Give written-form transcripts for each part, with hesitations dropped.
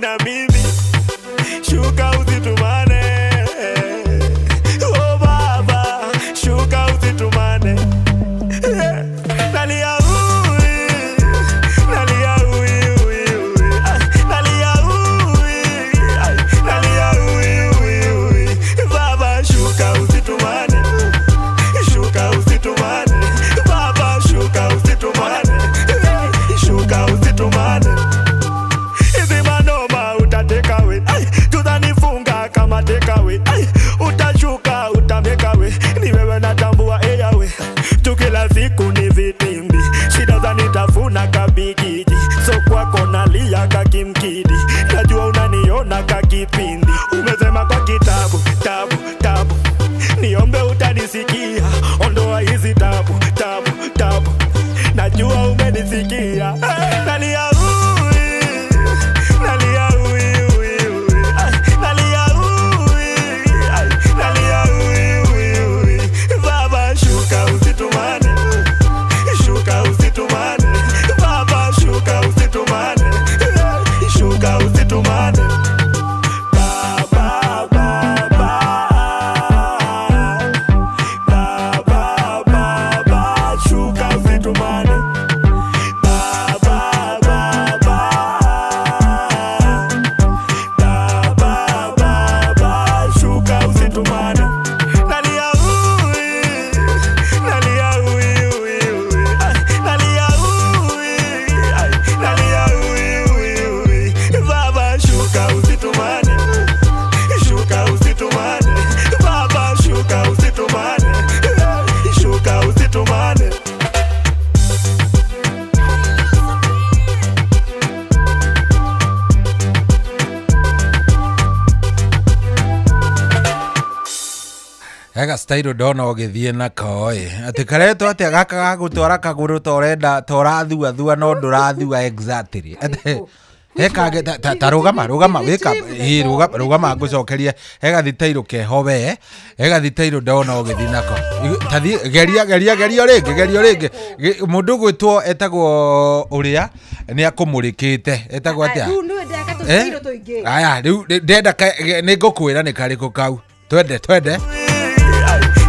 Mbona mimi shuka usitumane. Oh baba, shuka usitumane. Nalia ui, nalia ui ui ui, nalia ui, nalia ui ui ui. Baba shuka usitumane, shuka usitumane. Baba shuka usitumane, shuka usitumane. Hizi manoma utatekawe, tutanifunga kama tekawe, utashuka utamekawe, ni wewe natambua eyawe. Tukila siku ni vitimbi, shida zanitafuna kabigiji, so kwako nalia kakimkidi, najua unaniona kakipindi. Umesema kwa kitabu, tabu, tabu, niombe utanisikia, ondoa hizi tabu, tabu, tabu, najua umenisikia. Nalia ui, nalia ui ui ui, nalia ui, nalia ui ui ui. Baba shuka usitumane, shuka usitumane. Baba shuka usitumane, shuka usitumane. Baba, baba, baba, baba, shuka usitumane. Baba, baba, baba, baba, shuka usitumane. Nalia ui, nalia ui ui ui, nalia ui, nalia ui ui ui. Baba shuka usitumane, shuka usitumane. Baba shuka usitumane, shuka usitumane. Ega style ndona ũgĩthiĩ nako ĩ atĩ karetwo atĩa gaka gagũtwara kagũrũ ta ũrenda ta ũrathua thua no ndũrathua exactly. Atĩ he kangĩ ta rũgama rũgama wĩka ĩ rũgama rũgama ngũcokerie he gathitairũ keho we he gathitairũ ndona ũgĩthiĩ nako. Tathiĩ geria geria geria rĩngĩ geria rĩngĩ. Mũndũ ũgwĩtwo etagwo ũrĩa nĩ akũmũrĩkĩte etagwo atĩa? Rĩu nĩ ndeka tũciro tũingĩ. Aya rĩu ndenda nĩ ngũkwĩra nĩ karĩkũ kau. Twende twende.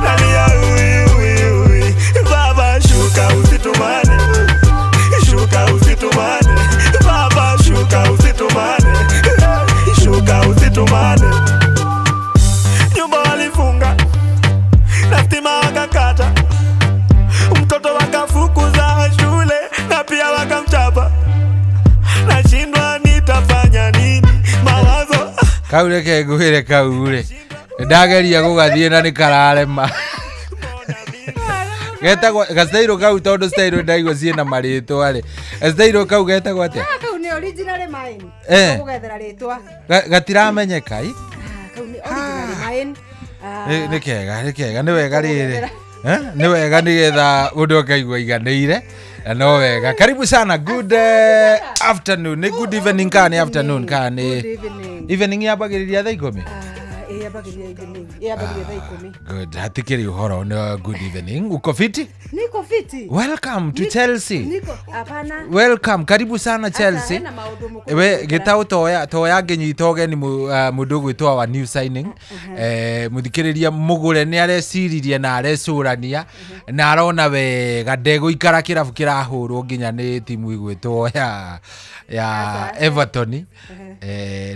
Nalia ui ui ui, baba shuka usitumane, shuka usitumane. Baba shuka usitumane, shuka usitumane. Nyumba walifunga na stima wakakata, mtoto wakafukuza shule na pia wakamchapa. Nashindwa nitafanya nini, mawazo Kau reke ngwĩre kau rĩ ndageria gũgathiĩ na nĩ kararema. Getagwo gastairũ kau tondũ stairũ ndaigua ciĩna marĩtwa rĩ. Gastairũ kau getagwo atĩa? Kau nĩ originally mine. Gũgethera rĩtwa. Gatiramenyeka i? Kau nĩ originally mine. Nĩ kega nĩ kega nĩ wega rĩrĩ. Nĩ wega nĩgetha mũndũ akaigua aiganĩire. Na no wega. Karibu sana. Good afternoon. Nĩ good evening kana nĩ afternoon kana nĩ evening yambagĩrĩria thaa 10? Yambagĩrĩria evening. Yambagĩrĩria thaa 10. Good. Hatikĩrĩ ũhoro nĩ good evening. Uko fiti? Niko fiti. Welcome to Chelsea. Niko hapana. Welcome. Karibu sana Chelsea. We gĩtaũ toya toya ngĩnyita ũgeni mũndũ ũgwĩtwo wa new signing. Mũthikĩrĩria mũgũre nĩ areciririe na arecũrania na arona wega ndegũikara kĩrabu kĩrahũrwo nginya nĩ timu ĩgwĩtwo ya Everton.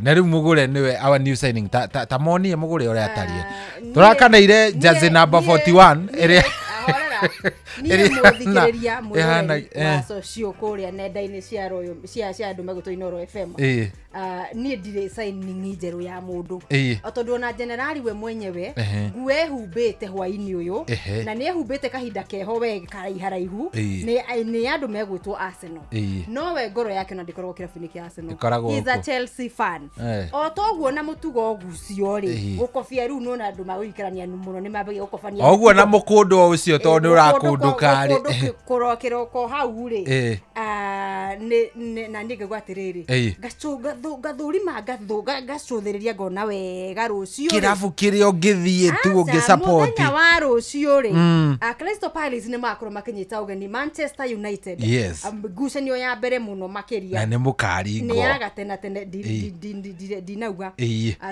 Na rĩu mũgũre nĩwe our new signing ta monie mũgũre ũrĩa atariĩ. Tũrakaneire jersey number 41 ĩrĩa niĩ mũthikĩrĩria mwĩroreri wa social kũrĩa nenda-inĩ cia Royal cia andũ megũtwo Inooro FM. Niĩ ndirĩ signing njerũ ya mũndũ o tondũ ona generali we mwenyewe nguo ehumbĩte hwainĩ ũyũ na nĩ ehumbĩte kahinda keho we karaiharaihu nĩ andũ megwĩtwo Arsenal no we ngoro yake na ndĩkoragwo kĩrabu-inĩ kĩa Arsenal. He's a Chelsea fan. O toguo na mũtugo ũgucio rĩ gũkobia rĩu nĩwona andũ magũikarania mũno nĩ mambagia gũkobania oguo na mũkũndũ ũcio tondũ nĩ ũrakũndũka rĩ kũrokĩroko hau rĩ na niĩ ngaigua atĩrĩrĩ ngathũrima ngacũthĩrĩria ngona wega rũciũ kĩrabu kĩrĩa ũngĩthiĩ tu ũngĩ support mũthenya wa rũciũ rĩ Crystal Palace nĩ makorwo makĩnyita ũgeni Manchester United. Yes. Ngucanio ya mbere mũno makĩria na nĩ mũkaringwo nĩ ya gatena tene ndinauga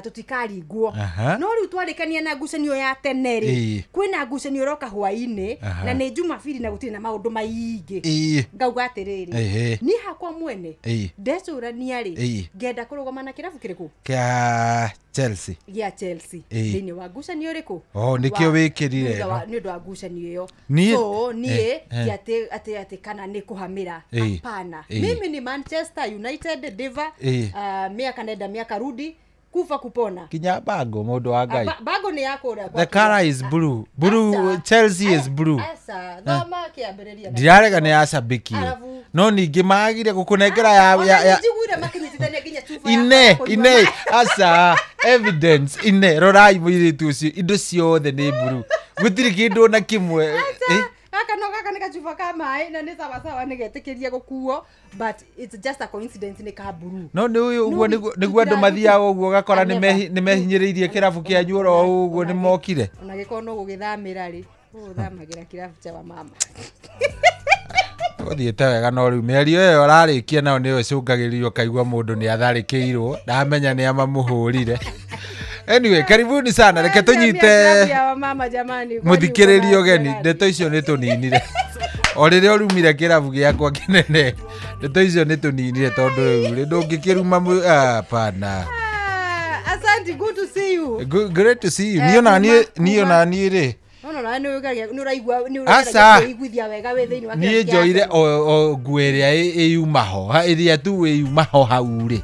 tũtikaringwo no rĩu twarĩkania na ngucanio ya tene rĩ kwĩna ngucanio ĩroka hwaĩ-inĩ na nĩ Jumabiri na gũtirĩ na maũndũ maingĩ ngauga atĩrĩrĩ niĩ hakwa mwene ndecũrania rĩ ngenda kũrũgama na kĩrabu kĩrĩkũ kĩa Chelsea gĩa Chelsea thĩinĩ wa ngucanio ĩrĩkũ nĩkĩo wĩkĩrire nĩ ũndũ wa ngucanio ĩyo so niĩ ti atĩ kana nĩ kũhamĩra hapana mimi ni Manchester United diva miaka nenda miaka rudi kufa kupona kinya bango mundu wa Ngai bango ni yakura the color is blue blue Chelsea is blue asa thoma kiambiriria ndirarega ni acabiki no ningi magire gukunengera ya njiguire makinyitithania nginya chuba ine asa evidence ine rorai muiritu ucio indo ciothe ni blue gutiri kindu na kimwe gaka no gaka nĩ gacuba ka maĩ na nĩ sawasawa nĩ getĩkĩria gũkuo but it's just a coincidence nĩ ka blue no nĩ ũyũ ũguo nĩguo andũ mathiaga ũguo ũgakora nĩ mehinyĩrĩirie kĩrabu kĩanyu oro ũguo nĩ mokire ona gĩkorwo no gũgĩthamĩra rĩ ũgũthamagĩra kĩrabu kĩa wamama ũthiĩte wega no rĩu mĩario ĩyo ũrarĩkia nayo nĩyo ĩcũngagĩrĩrio ũkaigua mũndũ nĩ atharĩkĩirwo ndamenya nĩ amamũhũrire. Anyway, karibuni sana reke tunyite muthikiririo geni ndeto icio nĩ tũninire o rĩrĩa ũrumire kĩrabu gĩakwa kĩnene ndeto icio nĩ tũninire tondũ rĩu rĩ ndũngĩkĩruma hapana. Asante, good to see you. Great to see you. Niĩ ona niĩ rĩ niĩ njoire o nguo ĩrĩa ĩyuma ho ĩrĩa tu ĩyuma ho hau rĩ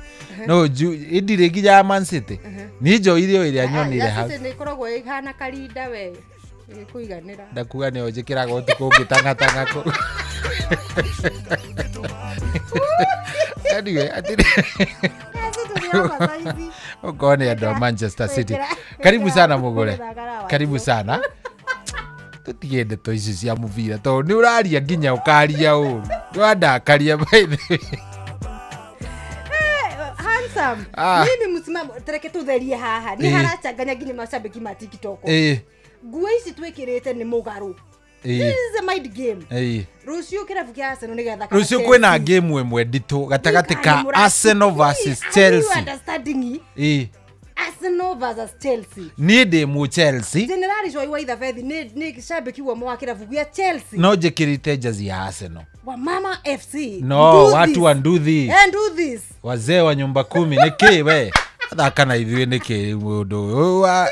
no ndirĩ nginya ya Man City niĩ njoire o ĩrĩa nyonire hau nĩ ĩkoragwo ĩhana karinda we ĩkũiganĩra ndakuga nĩyo njĩkĩraga ũtukũ ngĩtang'atang'a kũ anyway atĩrĩ okorwo nĩ andũ a Manchester City karibu sana mũgũre karibu sana tutige ndeto ici cia mũbira tondũ nĩ ũraria nginya ũkaria ũru ndwandakaria by the way. Handsome mimi msimamo tereke tutherie haha ni harachanganya nginya mashabiki ma TikTok nguo ici twikirite ni mugaru. This is a mind game. Rucio kirabu kia Arsenal ni gethaka rucio kwina game ĩmwe nditũ gatagatĩ ka Arsenal versus Chelsea. Understanding Arsenal versus Chelsea. Niĩ ndĩ mu Chelsea. General Joy wa Ithabethi ni shabiki wa mwa kirabu gĩa Chelsea. No njĩkĩrĩte jezi ya Arsenal. Wa Mama FC. No, watu wa nduthi. And do this. Wazee wa nyumba 10 nĩkĩ we? Athaka na ithuĩ nĩkĩ mũndũ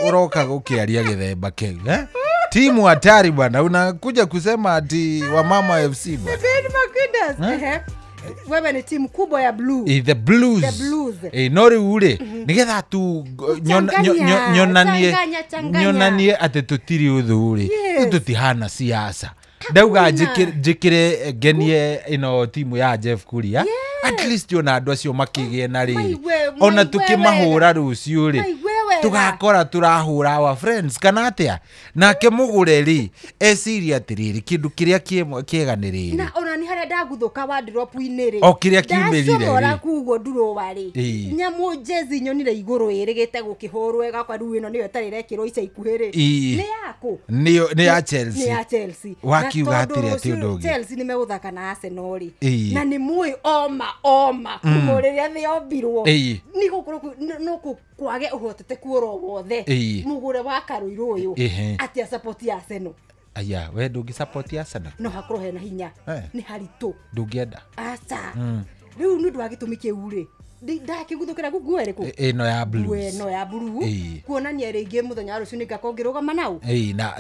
ũroka gũkĩaria gĩthemba kĩu eh? Timu hatari bwana, unakuja kusema ati wa Mama FC bwana. Eh? Wewe ni timu kubwa ya blue. The Blues. The Blues. No rĩu rĩ nigetha tu nyonanie atĩ tũtirĩ ũthũ rĩ tũtihana siasa ndauga njĩkĩre ngenie ĩno timu ya Jeff Kuria at least ona andũ acio makĩgĩe na rĩrĩ ona tũkĩmahũra rũciũ rĩ tũgakora tũrahũra our friends kana atĩa nake mũgũre rĩ eciria atĩrĩrĩ kĩndũ kĩrĩa kĩega nĩ rĩrĩ na ona nĩ harĩa ndaguthũka wardrobe-inĩ rĩ o kĩrĩa kiumĩrire rĩ kuguo ndurũwa rĩ nyamũ jezi nyonire igũrũ ĩrĩgĩte gũkĩhũrwo ĩgakwa rĩu ĩno nĩyo ĩtarĩ ĩrekĩrwo ica ikuhĩ rĩ nĩ yakũ nĩ ya Chelsea nĩ ya Chelsea wakiuga atĩrĩ atĩ ũndũ ũngĩ Chelsea nĩ megũthaka na Arsenal rĩ na nĩ mũĩ oma kuma rĩrĩa thĩ yombirwo nĩ gũkorwo no kwage ũhoteteku oro wothe mũgũre wa Karũirũ ũyũ atĩ support ya Arsenal. Aya we ndũngĩ support Arsenal no hakorwo hena hinya nĩ haritũ ndũngĩenda aca rĩu nĩ ũndũ wa gĩtũmi kĩu rĩ ndakĩguthũkĩra nguo ĩrĩkũ ĩno ya Blues ĩno ya blue kuonania rĩngĩ mũthenya wa rũciũ nĩngakorwo ngĩrũgama nao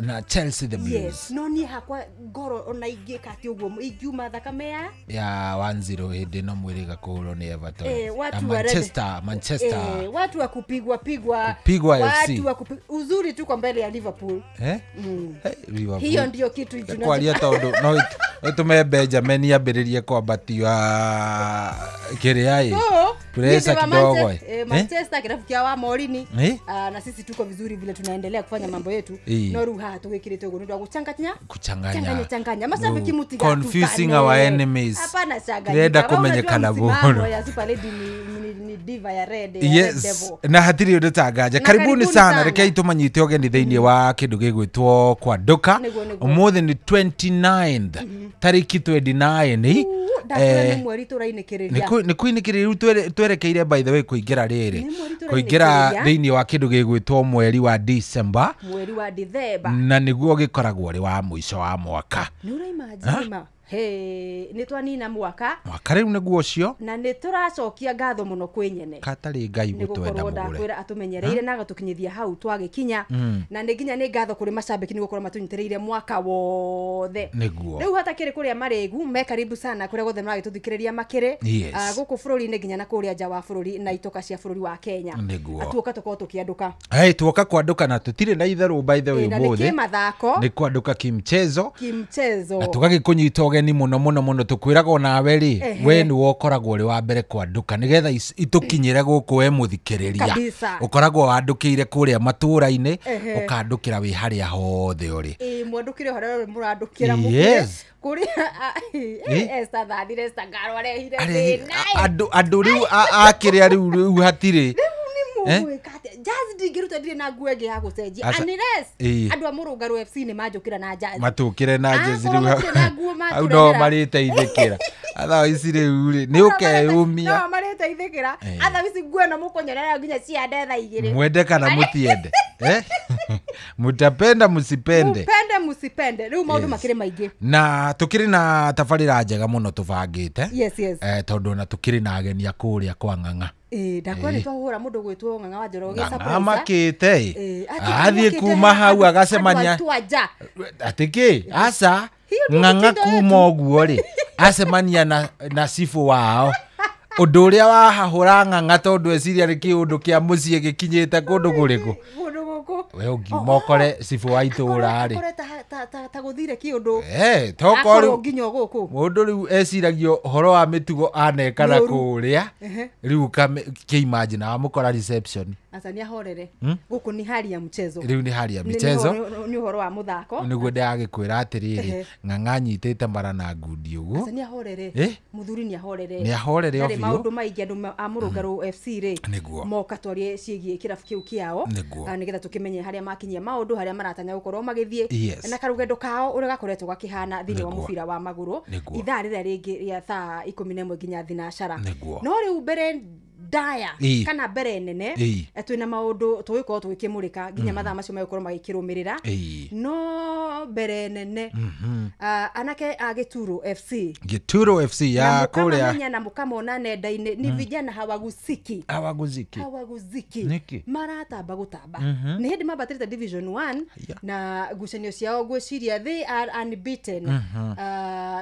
na Chelsea the Blues. Yes no niĩ hakwa ngoro ona ingĩka atĩ ũguo ingiuma thakame ya 1-0 hĩndĩ ĩno mwĩrĩ gakũhũrwo nĩ Everton na Manchester watu wa kupigwa pigwa kupigwa FC watu wa uzuri tu kwa mbele ya Liverpool. Liverpool hiyo ndio kitu kwaria tondũ no Ũtũme Benjamin ambĩrĩrie kwambatio kĩrĩa ĩ. Pressure kidogo. Manchester kĩrabu kĩa wa Morini. Na sisi tuko vizuri vile tunaendelea kufanya mambo yetu. No rĩu haha tũgĩkĩrĩte ũguo nĩ ũndũ wa gũchanganya. Kuchanganya. Changanya. Mashabiki mutiga. Confusing our enemies. Hapana changanya. Ndĩrenda kũmenyekana mũno. Ya Super Lady ni diva ya red. Yes. Na hatirĩ ũndũ tangaja. Karibuni sana rekei tũmanyite ũgeni thĩinĩ wa kĩndũ gĩgwĩtwo Kwanduka. Ũmũthĩ nĩ 29th. Tariki 29. Nĩ mweri tũrainĩkĩrĩria. Nĩ kũinĩkĩrĩria rĩu twerekeire by the way kũingĩra rĩrĩ. Kũingĩra thĩinĩ wa kĩndũ gĩgwĩtwo mweri wa December. Mweri wa December. Na nĩguo gĩkoragwo ũrĩ wa mũico wa mwaka. Nĩ ũraimagine. Hey, nĩ twanina mwaka. Mwaka rĩu nĩguo ũcio. Na nĩ tũracokia ngatho mũno kwĩ nyene. Katarĩ Ngai gũtwenda mũgũre. Ndakwĩra atũmenyereire na agatũkinyithia hau twagĩkinya. Na nĩ nginya nĩ ngatho kũrĩ macambĩki nĩ gũkorwo matũnyitĩrĩire mwaka wothe. Nĩguo. Rĩu hatakĩrĩ kũrĩa marĩgu me karibu sana kũrĩa guothe maragĩtũthikĩrĩria makĩrĩ. Gũkũ bũrũri-inĩ nginya na kũrĩa nja wa bũrũri na itoka cia bũrũri wa Kenya. Nĩguo. Tuoka tũkorwo tũkĩandũka. Hey, tuoka kwanduka na tũtirĩ na itherũ by the way ũmũthĩ. Na nĩ kĩmathako. Nĩ kwanduka kimchezo. Kimchezo. Na tũgagĩkũnyita ũgeni muno muno muno tukwiraga onawe ri we ni wokoragwo uri wa mbere kwanduka nigetha itukinyire guku we muthikiriria ukoragwo wandukiire kuria matura-ini ukandukira wi haria hothe uri mwandukire haria uri murandukira mukire kuria Esther thathire Esther Ngaro arehire thina andu riu akiria riu hatiri jazz ndingĩruta ndirĩ na nguo ĩngĩ ya gũcenjia unless andũ a Mũrũngarũ FC nĩ manjũkĩra na jazz matũkĩre na jazz rĩu hau no marĩteithĩkĩra athaa ici rĩu rĩ nĩ ũkeyũmia no marĩteithĩkĩra athaa ici nguo ĩno mũkũnyonera nginya cia ndetha igĩrĩ mwende kana mũtiende mutapenda musipende mupende musipende rĩu maũndũ makĩrĩ maingĩ na tũkĩrĩ na tabarĩra njega mũno tũbangĩte yes yes tondũ ona tũkĩrĩ na ageni a kũrĩa kwa Ng'ang'a ndakwĩra nĩ twahũra mũndũ gwĩtwo Ng'ang'a wa Njoroge surprise amakĩte athiĩ kuma hau agacemania atĩ kĩ aca Ng'ang'a kuma ũguo rĩ acemania na cibũ wao ũndũ ũrĩa wahahũra Ng'ang'a tondũ eciria nĩ kĩũndũ kĩa mũciĩ gĩkinyĩte kũndũ kũrĩkũ we ũngiuma ũkore cibũ wa itũũra rĩ ta gũthire kĩũndũ tokorwo nginya gũkũ mũndũ rĩu eciragio ũhoro wa mĩtugo aneka na kũrĩa rĩu kĩimagine wamũkora reception aca nĩ ahorere gũkũ nĩ hali ya mchezo rĩu nĩ hali ya mchezo nĩ ũhoro wa mũthako nĩguo ndĩragĩkwĩra atĩrĩrĩ Ng'ang'a anyitĩte mara na ngundi ũguo aca nĩ ahorere mũthuri nĩ ahorere nĩ ahorere o biũ maũndũ maingĩ andũ a Mũrũngarũ FC rĩ moka twarie ciĩgiĩ kĩrabu kĩu kĩao nĩgetha tũkĩmenye harĩa makinyia maũndũ harĩa maratanya gũkorwo magĩthiĩ na karũgendo kao ũrĩa gakoretwo gakĩhana thĩinĩ wa mũbira wa magũrũ ithaa rĩrĩa rĩngĩ rĩa thaa 11 nginya thinacara no rĩu mbere ndaya kana mbere nene twĩna maũndũ tũgĩkorwo tũgĩkĩmũrĩka nginya mathaa macio megũkorwo magĩkĩrũmĩrĩra no mbere nene anake a Gĩturo FC Gĩturo FC ya kũrĩa na mũkamona nenda-inĩ ni vijana hawagusiki nĩkĩ maratamba gũtamba nĩ hĩndĩ mambatĩrĩte Division 1 na ngucanio ciao ngwĩciria they are unbeaten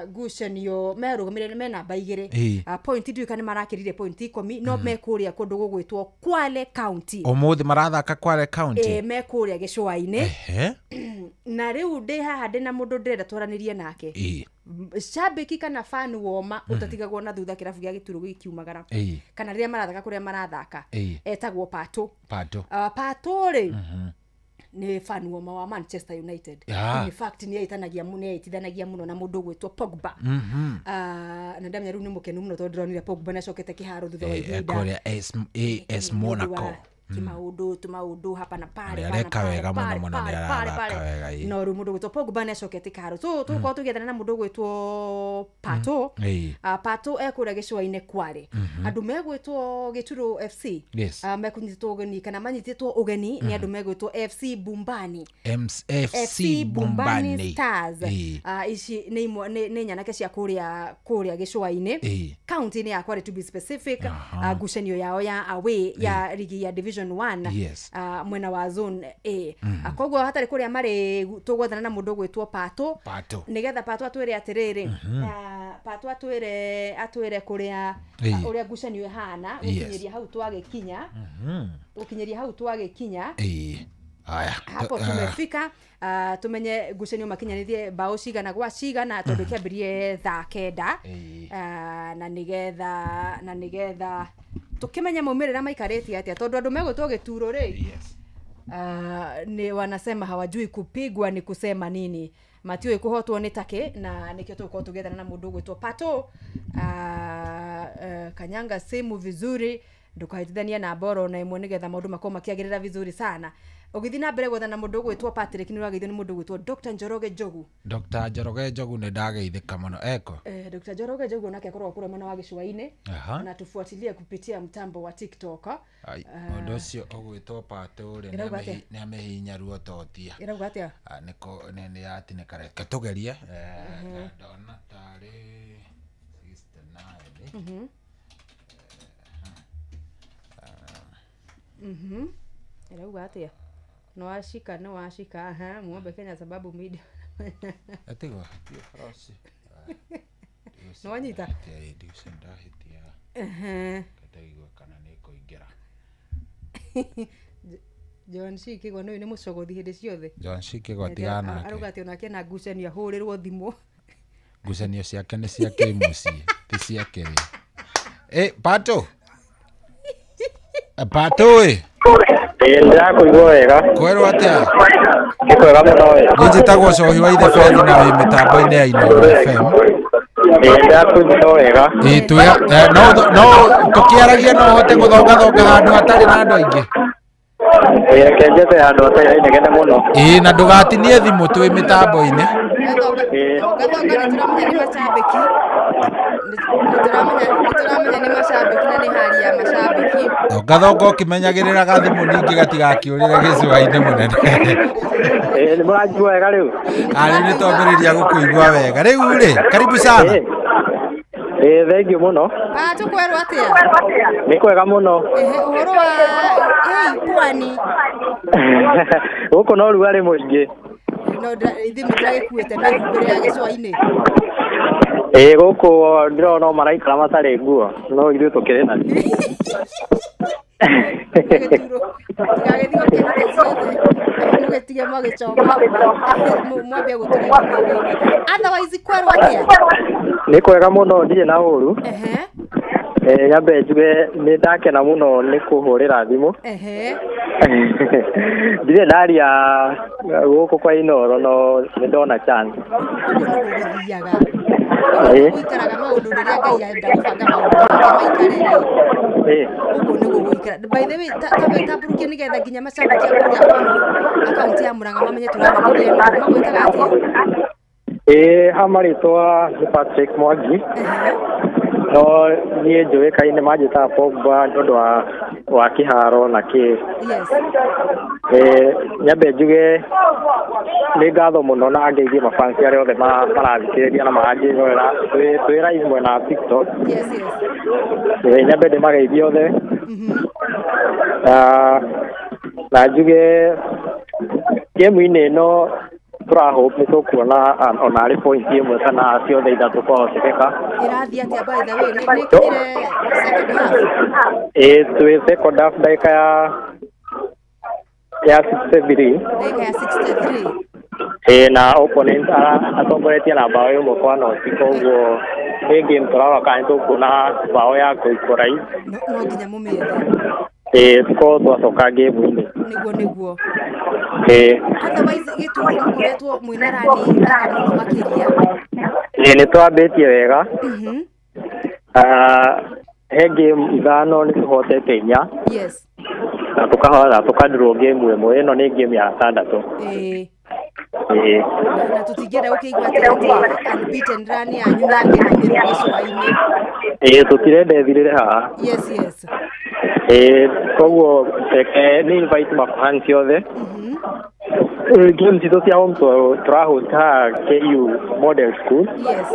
ngucanio merũgamĩrĩire me namba 2 point ndiũĩ kana marakĩrire point 10 no me kũrĩa kũndũ gũgwĩtwo Kwale County ũmũthĩ marathaka Kwale County me kũrĩa gĩcũa-inĩ na rĩu ndĩ haha ndĩ na mũndũ ndĩrenda twaranĩrie nake shabiki kana fan woma ũtatigagwo na thutha kĩrabu gĩa Gĩturo gĩkiumagara kana rĩrĩa marathaka kũrĩa marathaka etagwo Pato Pato rĩ nĩ fan woma wa Manchester United in fact nĩ aitithanagia mũno na mũndũ ũgwĩtwo Pogba na ndamenya rĩu nĩ mũkenu mũno tondũ ndĩronire Pogba nĩacokete kĩharo thutha wa ihinda kũrĩa AS Monaco kimaundu tumaundu hapa na pale areka wega muno muno ni araraka wega no riu mundu gwitwo Pogba ni acokete karo so tukorwo tugiethana na mundu gwitwo Pato Pato ekuria gicua-ini Kwale andu megwitwo Gituro FC mekunyitwo ugeni kana manyititwo ugeni ni andu megwitwo FC Bumbani FC Bumbani Stars ici ni ni nyanake cia kuria gicua-ini county ni ya Kwale to be specific ngucanio yao ya away ya ligi ya Division 1 yes. Mwena wa zone A koguo hatari kuria mari tugwethana na mundu gwitwo Pato nigetha Pato atwire atiriri Pato atwire kuria uria ngucanio ihana gukinyiria hau twagikinya gukinyiria hau twagikinya Haya hapo tumefika. Tumenye ngucanio makinyanithie bao cigana gwa cigana tondu kiambirie thaa 9 na nigetha tukimenya maumirira maikarĩtie atia tondu andu megwĩtwo gĩturo rĩ. Yes. Ni wanasema hawajui kupigwa ni kusema nini, matiũĩ kũhotwo nĩ take, na nĩkĩo tũgũkorwo tũgĩethana na mũndũ ũgwĩtwo Pato. Kanyanga simu vizuri, ndukahĩtithanie na mboro na ĩmwe nĩgetha maũndũ makorwo makĩagĩrĩra vizuri sana. Ũgĩthiĩ na mbere gwethana na mũndũ ũgwĩtwo Patrick, nĩ ũrageithio nĩ mũndũ ũgwĩtwo Dr. Njoroge Njogu. Dr. Njoroge Njogu nĩ ndageithĩka mũno eko. Dr. Njoroge Njogu onake akoragwo kũrĩa mwena wa gĩcũa-inĩ na tufuatilie kupitia mtambo wa TikTok. Mũndũ ũcio ũgwĩtwo Pato rĩ nĩ amehinya ruo totia. Ĩrauga atĩa? Nĩko nĩ yatinĩka, reke tũgerie. Ndona tarĩ 69. Ĩrauga atĩa? No washika aha, muombe Kenya sababu media. Atigwa ti frosi. No wanyita. Ndiucendahitia. Kategwa kana nĩ kũingĩra. John Shikigwa no nĩ mũcogothi hĩndĩ ciothe. John Shikigwa tigana. Arauga atĩ onake na ngucanio ahũrĩrwo thimũ. Ngucanio ciake nĩ cia kĩmũciĩ, ti cia kĩrĩa. Pato. Pato ĩ. Ndĩrakũigua wega. Kwerwo atĩa? Nĩ kwega mũno ĩ. Niĩ njĩtagwo Cohi wa Ithe Bethi na wĩ mĩtambo-inĩ ya Inooro FM. Ndĩrakũigua wega. No tũkĩaragia no ũhote gũthongathonga handũ hatarĩ na andũ aingĩ. Reke njethe handũ hatarĩ na inegene mũno. Na ndũgatinie thimũ twĩ mĩtambo-inĩ. Thongathonga nĩ tũramenya nĩ macambĩki. Nĩ tũramenya nĩ macambĩki na nĩ hali ya macambĩki. Thongathonga ũkĩmenyagĩrĩra gathimũ ningĩ gatigakĩũrĩre gĩcũa-inĩ mũnene. Nĩ mũranjigua wega rĩu? Rĩu nĩ twambĩrĩria gũkũigua wega. Rĩu rĩ, karibu sana. Thank you mũno. Pato kwerwo atĩa? Nĩ kwega mũno. Ũhoro wa pwani. Gũkũ no rugarĩ mũingĩ. No ithuĩ mũtiragĩkuĩte mĩhumbĩre ya gĩcũa-inĩ. Gũkũ ndĩrona no maraikara matarĩ nguo, no ithuĩ tũkĩrĩ nacio. Tigagĩthiĩ ũkĩrute ciothe, mũgĩtige mwagĩchoma, mwambie gũtũrĩa. Otherwise kwerwo atĩa? Nĩ kwega mũno, ndirĩ na ũru. Nyambe njuge nĩ ndakena mũno nĩ kũhũrĩra thimũ. Ndirĩ ndaria gũkũ kwa Inooro no nĩ ndona chance. Ũguo nĩguo gũthiaga. Gũikaraga maũndũ rĩrĩa Ngai arenda gũbanga maũndũ make maikare rĩ. Ũguo nĩguo gũikara. By the way, tambũrũkie nĩgetha nginya macambĩki a kũrĩa kwanu akaunti ya Murang'a mamenye tũraranĩria nao. Magwĩtaga atĩa? Ha marĩtwa nĩ Patrick Mwangi. No niĩ njũĩkaine manjĩtaga Pogba nĩ ũndũ wa kĩharo na kĩ. Yes. Nyambe njuge nĩ ngatho mũno na ngeithie mafansi arĩa othe marathikĩrĩria na maranjĩrorera twĩ live mwena wa TikTok. Yes, yes. Nyambe ndĩmageithie othe. Na njuge game-inĩ ĩno tũrahope nĩ tũkuona ona arĩ point ĩmwe kana ciothe ithatũ kwahotekeka. Ĩrathiĩ atĩa by the way? Nĩ ĩkinyire second half? Twĩ second half ndagĩka ya 63. Ndagĩka ya 63. Na opponent atongoretie na bao ĩmwe kwa noti, koguo nĩ game tũrarora kana nĩ tũkuona bao ya kũ-equalize. No nginya mũmĩethe. Tũkorwo twacoka game-inĩ. Nĩguo. Otherwise gĩturo mũkoretwo mwĩna rani thaka mũno makĩria. Nĩ twambĩtie wega. He game ithano nĩ tũhotete inya. Yes. Na tũkahota tũkandirwo game ĩmwe, ĩno nĩ game ya gatandatũ. Na tũtingĩenda gũkĩigua atĩ unbeaten run yanyu nake ĩthirĩre gĩcũa-inĩ. Tũtirenda ĩthirĩre haha. Yes, yes. Koguo reke nĩ invite mafans othe. Game citũ cia home tũrahost haha KU Model School. Yes.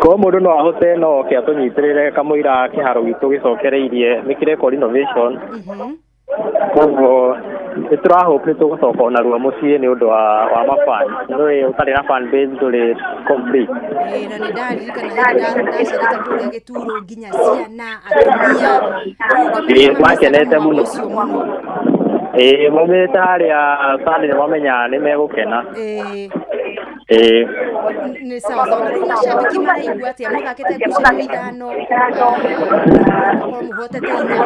Korwo mũndũ no ahote no oke atũnyitĩrĩre kamũira kĩharo gitũ gĩcokereirie nĩ kĩrekwo renovation. Koguo nĩ tũrahope nĩ tũgũcoka ona narua mũciĩ nĩ ũndũ wa mafan. Ndũrĩ ũtarĩ na fan base ndũrĩ complete. Na nĩ ndaririkana hĩndĩ ndacerete kũrĩa gĩturo nginya ciana atumia. Makenete mũno. Maumĩrĩte harĩa Sunday nĩ mamenya nĩ megũkena. Nĩ sawa sawa. Na rĩu macambĩki maraigua atĩa mũthakĩte ngucanio ithano, mũgakorwo mũhotete inya,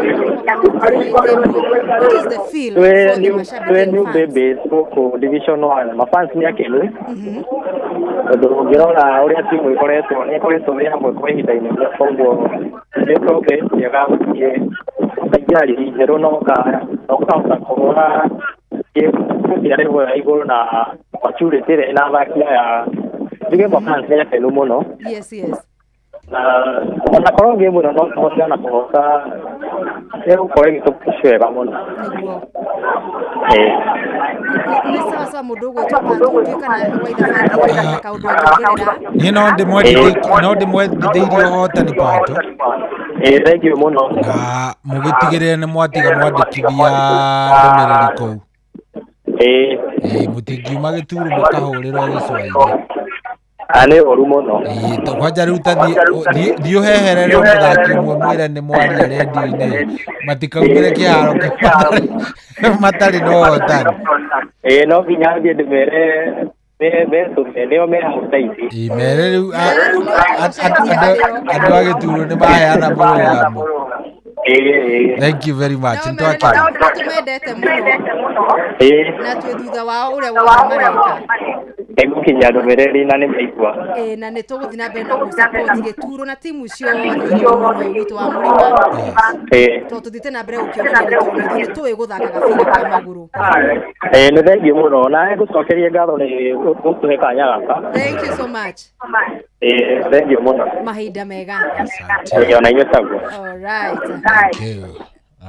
what is the feel for the mashabiki and new fans? Babies gũkũ Division 1 mafans nĩ akenu tondũ ũngĩrora ũrĩa timu ĩkoretwo nĩ ĩkoretwo ĩ hamwe kwa ihinda inene, koguo nĩ progress njega gũthiĩ ũkaingĩra rigi njerũ na ũkahota kũhũra gĩbira level ya igũrũ na maturity ĩrĩa ĩna athaki aya njuge mafans nĩ akenu mũno. Yes, yes. Na ona korwo game ĩno no tũhote na kũhota ĩgũkorwo ĩgĩtũpush wega mũno. Nĩguo. Nĩ sawa sawa mũndũ ũgwĩtwo Pato, ndiũĩ kana Waithabati hena kaũndũ angĩongerera. Niĩ no ndĩmwendithĩirie ũhotani Pato. Thank you mũno. Na mũgĩtigĩrĩre nĩ mwatiga mwandĩkithia ndũmĩrĩri kũu. Mũtingiuma gĩturu mũkahũrĩrwo gĩcũa-inĩ. Nĩ ũru mũno. Kwanja rĩu ta thiĩ ũheherere mũthaki ũmwe mwĩre nĩ mwaria redio-inĩ matikaumĩre kĩharo matarĩ na ũhotani. No nginya thiĩ ndĩmere nĩo me hau thaa ici. Mere rĩu andũ a gĩturu nĩ maheana mũrũgamo. Thank you very much. Nĩtũmendete mũno na twĩ thutha wao ũrĩa wothe mareka. Nĩngũkinyia ndũmĩrĩri na nĩ maigua. Na nĩ tũgũthiĩ na mbere na gũsupport gĩturo na timu ciothe iria mwena ũyũ witũ wa mũrĩma. Tondũ tũthiĩte na mbere gũkĩonania tondũ ithuĩ nĩ tũĩ gũthaka gabira ka magũrũ. Nĩ thengiũ mũno na ngũcokerie ngatho nĩ gũtũhe kanya gaka. Thank you so much. Thengiũ mũno. Mahinda mega. Ona inyuĩ taguo. All right. Thank you.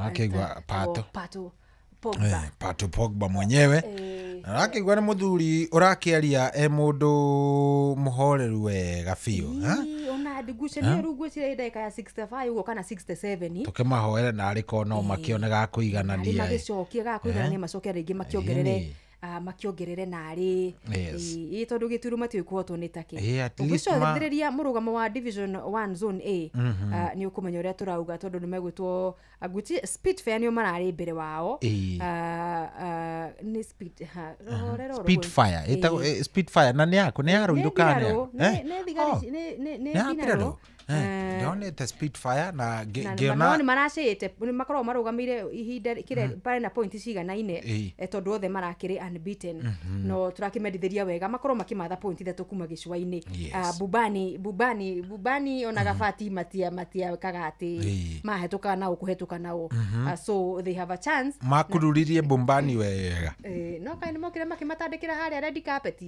Akĩigua Pato. Pato Pogba. Pato Pogba mwenyewe. Arakĩigua nĩ mũthuri ũrakĩaria e mũndũ mũhoreru wega biũ. Ona ngucanio rĩu ngwĩciria ndagĩka ya 65 ũguo kana 67. Tũkĩmahoere na arĩ korwo no makĩone ga kũiganania. Magĩcokie ga kũiganania macoke rĩngĩ makĩongerere makĩongerere narĩ tondũ gĩturu matiũĩ kũhotwo nĩ takĩ. Ũngĩcothĩrĩria mũrũgamo wa Division 1 Zone A nĩ ũkũmenya ũrĩa tũrauga tondũ nĩ megwĩtwo Gucci Spitfire nĩo mararĩ mbere wao. Nĩ Spitfire ĩtagwo Spitfire na nĩ yaku nĩ ya Ruiru kana nĩ thigari nĩ mbirarũ. Ndonete Spitfire na ngĩona nĩ maracĩte nĩ makoragwo marũgamĩire ihinda kĩrĩa parĩ na point ciganaine tondũ othe marakĩrĩ unbeaten no tũrakĩmendithĩria wega makorwo makĩmatha point ithatũ kuma gĩcũa-inĩ. Bubani ona Gabati matiakaga atĩ mahĩtũka nao kũhetũka nao, so they have a chance. Makururirie Bumbani wega. No kaĩ nĩ mokire makĩmatandĩkĩra harĩa red carpet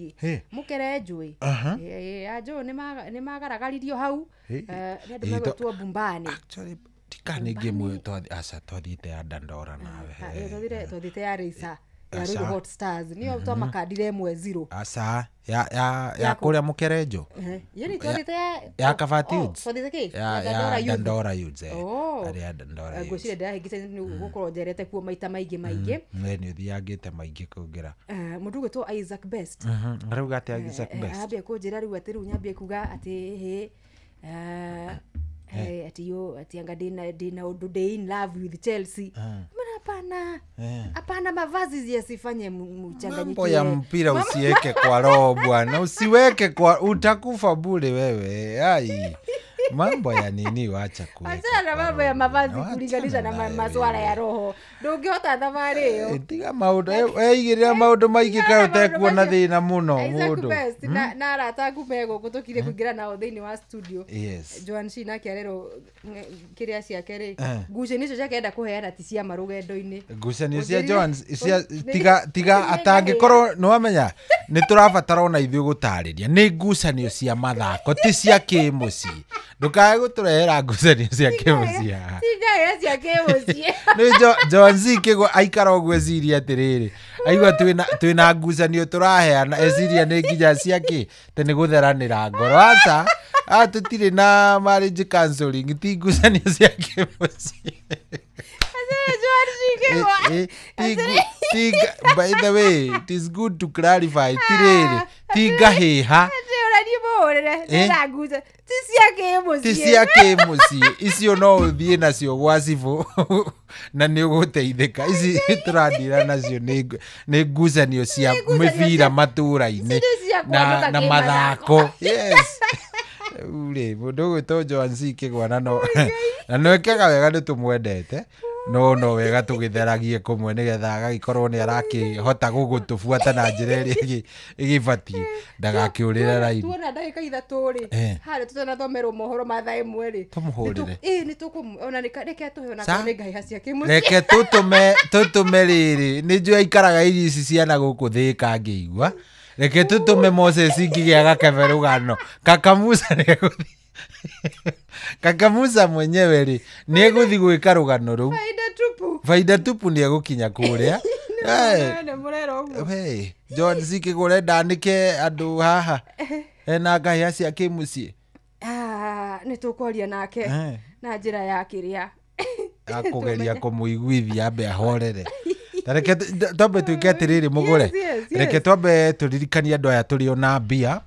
mũkere njũĩ anjũĩ nĩ magaragaririo hau. Nĩ andũ megwĩtwo Bumbani. Actually tikane game twathiĩte ya Dandora nawe. Twathiĩte ya Reisa ya Ruiru Hot Stars nĩyo twamakandire 1-0. Aca ya kũrĩa Mũkerenjo. Yani twathiĩte ya Kabati Youths. Twathiĩte kĩ? Ya Dandora Youths. Arĩa Dandora Youths. Ngwĩciria ndĩrahĩngĩca nĩ gũkorwo njerete kuo maita maingĩ maingĩ. We nĩ ũthiangĩte maingĩ kũngĩra. Mũndũ ũgwĩtwo Isaac Best. Arauga atĩa Isaac Best? Ambia kũnjĩra rĩu atĩ rĩu nyambie kuga atĩ hĩ ati yo ati anga dina ũndũ day in love with Chelsea. Mbona hapana. Hapana, mavazi yasifanye mchanganyike. Mambo ya mpira usiweke kwa roho bwana, usiweke kwa, utakufa bure wewe. Ai. Mambo ya nini wacha kuweka. Achana mambo ya mavazi kulinganisha na masuala ya roho. Ndũngĩhota thabarĩ ĩyo. Tiga maũndũ, eigĩrĩra maũndũ maingĩ kaĩ ũtekuona thĩna mũno mũndũ. Best na arata aku me gũkũ tũkire kũingĩra nao thĩinĩ wa studio. Yes. Joan Shina akĩarerwo kĩrĩa ciake rĩ. Ngucanio icio ciake enda kũheana ti cia marũgendo-inĩ. Ngucanio cia Joan cia tiga atangĩkorwo nĩ wamenya nĩ tũrabatara ona ithuĩ gũtarĩria. Nĩ ngucanio cia mathako ti cia kĩmũciĩ. Ndukae gũtũrehera ngucanio cia kĩmũciĩ haha. Tiga cia kĩmũciĩ. Nĩ Joan C kĩgwa aikara ũguo eciria atĩrĩrĩ. Aigua twĩna ngucanio tũraheana eciria nĩ nginya cia kĩ te nĩ gũtheranĩra ngoro. Aca tũtirĩ na marriage counseling ti ngucanio cia kĩmũciĩ. By the way, it is good to clarify tirĩrĩ ti ngahĩha. Mũhũrĩre na nguca ti cia kĩmũciĩ, ti cia kĩmũciĩ icio no ũthiĩ nacio gwa cibũ na nĩ ũgũteithĩka. Ici tũrandira nacio nĩ ngucanio cia mĩbira matũra-inĩ na mathako. Yes. Rĩu mũndũ ũgwĩtwo Joan C Kĩgwana no na no ekaga wega, nĩ tũmwendete no wega tũgĩtheragie kũmwe nĩgetha agagĩkorwo nĩ arakĩhota gũgũtũbuata na njĩra ĩrĩa ĩgĩbatiĩ, ndagakĩũrĩre raini. Tuona ndagĩka ithatũ rĩ harĩa tũtanathomerwo mohoro ma thaa ĩmwe rĩ, tũmũhũrĩre. Ĩĩ nĩ tũkũmũ reke tũhe ona nĩ ngahĩha cia kĩmũciĩ. Reke tũtũme rĩrĩ, nĩ njũĩ aikaraga irio ici ciana gũkũ Thĩka ngĩigua. Reke tũtũme Moses ngigĩa gakebe rũgano. Kaka Musa nĩegũthiĩ, Kaka Musa mwenyewe rĩ nĩegũthiĩ gwĩka rũgano rũu. Faida tupu, faida tupu nĩegũkinya kũrĩa. John C Kĩgũre ndanĩke andũ haha ena ngahĩha cia kĩmũciĩ. Nĩ tũkwaria nake na njĩra ya kĩrĩa akũgeria kũmũiguithia ambe ahorere. Reke twambe tuike atiriri mugure, reke twambe turirikanie andu aya turi ona mbia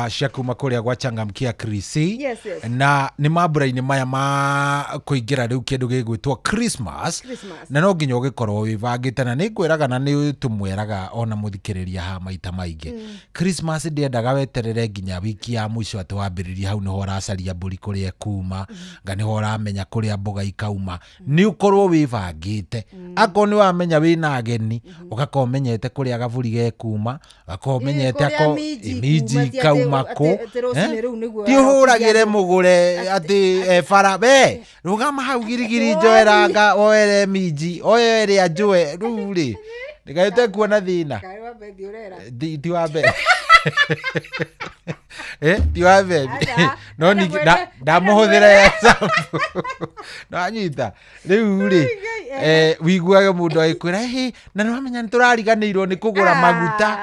cia kuma kuria gwa Changamkia Krisi. Na ni mambura-inĩ maya ma kũingĩra rĩu kĩndũ gĩgwĩtwo Christmas, na no nginya ũgĩkorwo wĩbangĩte, na nĩ ngwĩraga na nĩ tũmwĩraga ona mũthikĩrĩria ha maita maingĩ, Christmas ndĩendaga weterere nginya wiki ya mũico atĩ wambĩrĩria hau nĩho ũracaria mbũri kũrĩa ĩkuma, nga nĩho ũramenya kũrĩa mboga ikauma, nĩ ũkorwo wĩbangĩte. Akorwo nĩ wamenya wĩna ageni, ũgakorwo ũmenyete kũrĩa gaburi gekuma, ũgakorwo ũmenyete ako minji ikauma kũ, ti ũhũragĩre mũgũre atĩ bara we rũgama hau girigiri njoeranga oere minji oe ĩrĩa njũe rĩu rĩ ndĩgaĩte kuona thĩna. Ti wa mbere ti wa mbere no ndamũhũthĩra ya sample no anyita rĩu rĩ wiguage mũndũ agĩkwĩra hĩ na nĩwamenya nĩtũrariganĩirwo nĩ kũgũra maguta.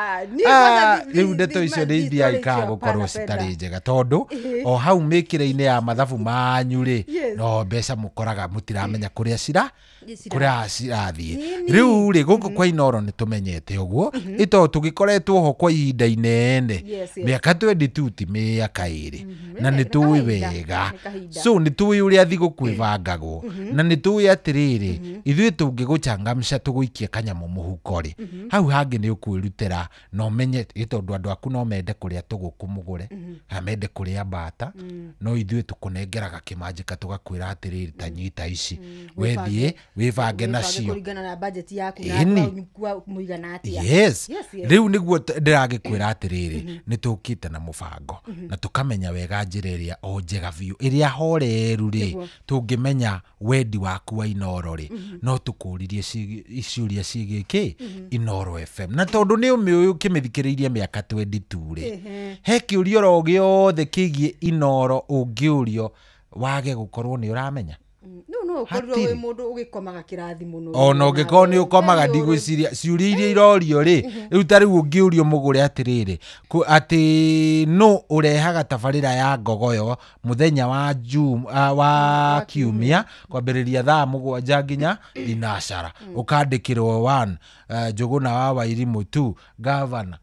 Rĩu ndeto icio nĩ ithiaga ikaga gũkorwo citarĩ njega, tondũ o hau mĩkĩre-inĩ ya mathabu manyu rĩ no mbeca mũkoraga mũtiramenya kũrĩa cirathiĩ. Rĩu rĩ gũkũ kwa Inooro nĩ tũmenyete ũguo, ĩtondũ tũgĩkoretwo ho kwa ihinda inene, mĩaka 22 ti mĩaka ĩrĩ, na nĩ tũĩ wega, so nĩ tũĩ ũrĩa thigũkũ ĩbangagwo, na nĩ tũĩ atĩrĩrĩ ithuĩ tũngĩgũchangamsha tũgũikie kanyamũ mũhuko rĩ, hau hangĩ nĩ ũkwĩrutĩra na ũmenye, tondũ andũ aku no mende kũrĩa tũgũkũ mũgũre, kana mende kũrĩa mbata, no ithuĩ tũkũnengeraga kĩmanjĩka tũgakwĩra atĩrĩrĩ ta nyita ici wethiĩ wĩbange nacio kũringana na budget yaku na mũigana atĩa. Yes. Rĩu nĩguo ndĩragĩkwĩra atĩrĩrĩ nĩ tũkĩte na mũbango na tũkamenya wega njĩra ĩrĩa o njega biũ ĩrĩa horeru rĩ tũngĩmenya wendi waku wa Inooro rĩ no tũkũririe ciũria ciĩgiĩ kĩ Inooro FM, na tondũ nĩ ũmĩũĩ ũkĩmĩthikĩrĩirie mĩaka 22 rĩ, he kĩũria oro gĩothe kĩgiĩ Inooro ũngĩũrio wage gũkorwo nĩ ũramenya. No ũkorirwo wĩ mũndũ ũgĩkomaga kĩrathi mũno, ona ũngĩkorwo nĩ ũkomaga ndigwĩciria ciũria iria irorio rĩ, rĩu ta rĩu ũngĩũrio mũgũre atĩrĩrĩ atĩ no ũrehaga tabarĩra ya Ngogoyo mũthenya wa wa kiumia kwambĩrĩria thaa 7 nginya 9, ũkandĩkĩrwo 1 Njũgũna wa Wairimũ 2 Gavana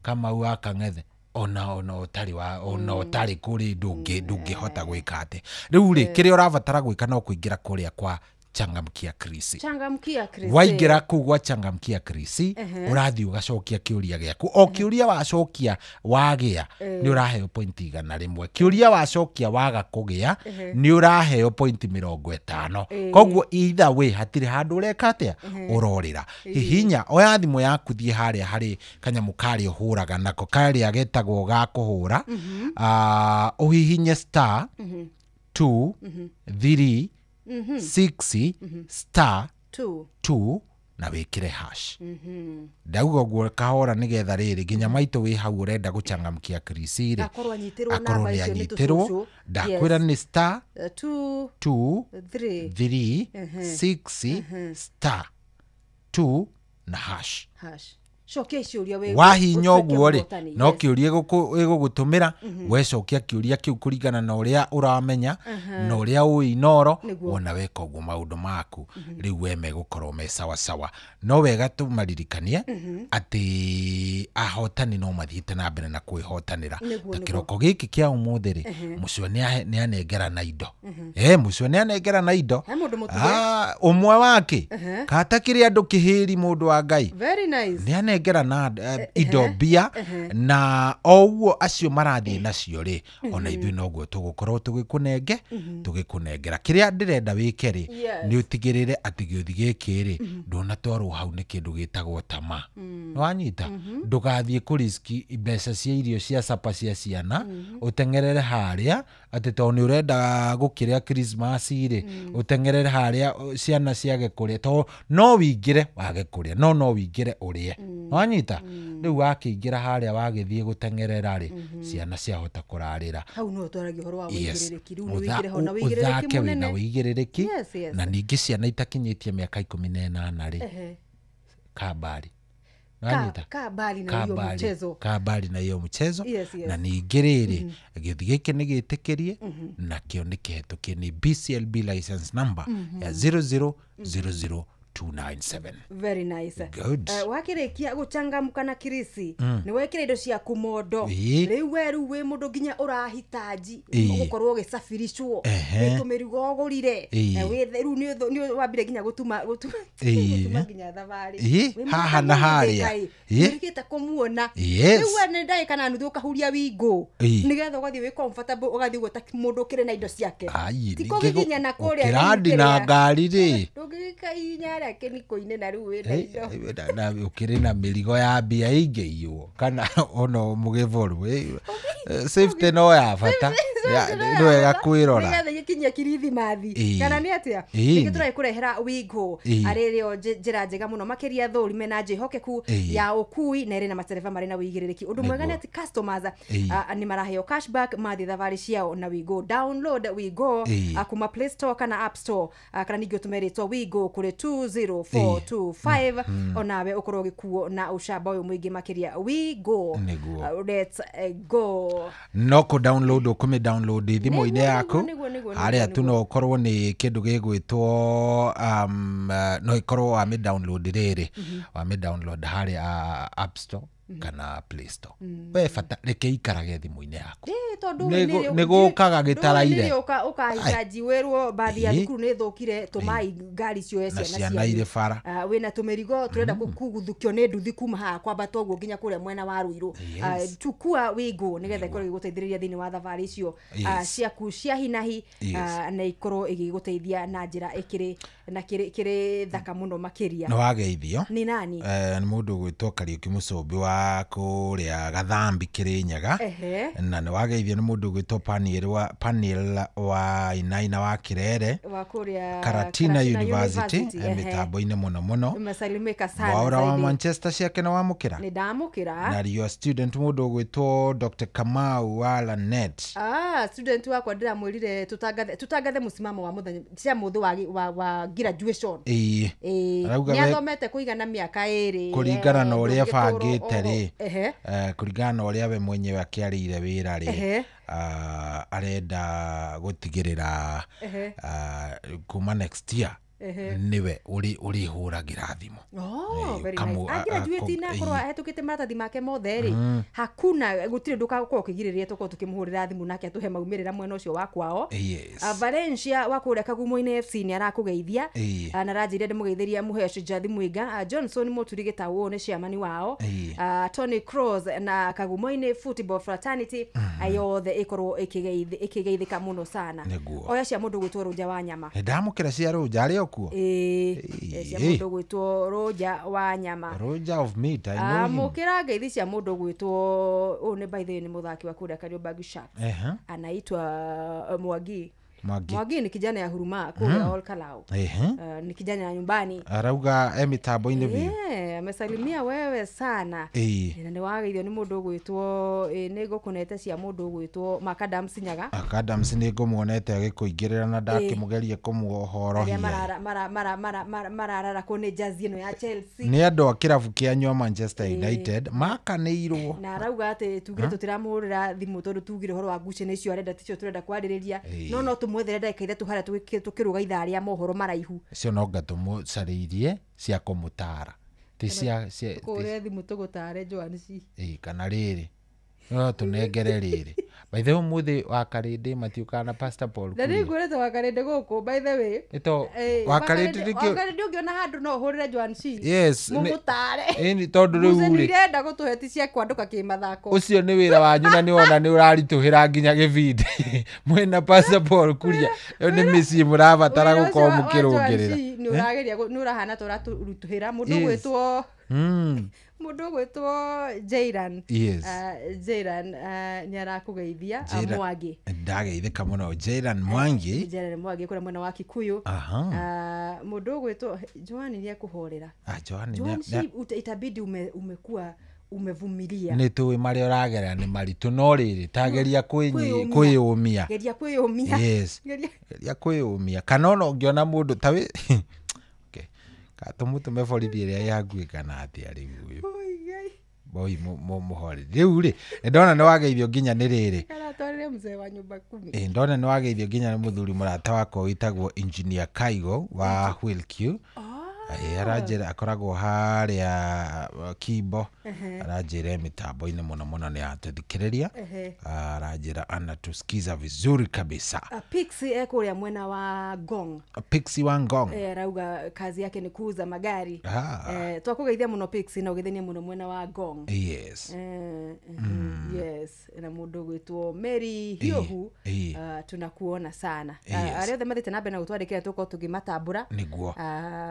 Kamau wa Kang'ethe, ona ũtarĩ wa ona ũtarĩ kũrĩ ndũngĩhota gwĩka atĩ. Rĩu rĩ kĩrĩa ũrabatara gwĩka no kũingĩra kũrĩa kwa Changamkia Krisi. Changamkia Krisi. Waingĩra kũu gwa Changamkia Krisi, ũrathiĩ ũgacokia kĩũria gĩaku. O kĩũria wacokia wagĩa nĩ ũraheo point 100. Kĩũria wacokia waga kũgĩa nĩ ũraheo point 50. Koguo either way hatirĩ handũ ũreka atĩa ũrorĩra. Hihinya oya thimũ yaku thiĩ harĩa harĩ kanyamũ karĩa ũhũraga nako karĩa getagwo ga kũhũra, ũhihinye star 2 3 6 star 2 na wĩkĩre hash. Ndauga ũguo kahora nĩgetha rĩrĩ nginya maitũ wĩ hau ũrenda gũchangamkia Krisi rĩ akorwo nĩ anyitĩrwo, ndakwĩra nĩ star 2 3 6 star 2 na hash. Cokia ciũria we Wahinya ũguo rĩ, no kĩũria ĩgũgũtũmĩra, wecokia kĩũria kĩu kũringana na ũrĩa ũramenya na ũrĩa ũĩ Inoro, wona weka ũguo maũndũ maku rĩu we megũkorwo me sawa sawa. No wega tũmaririkanie atĩ ahotani no mathiĩte na mbere na kwĩhotanĩra. Ta kĩroko gĩkĩ kĩa ũmũthĩ rĩ, mũcio nĩ anengera na indo. Mũcio nĩ anengera na indo. Ũmwe wake kata kĩrĩa andũ kĩhĩri mũndũ wa Ngai. Very nice. Nĩ anengera na indo mbia na o ũguo acio marathiĩ nacio rĩ, ona ithuĩ noguo tũgũkorwo tũgĩkũnengera. Kĩrĩa ndĩrenda wĩke rĩ, nĩ ũtigĩrĩre atĩ gĩũthi gĩkĩ rĩ, ndũnatwarwo hau nĩ kĩndũ gĩtagwo tama. Nĩwanyita? Ndũgathiĩ kũriski mbeca cia irio cia capa cia ciana, ũteng'erere harĩa atĩ tondũ nĩ ũrenda gũkĩrĩa Christmas rĩ, ũteng'erere harĩa ciana ciage kũrĩa, tondũ no wĩingĩre wage kũrĩa, no wĩingĩre ũrĩe. Nĩwanyita? Rĩu wakĩingĩra harĩa wagĩthiĩ gũteng'erera rĩ, ciana ciahota kũrarĩra. Hau no twaragia ũhoro wa wĩigĩrĩrĩki. Rĩu nĩ wĩingĩre ho na wĩigĩrĩrĩki mũnene. Wĩna wĩigĩrĩrĩki. Na ningĩ ciana itakinyĩtie mĩaka 18 rĩ, kambari. Kabali na hiyo mchezo. Kabali na hiyo mchezo. Na ningĩ rĩrĩ, gĩũthi gĩkĩ nĩ gĩtĩkĩrie na kĩo nĩ kĩhetũkie nĩ BCLB license number ya 0000297. Very nice. Good. Wakĩrĩkia gũchangamka na Kirisi, nĩ wekĩra indo ciaku mondo. Rĩu we rĩu wĩ mũndũ nginya ũrahitaji gũkorwo ũgĩcabiricwo, wĩ tũmĩrigo ũgũrire, rĩu nĩ wambire nginya gũtuma nginya thabarĩ. Haha na harĩa. Nĩrĩkĩte kũmuona. Rĩu we nĩ ndagĩka na nuthu ũkahuria wingũ, nĩgetha ũgathiĩ wĩ comfortable, ũgathiĩ ũguo ta mũndũ ũkĩrĩ na indo ciake. Ti kũgiginyana kũrĩa. Ũkĩrandi na ngari rĩ. Ndũngĩgĩkaihinya harĩa kĩniko-inĩ na rĩu wĩna indo. Na ũkĩrĩ na mĩrigo ya mbia ingĩiywo kana ona mũgĩborũ. Safety no ya bata. Nĩ wega kwĩrora. Nĩgetha gĩkinyie kirithimathi. Kana nĩ atĩa? Nĩkĩo tũragĩkũrehera Wigo arĩ rĩo njĩra njega mũno makĩria thũrime na njĩhokeku ya ũkui na ĩrĩ na matereba marĩ na wĩigĩrĩrĩki. Ũndũ mwega nĩ atĩ customers nĩ maraheo cashback mathiĩ thabarĩ ciao na Wigo. Download Wigo kuma Play Store kana App Store, kana ningĩ ũtũme rĩtwa Wigo kũrĩ 20425 onawe ũkorwo ũgĩkuo na ũcamba ũyũ mũingĩ makĩria. Wigo, let's go. No kũ download ũkũmĩ download thimũ-inĩ yaku harĩa tu no ũkorwo nĩ kĩndũ gĩgwĩtwo no ĩkorwo wamĩ download rĩrĩ, wamĩ download harĩa App Store kana Play Store. We bata reke ikarage thimũ-inĩ yaku. Nĩ gũkaga gĩtaraire. Ũkahitaji wĩrwo bathi ya thukuru nĩ thũkire, tũmai ngari cioe ciana ciana irĩ bara. Wĩna tũmĩrigo tũrenda kũguthũkio nĩ nduthi kuma haha kwambata ũguo nginya kũrĩa mwena wa Ruiru. Chukua Wigo nĩgetha ĩkorwo ĩgĩgũteithĩrĩria thĩinĩ wa thabarĩ icio ciaku cia hinahi, na ikorwo ĩgĩgũteithia na njĩra ĩkĩrĩ na kĩrĩ thaka mũno makĩria. Nĩ wageithio. Nĩ nani? Nĩ mũndũ ũgwĩtwo Kariũki Mũcũmbi wa kũrĩa Gathambi Kĩrĩnyaga. Na nĩ wageithio nĩ mũndũ ũgwĩtwo Paniel wa Inaina wa Kirere wa kũrĩa Karatina University, mĩtambo-inĩ mũno mũno. Umesalimika sana. Mwaura wa Manchester ciake nĩ wamũkĩra? Nĩ ndamũkĩra. Na rio student mũndũ ũgwĩtwo Dr. Kamau wa Lanet. Student wakwa ndĩramwĩrire tũtangathe mũsimamo wa mũthenya cia mũthĩ wa graduation. Nĩ athomete kũigana mĩaka ĩrĩ kũringana na ũrĩa bangĩte rĩ, kũringana na ũrĩa we mwenyewe akĩarĩire wĩra rĩ, arenda gũtigĩrĩra kuma next year niwe ũrĩhũragĩra thimũ. Agraduate na akorwo ahetũkĩte maratathi make mothe rĩ, hakuna gũtirĩ ũndũ ũgakorwo ũkĩgirĩrĩria tũkorwo tũkĩmũhũrĩra thimũ nake atũhe maumĩrĩra mwena ũcio wa kwao. Valencia wa kũrĩa Kagumo-inĩ FC nĩ arakũgeithia na aranjĩrire ndĩmũgeithĩria Mũhesh Jathi Mwinga, Johnson Mũturi Gĩtaũ nĩ chairman wao, Tony Cross na Kagumo-inĩ Football Fraternity yothe ĩkorwo ĩkĩgeithĩka mũno sana. Oya cia mũndũ gwĩtwo Rũnja wa Nyama. Nĩ ndamũkĩra cia Rũnja arĩ o kuo. Cia mũndũ gwĩtwo Rũnja wa Nyama. Rũnja of meat, I know him. Mũkĩra ngeithi cia mũndũ gwĩtwo ũyũ nĩ by the way nĩ mũthaki wa kũrĩa Kariobangi Sharks. Anaitwa Mwangi. Mwangi ni kijana ya huruma kule All Kalau. Ni kijana ya nyumbani. Arauga emitambo-inĩ biũ. Amesalimia wewe sana. Na nĩ wageithio nĩ mũndũ ũgwĩtwo nĩ ngũkũnete cia mũndũ ũgwĩtwo Makadam Sinyaga. Makadam nĩ ngũmuonete agĩkũingĩrĩra na ndakĩmũgeria kũmũhorohia. Mararara kũ nĩ jazi ĩno ya Chelsea. Nĩ andũ a kĩrabu kĩanyu a Manchester United makanĩirwo. Na arauga atĩ tugire tũtiramũhũrĩra thimũ tondũ tugire ũhoro wa ngucanio icio arenda ticio tũrenda kwarĩrĩria. No tũmwethere ndagĩka ithatũ harĩa tũkĩrũga ithaa rĩa mohoro maraihu. Icio no nga tũmũcarĩirie cia kũmũtara. Ti cia kũrĩa thimũ tũgũtare Joan ci. Kana rĩrĩ no tũnengere rĩrĩ. By the way ũmũthĩ wa Karĩndĩ matiũkaga na Pastor Paul. Na nĩngwĩrĩte wa Karĩndĩ gũkũ by the way. Ĩto wa Karĩndĩ nĩkĩo Wa Karĩndĩ ũngĩona handũ no ũhũrĩre Joan ci. Yes, mũmũtare. Ĩni tondũ rĩu rĩ irenda gũtũhe ti cia kwandũka kĩmathako. Ũcio nĩ wĩra wanyu na nĩwona nĩ ũraritũhĩra nginya gĩbindi. Mwĩna Pastor Paul Kuria. Ĩyo nĩ mĩciĩ mũrabatara gũkorwo mũkĩrũngĩrĩra. Nĩ ũrageria nĩ ũrahana ta ũratũritũhĩra mũndũ ũgwĩtwo mũndũ ũgwĩtwo Jairan. Yes. Jairan nĩ arakũgeithia Mwangi. Ndageithĩka mũno Jairan Mwangi. Jairan Mwangi kũrĩa mwena wa Kikuyu. Mũndũ ũgwĩtwo Joan nĩ ekũhorera. Joan itabidi umekuwa umevumilia. Nĩ tũĩ marĩa ũragerera nĩ maritũ no rĩrĩ tageria kwĩyũmia. Geria kwĩyũmia. Yes. Geria kwĩyũmia. Kana ona ũngĩona mũndũ ta wĩ tũmũtũme borithi ĩrĩa ĩ hakuhĩ kana atĩa rĩu ũyũ. Boy mũhore rĩu rĩ ndona nĩ wageithio nginya nĩ rĩrĩ. Karatwarire mzee wa nyumba kumi. Ndona nĩ wageithio nginya nĩ mũthuri mũrata wakwa wĩtagwo Engineer Kaigo wa Wheelq. Aranjĩra akoragwo harĩa Kimbo. Aranjĩra mĩtambo-inĩ mũno mũno nĩ atũthikĩrĩria. Aranjĩra anatusikiza vizuri kabisa. Pixie kũrĩa mwena wa Ngong. Pixie wa Ngong. Arauga kazi yake ni kuuza magari. Twakũgeithia mũno Pixie na ũgeithanie mũno mwena wa Ngong. Yes. Yes, na mũndũ ũgwĩtwo Mary Hiohu. Tunakuona sana. Arĩa othe mathiĩte na mbere na gũtwandĩkĩra tũkorwo tũkĩmatambũra. Nĩguo.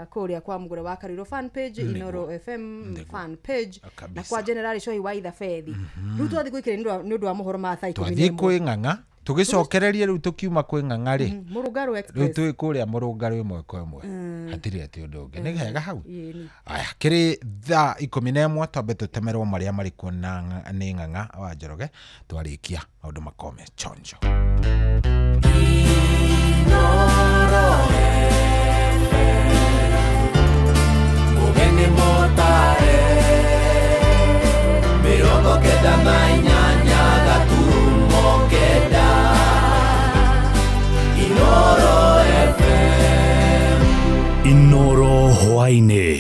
Kũrĩa kwa Mugure wa Kariro fan page, Inoro FM fan page, na kwa General Shohi wa Ithabethi. Rĩu twathiĩ gwĩkĩra nĩ ũndũ wa mohoro ma thaa 11. Twathiĩ kwĩ Ng'ang'a tũgĩcokererie rĩu tũkiuma kwĩ Ng'ang'a rĩ. Mũrũngarũ Express. Rĩu twĩ kũrĩa Mũrũngarũ ĩmwe kwa ĩmwe. Hatirĩ atĩ ũndũ ũngĩ. Nĩ hega hau. Aya, kĩrĩ thaa 11 twambe tũtemerwo marĩa marĩ kuo nĩ Ng'ang'a wa Njoroge twarĩkia maũndũ makome chonjo. Ugeni motare 98 gaturumo kenda Inoro FM Inoro hwaini.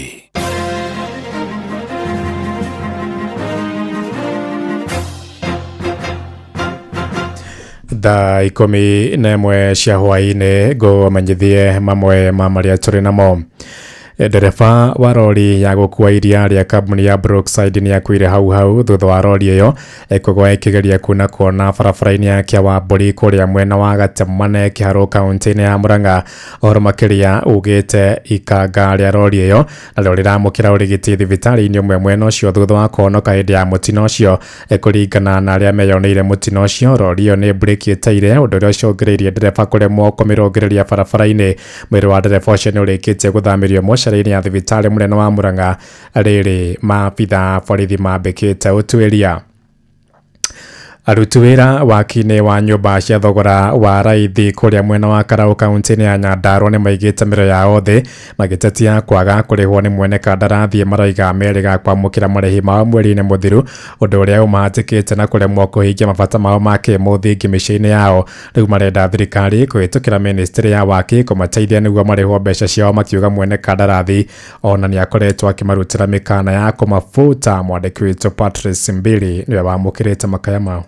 Thaa 11 cia hwaini ngũmenyithie mamwe ma marĩa tũrĩ namo. Ndereba wa rori ya gũkua iria rĩa kambuni ya Brookside nĩ akuire hau hau thutha wa rori ĩyo ĩkũgwa ĩkĩgeria kuna kona barabara-inĩ ya Kĩawambũri kũrĩa mwena wa Gatemane Kĩharũ kaunti-inĩ ya Murang'a. Ũhoro makĩria ugĩte ikanga rĩa rori ĩyo narĩo rĩramũkĩra ũrigiti thibitarĩ-inĩ ũmwe mwena ũcio thutha wa kũhonoka hĩndĩ ya mũtino ũcio. Kũringana na arĩa meyoneire mũtino ũcio, rori ĩyo nĩ mburĩki ĩteire ũndũ ũrĩa ũcũngĩrĩirie ndereba kũremwo kũmĩrũngĩrĩria barabara-inĩ. Mwĩrĩ wa ndereba ũcio nĩ ũrĩkĩtie gũthamĩrio mocarĩ ya thibitarĩ mũnene wa Murang'a rĩrĩ maabitha borithi mambĩkĩte ũtuĩria. Aruti wĩra waki-inĩ wa nyũmba cia thogora wa raithi kũrĩa mwena wa Karau kaunti-inĩ ya Nyandarua nĩ maigĩte mĩro yao thĩ magĩtetia kwaga kũrĩhwo nĩ mwene kandarathi maroiga merĩga kwamũkĩra marĩhi mao mweri-inĩ mũthiru ũndũ ũrĩa ũmahatĩkĩte na kũremwo kũhingia mabata mao ma kĩmũthingi mĩciĩ-inĩ yao. Rĩu marenda thirikari kũhĩtũkĩra ministry ya waki kũmateithia nĩguo marĩhwo mbeca ciao makiuga mwene kandarathi ona nĩ akoretwo akĩmarutĩra mĩkana ya kũmabuta. Mwandĩki witũ Patrice Mbili nĩwe wamũkĩrĩte makaya mao.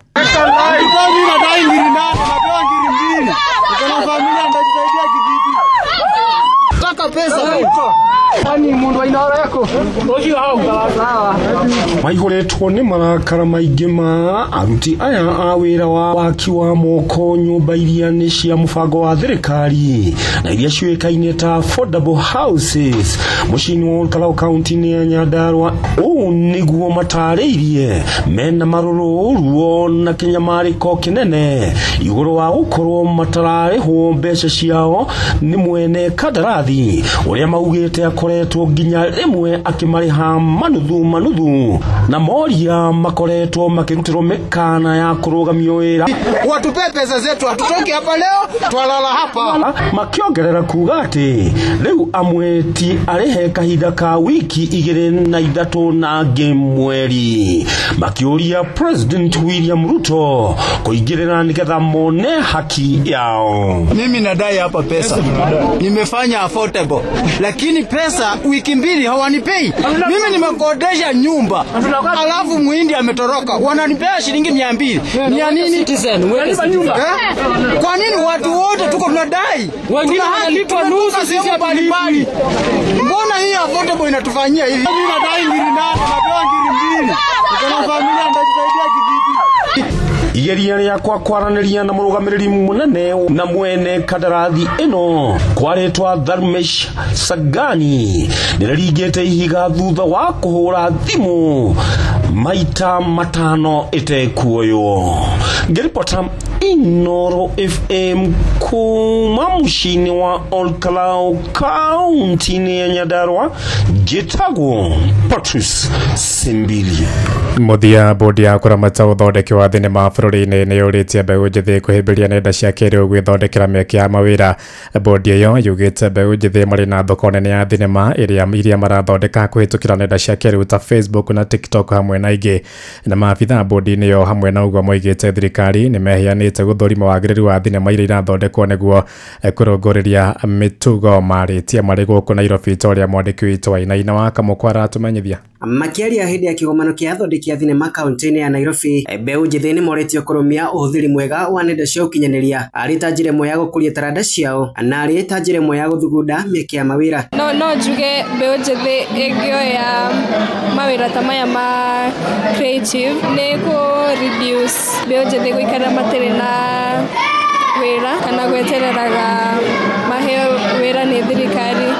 Maihũrĩtwo nĩ marakara maingĩ ma aruti aya a wĩra wa waki wa moko nyũmba iria nĩ cia mũbango wa thirikari na iria ciũĩkaine ta affordable houses mũciĩ-inĩ wa Olkalau kaunti-inĩ ya Nyandarua. Ũũ nĩguo matarĩirie mena marũrũ, ruo na kĩnyamarĩko kĩnene igũrũ wa gũkorwo matararĩhwo mbeca ciao nĩ mwene kandarathi ũrĩa maugĩte akoretwo nginya rĩmwe akĩmarĩha manuthu manuthu na moria makoretwo makĩrutĩrwo mĩkana ya kũrũgamio wĩra. Watupe pesa zetu, hatutoki hapa leo, twalala hapa. Makĩongerera kuga atĩ rĩu amwe ti arĩhe kahinda ka wiki 2 na 3 na angĩ mweri, makĩũria President William Ruto kũingĩrĩra nĩgetha mone haki yao. Mimi nadai hapa pesa, nimefanya affordable, lakini pesa wiki 2 hawanipei. Mimi nimekodesha nyumba, alafu muhindi ametoroka, wananipea shilingi 200. Ni ya nini? Kwa nini watu wote tuko tunadai? Wengine wanalipwa nusu, sisi mbalimbali. Mbona hii affordable inatufanyia hivi? Mimi nadai ngiri 8, napewa ngiri 2. Niko na familia nitajisaidia kivipi? Igeria rĩakwa kwaranĩria na mũrũgamĩrĩri mũnene na mwene kandarathi ĩno kwarĩtwa Dharmesh Sagani nĩrĩringĩte ihiga thutha wa kũhũra thimũ maita 5 ĩtekuoywo. Ngĩribota Inoro FM kuma mũciĩ-inĩ wa Olkalau kaunti-inĩ ya Nyandarua, njĩtagwo Patrice Simbili. Mũthia bodi ya kũramata ũthondeki wa thenema bũrũri-inĩ nĩ yũrĩtie mbeũ njĩthĩ kũhĩmbĩria nenda cia kĩrĩu gwĩthondekera mĩeke ya mawĩra. Bodi ĩyo yugĩte mbeũ njĩthĩ marĩ na thoko nene ya thenema iria marathondeka kũhĩtũkĩra nenda cia kĩrĩu ta Facebook na TikTok hamwe na ingĩ. Na maabitha bodi-inĩ ĩyo hamwe na ũguo moigĩte thirikari nĩ meheanĩte gũthũrima wagĩrĩru wa thenema iria irathondekwo nĩguo kũrũngũrĩria mĩtugo. Marĩtie marĩ gũkũ Nairobi ta ũrĩa mwandĩki witũ Wainaina wa Kamũkwa aratũmenyithia. Makĩaria hĩndĩ ya kĩgomano kĩa athondeki a thenema kaunti-inĩ ya Nairobi, mbeũ njĩthĩ nĩ moretio kũrũmia ũhũthĩri mwega wa nenda cia ũkinyanĩria arĩ ta njĩra ĩmwe ya gũkũria taranda ciao na arĩ ta njĩra ĩmwe ya gũthugunda mĩeke ya mawĩra. No njuge mbeũ njĩthĩ ĩngĩoya mawĩra ta maya ma creative nĩ kũ reduce mbeũ njĩthĩ gũikara matirĩ na wĩra kana gwetereraga maheo wĩra nĩ thirikari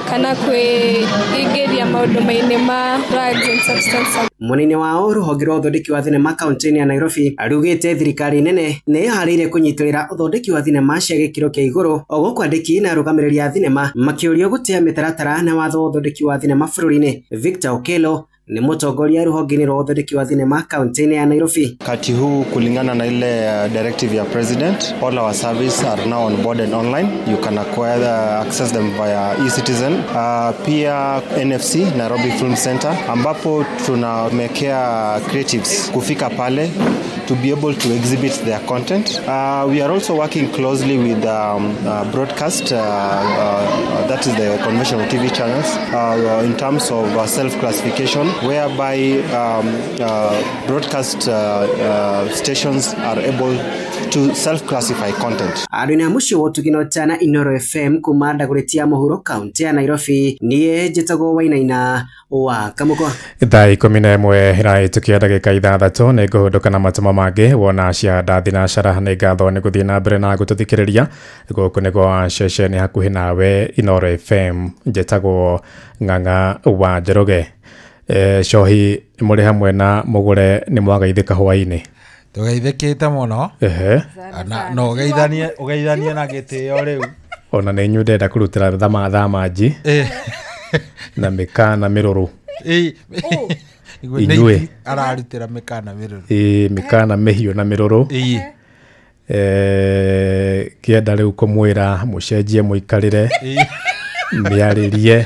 kana kwĩingĩria maũndũ-inĩ ma drugs and substance. Mũnene wao rũhonge rwa ũthondeki wa thenema kaunti-inĩ ya Nairobi arugĩte thirikari nene nĩ ĩharĩirie kũnyitĩrĩra ũthondeki wa thenema cia gĩkĩro kĩa igũrũ o gũkũ andĩki na arũgamĩrĩri a thenema makĩũrio gũtĩa mĩtaratara na watho wa ũthondeki wa thenema bũrũri-inĩ. Victor Okello ni mũtongoria rũhonge-inĩ rwa ũthondeki wa thenema kaunti-inĩ ya Nairobi. Wakati huu kulingana na ile directive ya president, all our service are now on board and online. You can acquire access them via eCitizen. Pia NFC Nairobi Film Center, ambapo tunamekea creatives kufika pale to be able to exhibit their content. We are also working closely with broadcast, that is the conventional TV channels, in terms of self-classification, whereby broadcast stations are able to self-classify content. Andũ a mũciĩ wa Ũtugino Tana Inoro FM kuma Dagoretti Mũhuro kaunti ya Nairobi, niĩ njĩtagwo Wainaina wa Kamũkwa. Thaa 11 ĩrahĩtũkia ndagĩka 6 nĩ ngũhũndũka na matũma mangĩ wona cia ndathi na cara. Nĩ ngatho nĩ gũthiĩ na mbere na gũtũthikĩrĩria. Gũkũ nĩ gwa ceceni hakuhĩ nawe Inoro FM, njĩtagwo Ng'ang'a wa Njoroge. Cohi mũrĩ hamwe na mũgũre nĩ mwagaithĩka hwaĩ-inĩ. Tũgeithĩkĩte mũno. Na ũgeithanie na gĩtĩo rĩu. Ona nĩ inyuĩ ndĩrenda kũrutĩra thamanji na mĩkana mĩrũrũ. Inyuĩ ararutĩra mĩkana mĩrũrũ. Mĩkana mĩhiũ na mĩrũrũ. Kĩenda rĩu kũmwĩra mũcenjie mũikarĩre, mĩarĩrie,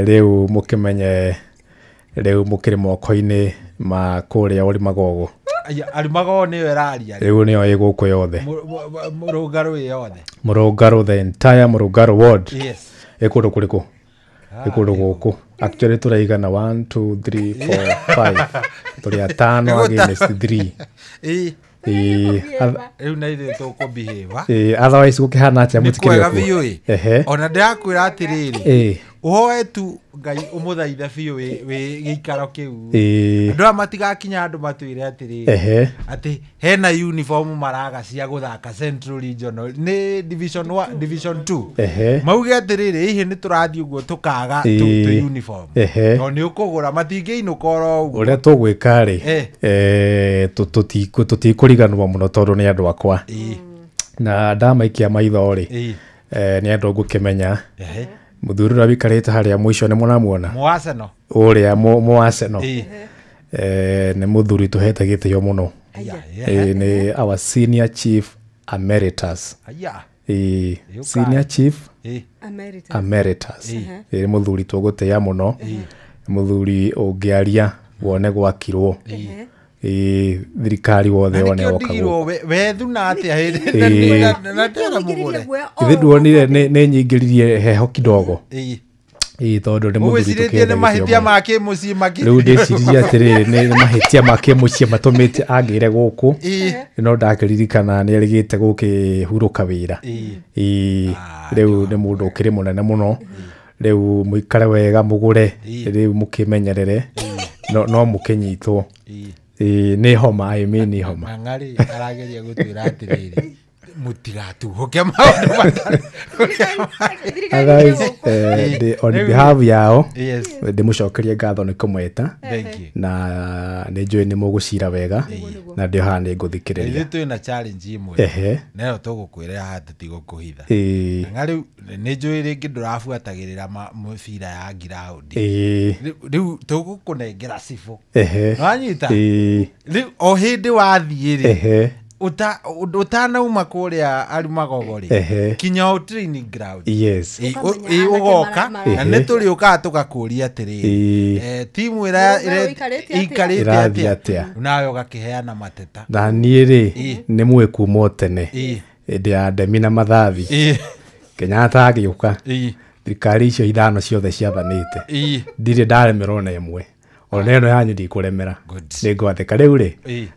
rĩu mũkĩmenye rĩu mũkĩrĩ moko-inĩ ma kũrĩa ũrĩmagogo. Arĩmagogo nĩyo ĩraria. Rĩu nĩyo ĩ gũkũ yothe. Mũrũngarũ ĩ yothe. Mũrũngarũ, the entire Mũrũngarũ ward. Yes. Ĩ kũndũ kũrĩkũ? Ĩ kũndũ gũkũ. Actually tũraigana 1 2 3 4 5. Tũrĩ atano against 3. Rĩu na ithuĩ tũkũbehave. Otherwise gũkĩhana atĩa mũtikĩrĩ kwega biũ ĩ. Ona ndĩrakwĩra atĩrĩrĩ, ũhoe tu Ngai ũmũthaithe biũ wĩ gĩikaro kĩu. Andũ aya matigakinya andũ matwĩre atĩrĩrĩ atĩ hena uniform maraga cia gũthaka Central Regional nĩ Division 1 Division 2. Mauge atĩrĩrĩ hihi nĩ tũrathiĩ ũguo tũkaga tu uniform. No nĩ ũkũgũra matingĩinũka oro ũguo. Ũrĩa tũgwĩka rĩ, tũtikũriganĩrwo mũno tondũ nĩ andũ akwa. Na ndamaikia maitho rĩ, nĩ andũ ngũkĩmenya. Mũthuri ũrĩa wĩikarĩte harĩa mũico nĩ mũramuona? Mũarsenal. Ũrĩa mũarsenal. Nĩ mũthuri tũhete gĩtĩo mũno. Nĩ our senior chief emeritus. Senior chief emeritus. Nĩ mũthuri tũgũtĩĩa mũno. Mũthuri ũngĩaria wone gwakirwo. Thirikari wothe wone woka gũkũ. Wethuna atĩa hĩndĩ na ndĩra mũgũre. Ithe nduonire nĩ nyingĩririe heho kidogo. Tondũ nĩ mũthuri tũkĩenda nĩ mahĩtia ma kĩmũciĩ makĩ. Rĩu ndĩciririe atĩrĩrĩ nĩ mahĩtia ma kĩmũciĩ matũmĩte angĩre gũkũ. No ndakĩririkana nĩ erĩgĩte gũkĩhurũka wĩra. Rĩu nĩ mũndũ ũkĩrĩ mũnene mũno. Rĩu mũikare wega mũgũre. Rĩu mũkĩmenyerere. No mũkĩnyitwo. Nĩ homa, I mean nĩ homa. Ng'ang'ari arageria gũtwĩra atĩrĩrĩ mũtigatuhũke maũndũ matarĩ. Otherwise, on behalf yao, ndĩmũcokerie ngatho nĩ kũmweta. Na nĩ njũĩ nĩ mũgũcira wega na ndĩ haha nĩ ngũthikĩrĩria. Ithuĩ twĩna challenge ĩmwe na ĩyo tũgũkwĩra haha tũtigũkũhitha. Ng'ang'a rĩu nĩ njũĩ rĩngĩ ndũrabuatagĩrĩra mĩbira ya ngiraũndi. Rĩu tũgũkũnengera cibũ. Nĩwanyita? Rĩu o hĩndĩ wathiĩ rĩ, utanauma kũrĩa Arumagogo rĩ, kinya o training ground. Yes. Ũgoka na nĩ tũrĩũkaga tũgakũria atĩrĩrĩ, timu ĩrĩa ĩikarĩte atĩa, nawe ũgakĩheana mateta. Na niĩ rĩ nĩ mũĩ kuma o tene hĩndĩ ya Ndemi na Mathathi, Kenyatta agĩũka, thirikari icio ithano ciothe ciathanĩte, ndirĩ ndaremerwo na ĩmwe. Ona ĩno yanyu ndikũremera. Nĩngwathĩka rĩu rĩ,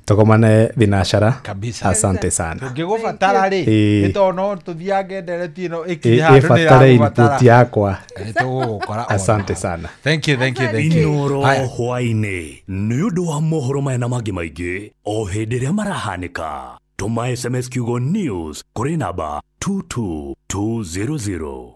tũgomane thinacara. Asante sana. Tũngĩgũbatara rĩ, nĩ tondũ no tũthiange ndereti ĩno ĩkinye handũ nĩ ĩbatare input yakwa. Tũgũgũkora. Asante sana. Thank you, thank you, thank you. Inoro hwaĩ-inĩ nĩ ũndũ wa mohoro maya na mangĩ maingĩ o hĩndĩ ĩrĩa marahanĩka. Tũma SMS kiugo news kũrĩ namba 22200.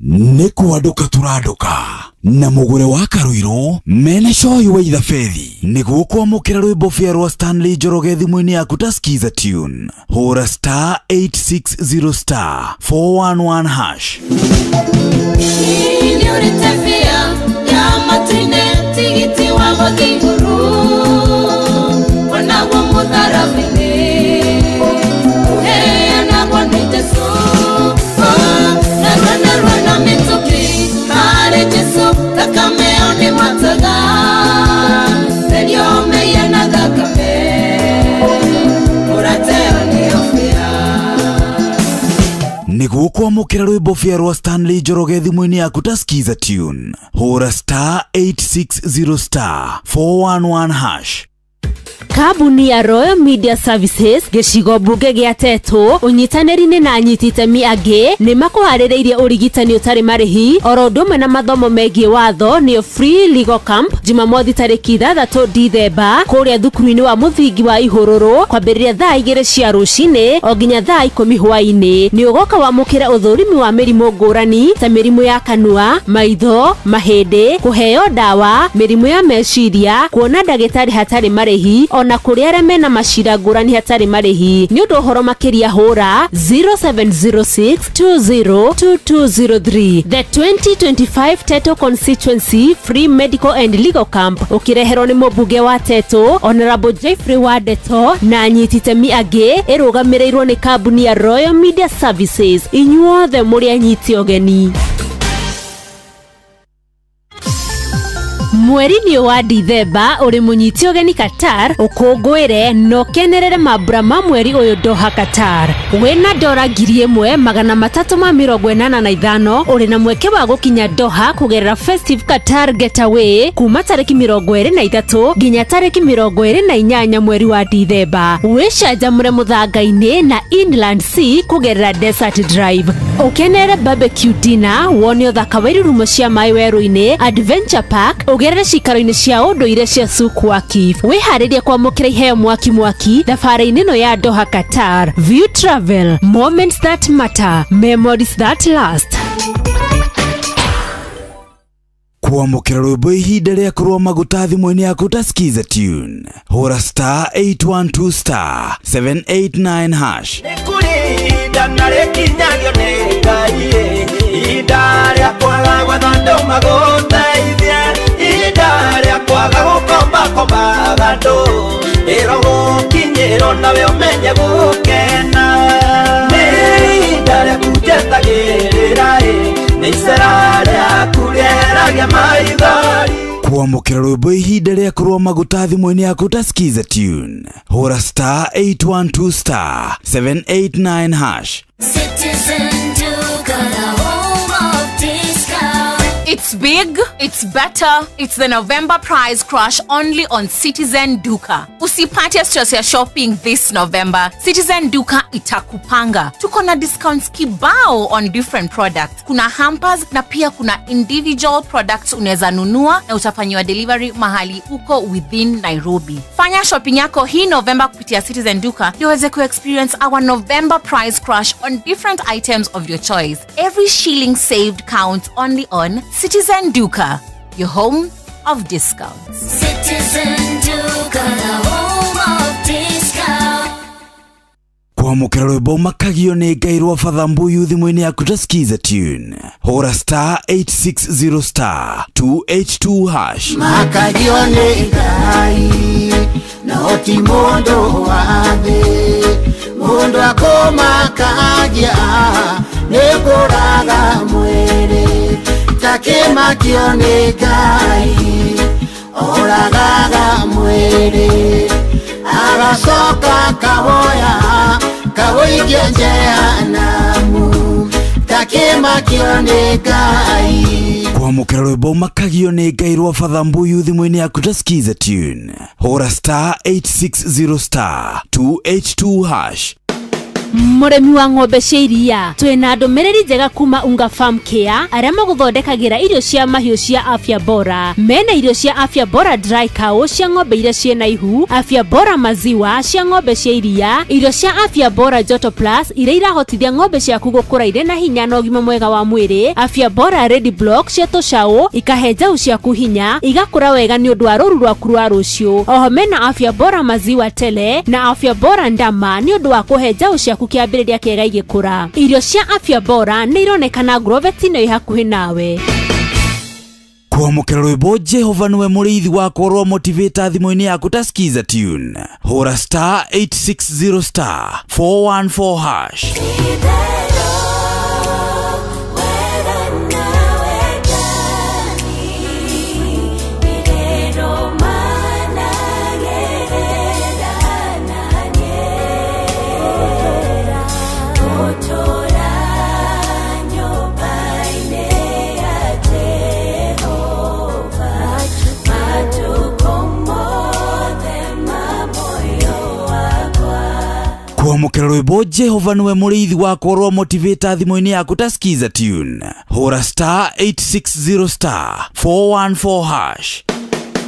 Nĩ kwandũka tũrandũka na mũgũre wa Karuirũ mena cohi wa ithabethi nĩguo kwamũkĩra rwĩmbo bĩa rwa Stanley Njoroge thimũ-inĩ yaku ta Skiza Tune. Hũra star 860 star 411 hash. Nĩguo kwamũkĩra rwĩmbo bĩa rwa Stanley Njoroge thimũ-inĩ yaku ta Skiza Tune. Hũra star 860 star 411 hash. Kambuni ya Royal Media Services gĩcigo mbunge gĩa Tetũ ũnyitanĩri-inĩ na anyiti itemi angĩ nĩ makũharĩrĩirie ũrigitani ũtarĩ marĩhi oro ũndũ ũmwe na mathomo megiĩ watho nĩyo Free Legal Camp Jumamothi tarĩki 6 Dithemba kũrĩa thukuru-inĩ wa mũthingi wa Ihũrũrũ kwambĩrĩria thaa 2 cia rũcinĩ o nginya thaa 10 hwaĩ-inĩ. Nĩ ũgoka wamũkĩra ũthũrimi wa mĩrimũ ngũrani ta mĩrimũ ya kanua, maitho, mahĩndĩ, kũheo ndawa, mĩrimũ ya meciria, kuona ndagĩtarĩ hatarĩ marĩhi ona kũrĩa arĩa mena macira ngũrani hatarĩ marĩhi. Nĩ ũndũ ũhoro makĩria hũra 0706 202203. The 2025 Teto Constituency Free Medical and Legal Camp ũkĩreherwo nĩ mũmbunge wa Teto Honorable Jeffrey Wadeto na anyiti itemi angĩ, ĩrũgamĩrĩirwo nĩ kambuni ya Royal Media Services. Inyuothe mũrĩ anyiti ũgeni. Mweri-inĩ wa Dithemba ũrĩ mũnyiti ũgeni Qatar, ũkũngũĩre na ũkenerere mambura ma mweri ũyũ Doha Qatar. Wĩna dora 1385 ũrĩ na mweke wa gũkinya Doha kũgerera Festive Qatar Getaway kuma tarĩki 23 nginya tarĩki 28 mweri wa Dithemba. Wĩcanjamũre mũthanga-inĩ na Inland Sea kũgerera Desert Drive. Ũkenere barbecue dinner, wone ũthaka wa irurumo cia maĩ werũ-inĩ, Adventure Park, ũgerere cikaro-inĩ cia ũndũire cia Souk Waqif. Wĩharĩrie kwamũkĩra iheo mwaki mwaki thabarĩ-inĩ ĩno ya Doha Qatar. View Travel, moments that matter, memories that last. Kwamũkĩra rwĩmbo ihinda rĩa kũrũa maguta thimũ-inĩ yaku ta Skiza Tune. Hũra star 812 star 789 hash. Nĩkũrĩ ihinda na rĩkinyagio nĩ Ngai, ihinda rĩa kwaga gwetha andũ magũteithie, ihinda rĩa kwaga gũkombakombaga andũ, ĩro gũkinyĩrwo nawe ũmenye gũkena. Nĩ ihinda rĩaku njetagĩrĩra, nĩ icera rĩaku rĩeragia maithori. Kwamũkĩra rwĩmbo ihinda rĩa kũrũa maguta thimũ-inĩ yaku ta Skiza Tune. Hũra star 812 star 789 hash. Citizen Duka, the home of discount. It's big, it's better, it's the November price crash only on Citizen Duka. Usipate stress ya shopping this November. Citizen Duka itakupanga. Tuko na discounts kibao on different products. Kuna hampers na pia kuna individual products unaweza nunua na utafanyiwa delivery mahali uko within Nairobi. Fanya shopping yako hii November kupitia Citizen Duka ndio uweze ku-experience our November price crash on different items of your choice. Every shilling saved counts only on Citizen Duka, your home of discounts. Citizen Duka, the home of discount. Kwamũkĩra rwĩmbo makagio nĩ Ngai rwa Father Mbuyu thimũ-inĩ yaku ta Skiza Tune. Hũra star 860 star 282 hash. Makagio nĩ Ngai no ti mũndũ wa thĩ, mũndũ akũmakagia nĩ kũraga mwĩrĩ, takĩmakio nĩ Ngai oragaga mwĩrĩ, agacoka kawoya kawoikia jehanamu, takĩmakio nĩ Ngai. Kwamũkĩra rwĩmbo makagio nĩ Ngai rwa Father Mbuyu thimũ-inĩ yaku ta Skiza Tune. Hũra star 860 star 282 hash. Mũrĩmi wa ng'ombe cia iria, twĩna ndũmĩrĩri njega kuma Unga Farm Care arĩa magũthondekagĩra irio cia mahiũ cia afya bora. Mena irio cia afya bora dry cow cia ng'ombe iria ciĩna ihu, afya bora maziwa cia ng'ombe cia iria, irio cia afya bora joto plus iria irahotithia ng'ombe ciaku gũkũra irĩ na hinya na ũgima mwega wa mwĩrĩ, afya bora ready block cia tũcaũ ikahe njaũ ciaku hinya igakũra wega nĩ ũndũ wa rũru rwaku rwa rũciũ. Oho mena afya bora maziwa tele na afya bora ndama nĩ ũndũ wa kũhe njaũ ciaku kĩambĩrĩria kĩega igĩkũra. Irio cia afya bora nĩ ironekana Grovet-inĩ ĩ hakuhĩ nawe. Kwamũkĩra rwĩmbo Jehova nĩwe mũrĩithi wakwa rwa Motivator thimũ-inĩ yaku ta Skiza Tune. Hũra star 860 star 414 hash. Kwamũkĩra rwĩmbo Jehova nĩwe mũrĩithi wakwa rwa Motivator thimũ-inĩ yaku ta Skiza Tune. Hũra star 860 star 414 hash.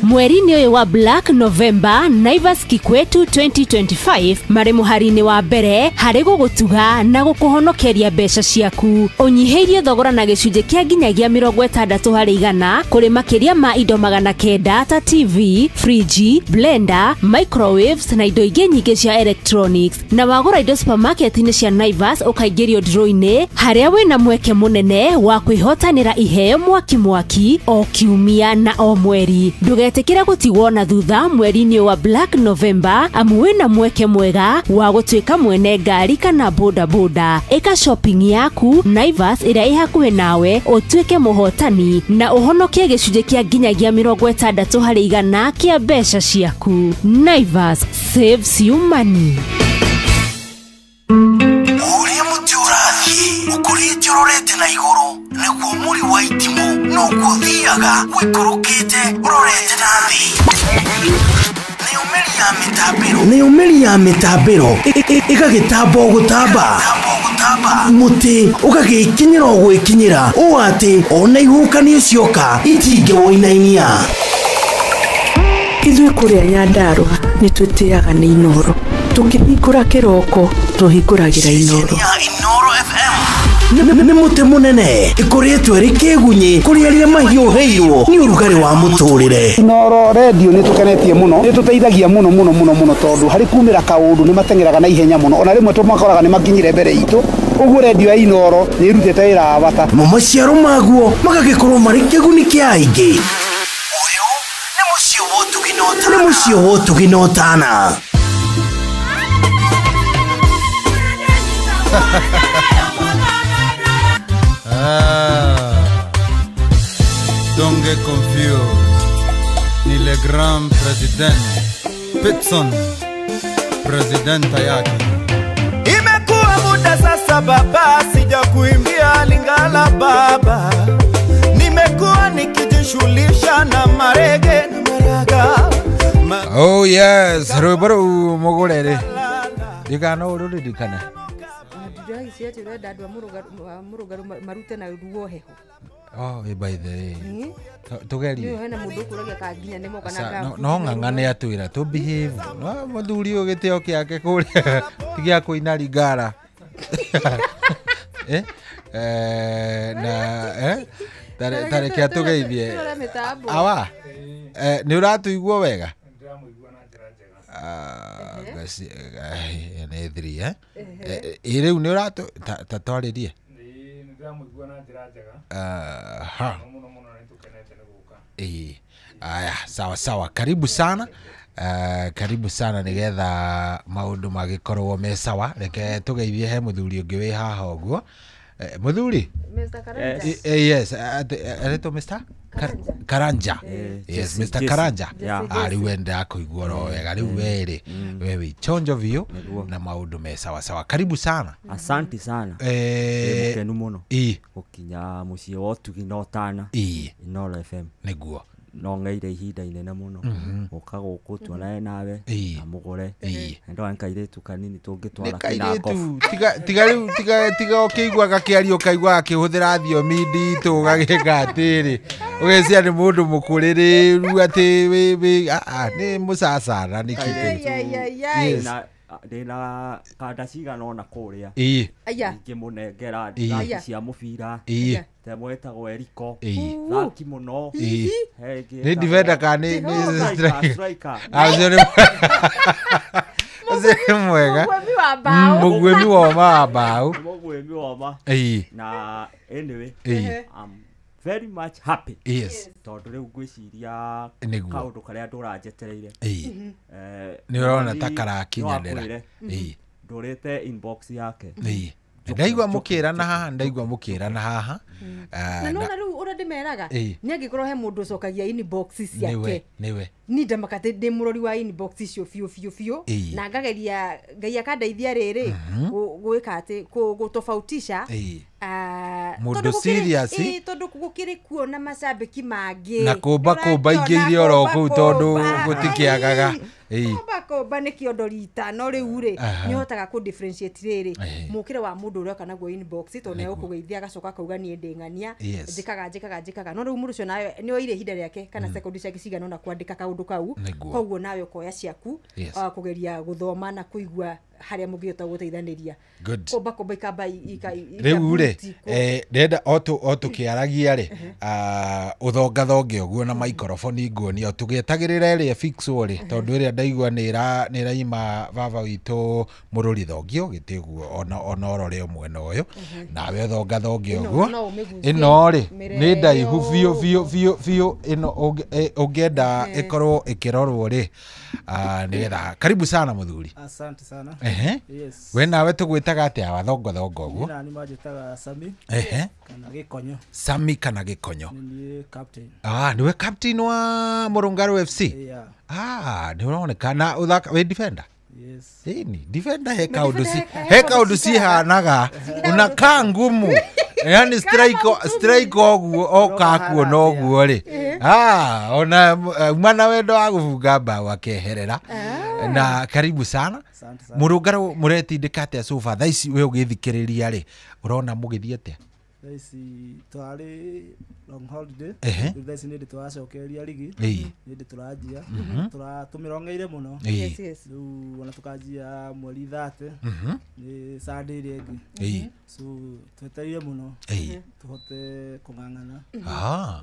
Mweri-inĩ ũyũ wa Black November, Naivas Kikwetu 2025 marĩ mũhari-inĩ wa mbere harĩ gũgũtuga na gũkũhonokeria mbeca ciaku. Ũnyihĩirie thogora na gĩcunjĩ kĩa nginyagia 60% kũrĩ makĩria ma indo 900 ta TV, friji, blender, microwaves na indo ingĩ nyingĩ cia electronics. Na wagũra indo supermarket-inĩ cia Naivas ũkaingĩrio draw-inĩ harĩa wĩna mweke mũnene wa kwĩhotanĩra iheo mwaki mwaki o kiumia na o mweri. Ndũgetĩkĩre gũtigwo na thutha mweri-inĩ wa Black November amu wĩna mweke mwega wa gũtuĩka mwene ngari kana boda boda. Ĩka shopping yaku Naivas ĩrĩa ĩ hakuhĩ nawe ũtuĩke mũhotani na ũhonokie gĩcunjĩ kĩa nginyagia 60% kĩa mbeca ciaku. Naivas saves you money. Ũrĩa mũtĩ ũrathiĩ ũkũrĩte ũrorete na igũrũ nĩguo mũri wa itimũ noguo ũthiaga wĩikũrũkĩte ũrorete na thĩ. Nĩyo mĩri ya mĩtambĩro ĩgagĩtamba o gũtamba, mũtĩ ũgagĩkinyĩra o gwĩkinyĩra ũũ atĩ ona ihuhũkanio cioka itingĩwũinainia. Ithuĩ kũrĩa Nyandarũa nĩ twĩtĩaga nĩ Inooro. Tũkĩhingũra kĩroko tũhingũragĩra Inooro. Inooro FM nĩ mũtĩ mũnene ĩkũrĩtwo ĩrĩ kĩgunyĩ kũrĩ arĩa mahiũhĩirwo nĩ ũrugarĩ wa mũtũrĩre. Inooro redio nĩ tũkenetie mũno, nĩ tũteithagia mũno mũno mũno mũno tondũ harĩ kumĩra kaũndũ nĩ mateng'eraga na ihenya mũno, ona rĩmwe tũmakoraga nĩ makinyire mbere itũ. Ũguo redio ya Inooro nĩ ĩrutĩte wĩra wa bata. Mo maciaro maguo magagĩkorwo marĩ kĩguni kĩa aingĩ. Nĩ mũciĩ wa ũtugi na ũtana. Don't get confused. Ni le grand president Pitson, presidenta yake. Imekuwa muda sasa baba, sijakuimbia Lingala baba. Nimekuwa nikijishughulisha na marege na maraga. Oh yes, rwĩmbo rũu mũgũre rĩ. Ndikana ũrũririkana. Ndĩragicia atĩ ũrenda andũ a mũrũngarũ marute na ruo heho. Oh, by the way. Tugerie. Hena mũndũ ũkũragia ka nginya nĩ moka na nga. No ng'ang'a nĩ atwĩra tũ behave. No mũthuri ũyũ gĩtĩo kĩake kũrĩa ti gĩa kũina Lingala. Na tareke atũgeithie. Awa. Nĩ ũratũigua wega? Nĩ 3 ĩ rĩu nĩ ũratũ ta twarĩrie. Aya, sawa sawa, karibu sana. Karibu sana nigetha maundu magikorwo me sawa. Reke tugeithie he muthuri ungi wi haha uguo. Muthuri Mr. Karanja. Yes, aretwo Mr. Karanja. Yes, Mr. Karanja. Ari wenda kuigua ro wega riu weri we wi chonjo biũ na maundu me sawa sawa. Karibu sana. Asante sana. Mukenu muno. Gukinya mucii wa ũtugi na ũtana. Inooro FM. Niguo. No ng'eire ihinda inene mũno gũka gũkũ tuonane nawe na mũgũre ndona nĩ kairĩtu kanini tũngĩtwara kĩnako. Tiga rĩu tiga ũkĩigua gakĩaria ũkaigua gakĩhũthĩra thiomi nditũ ũgagĩka atĩrĩ ũgeciria nĩ mũndũ mũkũrĩrĩru atĩ nĩ mũcacana nĩ kĩndũ. Ndĩna kanda cigana ũna kũrĩa ingĩmũnengera thaki cia mũbira temwe ĩtagwo Eriko thaki mũno nĩ defender kana nĩ striker? Ũcio mwega mũguĩmi wa ma mbaũ mũguĩmi wa ma na anyway I'm very much happy. Yes. Tondũ rĩu ngwĩciria kaũndũ karĩa ndũranjetereire nĩ ũrona ta karakinyanĩra. Ndũrĩte inbox yake. Ndaigua mũkĩrana haha, ndaigua mũkĩrana haha. Na nona rĩu ũrĩa ndĩmeraga nĩ angĩkorwo he mũndũ ũcokagia inbox ciake nĩwe ni ndamakate ndĩ mũrori wa inbox icio biũ biũ biũ na ngageria Ngai akandeithia rĩrĩ gwĩka atĩ gũtofautisha mũndũ serious tondũ gũkĩrĩ kuo na macambĩki mangĩ na kũmba kũmba ingĩ oro kũu tondũ gũtikĩagaga. Kũmba kũmba nĩ kĩondo rita no rĩu rĩ nĩ ũhotaga kũ differentiate rĩrĩ mũkĩre wa mũndũ ũrĩa oka naguo inbox tondũ nĩ ũkũgeithia agacoka akauga niĩ ndĩ ng'ania njĩkaga no rĩu mũndũ ũcio nawe nĩ oire ihinda rĩake kana sekondi ciake cigana ũna kwandĩka kaũndũ kau koguo nawe ũkoya ciaku kũgeria gũthoma na kũigua harĩa mũngĩhota gũteithanĩria. Good. Komba komba ikamba ika rĩu rĩ ndenda o tũkĩaragia rĩ ũthongathonge ũguo na maikoroboni nguonia tũgĩetagĩrĩra ĩrĩa fixwo rĩ tondũ ĩrĩa ndaigua nĩ ĩraima baba witũ mũrũri thongio gĩtĩguo ona ũrore mwena ũyũ nawe ũthongathonge ũguo ĩno rĩ nĩ ndaihu biũ biũ biũ biũ ĩno ũngĩenda ĩkorwo ĩkĩrorwo rĩ nĩgetha. Karibu sana mũthuri. Asante sana. Yes. We nawe tũgwĩtaga atĩa wathongothongo ũguo? Nĩ manjĩtaga Sami. Kana Gĩkonyo. Sami kana Gĩkonyo. Nĩ captain. Nĩwe captain wa Mũrũngarũ FC? Yeah. Nĩ ũroneka ũthaka wĩ defender? Yes. Ĩni defender he kaũndũ cihanaga unakaa ngumu. Yani strike oguo okakuona ũguo rĩ ona mana wendo wa gũbunga mbaũ akeherera. Na karibu sana. Mũrũngarũ mũretindĩka atĩa so far thaa ici we ũgĩthikĩrĩria rĩ ũrona mũgĩthiĩ atĩa? Thaa ici twarĩ long holiday. Thaa ici nĩ hĩndĩ tũracokereria rigi, nĩ hĩndĩ tũranjia tũmĩrongeire mũno. Yes, yes. Rĩu ona tũkanjia mweri 30 nĩ Sunday ĩrĩa ĩngĩ. So twetereire mũno tũhote kũng'ang'ana.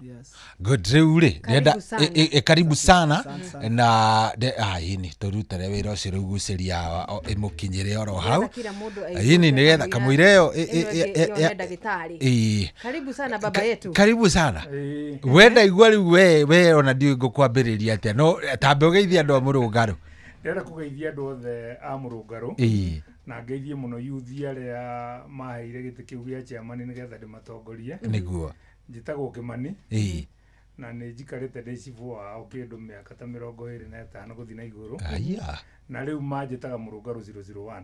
Yes. Good. Rĩu rĩ ndenda karibu sana na ĩni tũrutare wĩra ũcio rĩu gucĩria ĩmũkinyĩre oro hau ĩni nĩgetha kamũira ĩyo ndagĩtarĩ. Karibu sana baba yetu. Karibu sana. We ndaigua rĩu we ona ndiũĩ ngũkwambĩrĩria atĩa no tambe ũgeithie andũ a Mũrũngarũ. Ndĩrenda kũgeithia andũ othe a Mũrũngarũ na ngeithie mũno yuthi arĩa maheire gĩtĩ kĩu gĩa chairman nĩgetha ndĩmatongorie. Nĩguo. Njĩtagwo Kĩmani. Na nĩ njikarĩte ndĩ cibũ wao kĩndũ mĩaka ta 25 gũthiĩ na igũrũ. Na rĩu manjĩtaga Mũrũngarũ 001.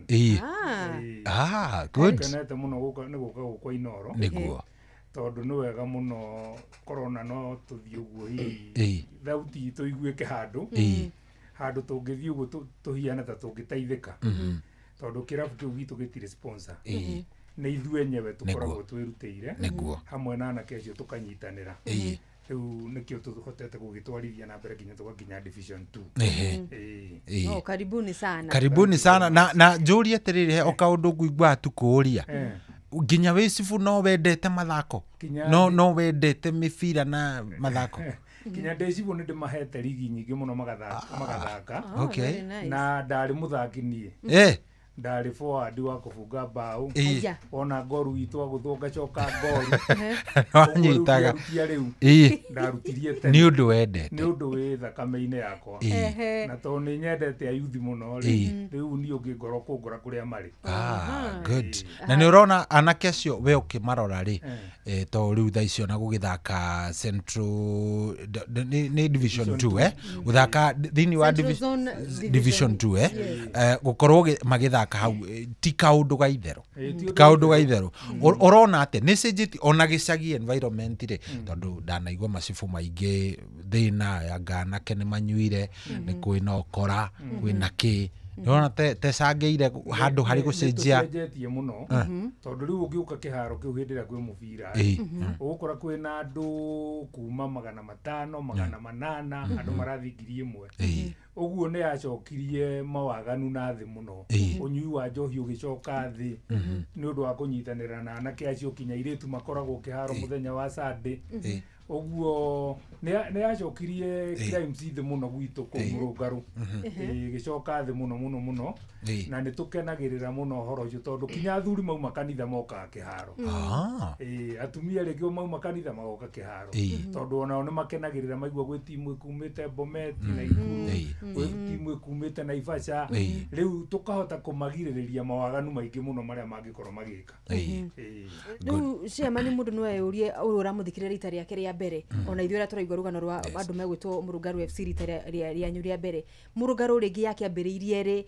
Good. Ngenete mũno nĩ gũka gũkwa Inooro. Nĩguo. Tondũ nĩ wega mũno korona no tũthiĩ ũguo hihi thauti itũ iguĩke handũ handũ tũngĩthiĩ ũguo tũhiane ta tũngĩteithĩka tondũ kĩrabu kĩu gitũ gĩtirĩ sponsor. Nĩ ithuĩ enyewe tũkoragwo twĩrutĩire hamwe na anake acio tũkanyitanĩra. Rĩu nĩkĩo tũhotete gũgĩtwarithia na mbere nginya tũgakinya division 2. Oh, karibuni sana. Karibuni sana na njũrie atĩrĩrĩ he o kaũndũ ngũigua tukũũria nginya wĩ cibu no wendete mathako no wendete mĩbira na mathako? Nginya ndĩ cibũ nĩ ndĩmahete rigi nyingĩ mũno magathaka. Na ndarĩ mũthaki niĩ. Ndarĩ forward wa kũbunga mbaũ ona ngoru itũ agũthwo ngacoka ngoru wanyitaga rĩu ndarutirie tene nĩ ũndũ wendete nĩ ũndũ wĩ thakame-inĩ yakwa na tondũ nĩ nyendete ayuthi mũno rĩ rĩu niĩ ũngĩngora kũngora kũrĩa marĩ. Good. Na nĩ ũrona anake acio we ũkĩmarora rĩ tondũ rĩu thaa icio na gũgĩthaka Central nĩ division 2 gũthaka thĩinĩ wa division 2 gũkorwo magĩthaka hau ti kaũndũ ga itherũ kaũndũ ga itherũ ũrona atĩ nĩ cenjetie ona gĩcagi environment rĩ tondũ ndanaigua macibũ maingĩ thĩna anga anake nĩ manyuire nĩ kwĩna ũkora kwĩna kĩ nĩwona tecangĩire handũ harĩ gũcenjia cenjetie mũno tondũ rĩu ũngĩũka kĩharo kĩu hĩndĩ ĩrĩa kwĩ mũbira ũgũkora kwĩna andũ kuma 500 800 andũ marathiĩ 1000 ũguo nĩ yacokirie mawaganu na thĩ mũno ũnyui wa njohi ũgĩcoka thĩ nĩ ũndũ wa kũnyitanĩra na anake acio kinya airĩtu makoragwo kĩharo mũthenya wa Sunday ũguo nĩ yacokirie crimes thĩ mũno gwitũ kũu Mũrũngarũ ĩgĩcoka thĩ mũno mũno mũno na nĩ tũkenagĩrĩra mũno ũhoro ũcio tondũ kinya athuri mauma kanitha mokaga kĩharo atumia rĩngĩ mauma kanitha magoka kĩharo tondũ onao nĩ makenagĩrĩra maigua gwĩ timu ĩkumĩte Bomet na Nakuru gwĩ timu ĩkumĩte Naivasha rĩu tũkahota kũmagirĩrĩria mawaganu maingĩ mũno marĩa mangĩkorwo magĩka. Rĩu chairman mũndũ no eyũrie ũrĩa ũramũthikĩrĩria rita rĩake rĩa mbere ona ithuĩ arĩa tũraigua rũgano rwa andũ megwĩtwo Mũrũngarũ FC rita rĩanyu rĩa mbere Mũrũngarũ rĩngĩ yakĩambĩrĩirie rĩ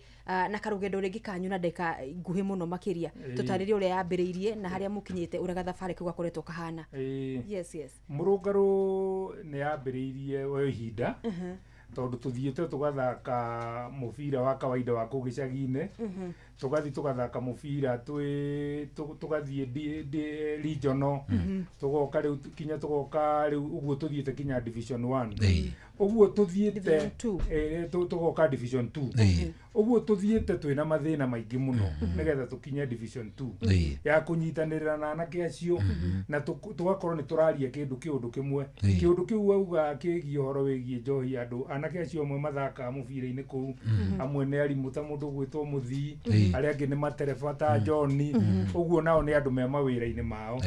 na karũgendo rĩngĩ kanyu na ndagĩka nguhĩ mũno makĩria tũtarĩrie ũrĩa yambĩrĩirie na harĩa mũkinyĩte ũrĩa gathabarĩ kau gakoretwo kahana. Yes, yes. Mũrũngarũ nĩ yambĩrĩirie o ihinda tondũ tũthiĩte tũgathaka mũbira wa kawaida wa kũu gĩcagi-inĩ tũgathiĩ tũgathaka mũbira tũgathiĩ regional tũgoka rĩu kinya tũgoka rĩu ũguo tũthiĩte kinya division 1 Ũguo tũthiĩte tũgoka division 2. Ũguo tũthiĩte twĩna mathĩna maingĩ mũno nĩgetha tũkinye division 2 ya kũnyitanĩrĩra na anake acio na tũgakorwo nĩ tũraria kĩndũ kĩũndũ kĩmwe. Kĩũndũ kĩu auga kĩgiĩ ũhoro wĩgiĩ njohi andũ anake acio amwe mathakaga mũbira-inĩ kũu, amwe nĩ arimũ ta mũndũ ũgwĩtwo Mũthii, arĩa angĩ nĩ matereba ta John, ũguo nao nĩ andũ me mawĩra-inĩ mao.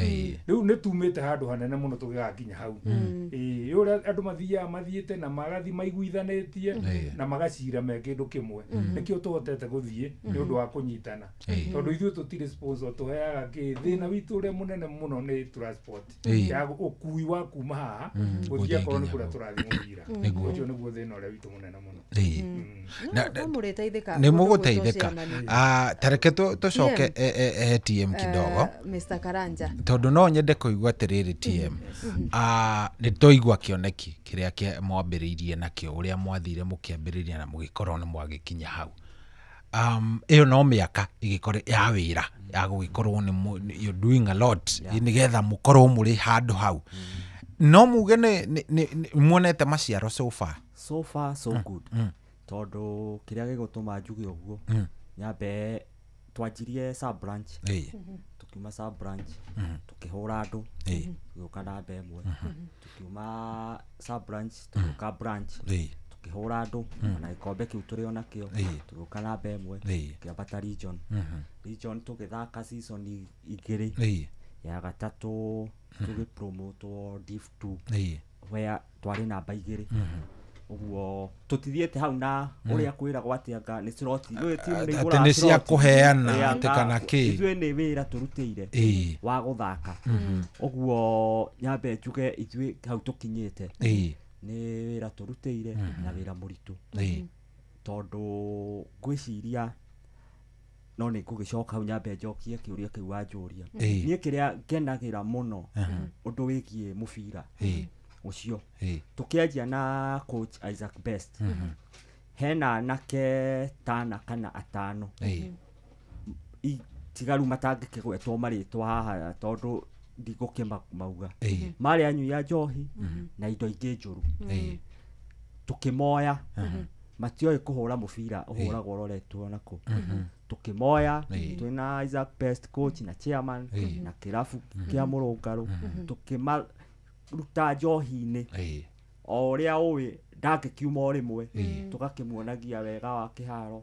Rĩu nĩ tumĩte handũ hanene mũno tũgĩgakinya hau. Ũrĩa andũ mathiaga mathiĩte na magathi maiguithanĩtie na magacira me kĩndũ kĩmwe, nĩkĩo tũhotete gũthiĩ nĩ ũndũ wa kũnyitana, tondũ ithuĩ tũtirĩ sponsor tũheaga kĩ. Thĩna witũ ũrĩa mũnene mũno nĩ transport ya ũkui wa kuma haha gũthiĩ akorwo nĩ kũrĩa tũrathiĩ mũbira. Ũcio nĩguo thĩna ũrĩa witũ mũnene mũno. Nĩ mũgũteithĩka. Tareke tũcoke TM kidogo Mr. Karanja, tondũ no nyende kũigua atĩrĩrĩ TM, nĩ twaigua kĩoneki kĩrĩa mwambĩrĩirie nakĩo, ũrĩa mwathire mũkĩambĩrĩria na mũgĩkorwo nĩ mwagĩkinya hau. Ĩyo no mĩaka ĩgĩkorwo ya wĩra ya gũgĩkorwo nĩ you're doing a lot nĩgetha mũkorwo mũrĩ handũ hau. No muge nĩ muonete maciaro so far? So far so good. Tondũ kĩrĩa gĩgũtũma njuge ũguo, nyambe twanjirie sub branch, tukiuma sub branch tukĩhũra andũ, tũgĩũka namba ĩmwe, tukiuma sub branch tũgĩũka branch, tukĩhũra andũ na gĩkombe kĩu tũrĩ onakĩo, tũgĩũka namba ĩmwe, tũkĩambata region. Region tũgĩthaka season igĩrĩ, ya gatatũ tũgĩpromotwo div 2 where twarĩ namba igĩrĩ. Ũguo tũtithiĩte hau na ũrĩa kwĩragwo atĩ anga nĩ slot, atĩ nĩ cia kũheana atĩ kana kĩ, ithuĩ nĩ wĩra tũrutĩire wa gũthaka. Ũguo nyambe njuge ithuĩ hau tũkinyĩte nĩ wĩra tũrutĩire na wĩra mũritũ, tondũ ngwĩciria no nĩ ngũgĩcoka hau nyambe njokie kĩũria kĩu wanjũria. Niĩ kĩrĩa ngenagĩra mũno ũndũ wĩgiĩ mũbira ũcio, tũkĩanjia na coach Isaac Best, hena anake tana kana atano tigaru matangĩkĩgwetwo marĩtwa haha tondũ ndigũkĩmauga, marĩ anyui a njohi na indo ingĩ njũru. Tũkĩmoya, matioĩ kũhũra mũbira ũhũragwo ũroretwo nakũ. Tũkĩmoya twĩna Isaac Best coach na chairman na kĩrabu kĩa Mũrũngarũ, tũkĩmaruta njohi-inĩ o ũrĩa ũĩ ndangĩkiuma o rĩmwe, tũgakĩmuonagia wega wa kĩharo,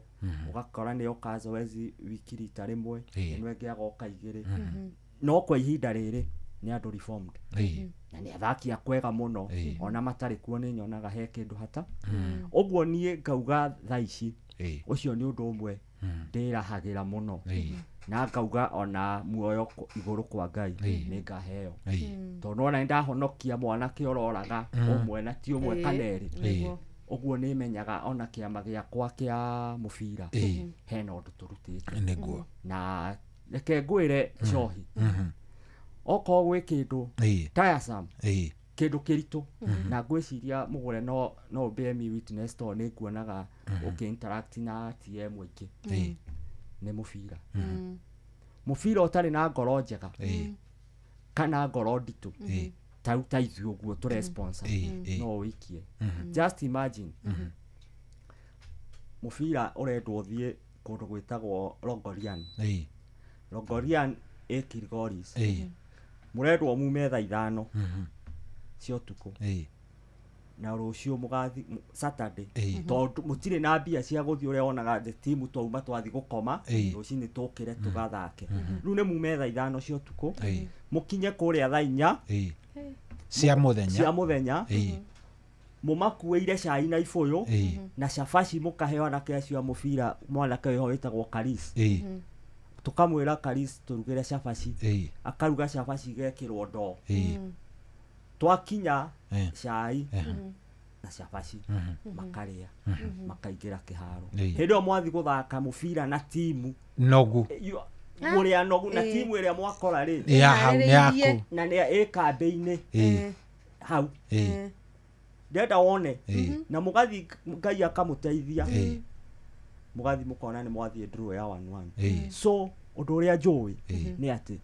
ũgakora nĩ oka zoezi wiki rita rĩmwe, ĩno ĩngĩ agoka igĩrĩ. No kwa ihinda rĩrĩ nĩ andũ reformed na nĩ athaki a kwega mũno, ona matarĩ kuo nĩ nyonaga he kĩndũ hata. Ũguo niĩ ngauga thaa ici ũcio nĩ ũndũ ũmwe ndĩrahagĩra mũno, na ngauga ona muoyo igũrũ kwa Ngai nĩ ngaheo, tondũ ona nĩ ndahonokia mwanake ũroraga ũmwe na ti ũmwe kana erĩ. Ũguo nĩ menyaga ona kĩama gĩakwa kĩa mũbira hena ũndũ tũrutĩte. Nĩguo. Na reke ngwĩre Cohi, okorwo gwĩ kĩndũ tiresome, kĩndũ kĩritũ, na ngwĩciria mũgũre no bear me witness tondũ nĩ nguonaga ũkĩ interact na TM aingĩ, nĩ mũbira. Mũbira ũtarĩ na ngoro njega kana ngoro nditũ ta ithuĩ ũguo tũre-sponsor no ũikie. Just imagine mũbira ũrendwo ũthiĩ kũndũ gwĩtagwo Longorian. Longorian ĩ Kilgoris. Mũrendwo mume thaa 5 cia ũtukũ na rũciũ mũgathi Saturday, tondũ mũtirĩ na mbia cia gũthiĩ ũrĩa wonaga the team twauma twathi gũkoma rũcinĩ tũkĩre tũgathake. Rĩu nĩ mume thaa 5 cia ũtukũ mũkinye kũrĩa thaa 4 cia mũthenya, mũmakuĩire cai na ibũyũ na cabaci mũkaheo anake acio a mũbira, mwanake ũyũ wĩtagwo Karis. Tũkamwĩra Karis tũrugĩre cabaci, akaruga cabaci igekĩrwo ndoo. Twakinya cai na cabaci makarĩa, makaingĩra kĩharo. Hĩndĩ ĩyo mwathi gũthaka mũbira na timu nogu, mũrĩ anogu, na timu ĩrĩa mwakora rĩ na nĩ ĩ kambĩ-inĩ hau, ndĩrenda wone, na mũgathi Ngai akamũteithia, mũgathi mũkona nĩ mwathiĩ draw ya 1-1. So ũndũ ũrĩa njũĩ nĩ atĩ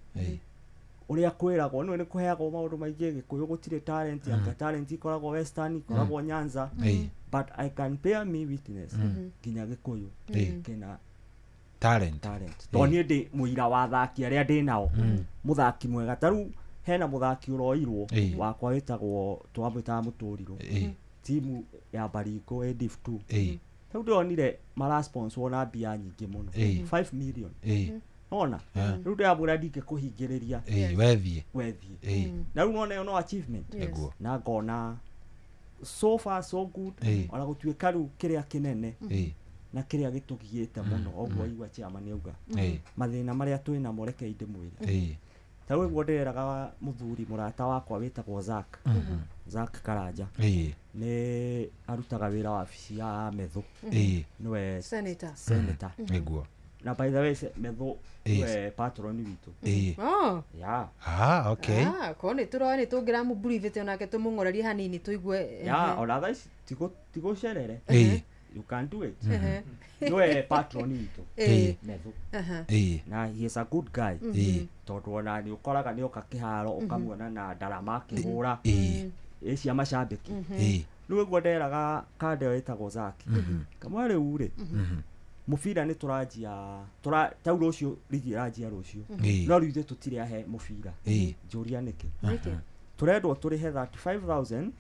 Ũrĩa kwĩragwo nĩ kũheagwo maũndũ maingĩ Gĩkũyũ gũtirĩ talent anga talent ikoragwo Western ikoragwo Nyanza but I can bear me witness nginya Gĩkũyũ kĩna talent to niĩ ndĩ mũira wa athaki arĩa ndĩ nao mũthaki mwega ta rĩu hena mũthaki ũroirwo wakwa wĩtagwo twamwĩtaga Mũtũrirũ timu ya Baringo Div 2 rĩu ndĩronire marasponsor na mbia nyingĩ mũno 5 million ona rĩu ndĩramwĩra ndingĩkũhingĩrĩria wethiĩ na rĩu nona ĩyo no achievement na ngona so far so good ona gũtuĩka rĩu kĩrĩa kĩnene na kĩrĩa gĩtũgiĩte mũno ũguo igua chairman auga mathĩna marĩa twĩ namo reke ndĩmwĩre ta rĩu ũguo ndĩreraga mũthuri mũrata wakwa wĩtagwo Zack Karanja nĩ arutaga wĩra wabici ya Methu nĩwe senator nĩguo na by the way Methu nĩwe patron witũ oh yeah okay ko nĩ tũroe nĩ tũngĩramũburithĩte onake tũmũng'orerie hanini tũigue yeah ona thaa ici tigũcerere you can do it nĩwe patron witũ Methu na he is a good guy tondũ ona nĩ ũkoraga nĩ oka kĩharo ũkamuona na ndarama akĩhũra cia macambĩki rĩu ũguo nderaga kanda ĩyo ĩtagwo Zack kamwe rĩu rĩ mũbira nĩ tũranjia tau rũciũ rigi ĩranjia rũciũ no rĩu ithuĩ tũtirĩ ahe mũbira njũria nĩkĩ tũrendwo tũrĩhe 35,000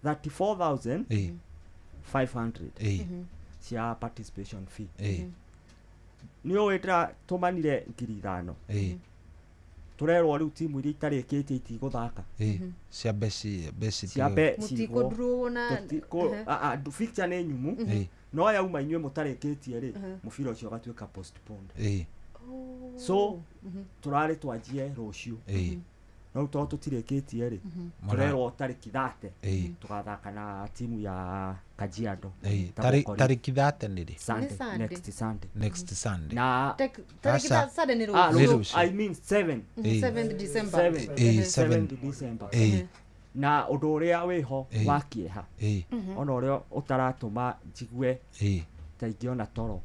34,500 cia participation fee nĩ ũĩ tũmanire 5,000 tũrerwo rĩu timu iria itarĩkĩtie itigũthaka ciambe fixture nĩ nyumu no yauma inyuĩ mũtarĩkĩtie rĩ mũbira ũcio ũgatuĩka postponed so tũrarĩ twanjie rũciũ no tondũ tũtirĩkĩtie rĩ tũrerwo tarĩki 30 tũgathaka na timu ya Kajiado tarĩki 30 nĩ rĩ Sunday next Sunday na tarĩki Sunday nĩ rũciũ I mean 7 December 7 December na ũndũ ũrĩa wĩho wa kĩeha ona ũrĩa ũtaratũma njigue ta ingĩona toro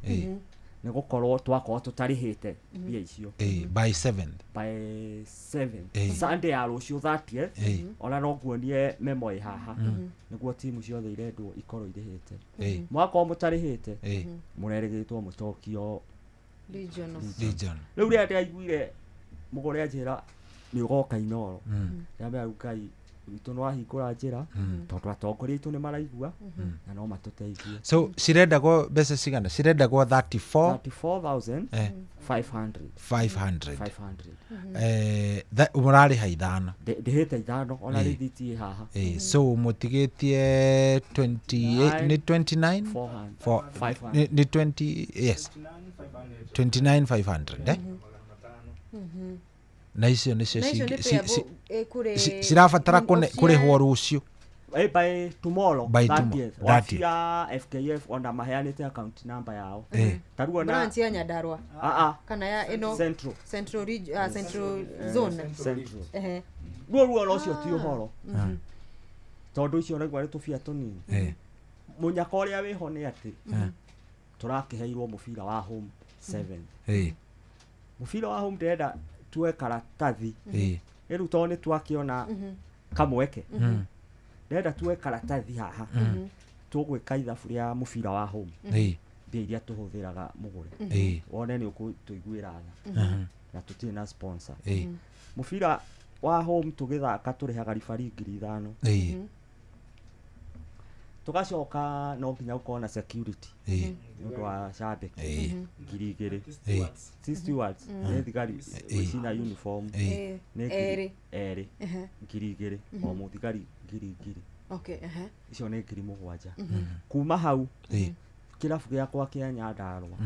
nĩ gũkorwo twakorwo tũtarĩhĩte mbia icio by 7 Sunday ya rũciũ 30 ona no nguonie memo ĩ haha nĩguo timu ciothe irendwo ikorwo irĩhĩte mwakorwo mũtarĩhĩte mũrerĩgĩtwo mũcokio region rĩu rĩrĩa ndĩraiguire mũgũre anjĩra nĩ ũgoka Inooro ndĩramwĩra Ngai witũ nĩ wahingũra njĩra tondũ atongoria aitũ nĩ maraigua na no matũteithie so cirendagwo mbeca cigana cirendagwo 34,500 mũrarĩha ithano ndĩhĩte ithano ona rĩthiti ĩ haha so mũtigĩtie 28 nĩ 29 nĩ 20 yes 29,500 na icio nĩcio cirabatara kũrĩhwo rũciũ by tomorrow by tomorrow ya FKF ona maheanĩte account number yao taruo na branch ya Nyandarua kana ya ĩno central region central zone central ruo rũcio ti ũhoro tondũ icio raigua nĩ tũbia tũnini mũnyaka ũrĩa wĩho nĩ atĩ tũrakĩheirwo mũbira wa home 7 mũbira wa home ndĩrenda tuoe karatathi rĩu tondũ nĩ twakĩona kamweke ndĩrenda tuoe karatathi haha tũgwĩka ithabu rĩa mũbira wa home mbia iria tũhũthĩraga mũgũre wone nĩ ũkũtũiguĩra tha na tũtirĩ na sponsor mũbira wa home tũgĩthaka tũrĩhaga ribari 5,000 tũgacoka no nginya ũkorwo na security nĩ ũndũ wa cambĩki 2,000 si stewards nĩ thigari cina uniform nĩ erĩ 2,000 o mũthigari 2,000 okay icio nĩ 7,000 kuma hau kĩrabu gĩakwa kĩa Nyandarua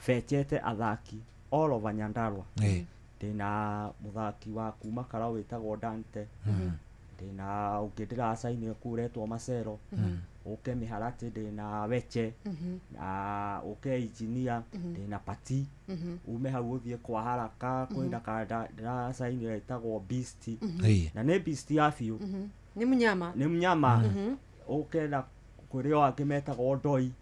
bechete athaki all over Nyandarua ndĩna mũthaki wa kuma Karau wĩtagwo Dante ndĩna ũngĩ ndĩracainire kũu ũretwo Macero ũke Mĩharatĩ ndĩna Weche na ũke Engineer ndĩna Pati ume hau ũthiĩ kwa Haraka kwĩna kanda ndĩracainire ĩtagwo Beast na nĩ Beast ya biũ nĩ mũnyama nĩ mũnyama ũke na kũrĩ o angĩ metagwo Ndoi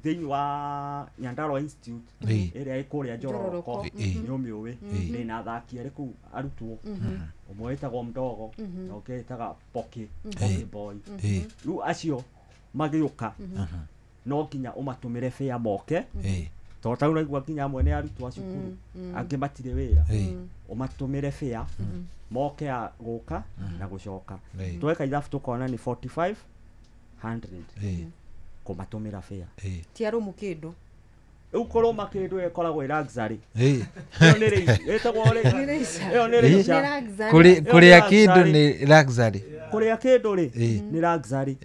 Thĩinĩ wa Nyandarua Institute ĩrĩa ĩ kũrĩa Njororoko nĩ ũmĩũĩ, ndĩna athaki erĩ kũu arutwo, ũmwe wĩtagwo Mdogo na ũngĩ wĩtaga Poki Boy. Rĩu acio magĩũka no nginya ũmatũmĩre fare moke, tondũ ta rĩu ũraigua nginya amwe nĩ arutwo a cukuru, angĩ matirĩ wĩra, ũmatũmĩre fare moke ya gũka na gũcoka. Tweka ithabu tũkona nĩ 4500 kũmatũmĩra fare. Ti arũmu kĩndũ. Rĩu kũrũma kĩndũ ĩkoragwo ĩ luxury. Ĩyo nĩ ĩtagwo ĩyo nĩ leisure. Kũrĩa kĩndũ nĩ luxury. Kũrĩa kĩndũ rĩ nĩ luxury.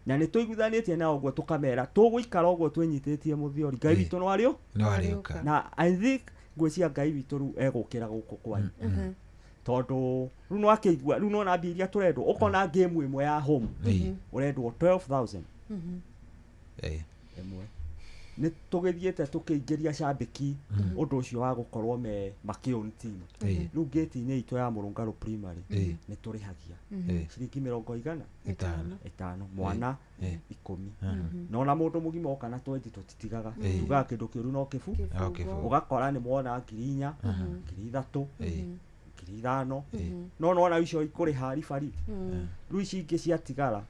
Na nĩ tũiguithanĩtie nao ũguo tũkamera tũgũikara ũguo twĩnyitĩtie mũthiori, Ngai witũ no arĩũ? No arĩũka. Na I think ngwĩciria Ngai witũ rĩu egũkĩra gũkũ kwanyu, tondũ rĩu no akĩigua rĩu nona mbia iria tũrendwo, ũkona game ĩmwe ya home ũrendwo 12,000 ĩmwe. Nĩ tũgĩthiĩte tũkĩingĩria cambĩki ũndũ ũcio wa gũkorwo me makĩown team. Rĩu gate-inĩ itũ ya Mũrũngarũ Primary nĩ tũrĩhagia ciringi 50 mwana 10, na ona mũndũ mũgima oka na 20 tũtitigaga, tugaga kĩndũ kĩũru no kĩbu, ũgakora nĩ mwona 4,000, 3,000, 5,000, no nona icio ikũrĩha ribari. Rĩu ici ingĩ ciatigara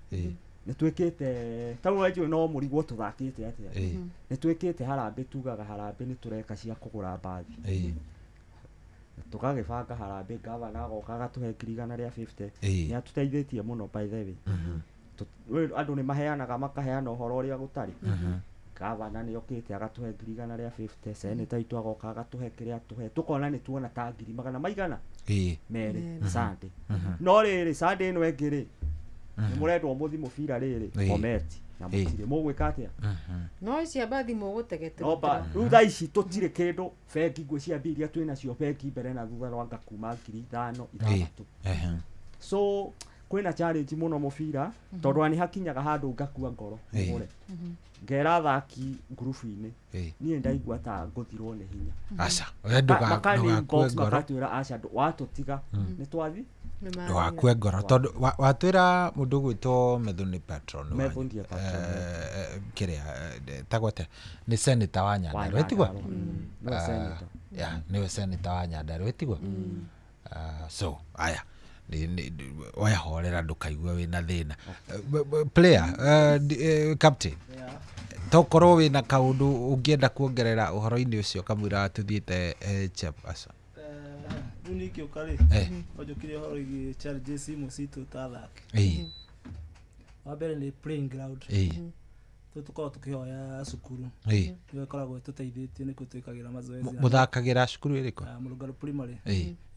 nĩ twĩkĩte ta rĩu njũĩ no mũrigwo tũthakĩte atĩa, nĩ twĩkĩte harambĩ, tugaga harambĩ nĩ tũreka cia kũgũra mbathi, tũgagĩbanga harambĩ, gavana agoka agatũhe 150,000. Nĩ atũteithĩtie mũno by the way. Andũ nĩ maheanaga makaheana ũhoro ũrĩa gũtarĩ. Gavana nĩ okĩte agatũhe 150,000, seneta itũ agoka agatũhe kĩrĩa atũhe, tũkona nĩ tuona ta 200 maigana merĩ Sunday. No rĩrĩ Sunday ĩno ĩngĩ rĩ nĩ mũrendwo mũthi mũbira rĩrĩ Bometi na mũtirĩ mũgwĩka atĩa? No ici mbathi mũgũtegetera. Rĩu thaa ici tũtirĩ kĩndũ bengi, ngwĩciria mbia iria twĩnacio bengi mbere na thutha rwanga kuma 5,000 6,000. So kwĩna challenge mũno mũbira, tondũ nĩ hakinyaga handũ ngakua ngoro mũgũre, ngera athaki ngurubu-inĩ niĩ ndaigua ta ngũthirwo nĩ hinya. Aca we ndũgakue ngoro, makatwĩra aca watũtiga nĩ twathi. Ndũgakue ngoro tondũ watwĩra mũndũ ũgwĩtwo Methoni Patron kĩrĩa tagwo atĩa, nĩ senator wa Nyandarua tiguo? Nĩwe senator wa Nyandarua tiguo? So aya oya horera ndũkaigue wĩna thĩna. Player captain, tokorwo wĩna kaũndũ ũngĩenda kuongerera ũhoro-inĩ ũcio kamũira tũthiĩte chep aca. Rĩu niĩ ngĩũka rĩ, wanjũkire ũhoro wĩgiĩ challenges imwe citũ ta athaki. Wa mbere nĩ playing ground. Tũu tũkoragwo tũkĩhoya cukuru, nĩyo ĩkoragwo ĩtũteithĩtie nĩkuo twĩkagĩra mazoezi. Mũthakagĩra cukuru ĩrĩkũ? Mũrũngarũ Primary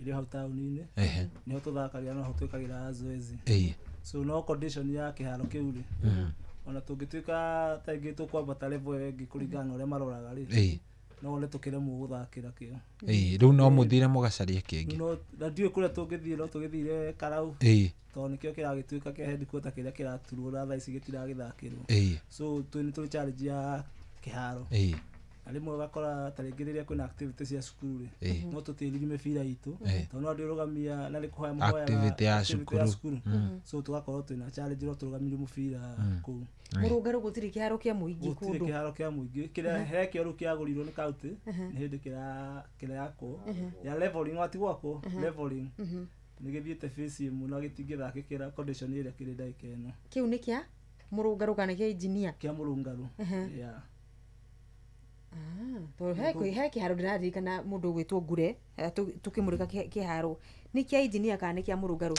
ĩrĩ hau taũni-inĩ, nĩho tũthakagĩra noho twĩkagĩra zoezi. So no condition ya kĩharo kĩu rĩ, ona tũngĩtuĩka ta ingĩ tũkwambata level ĩyo ĩngĩ kũringana na ũrĩa maroraga rĩ, no one tũkĩremwo gũthakĩra kĩo. Rĩu no mũthire mũgacarie kĩngĩ. Na ndiũĩ kũrĩa tũngĩthiĩ, no tũgĩthire Karau tondũ nĩkĩo kĩragĩtuĩka kĩa headquarter kĩrĩa kĩraturwo na thaa ici gĩtiragĩthakĩrwo. So nĩ tũrĩ challenge ya kĩharo. Na rĩmwe ũgakora ta rĩngĩ rĩrĩa kwĩna activity cia cukuru rĩ, no tũtĩririe mĩbira itũ tondũ no andũ ĩrũgamia na nĩ kũhoya mũhoyaga activity ya cukuru. So tũgakorwo twĩna challenge no tũrũgamirie mũbira kũu. Mũrũngarũ gũtirĩ kĩharo kĩa mũingĩ kũndũ? Gũtirĩ kĩharo kĩa mũingĩ, kĩrĩa hekĩo rĩu kĩagũrirwo nĩ county nĩ hĩndĩ kĩrakwo ya leveling, wati gwakwo leveling nĩ gĩthiĩte phase ĩmwe na gĩtingĩthakĩkĩra condition ĩrĩa kĩrĩ ndagĩka ĩno. Kĩu nĩ kĩa Mũrũngarũ kana kĩa engineer? Kĩa Mũrũngarũ. Yeah. Tondũ he kĩharo ndĩraririkana mũndũ ũgwĩtwo Ngure tũkĩmũrĩka kĩharo nĩ kĩa engineer kana nĩ kĩa Mũrũngarũ?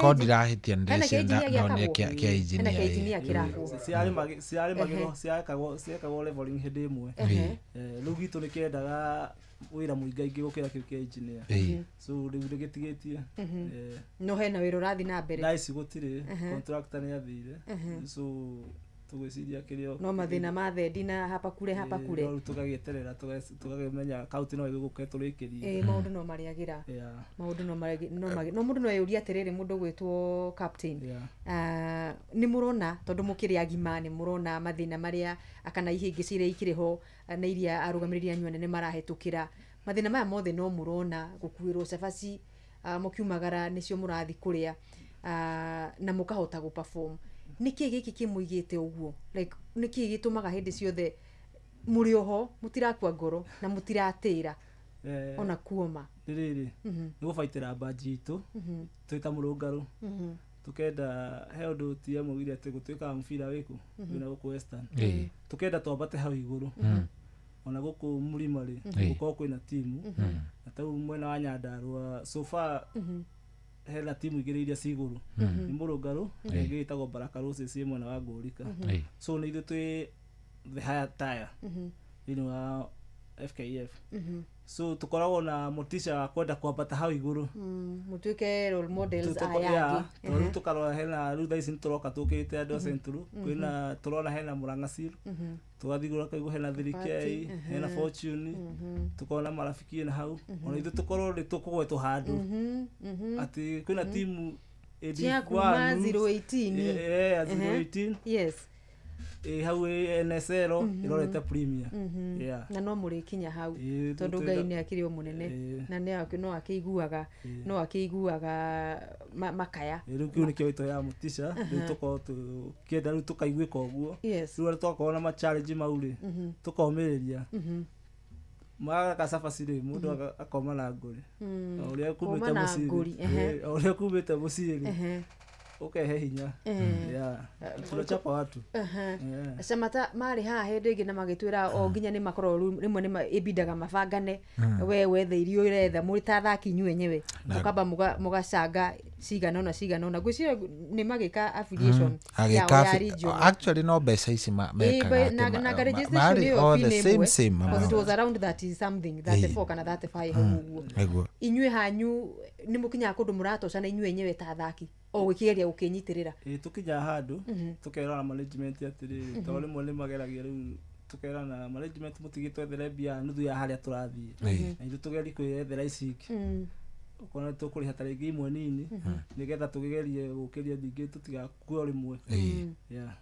Korwo ndirahĩtia nĩndĩreciria no nĩ kĩa engineer. Hena kĩa engineer kĩrakwo. Ciarĩ ciekagwo leveling hĩndĩ ĩmwe. Rĩu gitũ nĩ kĩendaga wĩra mũingaingĩ gũkĩra kĩu kĩa engineer. So rĩu nĩgĩtigĩtie. No hena wĩra ũrathiĩ na mbere? Thaa ici gũtirĩ, contractor nĩ athire. So tũgwĩciria kĩrĩa no mathĩna ma thendi na hapa kure hapa kure, no tũgagĩeterera tũgakĩmenya kaunti no ĩgũke tũrĩkĩrie. Maũndũ no marĩagĩra, maũndũ no no mũndũ no eyũrie atĩrĩrĩ, mũndũ ũgwĩtwo captain, nĩ mũrona tondũ mũkĩrĩ agima nĩ mũrona mathĩna marĩa kana ihĩngĩca iria ikĩrĩ ho na iria arũgamĩrĩri anyu anene marahĩtũkĩra, mathĩna maya mothe no mũrona gũkuĩrwo cabaci mũkiumagara nĩcio mũrathiĩ kũrĩa na mũkahota gũ perform. Nĩkĩ gĩkĩ kĩmũigĩte ũguo? Like nĩkĩ gĩtũmaga hĩndĩ ciothe mũrĩ oho mũtirakua ngoro na mũtiratĩra ona kuoma? Rĩrĩ nĩ gũbaitĩra mbanji itũ twĩ ta Mũrũngarũ. Tukenda he ũndũ TM augire atĩ gũtuĩkaga mũbira wĩkũ wĩna gũkũ Western. Tukenda twambate hau igũrũ. Ona gũkũ mũrima rĩ gũkorwo kwĩna timu. Na tau mwena wa Nyandarua so far hena timu igĩrĩ iria ci igũrũ. Nĩ Mũrũngarũ na ĩngĩ ĩtagwo Baraka Roses ĩ mwena wa Ngũrika. So nĩ ithuĩ twĩ the higher tier thĩinĩ wa FKF. So tukoragwo na motisha wa kwenda kwambata hau igũrũ. Mũtuĩke role models aya angĩ. Tondũ tũkarora hena rĩu thaa ici nĩtũroka tũkĩte andũ a Central, kwĩna tũrona hena Murang'a Seal, tũgathiĩ gũra kaigua hena 3K, hena Fortune, tukona marafiki na hau. Ona ithuĩ tũkorwo nĩ tũkũgwetwo handũ atĩ kwĩna timu cia kuma 018. 018. Yes. Hau NSL ĩrorete Premier. Yeah. Na no mũrĩkinya hau tondũ Ngai nĩ akĩrĩ o mũnene na nĩ no akĩiguaga no akĩiguaga makaya. Rĩu kĩu nĩkĩo gĩtũ ya motisha rĩu tũkorwo tũkĩenda rĩu tũkaiguĩka ũguo. Rĩu arĩa twakorwo na ma challenge mau rĩ tũkomĩrĩria. Maga cabaci rĩ mũndũ akoma na ngũri. O ũrĩa kumĩte mũciĩ. O ũrĩa kumĩte mũciĩ rĩ ukehe hinya. Yeah. Tunachapa watu. Shamata marĩ haha hĩndĩ ĩngĩ na magĩtwĩra o nginya nĩ makorwo rĩmwe nĩ ĩbindaga mabangane we wethe irio ũretha mũrĩ ta athaki inyuĩ enyewe mũkamba mũgacanga cigana ũna cigana ũna. Ngwĩciria nĩ magĩka affiliation ya region. Actually no mbeca ici mekaga na registration ĩyo fee nĩ ĩmwe because it was around 30 something 34 kana 35 hau ũguo. Inyuĩ hanyu nĩ mũkinyaga kũndũ mũratocana inyuĩ enyewe ta athaki o gũkĩgeria gũkĩnyitĩrĩra? Tũkinyaga handũ tũkerana management atĩrĩrĩ tondũ rĩmwe nĩ mageragia rĩu tũkerana management mũtigĩtwethere mbia nuthu ya harĩa tũrathiĩ na ithuĩ tũgerie kwĩyethera ici ingĩ. Ũkona tũkũrĩha ta rĩngĩ imwe nini nĩgetha tũkĩgerie gũkĩria ningĩ tũtigakue o rĩmwe. Yeah.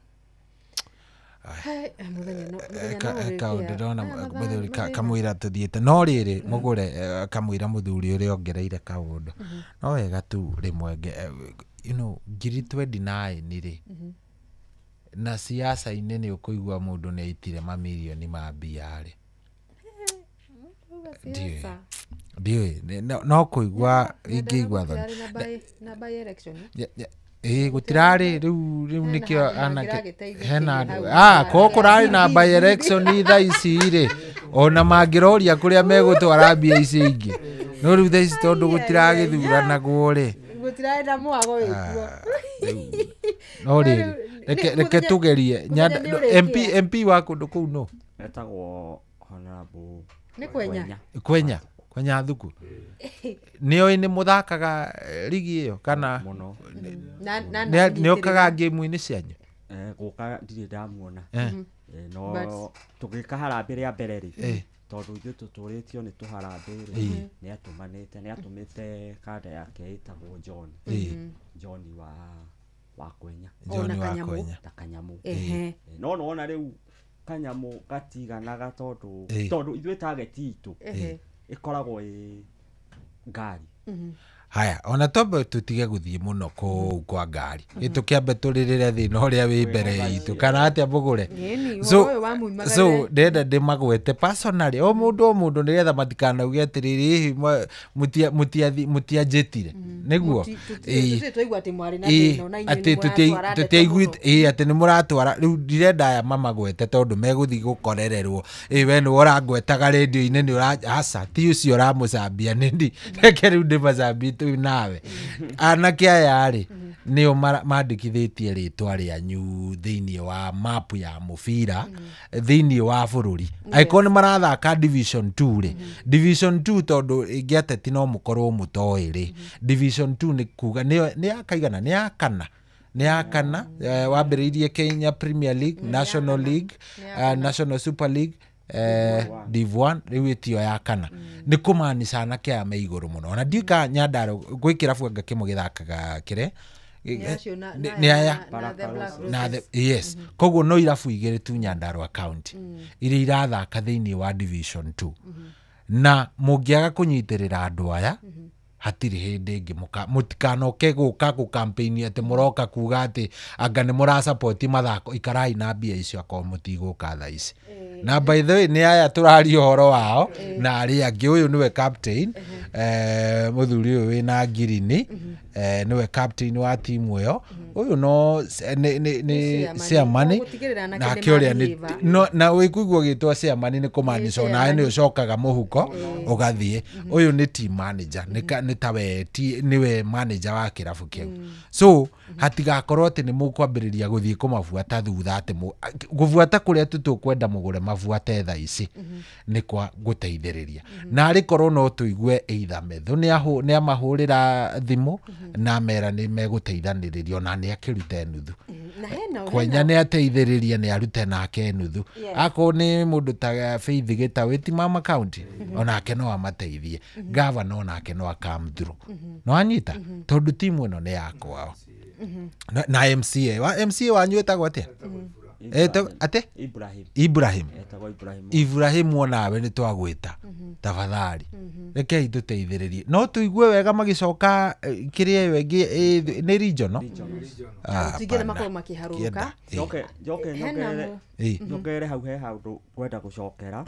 Kaũndũ ndona mũthuri kamũira tũthiĩte no rĩrĩ mũgũre kamũira mũthuri ũrĩa ongereire kaũndũ no wega tu rĩmwe you know ngiri 29 rĩ na siasa-inĩ nĩ ũkũigua mũndũ nĩ aitire mamirioni ma mbia rĩ. Ndiũĩ no kũigua ingĩigua thoni na by election. Gũtirarĩ rĩu nĩkĩo anake hena ko kũrarĩ na by election thaa ici rĩ ona mangĩroria kũrĩa megũtwara mbia ici ingĩ no rĩu thaa ici tondũ gũtiragĩthuranagwo rĩ gũtirarĩ na mwago wĩkuo. No rĩrĩ reke tũgerie MP wa kũndũ kũu no etagwo Honorable nĩ Kwenya Kwenya Thuku. Nĩoĩ nĩ mũthakaga rigi ĩyo kana nĩokaga ngĩmu-inĩ cianyu? Gũka ndirĩ ndamuona. No tũgĩka harambĩ rĩa mbere rĩ tondũ ithuĩ tũtũrĩtio nĩ tũharambĩ rĩ nĩatũmanĩte nĩatũmĩte kanda yake ĩtagwo John. John wa Kwenya. John wa Kwenya. Ta Kanyamũ. No nĩwona rĩu Kanyamũ gatiganaga tondũ ithuĩ target itũ ĩkoragwo ĩ ngari. Haya ona twambe tũtige gũthiĩ mũno kũu kwa ngari ĩtũkĩambe tũrĩrĩre thĩna ũrĩa wĩ mbere itũ kana atĩa mũgũre. So ndĩrenda ndĩmagwete personally o mũndũ nĩgetha matikanauge atĩrĩrĩ hihi mũtianjĩtire nĩguo atĩ nĩ mũratwara rĩu ndirenda aya mamagwete tondũ megũthiĩ gũkorererwo we nĩwe ũrangwetaga rĩndiũ-inĩ nĩ aca ti ũcio ũramũcambia nĩ reke rĩu ndĩmacambie tu nawe. Anake aya rĩ nĩo mandĩkithĩtie rĩtwa rĩanyu thĩinĩ wa map ya mũbira thĩinĩ wa bũrũri. Angĩkorwo nĩ marathaka Division 2 rĩ Division 2 tondũ ingĩateti no mũkorwo mũtoĩ rĩ Division 2 nĩ kuga nĩ ya kaigana nĩ ya kana nĩ ya kana wambĩrĩirie Kenya Premier League, National League, National Super League, Div 1 rĩu ĩtio ya kana nĩ kũmaanica anake aya me igũrũ mũno. Ona ndiũĩ kana Nyandarua gwĩ kĩrabu anga kĩmwe gĩthakaga kĩrĩa nĩ aya na yes koguo no irabu igĩrĩ tu Nyandarua County iria irathaka thĩinĩ wa Division 2 na mũngĩaga kũnyitĩrĩra andũ aya Hatirĩ hĩndĩ ĩngĩ mũtikanoke gũka gũ campaign atĩ mũroka kuga atĩ anga nĩ mũrasupport mathako. Ikarai na mbia icio akorwo mũtigũka thaa ici. Na by the way nĩ aya tũraria ũhoro wao na arĩa angĩ. Ũyũ nĩwe captain, mũthuri ũyũ wĩna ngirini, nĩwe captain wa timu ĩyo. Ũyũ no nĩ chairman, nake ũrĩa nĩ na wĩkũigua gĩtwa chairman nĩ kũmaanisha onawe nĩ ũcokaga mũhuko ũgathiĩ. Ũyũ nĩ team manager, nĩ tawe nĩwe manager wa kĩrabu kĩu. So hatigakorwo atĩ nĩ mũkwambĩrĩria gũthiĩ kũmabuata thutha, atĩ gũbuata kũrĩa tu tũkwenda mũgũre mabuate thaa ici nĩ kwa gũteithĩrĩria. Na arĩ korwo no tũigue either Methu nĩ amahũrĩra thimũ na mera nĩ megũteithanĩrĩria, ona nĩ akĩrute nuthu. Kwenya nĩ ateithĩrĩria nĩ arute nake nuthu. Akorwo nĩ mũndũ ta Faith Gĩtaũ ti mama county, onake no amateithie. Governor onake no akam through. No anyita tondũ timu ĩno nĩ yakwao. Na MCA wa MCA wanyu ĩtagwo atĩa? Ate? Ibrahim. Ibrahim onawe nĩ twagwĩta tafadhali rekei tũteithĩrĩrie. No tũigue wega magĩcoka kĩrĩa ĩyo ĩngĩ nĩ regional. Tũingĩ makorwo makĩharũrũka. Njoke nyongerere hau he handũ ngwenda gũcokera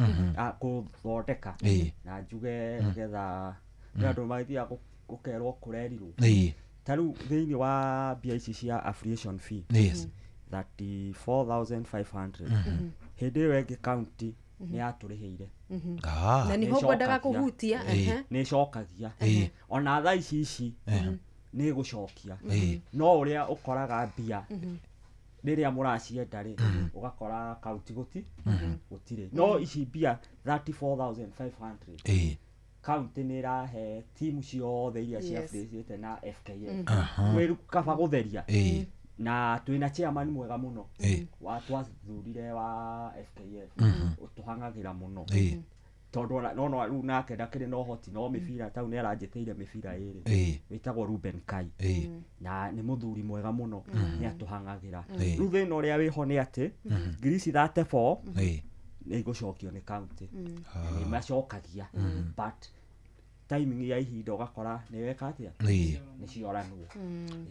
gũthondeka na njuge nĩgetha nĩ andũ magĩthiaga gũkerwo kũrerirwo. Ta rĩu thĩinĩ wa mbia ici cia affiliation fee 34,500 hĩndĩ ĩyo ĩngĩ county nĩ yatũrĩhĩire. Na nĩho ngwendaga kũhutia. Nĩ ĩcokagia ona thaa ici ici nĩ ĩgũcokia, no ũrĩa ũkoraga mbia rĩrĩa mũracienda rĩ ũgakora county gũtirĩ. No ici mbia 34,500 county nĩ ĩrahe timu ciothe iria ciaffiliate na FKF kwĩru kaba gũtheria. Na twina chairman mwega muno wa twathurire wa FKF utuhang'agira muno tondu no no riu nake ndakĩrĩ na ũhoti no mĩbira tau nĩ aranjĩtĩire mĩbira ĩrĩ wĩtagwo Ruben Kai na nĩ mũthuri mwega mũno nĩ atũhang'agĩra. Rĩu thĩna ũrĩa wĩho nĩ atĩ ngiri ici 34 nĩ igũcokio nĩ county nĩ macokagia, but timing ya ihinda ũgakora nĩ weka atĩa nĩ cioranwo.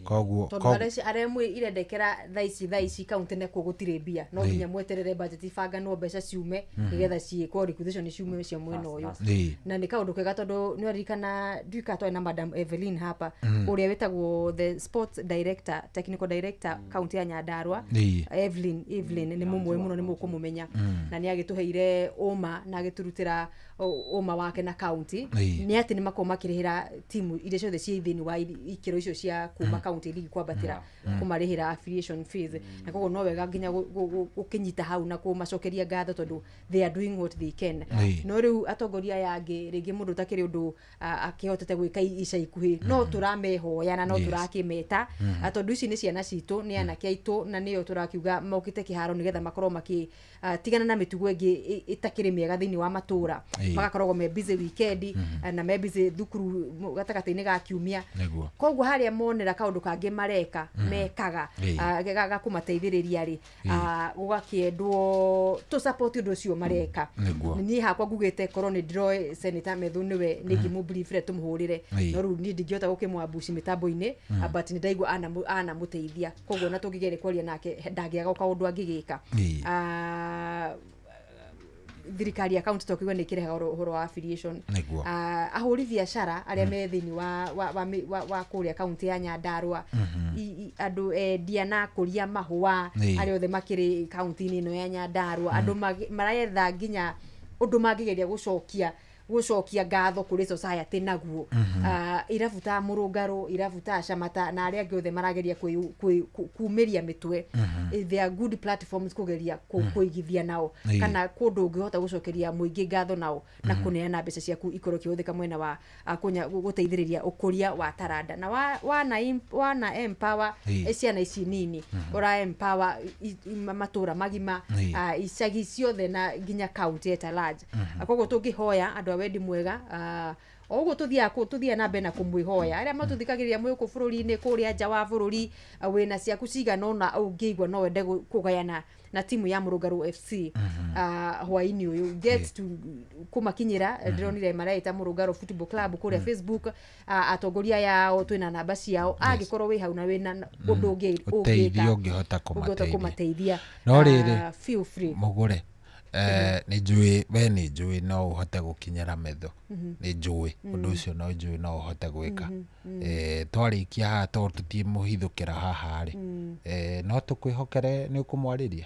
Koguo tondũ arĩa mwe irendekera thaa ici county nekuo gũtirĩ mbia, no nginya mweterere budget ibanganwo mbeca ciume nĩgetha ciĩkwo requisition ciume cia mwena ũyũ. Na nĩ kaũndũ kega tondũ nĩ waririkana ndiũĩ kana twarĩ na Madam Evelyn hapa ũrĩa wĩtagwo the sports director, technical director county ya Nyandarua. Evelyn nĩ mũmũĩ mũno, nĩ mũkũmũmenya, na nĩ agĩtũheire ũma na agĩtũrutĩra ũma wake na county nĩ atĩ nĩ makorwo makĩrĩhĩra timu iria ciothe ciĩ thĩinĩ wa ikĩro icio cia kuma county league kwambatĩra kũmarĩhĩra affiliation fees. Na koguo no wega nginya gũkĩnyita hau na kũmacokeria ngatho tondũ they are doing what they can. No rĩu atongoria aya angĩ rĩngĩ mũndũ ũtakĩrĩ ũndũ akĩhotete gwĩka ica ikuhĩ no tũramehoya na no tũrakĩmeta tondũ ici nĩ ciana citũ, nĩ anake aitũ, na nĩo tũrakiuga mokĩte kĩharo nĩgetha makorwo makĩtigana na mĩtugo ĩngĩ ĩtakĩrĩ mĩega thĩinĩ wa matũra. Magakoragwo me busy weekend na me busy thukuru gatagatĩ-inĩ ga kiumia. Koguo harĩa monera kaũndũ kangĩ mareka mekaga ga kũmateithĩrĩria rĩ gũgakĩendwo tũ support ũndũ ũcio mareka. Niĩ hakwa ngugĩte korwo nĩ ndĩroĩ Senator Methu nĩwe nĩ ingĩmũbriefire tũmũhũrĩre, no rĩu niĩ ndingĩhota gũkĩmwambuci mĩtambo-inĩ, but nĩ ndaigua anamũteithia, koguo na tũngĩgeria kwaria nake ndangĩaga kaũndũ angĩgĩka. Thirikari ya county tũkiuga nĩ ĩkĩrehaga ũhoro wa affiliation. Ahũri biacara arĩa me thĩinĩ wa kũrĩa county ya Nyandarua, andũ endia na akũria mahũa arĩa othe makĩrĩ county-inĩ ĩno ya Nyandarua, andũ maretha nginya ũndũ mangĩgeria gũcokia ngatho kũrĩ society naguo. Irabu ta Mũrũngarũ, irabu ta Camata na arĩa angĩ othe marageria kumĩria mĩtwe, they are good platforms kũgeria kũigithia nao kana kũndũ ũngĩhota gũcokeria mũingĩ ngatho nao na kũneana mbeca ciaku ikorwo ikĩhũthĩka mwena wa gũteithĩrĩria ũkũria wa taranda na wana empower ciana ici nini, ũra empower matũra magima, icagi ciothe na nginya county at large. Koguo tũngĩhoya andũ wendi mwega o ũguo tũthiaga na mbere na kũmwĩhoya arĩa matũthikagĩrĩria mwĩ gũkũ bũrũri-inĩ kũrĩa nja wa bũrũri wĩna ciaku cigana ũna ũngĩigua no wende kũgayana na timu ya Mũrũngarũ FC hwaĩ-inĩ ũyũ get to kũmakinyĩra. Ndĩronire maraita Mũrũngarũ Football Club kũrĩa Facebook, atongoria yao twĩna namba ciao, angĩkorwo wĩ hau na wĩna ũndũ ũngĩ ũteithio ũngĩhota kũmateithia, no rĩrĩ feel free mũgũre. Nĩ njũĩ we nĩ njũĩ no ũhote gũkinyĩra metho, nĩ njũĩ ũndũ ũcio, no njũĩ no ũhote gwĩka. Twarĩkia haha tondũ tũtimũhithũkĩra haha rĩ, no tũkwĩhokere nĩ ũkũmwarĩria.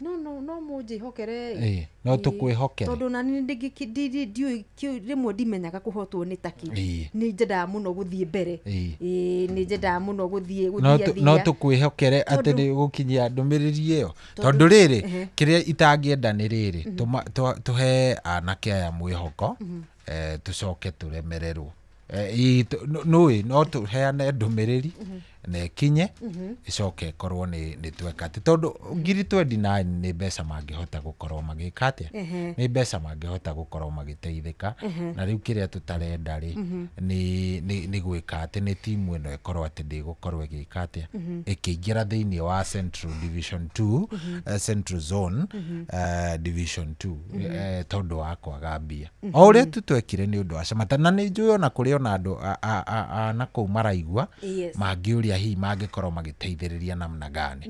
No mũnjĩhokere, no tũkwĩhokere tondũ na niĩ ndiũĩ rĩmwe ndimenyaga kũhotwo nĩ takĩ. Nĩ nyendaga mũno gũthiĩ mbere, nĩ nyendaga mũno gũthiĩ. No tũkwĩhokere atĩ nĩ gũkinyia ndũmĩrĩri ĩyo, tondũ rĩrĩ kĩrĩa itangĩenda nĩ rĩrĩ tũhe anake aya mwĩhoko, tũcoke tũremererwo. Nũĩ no tũheane ndũmĩrĩri na ĩkinye ĩcoke ĩkorwo nĩ tweka atĩ, tondũ 29,000 nĩ mbeca mangĩhota gũkorwo magĩka atĩa, nĩ mbeca mangĩhota gũkorwo magĩteithĩka. Na rĩu kĩrĩa tũtarenda rĩ nĩ gwĩka atĩ nĩ timu ĩno ĩkorwo atĩ ndĩgũkorwo ĩgĩka atĩa, ĩkĩingĩra thĩinĩ wa Central Division 2, Central Zone Division 2, tondũ wa kwaga mbia. O ũrĩa tu twekire nĩ ũndũ wa Shamata, na nĩ njũĩ ona kũrĩ ona andũ na kũu maraigua mangĩũria hihi mangĩkorwo magĩteithĩrĩria namna gani.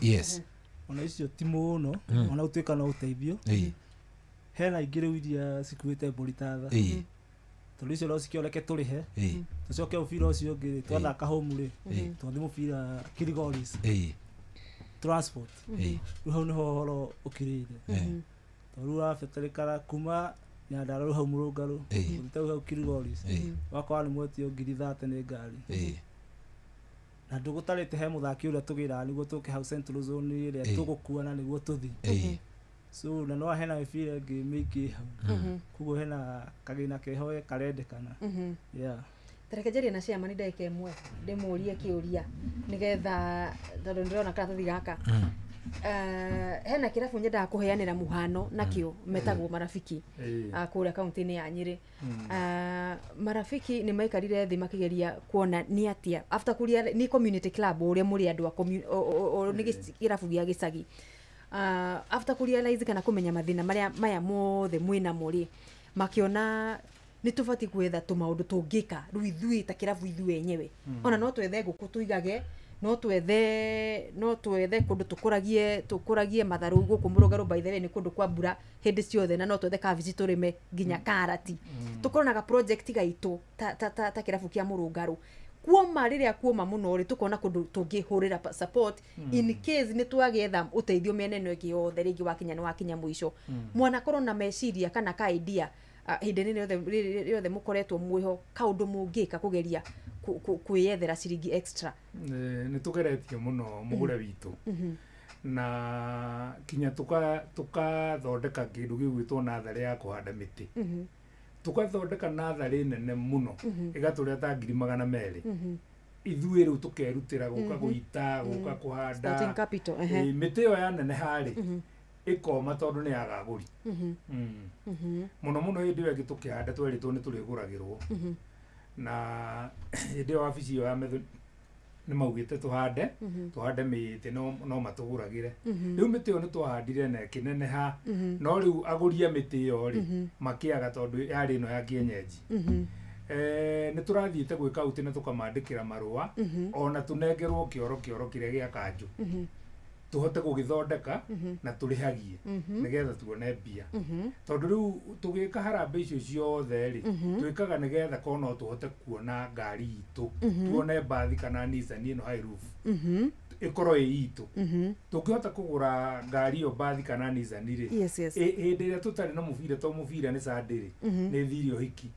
Yes. Ona icio ti mũno, ona gũtuĩka no ũteithio, hena ingĩ rĩu iria cikuĩte mbũri ta tha, tondũ icio no cikĩoneke tũrĩhe, tũcoke mũbira ũcio ũngĩ rĩ twathaka home rĩ twathiĩ mũbira Kilgoris transport, rĩu hau nĩho ũhoro ũkirĩire, tondũ rĩu ũrabatarĩkana kuma Nyandarua hau Mũrũngarũ ũthiĩte hau Kilgoris wakora nĩ mwetio 30,000 nĩ ngari, na ndũgũtarĩte he mũthaki ũrĩa tũgĩraga nĩguo tũke hau Central Zone ĩrĩa tũgũkuana nĩguo tũthiĩ. So na no hena mĩbira ĩngĩ mĩingĩ hau, koguo hena kagĩna keho karendekana. Yeah. Tareke njarie na chairman ndagĩka ĩmwe ndĩmũrie kĩũria nĩgetha tondũ ndĩrona karatathi gaka. Hena kĩrabu nyendaga kũheanĩra mũhano nakĩo metagwo Marafiki kũrĩa kaunti-inĩ ya Nyĩrĩ. Marafiki nĩ maikarire thĩ makĩgeria kuona nĩ atĩa after kũria nĩ community club ũrĩa mũrĩ andũ a nĩ kĩrabu gĩa gĩcagi, after kũrealize kana kũmenya mathĩna marĩa maya mothe mwĩnamo rĩ, makĩona nĩ tũbatiĩ gwetha tũmaũndũ tũngĩka rĩu ithuĩ ta kĩrabu ithuĩ enyewe. Ona no twethe ngũkũ tũigage, no twethe kũndũ tũkũragie matharũ gũkũ Mũrũngarũ, by the way nĩ kũndũ kwa mbura hĩndĩ ciothe, na no twethe kabici tũrĩme nginya karati, tũkorwo na ga project gaitũ ta kĩrabu kĩa Mũrũngarũ. Kuoma rĩrĩa kuoma mũno rĩ, tũkona kũndũ tũngĩhũrĩra support in case nĩ twagĩetha ũteithio mĩena ĩno ĩngĩ yothe rĩngĩ wakinya nĩ wakinya mũico. Mwanakorwo na meciria kana ka idea hĩndĩ ĩrĩa yothe mũkoretwo mwĩho kaũndũ mũngĩka kũgeria kwĩyethera ciringi extra? Nĩ tũgeretie mũno mũgũre witũ, na kinya tũkathondeka kĩndũ gĩgwĩtwo natharĩ ya kũhanda mĩtĩ, tũkathondeka natharĩ nene mũno ĩgatũrĩa ta 200,000. Ithuĩ rĩu tũkerutĩra gũka gũita gũka kũhanda mĩtĩ ĩyo yaneneha rĩ ĩkoma tondũ nĩ yagagũri mũno mũno. Hĩndĩ ĩyo ĩngĩ tũkĩhanda twerĩtwo nĩ tũrĩgũragĩrwo, na hĩndĩ ĩyo wabici ĩyo ya metho nĩ maugĩte tũhande mĩtĩ no matũgũragĩre. Rĩu mĩtĩ ĩyo nĩ twahandire na ĩkĩneneha, no rĩu agũri a mĩtĩ ĩyo rĩ makĩaga tondũ yarĩ ĩno ya kĩenyenji. Nĩ tũrathiĩte gwĩ kaunti na tũkamandĩkĩra marũa, ona tũnengerwo kĩoro kĩrĩa gĩa kanjũ tũhote gũgĩthondeka na tũrĩhagie nĩgetha tuone mbia, tondũ rĩu tũgĩka harambee icio ciothe rĩ twĩkaga nĩgetha korwo no tũhote kuona ngari itũ, tuone mbathi kana Nissan ĩno high roof ĩkorwo ĩ itũ. Tũngĩhota kũgũra ngari ĩyo mbathi kana Nissan rĩ, hĩndĩ ĩrĩa tũtarĩ na mũbira, to mũbira nĩ Sunday rĩ, nĩ thire ũhiki,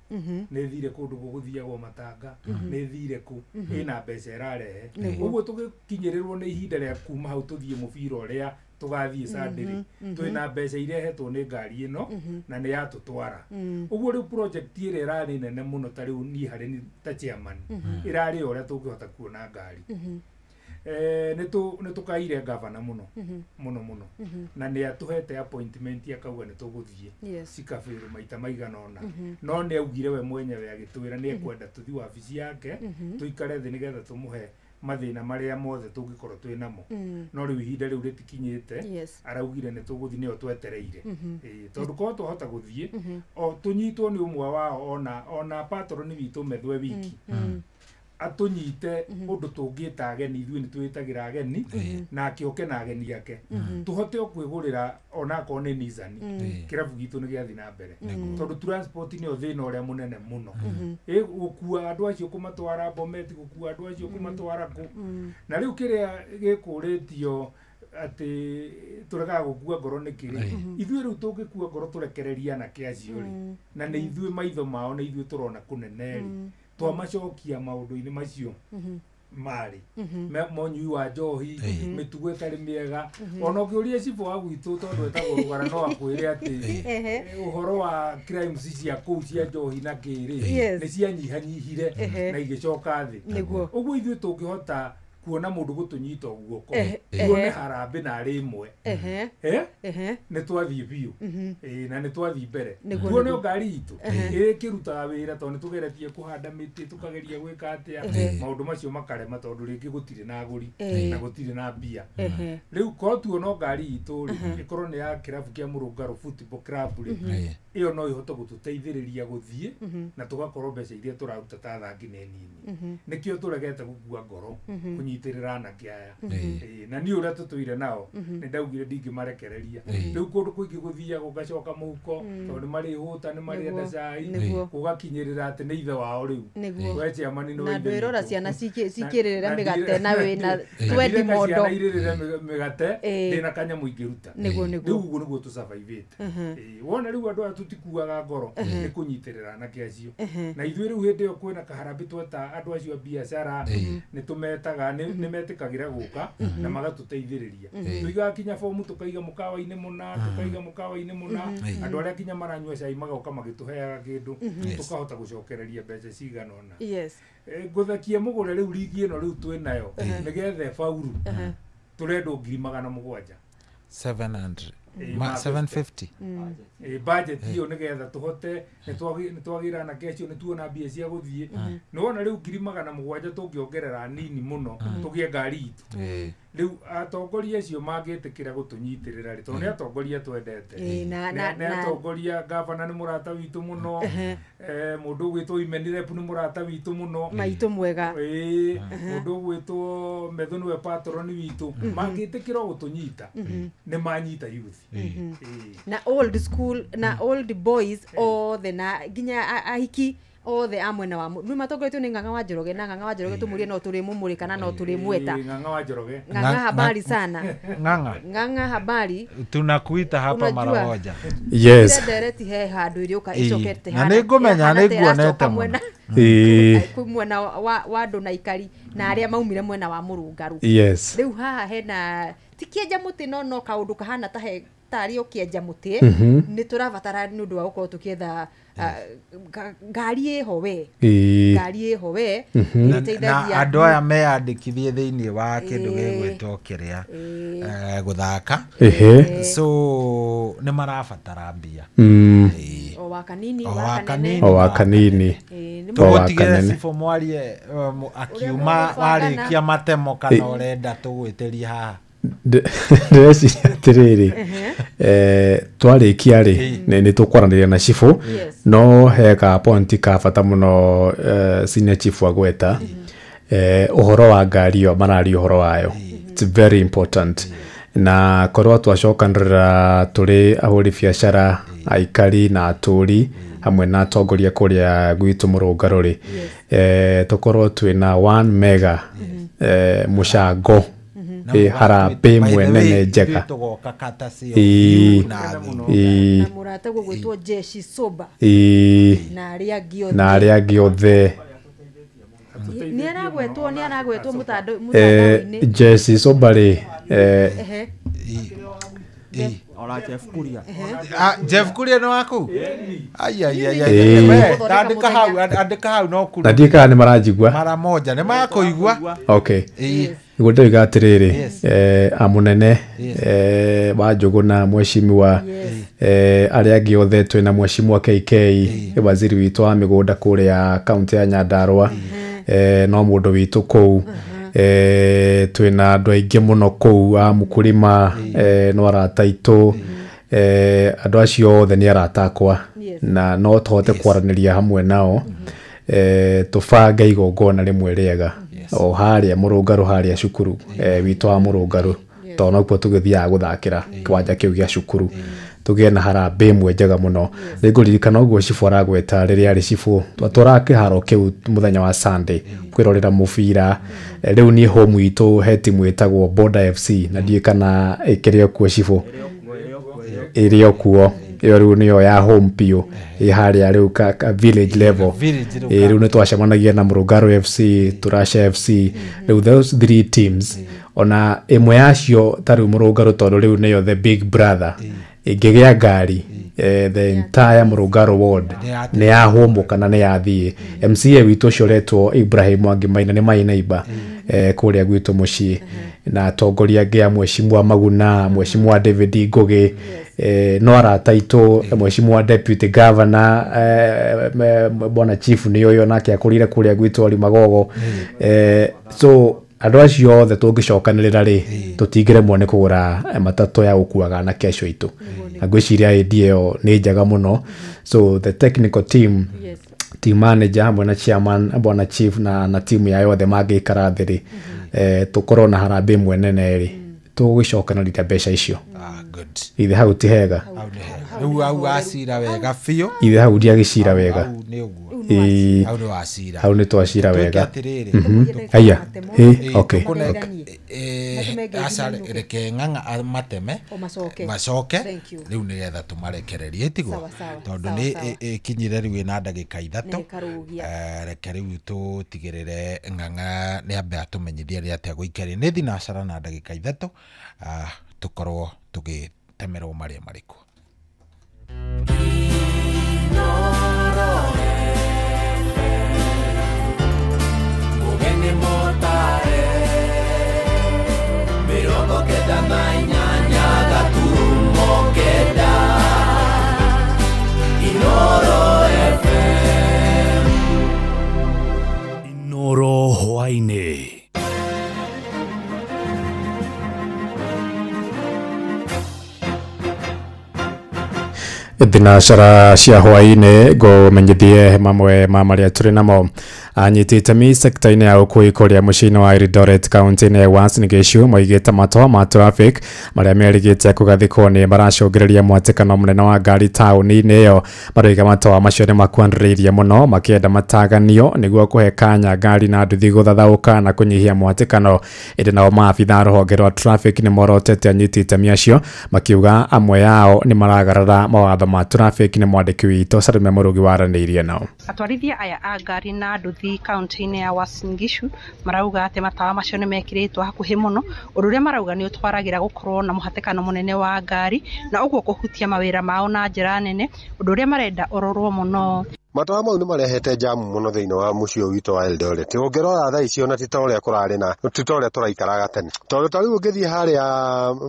nĩ thire kũndũ gũgũthiagwo matanga, nĩ thire kũ, ĩna mbeca ĩrarehe. Ũguo tũgĩkinyĩrĩrwo nĩ ihinda rĩa kuma hau tũthiĩ mũbira ũrĩa tũgathiĩ Sunday rĩ, twĩna mbeca irehetwo nĩ ngari ĩno na nĩ yatũtwara. Ũguo rĩu project ĩrĩa ĩrarĩ nene mũno ta rĩu niĩ harĩ ta chairman, ĩrarĩ o ũrĩa tũngĩhota kuona ngari. Nĩ tũkaire gavana mũno mũno mũno na nĩ atũhete appointment akauga nĩ tũgũthiĩ cikabĩrũ maita maigana ũna no nĩ augire we mwenyewe agĩtwĩra nĩ ekwenda tũthiĩ wabici yake tũikare thĩ nĩgetha tũmũhe mathĩna marĩa mothe tũngĩkorwo twĩ namo no rĩu ihinda rĩu rĩtikinyĩte araugire nĩ tũgũthiĩ nĩyo twetereire tondũ korwo twahota gũthiĩ o tũnyitwo nĩ ũmwe wao ona patroni witũ methwe wiki atũnyite ũndũ tũngĩta ageni ithuĩ nĩ twĩtagĩra ageni na akĩoke na ageni ake tũhote o kwĩgũrĩra onakorwo nĩ Nissan kĩrabu gitũ nĩ gĩathiĩ na mbere tondũ transport nĩyo thĩna ũrĩa mũnene mũno gũkua andũ acio kũmatwara Bomet gũkua andũ acio kũmatwara kũ na rĩu kĩrĩa gĩkũrĩtio atĩ tũregaga gũkua ngoro nĩkĩ rĩ ithuĩ rĩu tũngĩkua ngoro tũrekererie anake acio rĩ na nĩ ithuĩ maitho mao nĩ ithuĩ tũrona kũnene rĩ twamacokia maũndũ-inĩ macio marĩ monyui wa njohi mĩtugo ĩtarĩ mĩega ona ũngĩũria cibũ wa gwitũ tondũ etagwo Rũgara no akwĩre atĩ ũhoro wa crimes cia kũu cia njohi na kĩrĩ nĩ cianyihanyihire na igĩcoka thĩ ũguo ithuĩ tũngĩhota kuona mũndũ gũtũnyita guoko tuone harambĩ na arĩ ĩmwe nĩ twathiĩ biũ na nĩ twathiĩ mbere tuone ngari itũ ĩkĩrutaga wĩra tondũ nĩ tũgeretie kũhanda mĩtĩ tũkageria gwĩka atĩa maũndũ macio makarema tondũ rĩngĩ gũtirĩ na agũri na gũtirĩ na mbia rĩu korwo tuona ngari itũ rĩ ĩkorwo nĩ ya kĩrabu kĩa Mũrũngarũ Football Club rĩ ĩyo no ĩhote gũtũteithĩrĩria gũthiĩ na tũgakorwo mbeca iria tũraruta ta athaki nĩ nini nĩkĩo tũregete gũkua ngoro kũnyitĩrĩra anake aya na niĩ ũrĩa tũtũire nao nĩ ndaugire ndingĩmarekereria rĩu kũndũ kũingĩ gũthiaga ũgacoka mũhuko tondũ nĩ marĩhũta nĩ marĩenda cai gũgakinyĩrĩra atĩ nĩ ithe wao rĩu we chairman nĩ na ndwĩrora ciana cikĩrĩrĩra mĩgate na wĩna twendi mondo ciana irĩrĩre mĩgate ndĩna kanyamũ ingĩruta rĩu ũguo nĩguo tũsurvivĩte wona rĩu andũ aya tũtikuaga ngoro nĩ kũnyitĩrĩra anake acio na ithuĩ rĩu hĩndĩ ĩyo kwĩna kaharambĩ tweta andũ acio a biacara nĩ tũmetaga nĩ metĩkagĩra gũka na magatũteithĩrĩria tũigaga kinya bomu tũkaiga mũkawa-inĩ mũna tũkaiga mũkawa-inĩ mũna andũ arĩa kinya maranyua cai magoka magĩtũheaga kĩndũ tũkahota gũcokereria mbeca cigana ũna ngũthekie mũgũre rĩu rigi ĩno rĩu twĩ nayo nĩgetha ĩbauru tũrendwo 700 700 750 budget iyo nigetha tuhote nĩ twagĩra anake acio nĩ tuona mbia cia gũthiĩ nĩ wona rĩu 700 tũngĩongerera nini mũno tũgĩe ngari itũ rĩu atongoria acio mangĩtĩkĩra gũtũnyitĩrĩra rĩ tondũ nĩ atongoria twendete nĩ atongoria gavana nĩ mũrata witũ mũno mũndũ ũgwĩtwo Imeni Rep nĩ mũrata witũ mũno maitũ mwega mũndũ ũgwĩtwo Methu nĩwe patroni witũ mangĩtĩkĩra gũtũnyita nĩ manyita youth na old school na old boys othe na nginya ahiki othe a mwena wa nĩ matongoretio nĩ Ng'ang'a wa Njoroge na Ng'ang'a wa Njoroge tũmũrie no tũrĩ mũmũrĩ kana no tũrĩ mweta Ng'ang'a wa Njoroge Ng'ang'a habari sana Ng'ang'a Ng'ang'a habari tunakuita hapa mara moja yes ndereti he handũ iriũka icokete na nĩ ngũmenya nĩ nguonete mũno mwena wa andũ na ikari na arĩa maumire mwena wa Mũrũngarũ yes rĩu haha hena ti kĩenja mũtĩ no kaũndũ kahana ta he tarĩ o kĩenja mũtĩ nĩ tũrabatara nĩ ũndũ wa gũkorwo tũkĩetha ngari ĩho we ngari ĩho we na andũ aya meyandĩkithie thĩinĩ wa kĩndũ gĩgwĩtwo kĩrĩa gũthaka so nĩ marabatara mbia o wa kanini o wa kanini tũgũtigĩre cibũ mwarie akiuma warĩkia matemo kana ũrenda tũgwĩtĩrie haha ndĩreciria atĩrĩrĩ twarĩkia rĩ nĩ tũkwaranĩria na cibũ no he ka point ka bata mũno senior chief agweta ũhoro wa ngari ĩyo mararia ũhoro wayo it's very important na korwo twacokanĩrĩra tũrĩ ahũri biacara aikari na atũri hamwe na atongoria kũrĩa gwitũ Mũrũngarũ rĩ tũkorwo twĩna 1 mega mũcango harambĩ ĩmwe nene njega na mũrata gũgwĩtwo Jeshi Soba na arĩa angĩ othe nĩ aragwetwo mũtandao-inĩ Jeshi Soba rĩ Ora Jeff Kuria Jeff Kuria nĩ waku andĩka hau no na ndiĩ kana nĩ maranjigua mara moja nĩ makũigua okay Nĩguo ndĩroiga atĩrĩrĩ, amunene wa Njũgũna, mheshimiwa, arĩa angĩ othe twĩna mheshimiwa KK, waziri witũ wa mĩgũnda kũrĩa kaunti ya Nyandarua, no mũndũ witũ kũu. Twĩna andũ aingĩ mũno kũu a Mũkũrima, no arata aitũ. Andũ acio othe nĩ arata akwa na no tũhote kwaranĩria hamwe nao, tũbange igongona rĩmwe rĩega o harĩa Mũrũngarũ, harĩa cukuru witũ wa Mũrũngarũ, tondũ nokuo tũgĩthiaga gũthakĩra kĩwanja kĩu gĩa cukuru, tũgĩe na harambĩ ĩmwe njega mũno. Nĩngũririkana ũguo cibũ aragweta rĩrĩa arĩ cibũ, twatwaraga kĩharo kĩu mũthenya wa Sunday kwĩrorera mũbira. Rĩu niĩ home itũ he timu ĩtagwo Border FC, na ndiũĩ kana ĩkĩrĩ o kuo cibũ, ĩrĩ o kuo ĩyo rĩu nĩyo ya home biũ, ĩ harĩa rĩu ka village level. Rĩu nĩ twacemanagia na Mũrũngarũ FC, Turasha FC, rĩu those three teams, ona ĩmwe yacio ta rĩu Mũrũngarũ, tondũ rĩu nĩyo the big brother, ĩngĩgĩa ngari, the entire Mũrũngarũ ward nĩ yahũmũka na nĩ yathiĩ. MCA witũ ũcio ũretwo Ibrahim Wangi Maina nĩ mainaiba kũrĩa gwitũ mũciĩ, na atongoria angĩ a mheshimiwa Maguna, mheshimiwa David Ngũgĩ, no arata aitũ, mheshimiwa deputy governor, bwana chief nĩ ũyũ nake akũrire kũrĩa gwitũ Ori Magogo. So andũ acio othe tũngĩcokanĩrĩra rĩ, tũtingĩremwo nĩ kũgũra matatũ ya gũkuaga anake acio aitũ, na ngwĩciria idea ĩyo nĩ njega mũno. So the technical team, team manager hamwe na chairman bwana chief na timu ya yothe mangĩikara thĩ rĩ, tũkorwo na harambĩ ĩmwe nene rĩ, tũgũgĩcokanĩrĩria mbeca icio. Ithe hau ti hega? Rĩu hau wacira wega biũ. Ithe hau ndiagĩcira wega. Hau nĩ ũguo. Hau nĩ wacira. Hau nĩ twacira Twĩke wega. atĩrĩrĩ. Aya, okay. Aca reke ng'ang'a mateme. O macoke. Macoke. Thank you. Rĩu nĩgetha tũmarekererie tiguo, Sawa, sawa, tondũ sawa, nĩ sawa. ĩkinyire rĩu ĩna ndagĩka 3. Nĩ karũgia. Reke rĩu tũtigĩrĩre ng'ang'a nĩ ambe atũmenyithie rĩ atĩa gũikaria nĩ thinacara na ndagĩka 3, tũkorwo tũgĩtemerwo marĩa marĩkũ. Mugeni motare 98 gaturumo 9 Inoro FM. Inoro hwaĩ-inĩ. Thinacara cia hwaĩ-inĩ, ngũmenyithie mamwe ma marĩa tũrĩ namo. Anyiti itemi sekta-inĩ ya ũkui kũrĩa mũciĩ-inĩ wa Eldoret kaunti-inĩ ya Uasin Gishu moigĩte matawa ma traffic marĩa merĩgĩte kũgathĩkwo nĩ maracũngĩrĩria mwatĩkano mũnene wa ngari taũni-inĩ ĩyo. Maroiga matawa macio nĩ makuanĩrĩirie mũno, makĩenda mataganio nĩguo kũhe kanya ngari na nduthi gũthathaũka na kũnyihia mwatĩkano. Ĩndĩ nao maabitha a rũhonge rwa traffic nĩ morotete anyiti itemi acio, makiuga amwe yao nĩ maragarara mawatho ma traffic. Nĩ mwandĩki witũ Salome Mũrugi waranĩirie nao. Atwarithia aya a ngari na nduthi kaunti-inĩ ya Uasin Gishu marauga atĩ matawa macio nĩ mekĩrĩtwo hakuhĩ mũno, ũndũ ũrĩa marauga nĩ ũtwaragĩra gũkorwo na mũhatĩkano mũnene wa ngari na ũguo kũhutia mawĩra mao na njĩra nene, ũndũ ũrĩa marenda ũrorwo mũno. Matawa mau nĩ marehete jamu mũno thĩinĩ wa mũciĩ ũyũ witũ wa Eldoret. Ũngĩrora thaa ici ona ti ta ũrĩa kũrarĩ na ti ta ũrĩa tũraikaraga tene, tondũ ta rĩu ũngĩthiĩ harĩa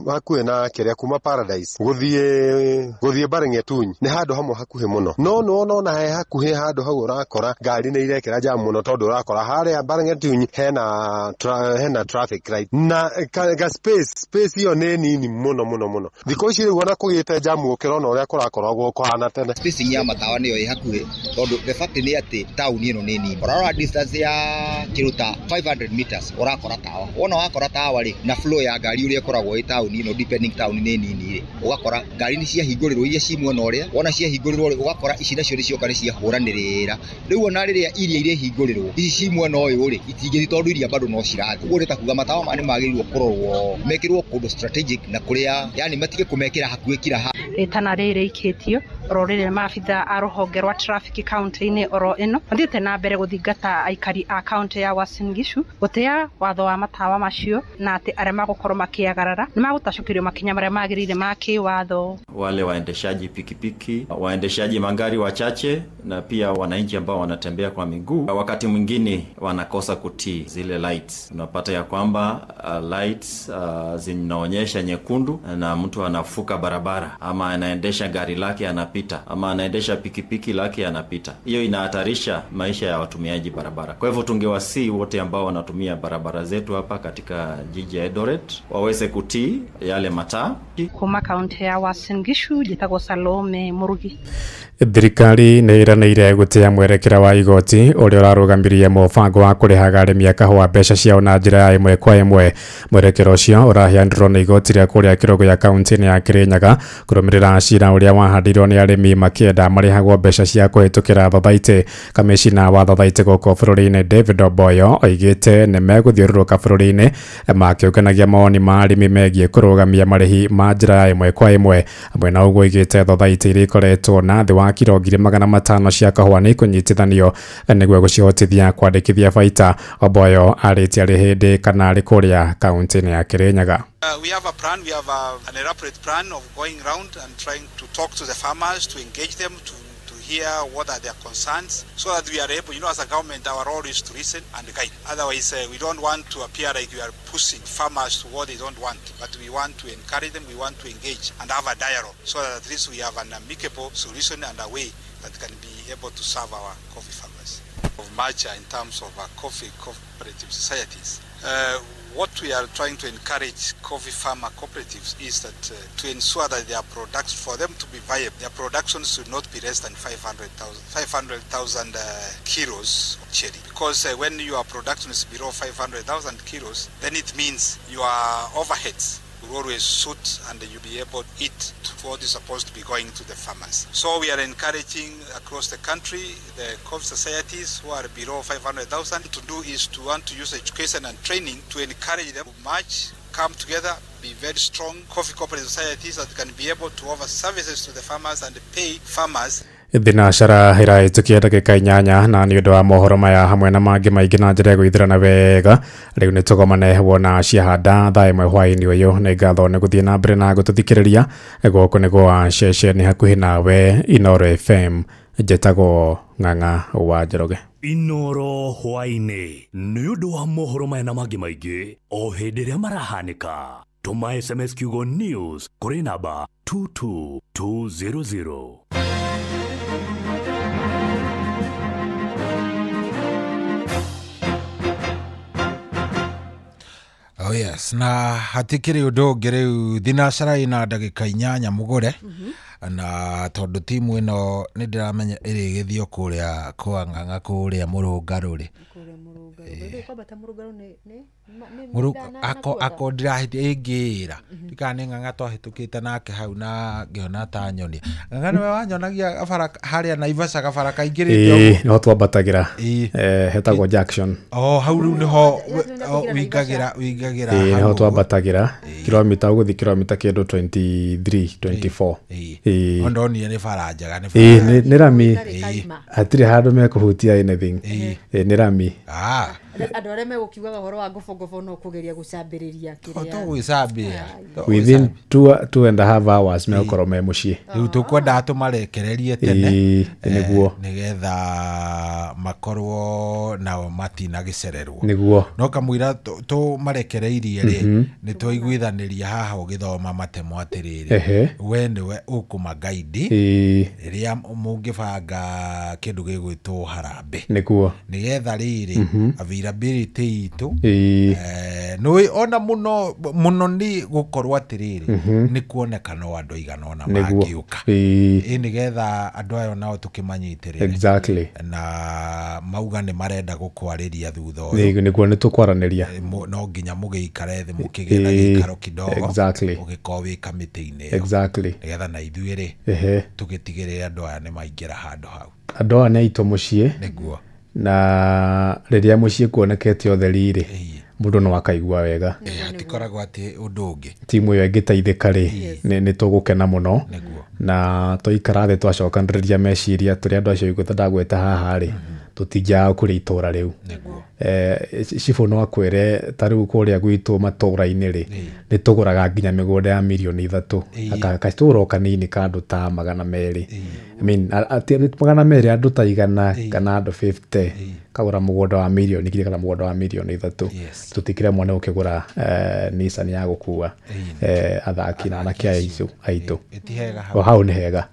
hakuhĩ na kĩrĩa kuma Paradise gũthiĩ Bareng'etuny nĩ handũ hamwe hakuhĩ mũno, no nĩwona ona he hakuhĩ handũ hau ũrakora ngari nĩ irekĩra jamu mũno, tondũ ũrakora harĩa Bareng'etuny hena traffic light na ka space ĩyo nĩ nini mũno mũno mũno. Thikũ ici rĩu ona kũgĩte jamu gũkĩra ona ũrĩa kũrakoragwo kũhana tene. Spacing ya matawa nĩyo ĩ hakuhĩ, tondũ the fact nĩ atĩ taũni ĩno nĩ nini. Ũrarora distance ya kĩndũ ta 500 meters ũrakora tawa, wona wakora tawa rĩ, na flow ya ngari ũrĩa ĩkoragwo ĩ taũni ĩno, depending taũni nĩ nini rĩ, ũgakora ngari nĩ ciahingũrĩrwo iria ci mwena ũrĩa, wona ciahingũrĩrwo rĩ, ũgakora ici nacio nĩ cioka nĩ ciahũranĩrĩra. Rĩu ona rĩrĩa iria irĩhingũrĩrwo ici ci mwena ũyũ rĩ, itingĩthiĩ tondũ iria bado no cirathiĩ. Ũguo nĩ ta kuga matawa maya nĩ magĩrĩirwo kũrorwo mekĩrwo kũndũ strategic na kũrĩa, yani matige kũmekĩra hakuhĩ kila ha. Rĩtana rĩrĩ rĩikĩtio Oro rĩrĩ maabitha a rũhonge rwa traffic kaunti-inĩ oro ĩno mathiĩte na mbere gũthingata aikari a kaunti ya Uasin Gishu gũtĩa watho wa matawa macio, na atĩ arĩa magũkorwo makĩagarara nĩ magũtacũkĩrio makinya marĩa magĩrĩire ma kĩwatho. Wale waendeshaji pikipiki, waendeshaji magari wachache na pia wananchi ambao wanatembea kwa miguu, wakati mwingine wanakosa kutii zile lights. Unapata ya kwamba lights zinaonyesha nyekundu na mtu anavuka barabara ama anaendesha gari lake anapita ama anaendesha pikipiki lake anapita. Hiyo inahatarisha maisha ya watumiaji barabara. Kwa hivyo tungewasihi wote ambao wanatumia barabara zetu hapa katika jiji ya Eldoret waweze kutii yale mataa. Kuma kaunti ya Uasin Gishu njĩtagwo Salome Murugi. Thirikari nĩ ĩranĩire gũtĩa mwerekera wa igoti ũrĩa ũrarũgamirie mũbango wa kũrĩhaga arĩmi a kahũa mbeca ciao na njĩra ya ĩmwe kwa ĩmwe. Mwerekera ũcio ũraheanirwo nĩ igoti rĩa kũrĩa Kĩrũgũ ya kaunti-inĩ ya Kĩrĩnyaga kũrũmĩrĩra cira ũrĩa wahandirwo nĩ arĩmi makĩenda marĩhagwo mbeca cia kũhĩtũkĩra thothaitĩ. Kamĩcina wa thothaitĩ gũkũ bũrũri-inĩ David Oboyo oigĩte nĩ megũthiũrũrũka bũrũri-inĩ makĩũnganagia mawoni ma arĩmi megiĩ kũrũgamia marĩhi ma njĩra ya ĩmwe kwa ĩmwe. Hamwe na ũguo oigĩte thothaitĩ iria ikoretwo na thĩ wa kiro 500,000 cia kahũa nĩ ikũnyitithanio nĩguo gũcihotithia kwandĩkithia baita. Oboyo arĩtie arĩ hĩndĩ kana arĩ kũrĩa kaunti-inĩ ya Kĩrĩnyaga. We have a plan, we have an elaborate plan of going round and trying to talk to the farmers, to engage them, to hear what are their concerns, so that we are able, as a government, our role is to listen and guide. Otherwise, we don't want to appear like we are pushing farmers to what they don't want, but we want to encourage them, we want to engage and have a dialogue, so that at least we have an amicable solution and a way that can be able to serve our coffee farmers. Of merger in terms of our coffee cooperative societies. What we are trying to encourage coffee farmer cooperatives is that to ensure that their products, for them to be viable, their production should not be less than 500,000 kilos of cherry. Because when your production is below 500,000 kilos, then it means your overheads will always suit and you'll be able to eat what is supposed to be going to the farmers. So we are encouraging across the country the coffee societies who are below 500,000 to do is to want to use education and training to encourage them to march, come together, be very strong coffee cooperative societies that can be able to offer services to the farmers and pay farmers. Thinacara ĩrahĩtũkia ndagĩka 8 na nĩ ũndũ wa mohoro maya hamwe na mangĩ maingĩ na njĩra ya gwĩthirana wega. Rĩu nĩ tũgomane wona ciahanda thaa 1 hwaĩ-inĩ ũyũ. Nĩ ngatho nĩ gũthiĩ na mbere na gũtũthikĩrĩria. Gũkũ nĩ gwa ceceni hakuhĩ nawe Inoro FM. Njĩtagwo Ng'ang'a wa Njoroge. Inoro hwaĩ-inĩ nĩ ũndũ wa mohoro maya na mangĩ maingĩ o hĩndĩ ĩrĩa marahanĩka. Tũma SMS kiugo news kũrĩ namba 22200. Oh yes, na hatikiri ũndũ ũngĩ rĩu thinacara ĩna ndagĩka 8 mũgũre. Na tondũ timu ĩno nĩ ndĩramenya ĩrĩgĩthiĩ kũrĩa kwa Ng'ang'a kũrĩa Mũrũngarũ rĩ. Ako ndĩrahĩtia ĩngĩĩra ndikana nĩ Ng'ang'a twahĩtũkĩte nake hau na ngĩona ta nyonia. Ng'ang'a nĩwe wanyonagia bara harĩa Naivasha gabara kaingĩrĩte ũguo. Nĩho twambatagĩra hetagwo Jackson. Oh, hau rĩu nĩho wĩingagĩra nĩho twambatagĩra kilomita ũgũthiĩ kilomita kĩndũ 23 24. Ndonire nĩ bara njega nĩ rami, hatirĩ handũ mekũhutia anything. Nĩ rami. Andũ arĩa megũkiugaga ũhoro wa ngobongobo no kũgeria gũcambĩrĩria kĩrĩa to gwĩcambia within 2.5 hours megũkorwo me mũciĩ. Rĩu tũkwendaga tũmarekererie tene nĩguo nĩgetha makorwo nao matinagĩcererwo nĩguo. No kamũira tũmarekereirie rĩ nĩ twaiguithanĩria haha ũgĩthoma matemo atĩrĩrĩ, we nĩwe ũkũmangaidi rĩrĩa mũngĩbanga kĩndũ gĩgwĩtwo harambee nĩguo nĩgetha rĩrĩ availability itũ nĩ ona mũno mũno nĩ gũkorwo atĩrĩrĩ nĩ kuonekana andũ aigana ona mangĩũka nĩgetha andũ ayo nao tũkĩmanyitĩrĩre. Exactly. Na mauga nĩ marenda gũkwarĩria thutha ũyũ nĩguo nĩ tũkwaranĩria no nginya mũgĩikare thĩ mũkĩgĩe na gĩikaro kidogo. Exactly. Ũgĩkorwo wĩ kamĩtĩ-inĩ ĩyo. Exactly. Nĩgetha na ithuĩ rĩ tũgĩtigĩrĩre andũ aya nĩ maingĩra handũ hau. Andũ aya nĩ aitũ mũciĩ nĩguo, na rĩrĩa mũciĩ kuonekete ũtheri rĩ mũndũ no akaigua wega. Hatikoragwo atĩ ũndũ ũngĩ timu ĩyo ĩngĩteithĩka rĩ nĩ tũgũkena mũno. Na twaikara thĩ twacokanĩrĩria meciria tũrĩ andũ acio igweta ndagweta haha rĩ, tũtingĩaga kũrĩa itũra rĩu. Cibũ no akwĩre ta rĩu kũrĩa gwitũ matũra-inĩ rĩ, nĩ tũgũraga nginya mĩgũnda ya mirioni 3, gacitũra o kanini ka andũ ta 200. I mean, 200 andũ ta 100 kana andũ 50 kagũra mũgũnda wa mirioni 2 kana mũgũnda wa mirioni 3. Tũtikĩremwo nĩ gũkĩgũra Nissan ya gũkua athaki na anake aitũ. O hau nĩ hega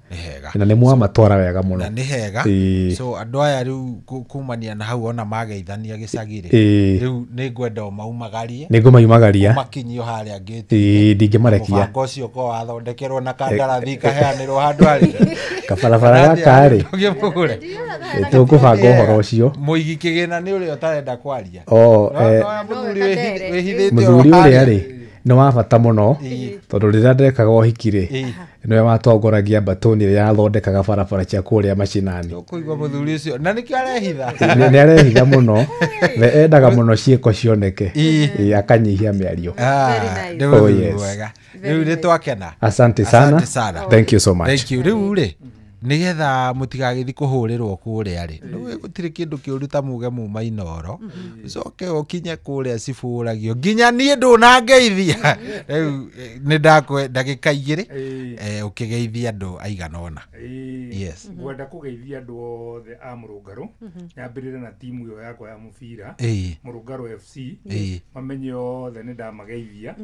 na nĩ mwamatwara wega mũno. Na nĩ hega. So andũ aya rĩu kumania na hau ona mageithania gĩcagi rĩ, rĩu nĩ ngwenda ũmaumagarie. Nĩ ngũmaumagaria makinyio harĩa ngĩti. Ndingĩmarekia. Mũbango ũcio ũkorwo wathondekerwo na kandarathi kaheanĩrwo handũ harĩ kabarabara gaka rĩ, tũkũbanga ũhoro ũcio. Mũigi kĩgĩna nĩ ũrĩa ũtarenda kwaria. Mũthuri ũrĩa rĩ nĩ wa bata mũno, tondũ rĩrĩa ndekaga ũhiki rĩ, nĩwe watongoragia mbatũni ĩrĩa yathondekaga barabara cia kũrĩa macinani. Ũkũigua mũthuri ũcio na nĩkĩo arehitha. Nĩ arehitha mũno, we endaga mũno ciĩko cioneke, akanyihia mĩario. Nĩ mũthuri mwega. Rĩu nĩ twakena. Asante sana. Thank you so much. Thank you. Rĩu rĩ, nigetha mũtigagĩthiĩ kũhũrĩrwo kũrĩa rĩ, nĩũĩ gũtirĩ kĩndũ kĩũru ta muge muma Inooro, ũcoke ũkinye kũrĩa cibũragio nginya niĩ ndũnangeithia. Rĩu nĩ ndakwe ndagĩka 2 ũkĩgeithia andũ aigana ũna. Yes. Ngwenda kũgeithia andũ othe a Mũrũngarũ, nyambĩrĩre na timu ĩyo yakwa ya mũbira, Mũrũngarũ FC, mamenye othe nĩ ndamageithia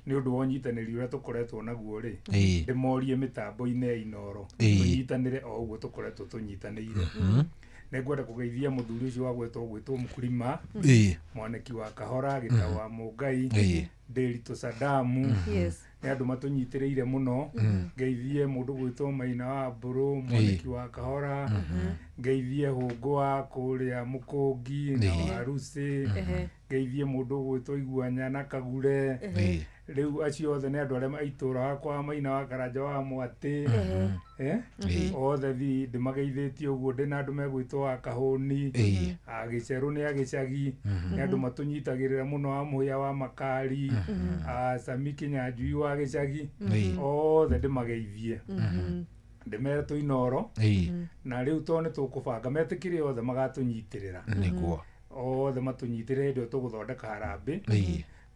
nĩ ũndũ wa ũnyitanĩri ũrĩa tũkoretwo naguo rĩ, ndĩmorie mĩtambo-inĩ ya Inooro tũnyitanĩre o ũguo tũkoretwo tũnyitanĩire. Nĩngwenda kũgeithia mũthuri ũcio wa gwĩtwo Mũkurima, mwanĩki wa Kahora, Gĩtau wa Mũngai, Ndĩritũ Sadamu, nĩ andũ matũnyitĩrĩire mũno. Ngeithie mũndũ gwĩtwo Maina wa Mbũrũ, mwanĩki wa Kahora, ngeithie Hũngũ wa kũrĩa Mũkũngi na Warucĩ, ngeithie mũndũ gwĩtwo Iguanya na Kagure. Rĩu acio othe nĩ andũ arĩa a itũra wakwa, Maina wa Karanja wa Mwatĩ, othe thi ndĩmageithĩtie ũguo. Ndĩna andũ megwĩtwo wa Kahũni, Agĩcerũ nĩ agĩcagi, nĩ andũ matũnyitagĩrĩra mũno, wa Mũhĩa wa Makari, Sami Kĩnyanjui wa gĩcagi, othe ndĩmageithie. Ndĩmere twĩ Inooro, na rĩu tondũ nĩ tũkũbanga metĩkĩre othe magatũnyitĩrĩra. Nĩguo. Othe matũnyitĩrĩre hĩndĩ ĩyo tũgũthondeka harambĩ,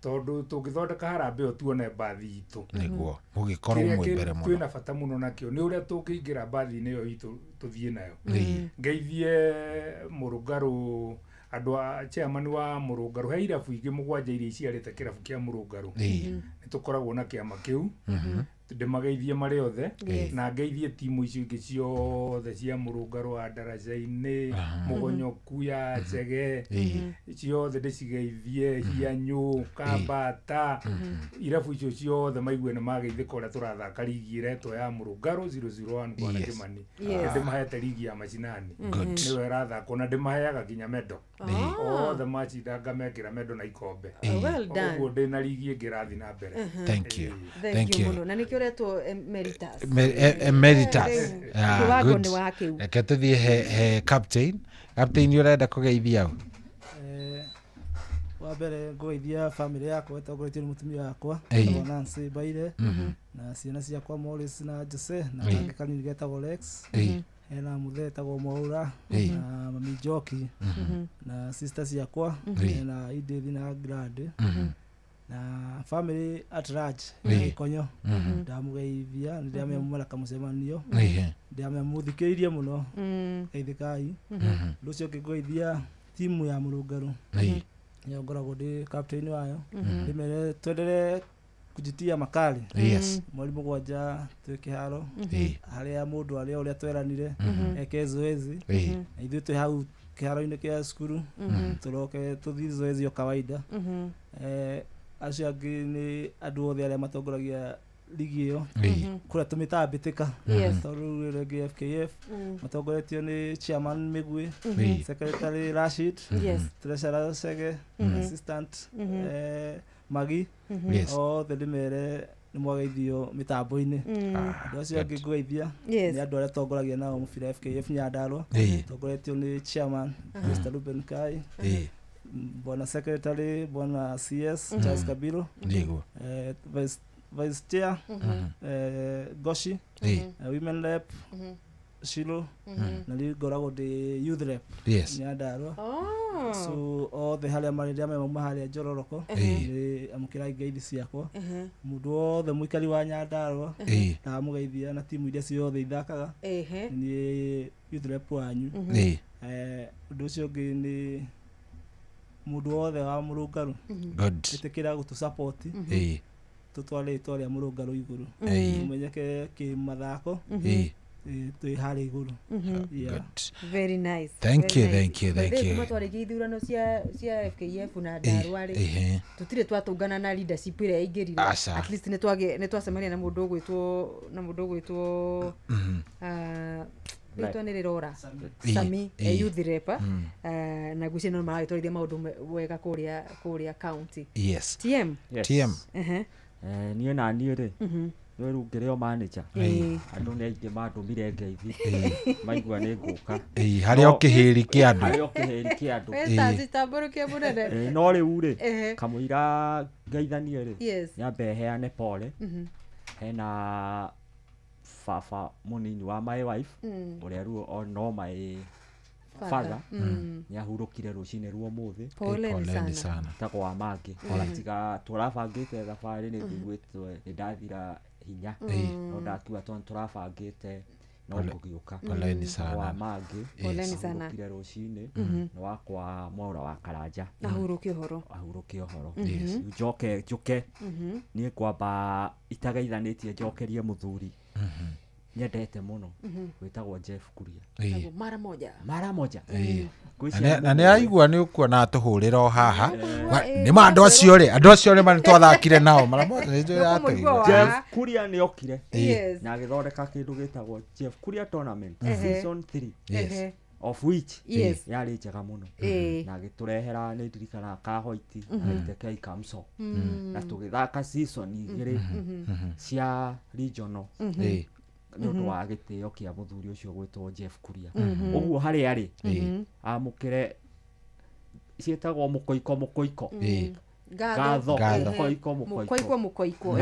tondũ tũngĩthondeka harambĩ ĩyo tuone mbathi itũ. Nĩguo mũgĩkorwo mwĩ mbere mũno. Twĩna bata mũno nakĩo nĩ ũrĩa tũngĩingĩra mbathi-inĩ ĩyo itũ tũthiĩ nayo. Ngeithie Mũrũngarũ, andũ a chairman wa Mũrũngarũ, he irabu ingĩ 7 iria iciarĩte kĩrabu kĩa Mũrũngarũ. Nĩ tũkoragwo na kĩama kĩu, ndĩmageithie marĩ othe, na ngeithie timu icio ingĩ ciothe cia Mũrũngarũ wa Ndaraca-inĩ, Mũgonyoku ya Chege, ciothe ndĩcigeithie, Hianyũ, Kambata, irabu icio ciothe maigue nĩ mageithĩka ũrĩa tũrathaka rigi ĩretwo ya Mũrũngarũ 001 Bwana Kĩmani. Ndĩmahete rigi ya macinani, nĩyo ĩrathakwo, na ndĩmaheaga nginya mendo. Othe macinda ngamekĩra mendo na ikombe. Ũguo ndĩna rigi ĩngĩ ĩrathiĩ na mbere. Thank you. Thank you mũno. Na nĩkĩo ũretwo Emeritus. Emeritus. Kĩwango nĩ wa kĩu. Reke tũthiĩ he captain. Captain ũrenda kũgeithia ũ? Wa mbere ngũgeithia family yakwa ĩtongoretio nĩ mũtumia wakwa, etagwo Nancy Mbaire, na ciana ciakwa Morris na Jose, na kangĩ kanini getagwo Lex, hena mũthee etagwo Mwaura, na mami Njoki, na sister ciakwa, hena Edith na Glad, na family at large Gĩkonyo. Ndamũgeithia, nĩ ndĩramemũra kamũcemanio, ndĩramemũthikĩrĩirie mũno, geithĩkai. Ũndũ ũcio ũngĩ ngũgeithia timu ya Mũrũngarũ, nĩyo ngoragwo ndĩ captain wayo, ndĩmere twenderee kujitia makali. Mweri 7 twĩ kĩharo, harĩa mũndũ arĩa ũrĩa tweranire eke zoezi, na ithuĩ twĩ hau kĩharo-inĩ kĩa cukuru, tũroke tũthiĩ zoezi o kawaida. Acio angĩ nĩ andũ othe arĩa matongoragia ligi ĩyo, kũrĩa tũmĩtaga mbĩtĩka, tondũ rĩu rĩngĩ FKF matongoretio nĩ chairman Mĩgwi, secretary Rashid, treasurer Chege, assistant Magi, othe ndĩmere nĩ mwageithio mĩtambo-inĩ. Andũ acio angĩ ngũgeithia nĩ andũ arĩa tongoragia nao mũbira FKF Nyandarua, tongoretio nĩ chairman Mr. Ruben Kai, bwana secretary bwana CS Charles Kabiro, vice Vice chair, Goshi, women rep, Shilo, na rĩu ngoragwo ndĩ youth rep Nyandarua. So othe harĩa marĩ rĩa mauma harĩa Njororoko nĩ amũkĩra ngeithi ciakwa. Mũndũ wothe mũikari wa Nyandarua ndamũgeithia na timu iria ciothe ithakaga nĩ youth rep wanyu. Ũndũ ũcio ũngĩ nĩ mũndũ wothe wa Mũrũngarũ ĩtĩkĩra gũtũ support tũtware rĩtwa rĩa Mũrũngarũ igũrũ, ũmenyeke kĩmathako twĩ harĩa igũrũ. Very nice. Thank you, thank you, thank you. Kuma twarĩkia ithurano cia FKF na Ndarua rĩ, tũtirĩ twatũngana na leadership ĩrĩa ĩingĩrire. At least nĩ twacemania na mũndũ ũgwĩtwo rĩtwa nĩ rĩrora Sami, youth rep, na ngwĩciria no maragĩtwarithia maũndũ wega kũrĩa county. Yes. TM. TM. Niĩ na niĩ rĩ, nĩ rĩu ngĩrĩ o manager, andũ nĩ aingĩ mandũmire ngeithi maigua nĩ ngũka harĩa o kĩhĩri kĩa andũ, harĩa o kĩhĩri kĩa andũ. No rĩu rĩ, kamũira ngeithanie rĩ, nyambe heane pole. Hena baba mũnini wa my wife ũrĩa rĩu no my father nĩ ahurũkire rũcinĩ rwa ũmũthĩ. Poleni sana. Etagwo wa Mangĩ. Ona tiga tũrabangĩte thabarĩ nĩ ngũiguĩte nĩ ndathira hinya, no ndakiuga tondũ tũrabangĩte no ngũgĩũka. Poleni sana. Wa Mangĩ ahurũkire rũcinĩ, nĩ wakwa Mwaũra wa Karanja. Ahurũke ũhoro. Ahurũke ũhoro. Njoke njũke niĩ ngwamba itageithanĩtie njokerie mũthuri nyendete mũno wĩtagwo Jeff Kuria. Mara moja. Mara moja. Na nĩ aigua nĩ ũkuona atũhũrĩra o haha. Nĩ ma andũ acio rĩ, andũ acio rĩ ma nĩtwathakire nao mara moja nĩ njũĩ atũigua. Jeff Kuria nĩ okire na agĩthondeka kĩndũ gĩtagwo Jeff Kuria Tournament season 3. Of which yarĩ njega mũno, na agĩtũrehera nĩ ndirikanaga Kahoiti na Itekei Kamso, na tũgĩthaka season igĩrĩ cia regional nĩ ũndũ wa gĩtĩo kĩa mũthuri ũcio gwĩtwo Jeff Kuria. Ũguo harĩa arĩ amũkĩre ciĩtagwo mũkoiko mũkoiko, ngatho mũkoiko mũkoiko mũkoiko,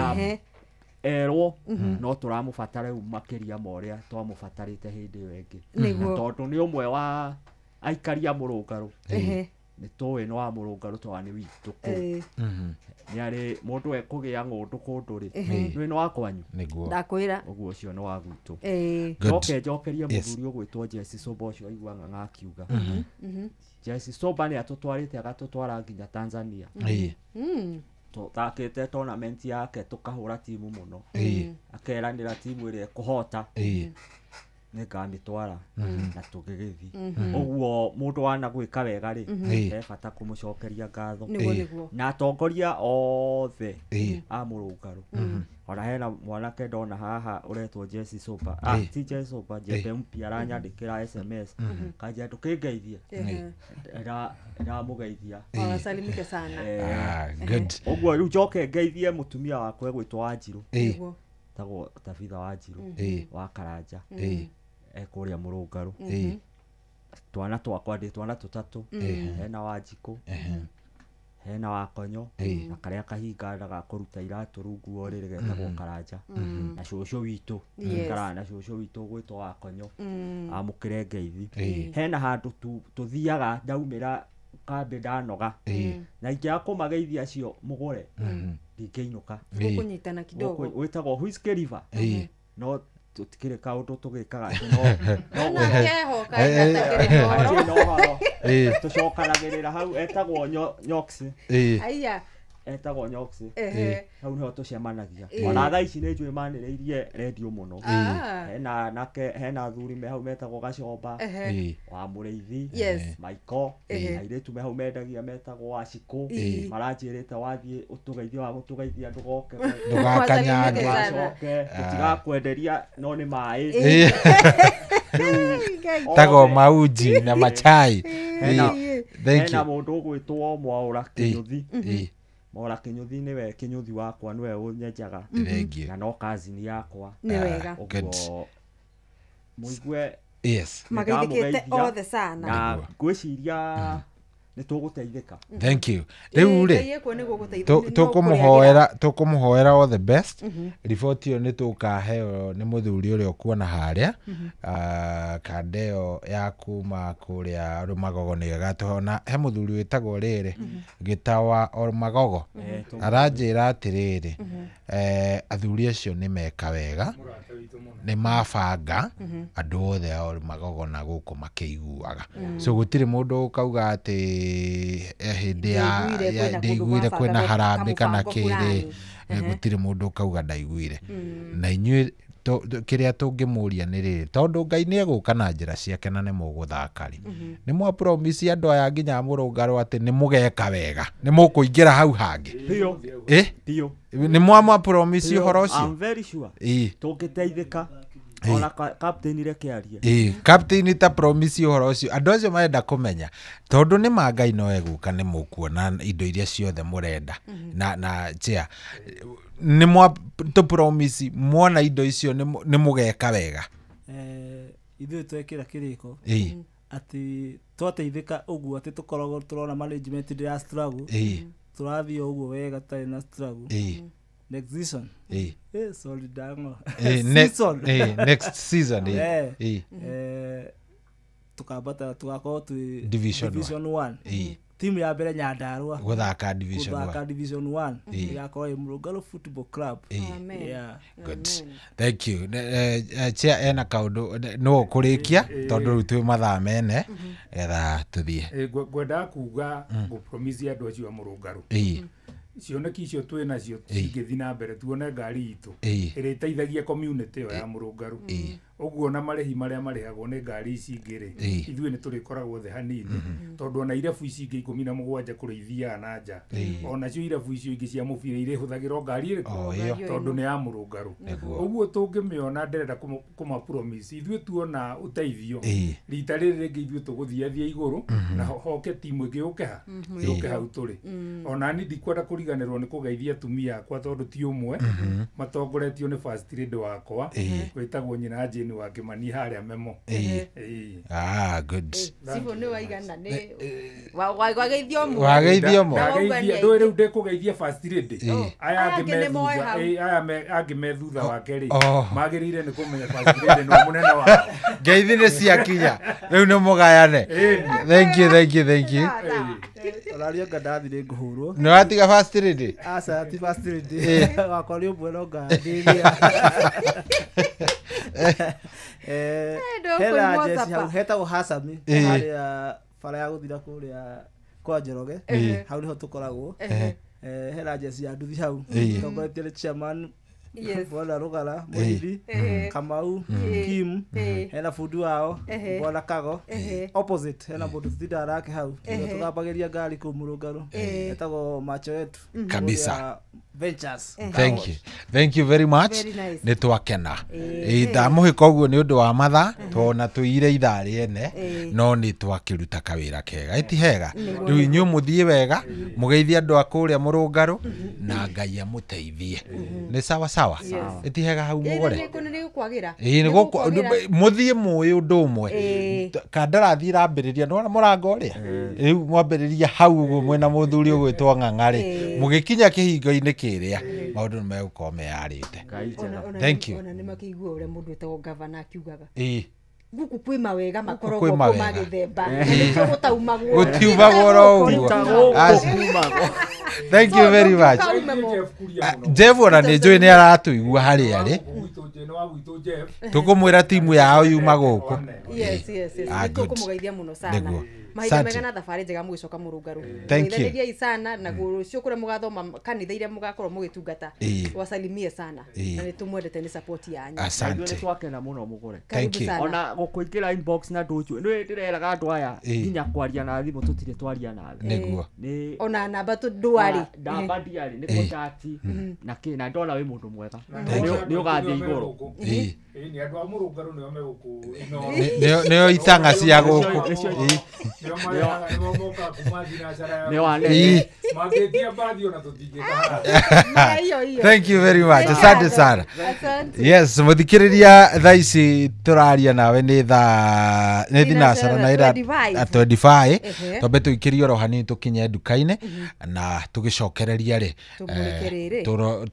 erwo no tũramũbatara rĩu makĩria ma ũrĩa twamũbatarĩte hĩndĩ ĩyo ĩngĩ, tondũ nĩ ũmwe wa aikari a Mũrũngarũ. Nĩ tũĩ nĩ wa Mũrũngarũ tondũ nĩ witũ kũu. Nĩ arĩ mũndũ ekũgĩa ng'ũndũ kũndũ rĩ, nĩ nĩ wa kwanyu, ndakwĩra ũguo ũcio nĩ wa gwitũ. Njoke njokerie mũthuri ũgwĩtwo Jesse Soba ũcio aigua ng'ang'a akiuga. Jesse Soba nĩ atũtwarĩte agatũtwara nginya Tanzania. Tũthakĩte tournament yake tũkahũra timu mũno, akeranĩra timu ĩrĩa ĩkũhota nĩ ngamĩtwara na tũgĩgĩthiĩ. Ũguo mũndũ wana gwĩka wega rĩ, he bata kũmũcokeria ngatho. Na atongoria othe a Mũrũngarũ. Ona hena mwanake ndona haha ũretwo Jesse Soba, ti Jesse Soba, Jembe mpya aranyandĩkĩra SMS kanjia ndũkĩngeithie, ndamũgeithia. Salimike sana. Ũguo rĩu njoke ngeithie mũtumia wakwa egwĩtwo Wanjirũ, tagwo Tabitha Wanjirũ wa Karanja, ekũrĩa Mũrũngarũ. Twana twakwa ndĩ twana tũtatũ, hena Wanjikũ, hena Wakonyo, na karĩa kahinga ga kũruta iratũ rungu rĩrĩ getagwo Karanja, na cũcũ witũ ikaraga na cũcũ witũ gwĩtwo Wakonyo, amũkĩre ngeithi. Hena handũ tũthiaga ndaumĩra kambĩ ndanoga, na ingĩaga kũmageithia acio mũgũre ndingĩinũka. Gũkũnyitana kidogo. Wĩtagwo Whiskey River. No tũtikĩrĩ kaũndũ tũgĩkaga atĩ no tũcokanagĩrĩra hau, etagwo Nyoksi. Etagwo Nyoksi. Hau nĩho tũcemanagia. Ona thaa ici nĩ njũĩ manĩrĩirie rendio mũno. Hena nake hena athuri me hau metagwo Gacomba wa Mũrĩithi, Maiko, airĩtu me hau mendagia metagwo Wacikũ, maranjĩrĩte wathiĩ ũtũgeithie wa gũtũgeithia ndũgoke ndũgakanyange, ũcoke tũtigakwenderia no nĩ maĩ. Tago mauji na machai. Hena mũndũ ũgwĩtwo Mwaũra Kĩnyũthi. Mwaũra Kĩnyũthi nĩwe Kĩnyũthi wakwa, nĩwe ũnyenjaga na no cousin yakwa. Nĩ wega. Ũguo mũigue Yes. Mageithĩkĩte othe sana. Na ngwĩciria Nĩ tũgũteithĩka. Thank you. Rĩu rĩ tũkũmũhoera all the best. Riboti ĩyo nĩ tũkaheo nĩ mũthuri ũrĩa ũkuona harĩa. Kanda ĩyo ya kuma kũrĩa Rũmagogo nĩ ĩgatũheo na he mũthuri wĩtagwo rĩrĩ Gĩtawa Magogo aranjĩra atĩrĩrĩ athuri acio nĩ meka wega nĩ mabanga andũ othe a Magogo na gũkũ makĩiguaga. So gũtirĩ mũndũ ũkauga atĩ hĩndĩ ya ndaiguire kwĩna harambĩ kana kĩrĩ gũtirĩ mũndũ ũkauga ndaiguire. Na inyuĩ kĩrĩa tũngĩmũria nĩ rĩrĩ tondũ Ngai nĩ egũka na njĩra ciake na nĩ mũgũthaka rĩ nĩ mwa promise andũ aya nginya mũrũngarũ atĩ nĩ mũgeka wega nĩ mũkũingĩra hau hangĩ. Nĩ mwa promise ũhoro ũcio. I'm very sure tũngĩteithĩka ona captain reke arie. Captain ta promise ũhoro ũcio andũ acio marenda kũmenya tondũ nĩ ma Ngai no egũka nĩ mũkuona indo iria ciothe mũrenda na chair nĩ mwa tũ promise muona indo icio nĩ mũgeka wega. Ithuĩ twekĩra kĩrĩko atĩ twateithĩka ũguo atĩ tũkoragwo tũrona management ndĩra struggle tũrathiĩ ũguo wega tũtarĩ na struggle. Next season. Sorry dango. Season. Next season. Tukabata tugakorwo twi Division 1. Timu ya mbere Nyandarua guthaka Division 1. Guthaka Division 1 igakorwo ĩ Mũrũngarũ Football Club. Yeah. Good. Thank you. Chair ena kaundu no kurikia tondu riu twi mathaa mene getha tuthie. Ngwendaga kuga ngũ promise andũ acio a Mũrũngarũ. Cioneki icio twĩ nacio cingĩthiĩ na mbere tuone ngari itũ ĩrĩteithagia community ĩyo ya Mũrũngarũ. Ũguo na marĩhi marĩa marĩhagwo nĩ ngari ici ingĩ rĩ ithuĩ nĩ tũrĩkoragwo thĩ hanini tondũ ona irabu ici ingĩ 17 kũrĩa ithiaga na nja onacio irabu icio ingĩ cia mũbira irĩhũthagĩrwo ngari ĩrĩkũ tondũ nĩ ya Mũrũngarũ. Ũguo tũngĩmĩona ndĩrenda kũma promise ithuĩ tuona ũteithio rita rĩrĩ rĩngĩ ithuĩ tũgũthiathia igũrũ na hoke timu ĩngĩ yũke ha yũke hau tũrĩ. Ona niĩ ndikwenda kũriganĩrwo nĩ kũgeithia atumia akwa tondũ ti ũmwe matongoretio nĩ first lady wakwa wĩtagwo nyina Jane wa Kimani harĩa memo. Good. Cibũ nĩ waigana nĩ wageithio mũno. Wageithio mũno. Ndũĩ rĩu ndĩkũgeithia first lady. Aya angĩ me thutha wake rĩ magĩrĩire nĩ kũmenya first lady nĩ mũnene wao. Ngeithi nĩ ciakinya rĩu nĩ mũgayane. Thank you, thank you, thank you. Ũraria anga ndathire ngũhũrwo. Nĩ watiga first lady? Aca ti first lady. Wakwa nĩ ũmwe no ngandĩria. Hena jeci hau hetagwo Hasami harĩa bara ya gũthira kũrĩa kwa Njoroge hau nĩho tũkoragwo. Hena jeci ya nduthi hau tongoretie nĩ chairman Bwana Rugara Mũhithi Kamau Kim hena bundi wao Bwana Kago opposite hena mũndũ tũtindaga nake hau tũthambagĩria ngari kũu Mũrũngarũ etagwo Macho Yetu kabisa Ventures. Thank you. Thank you very much. Nĩ twakena. Ndamũhĩka ũguo nĩ ũndũ wa mathaa tona tũire ithaa rĩene no nĩ twakĩruta kawĩra kega. Ĩti hega. Rĩu inyuĩ mũthiĩ wega mũgeithie andũ a kũrĩa Mũrũngarũ na Ngai amũteithie. Nĩ sawa sawa. Ĩti hega hau mũgũre. Mũthiĩ mũĩ ũndũ ũmwe. Kandarathi ĩrambĩrĩria nĩwona mũrango ũrĩa. Rĩu mwambĩrĩria hau ũguo mwĩna mũthuri ũgwĩtwo Ng'ang'a-rĩ mũgĩkinya kĩhingo-inĩ kĩrĩa maũndũ nĩ megũkorwo meyarĩte. Thank you. Ona nĩ makĩigua ũrĩa mũndũ wĩtagwo gavana akiugaga. Gũkũ kwĩ mawega makoragwo kuo ma gĩthemba nĩkĩo gũtaumagwo. Gũtiumagwo oro ũguo. Thank you very much. Jeff ona nĩ njũĩ nĩ aratũigua harĩa arĩ. Tũkũmwĩra timu yao yuma gũkũ. Yes, yes, yes. Nĩtũkũmũgeithia mũno sana. Mahinda mega na thabarĩ njega mũgĩcoka Mũrũngarũ. Geithanĩriai sana na rũciũ kũrĩa mũgathoma kanitha iria mũgakorwo mũgĩtungata wasalimie sana na nĩtũmwendete nĩ support yanyu. Asante. Twakena mũno mũgũre. Thank you. Ona gũkũingĩra inbox na ndũnjũ nĩ ndĩreraga andũ aya nginya kwaria na thimũ tũtirĩ twaria nawe. Nĩguo. Ona namba ndwarĩ. Namba ndiarĩ nĩ contact na kĩ na ndona wĩ mũndũ mwega. Nĩ ũgathiĩ igũrũ. Ĩni andũ a Mũrũngarũ nĩo megũkũ Inooro. Nĩo itang'a cia gũkũ. Nĩo marehaga, nĩo mokaga kuma thinacara ya Nĩo anene. Mangĩtia mbathi ona tũtingĩka haha. Thank you very much. Asante sana. Asante. Yes, muthikiriria thaa ici tũraria nawe nĩ thaa nĩ thinacara na ira 25. Twambe tũikĩrie oro hanini tũkinye nduka-inĩ na tũgĩcokereria rĩ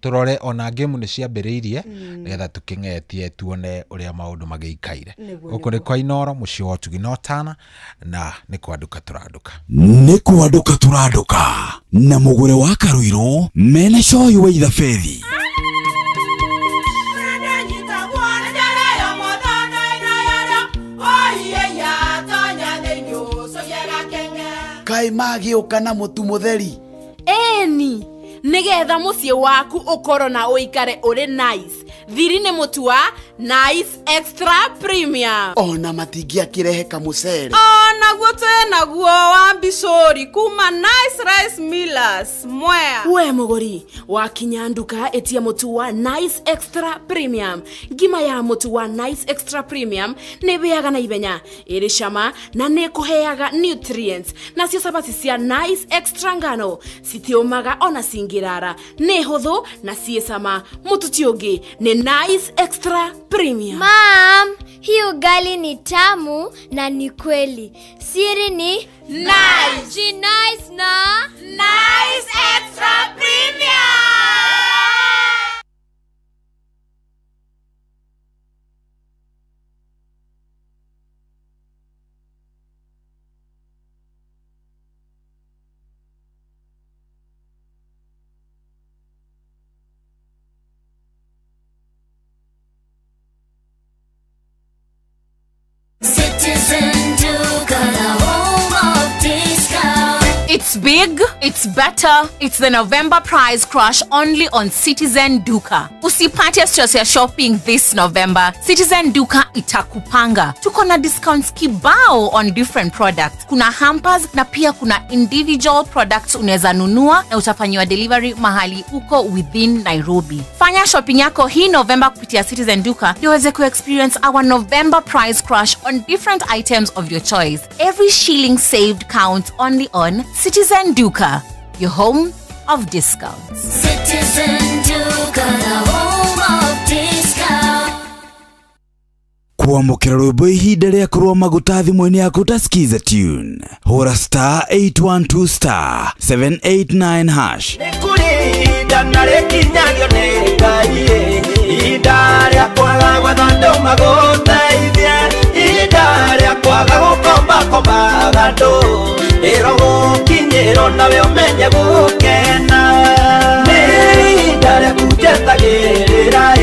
tũrore ona game nĩ ciambĩrĩirie nĩgetha tũkĩng'etie tuone ũrĩa maũndũ magĩikaire. Gũkũ nĩ kwa Inooro mũciĩ wa ũtugi na ũtana na nĩ kwanduka tũranduka. Nĩ kwanduka tũranduka na mũgũre wa Karuirũ mena coyi wa ithabethi. Kaĩ magĩũka na mũtu mũtheri? Ĩni, nĩgetha mũciĩ waku ũkorwo na ũikare ũrĩ nice. Thiri nĩ mũtu wa Nice Extra Premium. Ona matingĩakĩrehe kamũcere. Onaguo twĩnaguo wa mbicũri kuma Nice Rice Millers Mwea. We mũgũri wakinya nduka ĩtia mũtu wa Nice Extra Premium. Ngima ya mũtu wa Nice Extra Premium nĩ ĩhĩaga na ihenya, ĩrĩ cama na nĩ ĩkũheaga nutrients. Nacio cabaci cia Nice Extra ngano citiũmaga ona cingĩrara, nĩ hũthũ na ciĩ cama. Mũtu ti ũngĩ nĩ Nice Extra Premium. Mom, hii ugali ni tamu na ni kweli. Siri ni Nice. Nice na Nice Extra Premium. It's big, it's better, it's the November price crash only on Citizen Duka. Usipate stress ya shopping this November. Citizen Duka itakupanga. Tuko na discounts kibao on different products. Kuna hampers na pia kuna individual products unaweza nunua na utafanyiwa delivery mahali uko within Nairobi. Fanya shopping yako hii November kupitia Citizen Duka ndio uweze ku-experience our November price crash on different items of your choice. Every shilling saved counts only on Citizen Duka, your home of discounts. Citizen Duka, the home of discounts. Kwamũkĩra rwĩmbo ihinda rĩa kũrũa maguta thimũ-inĩ yaku ta Skiza Tune. Hũra star 812 star 789 hash. Nĩ kũrĩ ihinda na rĩkinyagio nĩ Ngai, ihinda rĩa kwaga gwetha andũ magũteithie, ihinda rĩa kwaga gũkombakombaga andũ, ĩrogũkinyĩrwo nawe ũmenye gũkena. Nĩ ihinda rĩaku njetagĩrĩra,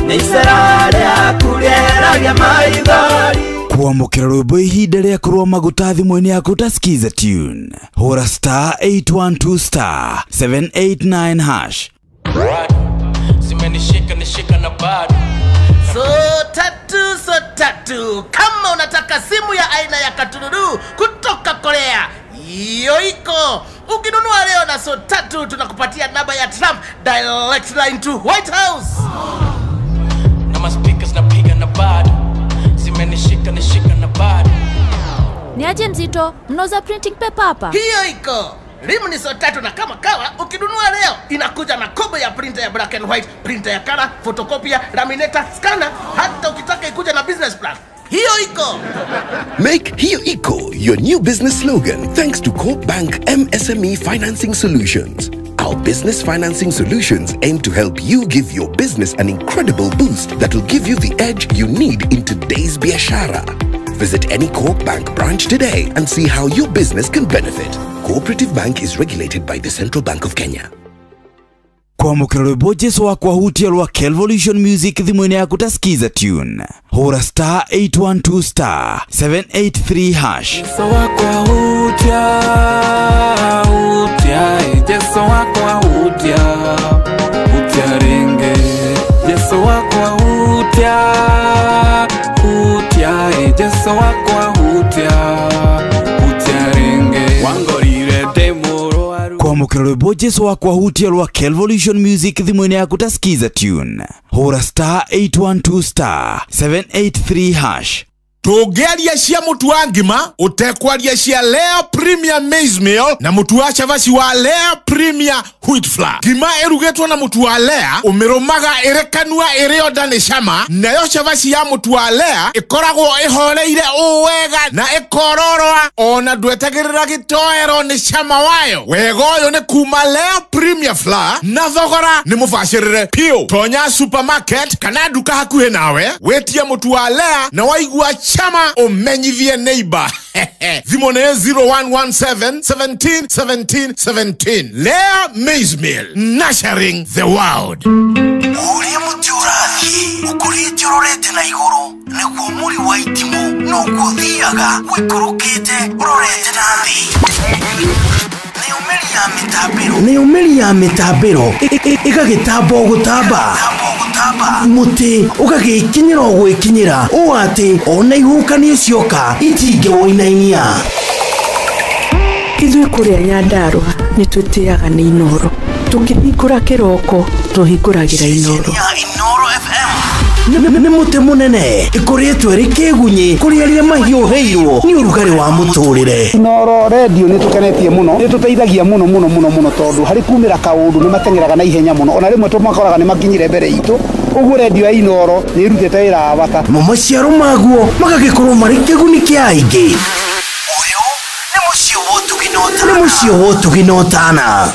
nĩ icera rĩaku rĩeragia maithori. Kwamũkĩra rwĩmbo ihinda rĩa kũrũa maguta thimũ-inĩ yaku ta Skiza Tune. Hũra star 812 star 789 hash. Zimenishika nishika na bado. So tatu kama unataka simu ya aina ya katululu kutoka Korea, hiyo iko. Ukinunua leo na so tatu tunakupatia namba ya Trump direct line to White House. Na ma speakers napiga na bado. Zimenishika nishika na bado. Ni aje mzito, mnauza printing paper hapa? Hiyo iko. Rimu ni so tatu na kama kawa ukinunua leo inakuja na kobo ya printer ya black and white, printer ya color, photocopier, laminator, scanner, hata ukitaka ikuja na business plan. Hiyo iko. Make Hiyo Iko your new business slogan thanks to Coop Bank MSME Financing Solutions. Our business financing solutions aim to help you give your business an incredible boost that will give you the edge you need in today's biashara. Visit any Coop Bank branch today and see how your business can benefit. Cooperative Bank is regulated by the Central Bank of Kenya. Kwamũkĩra rwĩmbo Jesu wakwa hutia rwa Kelvolution Music thimũ-inĩ yaku ta Skiza Tune. Hũra star 812 star 783 hash. Jesu wakwa hutia, hutia, Jesu wakwa hutia, hutia ringe. Jesu wakwa hutia, hutia, Jesu wakwa hutia, hutia ringe. Wangorire ndĩ mũrwaru. Kwamũkĩra Kwamũkĩra rwĩmbo Jesu wakwa hutia rwa Kelvolution Music thimũ-inĩ yaku ta Skiza tune. Hũra star 812 star 783 hash. Tũngĩaria cia mũtu wa ngima ũtekwaria cia Lea Premier Maize Meal na mũtu wa cabaci wa Lea Premier Wheat Flour. Ngima ĩrugĩtwo na mũtu wa Lea ũmĩrũmaga ĩrĩ kanua ĩrĩ onda nĩ cama, nayo cabaci ya mũtu wa Lea ĩkoragwo ĩhoreire ũũ wega na ĩkororoa ona ndwetagĩrĩra gĩtoero nĩ cama wayo. Wega ũyũ nĩ kuma Lea Premier Flour na thogora nĩ mũbacĩrĩre piũ. Tonya supermarket kana nduka hakuhĩ nawe wĩtie mũtu wa Lea na waigua chama umenyithie neighbor. Thimũ nĩ 0117 17 17 17. Lea Maize Meal, nurturing the world. Ũrĩa mũtĩ ũrathiĩ ũkũrĩte ũrorete na igũrũ nĩguo mũri wa itimũ noguo ũthiaga ũikũrũkĩte ũrorete na thĩ. Nĩyo mĩri ya mĩtambĩro ĩgagĩtamba o gũtamba mũtĩ ũgagĩkinyĩra o gwĩkinyĩra ũũ atĩ ona ihuhũkanio cioka itingĩwũinainia. Ithuĩ kũrĩa Nyandarũa nĩ twĩtĩaga nĩ Inooro. Tũkĩhingũra kĩroko tũhingũragĩra Inooro. Nĩ mũtĩ mũnene ĩkũrĩtwo ĩrĩ kĩgunyĩ kũrĩ arĩa mahiũhĩirwo nĩ ũrugarĩ wa mũtũrĩre. Inooro redio nĩ tũkenetie mũno, nĩ tũteithagia mũno mũno mũno mũno tondũ harĩ kumĩra kaũndũ nĩ mateng'eraga na ihenya mũno, ona rĩmwe tũmakoraga nĩ makinyire mbere itũ. Ũguo redio ya Inooro nĩ ĩrutĩte wĩra wa bata. Namo maciaro maguo magagĩkorwo marĩ kĩguni kĩa aingĩ. Ũyũ nĩ mũciĩ wa ũtugi na ũtana. Nĩ mũciĩ wa ũtugi na ũtana.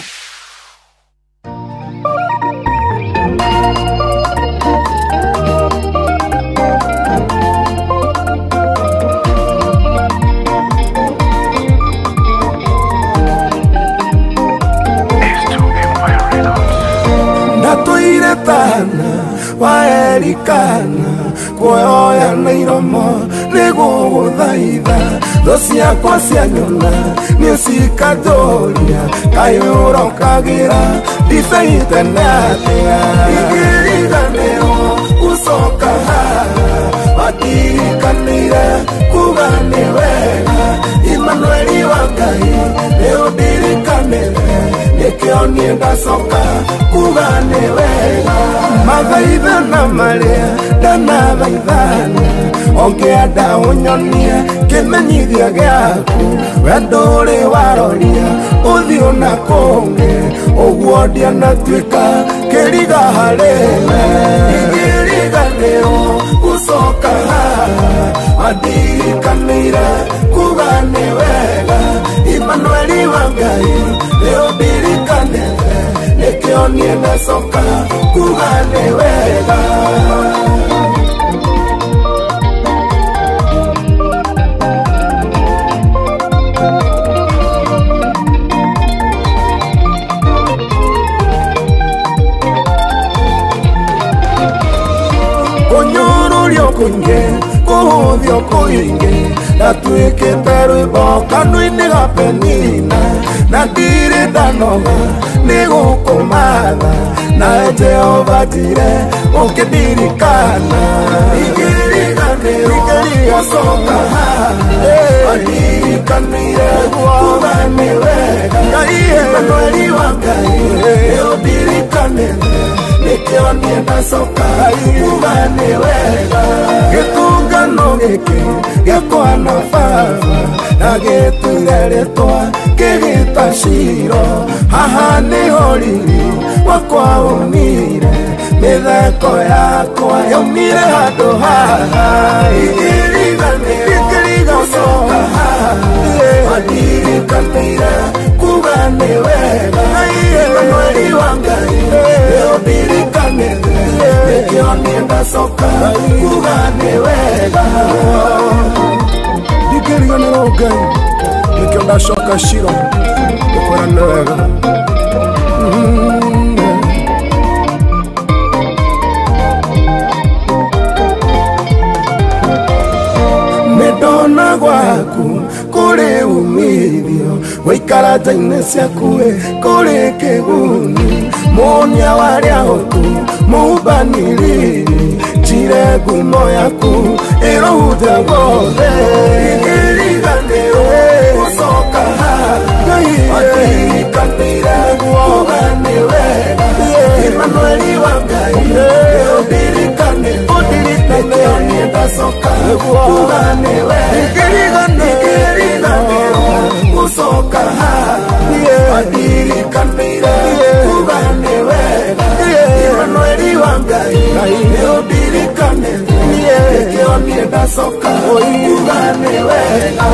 Waerikana kuoya na iromo nĩgũgũthaitha thũ ciakwa cianyona nĩcikanjũria kaĩ ũrokagĩra ndibei tene atĩa. Ingĩriganĩrwo gũcoka haha watirikanĩire kuga nĩ wega Imanueli wa Ngai nĩũndirikanĩre nĩkĩo niĩ ndacoka kuga nĩ wega. Mathaithana marĩa ndanathaithana ũngĩenda ũnyonie kĩmenyithia gĩaku we ndũrĩ waroria ũthiũ na kũngĩ ũguo ndianatuĩka kĩriga harĩ we. Ingĩriganĩrwo gũcoka haha wandirikanĩire kuga nĩ wega Imanueli wa Ngai nĩũndirikanĩte nĩkĩo niĩ ndacoka kuga nĩ wega. Kũnyũrũrio kũingĩ kũhũthio kũingĩ ndatuĩkĩte rwĩmbo kanua-inĩ ga Penina na ndirĩ ndanoga nĩ gũkũmatha nawe Jehova njire ũkĩndirikana. Ingĩriganĩrwo gũcoka haha wandirikanĩire kuga nĩ wega Imanueli wa Ngai nĩũndirikanĩte nĩkĩo niĩ ndacoka kuga nĩ wega. Gĩtũngano gĩkĩ gĩakwa na baba na gĩtũire rĩtwa kĩgĩta Shiro haha nĩho riri wakwa umire mĩtheko yakwa yaumire handũ haha. Ingĩriganĩrwo gũcoka haha wandirikanĩire kuga nĩ wega Imanueli wa Ngai nĩũndirikanĩte nĩkĩo niĩ ndacoka kuga nĩ wega. Ndingĩriganĩrwo Ngai nĩkĩo ndacoka Shiro gũkwĩra nĩ wega. Nĩndona gwaku kũrĩ umithio gũikara nja-inĩ ciaku kũrĩ kĩguni mũnia wa arĩa ahotu mũhumbani riri njire ngumo yaku ĩrohunja guothe. Ingĩriganĩrwo gũcoka haha wandirikanĩire Kuga nĩ wega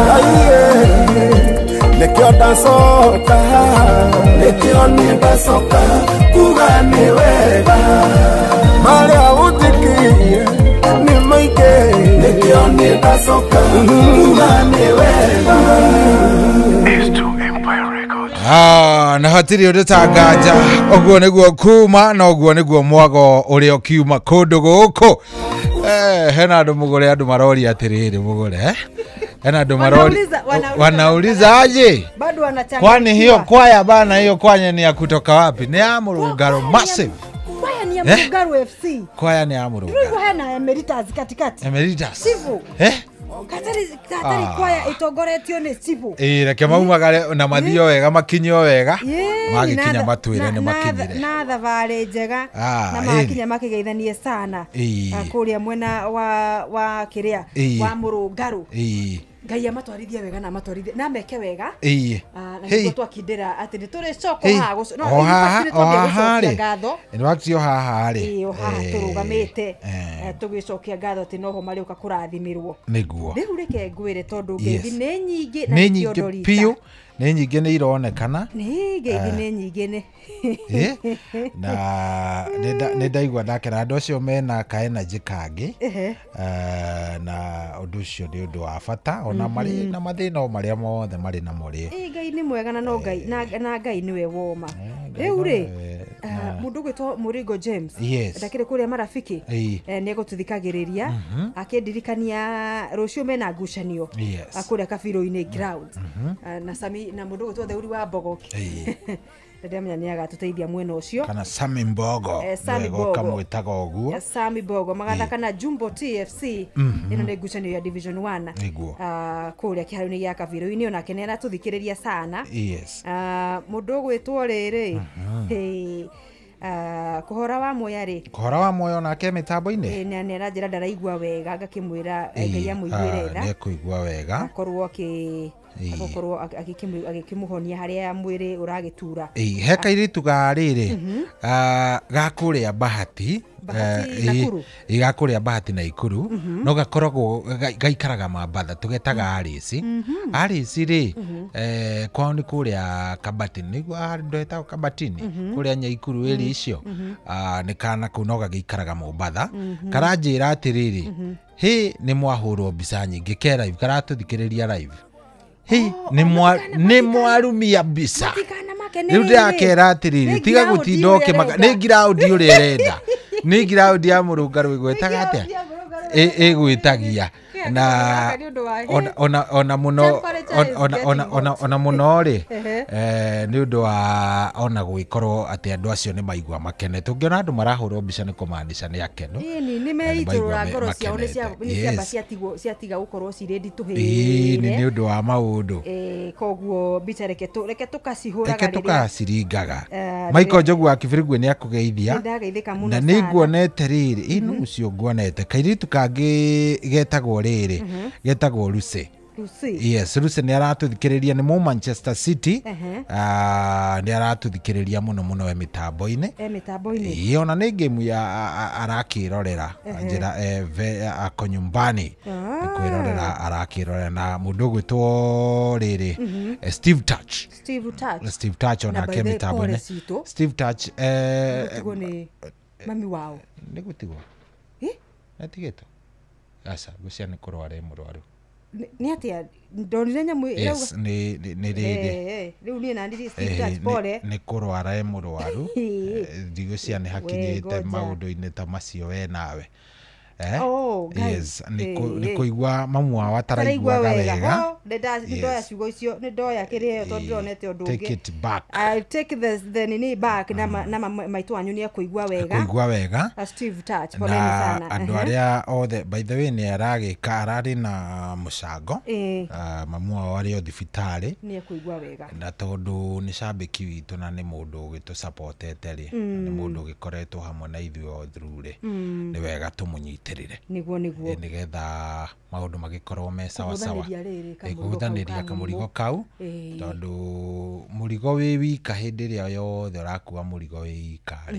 Nĩkĩo ndacoka Nĩkĩo niĩ ndacoka Kuga nĩ wega Marĩa ũnjĩkĩire nĩ maingĩ Nĩkĩo niĩ ndacoka Kuga nĩ wega. Na hatirĩ ũndũ ta nganja ũguo nĩguo kuma na ũguo nĩguo mwago ũrĩa ũkiuma kũndũ gũkũ. Hena andũ mũgũre andũ maroria atĩrĩrĩ mũgũre hena andũ marori wanauliza aje bado wanachangia kwani hiyo kwaya bana hiyo kwanya ni ya kutoka wapi? Ni ya Murungaro massive. Kwaya ni ya Murungaro FC. Kwaya ni ya Murungaro. Rĩu hena Emeritus katikati. Emeritus. Sivyo? Katari kwaya itongoretio nĩ Chibu. Reke maumagare na mathio wega makinyio wega magikinya matwire nĩ makinyire na thabarĩ njega na makinya makigeithanie sana kũrĩa mwena wa kĩrĩa wa Murungaro. Ngai amatwarithie wega na amatwarithie na meke wega na nĩguo twakindĩra atĩ nĩ tũrĩcoka haha no haha ngatho in fact yo haha rĩ o haha tũrũgamĩte tũgĩcokia ngatho atĩ noho marĩũka kũrathimirwo nĩguo. Rĩu reke ngwĩre tondũ ngeithi nĩ nyingĩ na nĩ piũ nĩ nyingĩ nĩ ironekana nĩ ngeithi nĩ nyingĩ nĩ na nĩ ndaigua ndakena andũ acio mena ka energy kangĩ na ũndũ ũcio nĩ ũndũ wa bata ona marĩ na mathĩna o marĩa mothe marĩ namo rĩ. Ngai nĩ mwega na no Ngai na Ngai nĩwe woma. Rĩu rĩ mũndũ ũgwĩtwo Mũringo James ndakĩrĩ kũrĩa marafiki nĩ egũtũthikagĩrĩria akĩndirikania rũciũ mena ngucanio kũrĩa Kabirũ-inĩ ground na Sami na mũndũ ũgwĩtwo Theuri wa Mbogo ndamenya nĩ agatũteithia mwena ũcio kana Sami Mbogo kamwĩtaga ũguo Sami Mbogo magathaka na Jumbo TFC ĩno nĩ ngucanio ya Division 1 kũrĩa kĩharo-inĩ gĩa Kabirũ-inĩ onake nĩ aratũthikĩrĩria sana. Mũndũ ũgwĩtwo rĩrĩ Kũhora wa Moya rĩ Kũhora wa Moya onake mĩtambo-inĩ nĩ aranjĩra ndaraigua wega ngakĩmwĩra Ngai amũiguĩre tha nĩ ekũigua wega akorwo akorwo agĩkĩmũhonia harĩa mwĩrĩ ũragĩtura. He kairĩtu ga rĩrĩ ga kũrĩa Bahati ga kũrĩa Bahati na Ikuru no gakoragwo gaikaraga Mambatha tũgetaga Alice. Alice rĩ kwao nĩ kũrĩa Kabatini nĩguo handũ hetagwo Kabatini kũrĩa Nyaikuru ĩrĩ icio nĩ kana kau no gagĩikaraga Mombatha karanjĩra atĩrĩrĩ hĩ nĩ mwahũrwo mbica nyingĩ ke live karatũthikĩrĩria live hĩ nĩ mwarumia mbica rĩu ndĩrakera atĩrĩrĩ tiga gũtinda ũkĩmaka nĩ ngiraũndi ũrĩa ĩrenda nĩ ngiraũndi ya Mũrũngarũ ĩgwĩtaga atĩa ĩgwĩtagia na ona mũno ona mũno rĩ nĩ ũndũ wa ona gwĩkorwo atĩ andũ acio nĩ maigua makenete ũngĩona andũ marahũrwo mbica nĩ kũmaanisha nĩ akenu nĩ meitũrũra ngoro ciao nĩ ciamba ciatiga gũkorwo cirĩ nditũhĩire nĩ ũndũ wa maũndũ koguo mbica reke tũkacihũraga reke tũkaciringaga. Michael Njogu wa Kibirigwe nĩ akũgeithia na nĩ nguonete rĩrĩ ĩno ũcio nguonete kairĩtu kangĩ getagwo rĩrĩ getagwo Lucy. Yes, Lucy nĩ aratũthikĩrĩria nĩ mu Manchester City nĩ aratũthikĩrĩria mũno mũno e mĩtambo-inĩ ĩ ona nĩ game ya arakĩrorera njĩra ako nyumbani kwĩrorera arakĩrorera na mũndũ ũgwĩtwo rĩrĩ Steve Touch Steve Touch onake mĩtambo-inĩ Steve Touch mami wao nĩ gũtigwo nĩatigĩtwo aca ngwĩciria nĩ kũrwara e mũrwaru nĩ atĩa ndonire nyamũ yes nĩ rĩrĩ rĩu niĩ na ndiri Steve Touch pole nĩ kũrwara e mũrwaru ndigwĩciria nĩ hakinyĩte maũndũ-inĩ ta macio we nawe yes nĩ kũigua mamu wao ataraiguaga wega nĩ ndoya ciugo icio nĩ ndoya kĩrĩa tondũ ndĩronete ũndũ ũngĩ take it back I take the nini back na maitũ wanyu nĩ ekũigua wega kũigua wega Steve Touch poleni sana andũ arĩa othe by the way nĩ aragĩka ararĩ na mũcango mamu wao arĩ o thibitarĩ nĩ ekũigua wega na tondũ nĩ cambĩki witũ na nĩ mũndũ ũgĩtũsupportete rĩ nĩ mũndũ ũgĩkoretwo hamwe na ithuĩ all through rĩ nĩ wega tũmũnyite Tũgĩeterere. Nĩguo nĩguo. Nĩgetha maũndũ magĩkorwo me sawa sawa. Kũhũthanĩria rĩrĩ kamũrigo kau Kũhũthanĩria ka kamũrigo mũrimũ. Kau tondũ mũrigo wĩ wika hĩndĩ ĩrĩa yothe ũrakua mũrigo wĩ wika rĩ,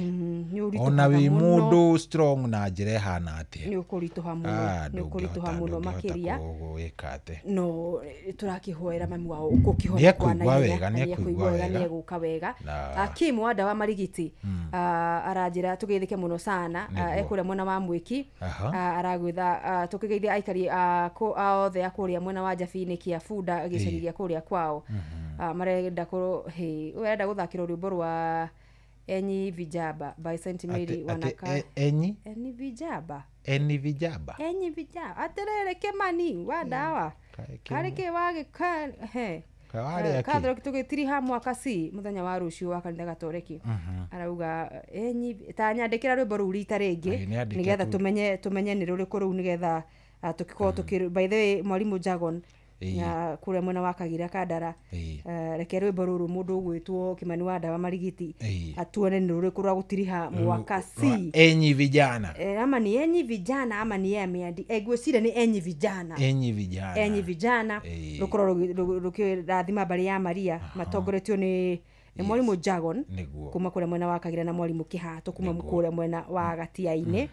Nĩ ũritũhaga ona wĩ mũno. Mũndũ strong na njĩra ĩhana atĩa, Nĩ ũkũritũha mũno, nĩ ũkũritũha mũno ndũngĩhota makĩria. Gwĩka atĩ No tũrakĩhoera mami wao ũkũkĩhona kwa Nĩekũigua naihenya, wega, na nĩekũigua nĩekũigua wega, wega. nĩegũka wega. Na Kim Wanda wa Marigiti aranjĩra tũgeithĩke mũno sana. Nĩguo. Ekũrĩa mwena wa Mwĩki. Aragwĩtha tũkĩgeithia aikari a othe a kũrĩa mwena wa Njabi-inĩ kĩa Bunda gĩcagi gĩa kũrĩa kwao. Marenda kũ hĩ ũyũ arenda gũthakĩrwo rwĩmbo rwa Enyi Vijaba by Saint Mary Atĩ Wanaka. Enyi Enyi Vijaba. Eni vijaba. Enyi Vijaba atĩrĩrĩ Kĩmani wa ndawa karĩ kĩ wagĩka he Warĩa kĩ? Kathoreki tũgĩtiriha mwaka c mũthenya wa rũciũ wa kanitha gatoreki. Arauga enyi ta nyandĩkĩra rwĩmbo rũu rita rĩngĩ Ĩĩ, nĩandĩke nĩgetha tu. tũmenye nĩ rũrĩkũ rũu nĩgetha tũgĩkorwo tũkĩ by the way mwarimũ Jagon na kũrĩa mwena wa Kagira Kandara, reke rwĩmbo rũrũ mũndũ ũgwĩtwo Kĩmani wa ndawa Marigiti atuone nĩ rũrĩkũ rwa gũtiriha mwaka c. Enyi vijana. Ama ni enyi vijana ama ni yeye ameandi ngwĩciria nĩ enyi vijana. Enyi vijana. Enyi vijana rũkorwo rũkĩrathima mbarĩ ya Maria matongoretio nĩ mwarimũ Jagon kuma kũrĩa mwena wa Kagira na mwarimũ Kĩhato kuma kũrĩa mwena wa Gatiainĩ.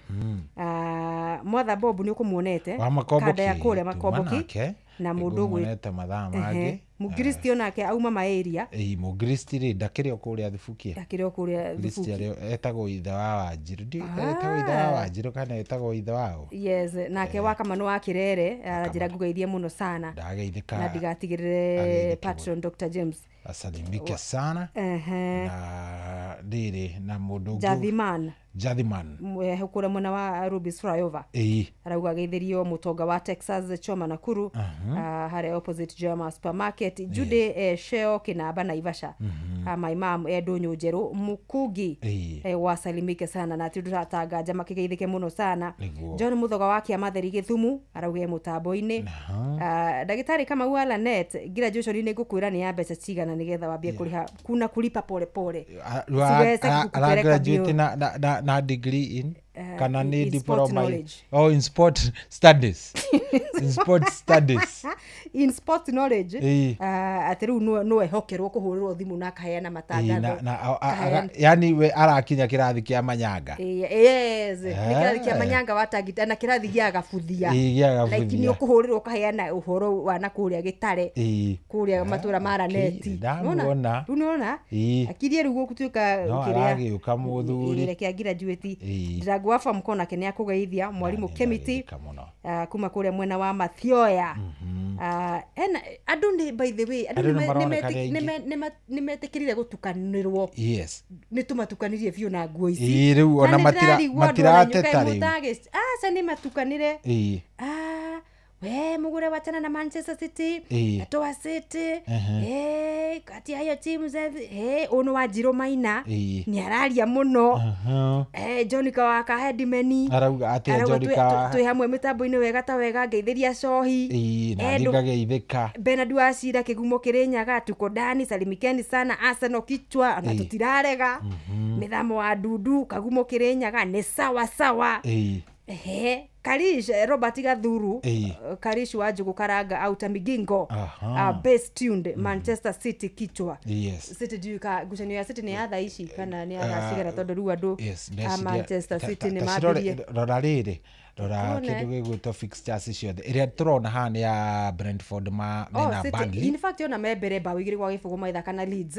Mwatha Bob nĩ ũkũmuonete Wa Makomboki. Kanda ya kũrĩa Tuma Makomboki nake. Na mũndũ ũgwĩ Nĩngũmuonete mathaa mangĩ. Mũkristi onake auma maeria. Ĩĩ, mũkristi rĩ ndakĩrĩ o kũrĩa Thubukia. Ndakĩrĩ o kũrĩa Kristi Thubukia. arĩ etagwo ithe wa Wanjiru. Etagwo ithe wa Wanjiru kana etagwo ithe wao. Yes, nake wa Kamano wa Kirere aranjĩra ngugeithie mũno sana Ndageithĩka. Na ndigatigĩrĩre Ageithĩke. Patron Dr James. Asalimike sana. Na rĩrĩ na mũndũ ũngĩ. Jathiman. Jathiman. Kũrĩa mwena wa Rubis Flyover. Arauga geithĩrio mũtonga wa Texas Choma Nakuru, harĩa opposite Joma supermarket Jude, Sheo Kinamba Naivasha. My mom Ndũnyũ Njerũ Mukungi, wasalimike sana na ti ndũratanganja makĩgeithĩke mũno sana. John Muthoga wa Kĩamatheri Gĩthumu arauga e mũtambo-inĩ. Ndagĩtarĩ Kamau wa Lanet graduation nĩ ngũkwĩra nĩ ya mbeca cigana nĩgetha wambie kũrĩha kuna kulipa pole pole. Siweze Ara kukupeleka graduate mbio. na degree in kana nĩ In sport diploma knowledge. Oh, in sport studies, in sport studies. In sport knowledge. Atĩ rĩu no ehokerwo kũhũrĩrwo thimũ na akaheana matangatho. Na yani we arakinya kĩrathi kĩa manyanga. Yes, nĩ kĩrathi kĩa manyanga wa tagita na kĩrathi gĩa gabuthia. Ĩĩ, gĩa Like gabuthia. nĩ ũkũhũrĩrwo ũkaheana ũhoro wa na kũrĩa gĩtare kũrĩa matũra ma Raneti. Ndamuona. Rĩu nĩwona akirie rĩu gũtuĩka No kĩrĩa aragĩũka mũthuri. Reke graduate Ndirangu wa form nake nĩ akũgeithia mwarimũ Kemiti kuma kũrĩa mwena wa Mathioya. Ena andũ nĩ by the way andũ Andũ nĩ maroneka nĩ aingĩ. Nĩ metĩkĩrire gũtukanĩrwo. Nĩ tũmatukanirie biũ na nguo ici. Ĩĩ, rĩu ona Na nĩ ndĩrarigwo andũ ona matirateta nyũka rĩu. Aca nĩ matukanĩre. We mugure wachana na Manchester City, atoa City, kati ya hiyo timu za ono wa Njirũ Maina nĩ araria mũno. John Kawaka Hedimeni Arauga atĩa arauga John Kawa? Twĩ hamwe mĩtambo-inĩ wega ta wega ngeithĩria cohi. Ĩĩ, na niĩ ngageithĩka. Bernard Wachira kĩgumo Kĩrĩnyaga tuko ndani salimikeni sana Arsenal kichwa ona tũtirarega. Mĩthamo wa Dudu kagumo Kĩrĩnyaga nĩ sawa sawa. Ehe, Karish Robert Gathuru, Karish wa Njugu Karanga auta Migingo, best tuned Manchester City kichwa. City ndiũĩ ka ngucanio ya City nĩ ya thaa ici kana nĩ ya thaa cigana tondũ rĩu andũ Yes, a ndeciria Manchester City nĩ ta cirore- mambirie. Rora rĩrĩ, rora Tuone. kĩndũ gĩgwĩtwo fixtures ciothe ĩrĩa tũrona haha nĩ ya Brentford ma Oh, mena City, Burnley. in fact ona me mbere bao 2-0 maithaka na Leeds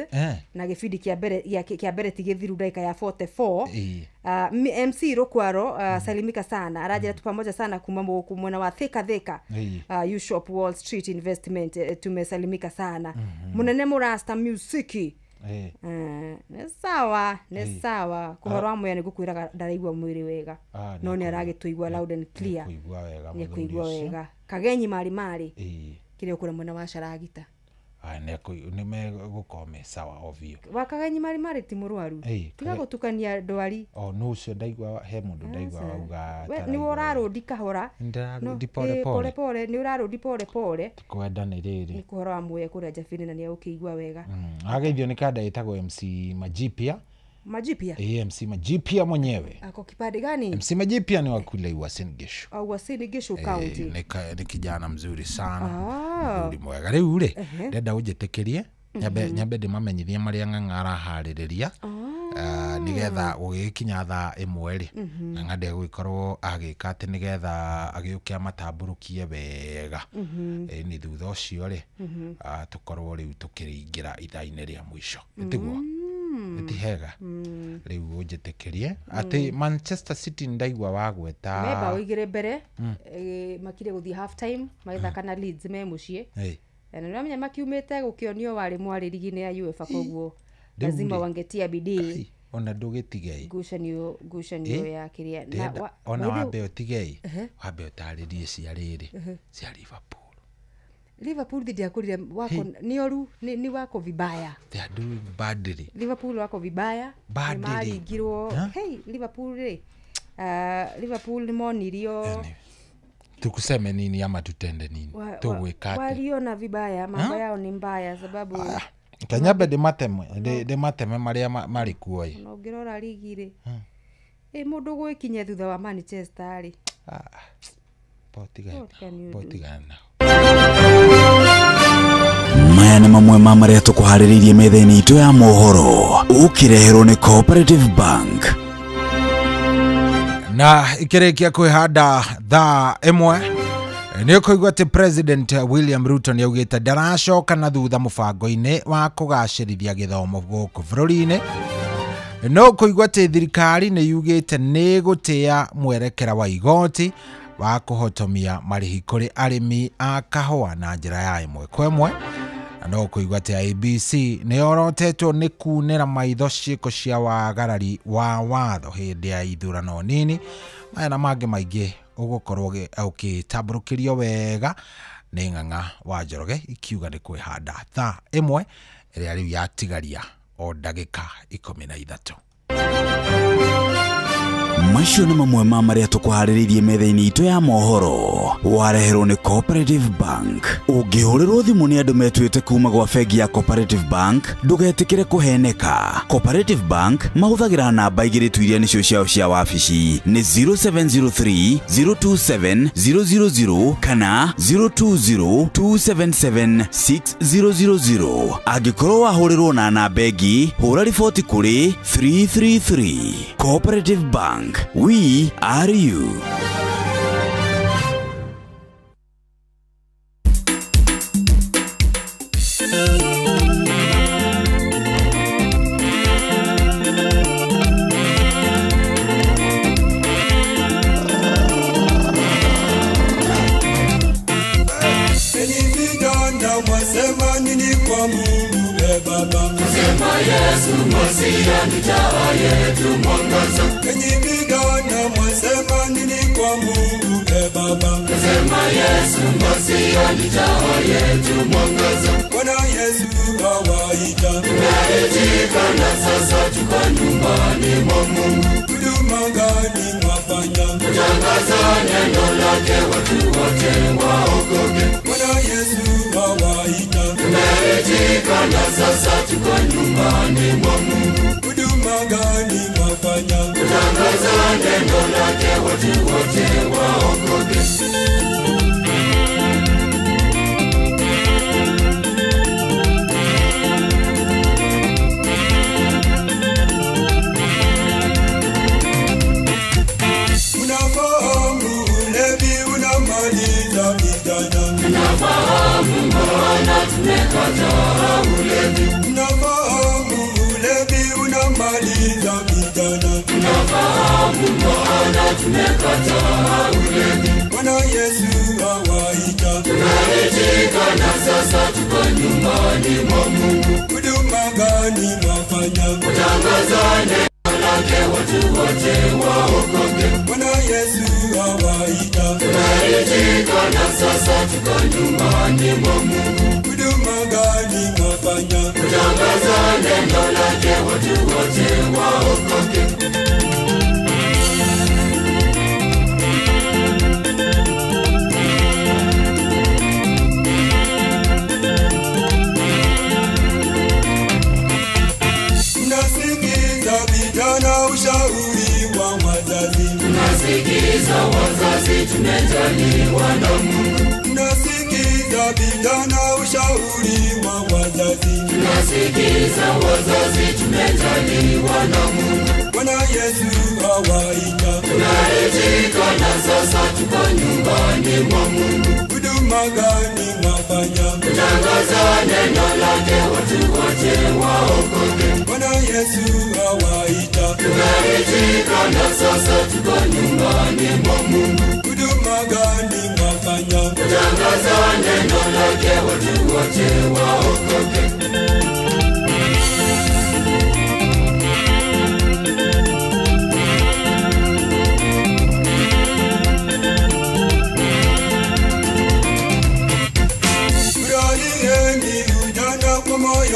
na gĩbindi kĩa mbere kĩa mbere ti gĩthiru ndagĩka ya 44. MC Rukwaro, salimika sana aranjĩra tu pamoja sana kuma mwena wa Thika Thika, U-Shop Wall Street Investment, tumesalimika sana. Munene Murasta Music. Nĩ sawa nĩ sawa kũhoro wa mwea nĩ ngũkwĩraga ndaraigua mwĩrĩ wega no nĩ aragĩtũigua loud and clear. Nĩekũigua wega nĩ mũthuri kũigua ũcio. Wega Kagenyi marĩ marĩ kĩrĩa ũkũrĩa mwena wa Caragita. Nĩ megũkorwo me sawa o biũ. Wa Kagenyi marĩ marĩ ti mũrwaru. Tiga gũtukania ndwari. O nũ ũcio ndaigua he mũndũ ndaigua wauga We nĩwe taraigua. ũrarũndi kahora. Nĩndĩrarũndi No, pole pole pole. Pole nĩ ũrarũndi pole pole. Kwenda nĩ rĩrĩ. Nĩ kũhoro wa muoya kũrĩa Njabini na nĩ egũkĩigua wega. Ageithio nĩ kanda ĩtagwo MC Majipia. Majipia. MC Majipia mwenyewe. Ako kipande gani? MC Majipia ni wa kule Uasin Gishu. Uasin Gishu County. Ni kijana mzuri sana. Mzuri mwega. Rĩu rĩ, ndenda ũnjĩtĩkĩrie nyambe ndĩmamenyithie marĩa Ng'ang'a araharĩrĩria. Nigetha gũgĩkinya thaa 1 rĩ, Ng'ang'a ndegũgĩkorwo agĩka atĩ nigetha agĩũke amatambũrũkie wega. Nĩ thutha ũcio rĩ, tũkorwo rĩu tũkĩingĩra ithaa-inĩ rĩa mũico. Ĩtiguo? Ĩti hega. Rĩu ũnjĩtĩkĩrie atĩ Manchester City ndaigua wagweta meba ũigire mbere, makire gũthiĩ half time magĩthaka na Leeds me mũciĩ. Na nĩũramenya makiumĩte gũkĩonio warĩ mwarĩ ligi-inĩ ya UEFA, koguo lazima wangetia bidii. Ona ndũgĩtigei ngucanio ya kĩrĩa na ona wambe ũtigei, wambe ũtarĩrie cia rĩrĩ cia Liverpool. Liverpool dhidi ya kule wako ni oru ni wako vibaya. They are doing badly. Liverpool wako vibaya. Badly. Hey, Liverpool re. Liverpool ni monirio. Tukuseme nini ama tutende nini? Tuwekate. Waliona vibaya, mambo yao ni mbaya sababu Kanyambe ndimateme maria mari kuo. Ona ũngĩrora ligi rĩ. Mũndũ gwĩkinya thutha wa Manchester rĩ. Potigana. Maya nĩ mamwe ma marĩa tũkũharĩrĩirie metha-inĩ itũ ya mohoro ũkĩreherwo nĩ Cooperative Bank. Na ikĩrĩkia kwĩhanda thaa 1 nĩ ũkũigua atĩ President William Ruto nĩ augĩte ndaracoka na thutha mũbango-inĩ wa kũgacĩrithia gĩthomo gũkũ bũrũri-inĩ. No ũkũigua atĩ thirikari nĩ yugĩte nĩ ĩgũtĩa mwerekera wa igoti wa kũhotomia marĩhi kũrĩ arĩmi a kahũa na njĩra ya 1 kwa 1. Na no kũigua atĩ IEBC nĩ yorotetwo nĩ kunĩra maitho ciĩko cia wagarari wa watho hĩndĩ ya ithurano nini. Maya na mangĩ maingĩ ũgũkorwo ũgĩtambũrũkĩrio wega nĩ Ng'ang'a wa Njoroge ikiuga nĩ kwĩhanda thaa 1 ĩrĩa rĩu yatigaria o ndagĩka 13. Macio nĩ mamwe ma marĩa tũkũharĩrĩirie metha-inĩ itũ ya mohoro wareherwo nĩ Cooperative Bank. Ũngĩhũrĩrwo thimũ nĩ andũ metuĩte kuma gwa bengi ya Cooperative Bank, ndũgetĩkĩre kũheneka. Cooperative Bank mahũthagĩra namba 2 tu iria nĩcio ciao cia wabici, nĩ 0703 027 000 kana 020 277 6000. Angĩkorwo wahũrĩrwo na namba ĩngĩ, hũra riboti kũrĩ 333. Cooperative Bank, we are you. Yesu Masia ni taa yetu mwangaza. Enyi vijana mwasema nini kwa Mungu e Baba? Sema Yesu Masia ni taa yetu mwangaza. Bwana Yesu awaita. Tunaitika na sasa tuko nyumbani mwa Mungu. Huduma gani mwafanya? Kutangaza neno lake watu wote waokoke. Bwana Yesu awaita. Tunaitika na sasa tuko nyumbani mwa Mungu. Huduma gani mwafanya? Kutangaza neno lake watu wote waokoke. Unafahamu ulevi unamaliza vijana. Unafahamu maana tumekataa ulevi. Unafahamu ulevi unamaliza vijana. Unafahamu maana tumekataa ulevi. Bwana Yesu awaita. Tunaitika na sasa tuko nyumbani mwa Mungu. Huduma gani mwafanya? Kutangaza neno lake watu wote waokoke. Bwana Yesu awaita. Tunaitika na sasa tuko nyumbani mwa Mungu. Huduma gani mwafanya? Kutangaza neno lake watu wote waokoke. Nasikiza wazazi, tumejaliwa na Mungu. Tunasikiza vijana ushauri wa wazazi, tunasikiza wazazi, tumejaliwa na Mungu. Bwana Yesu awaita, tunaitika na sasa tuko nyumbani mwa Mungu. Huduma gani mwafanya? Kutangaza neno lake watu wote waokoke. Bwana Yesu awaita, tunaitika na sasa tuko nyumbani mwa Mungu. Huduma gani mwafanya? Kutangaza neno lake watu wote waokoke.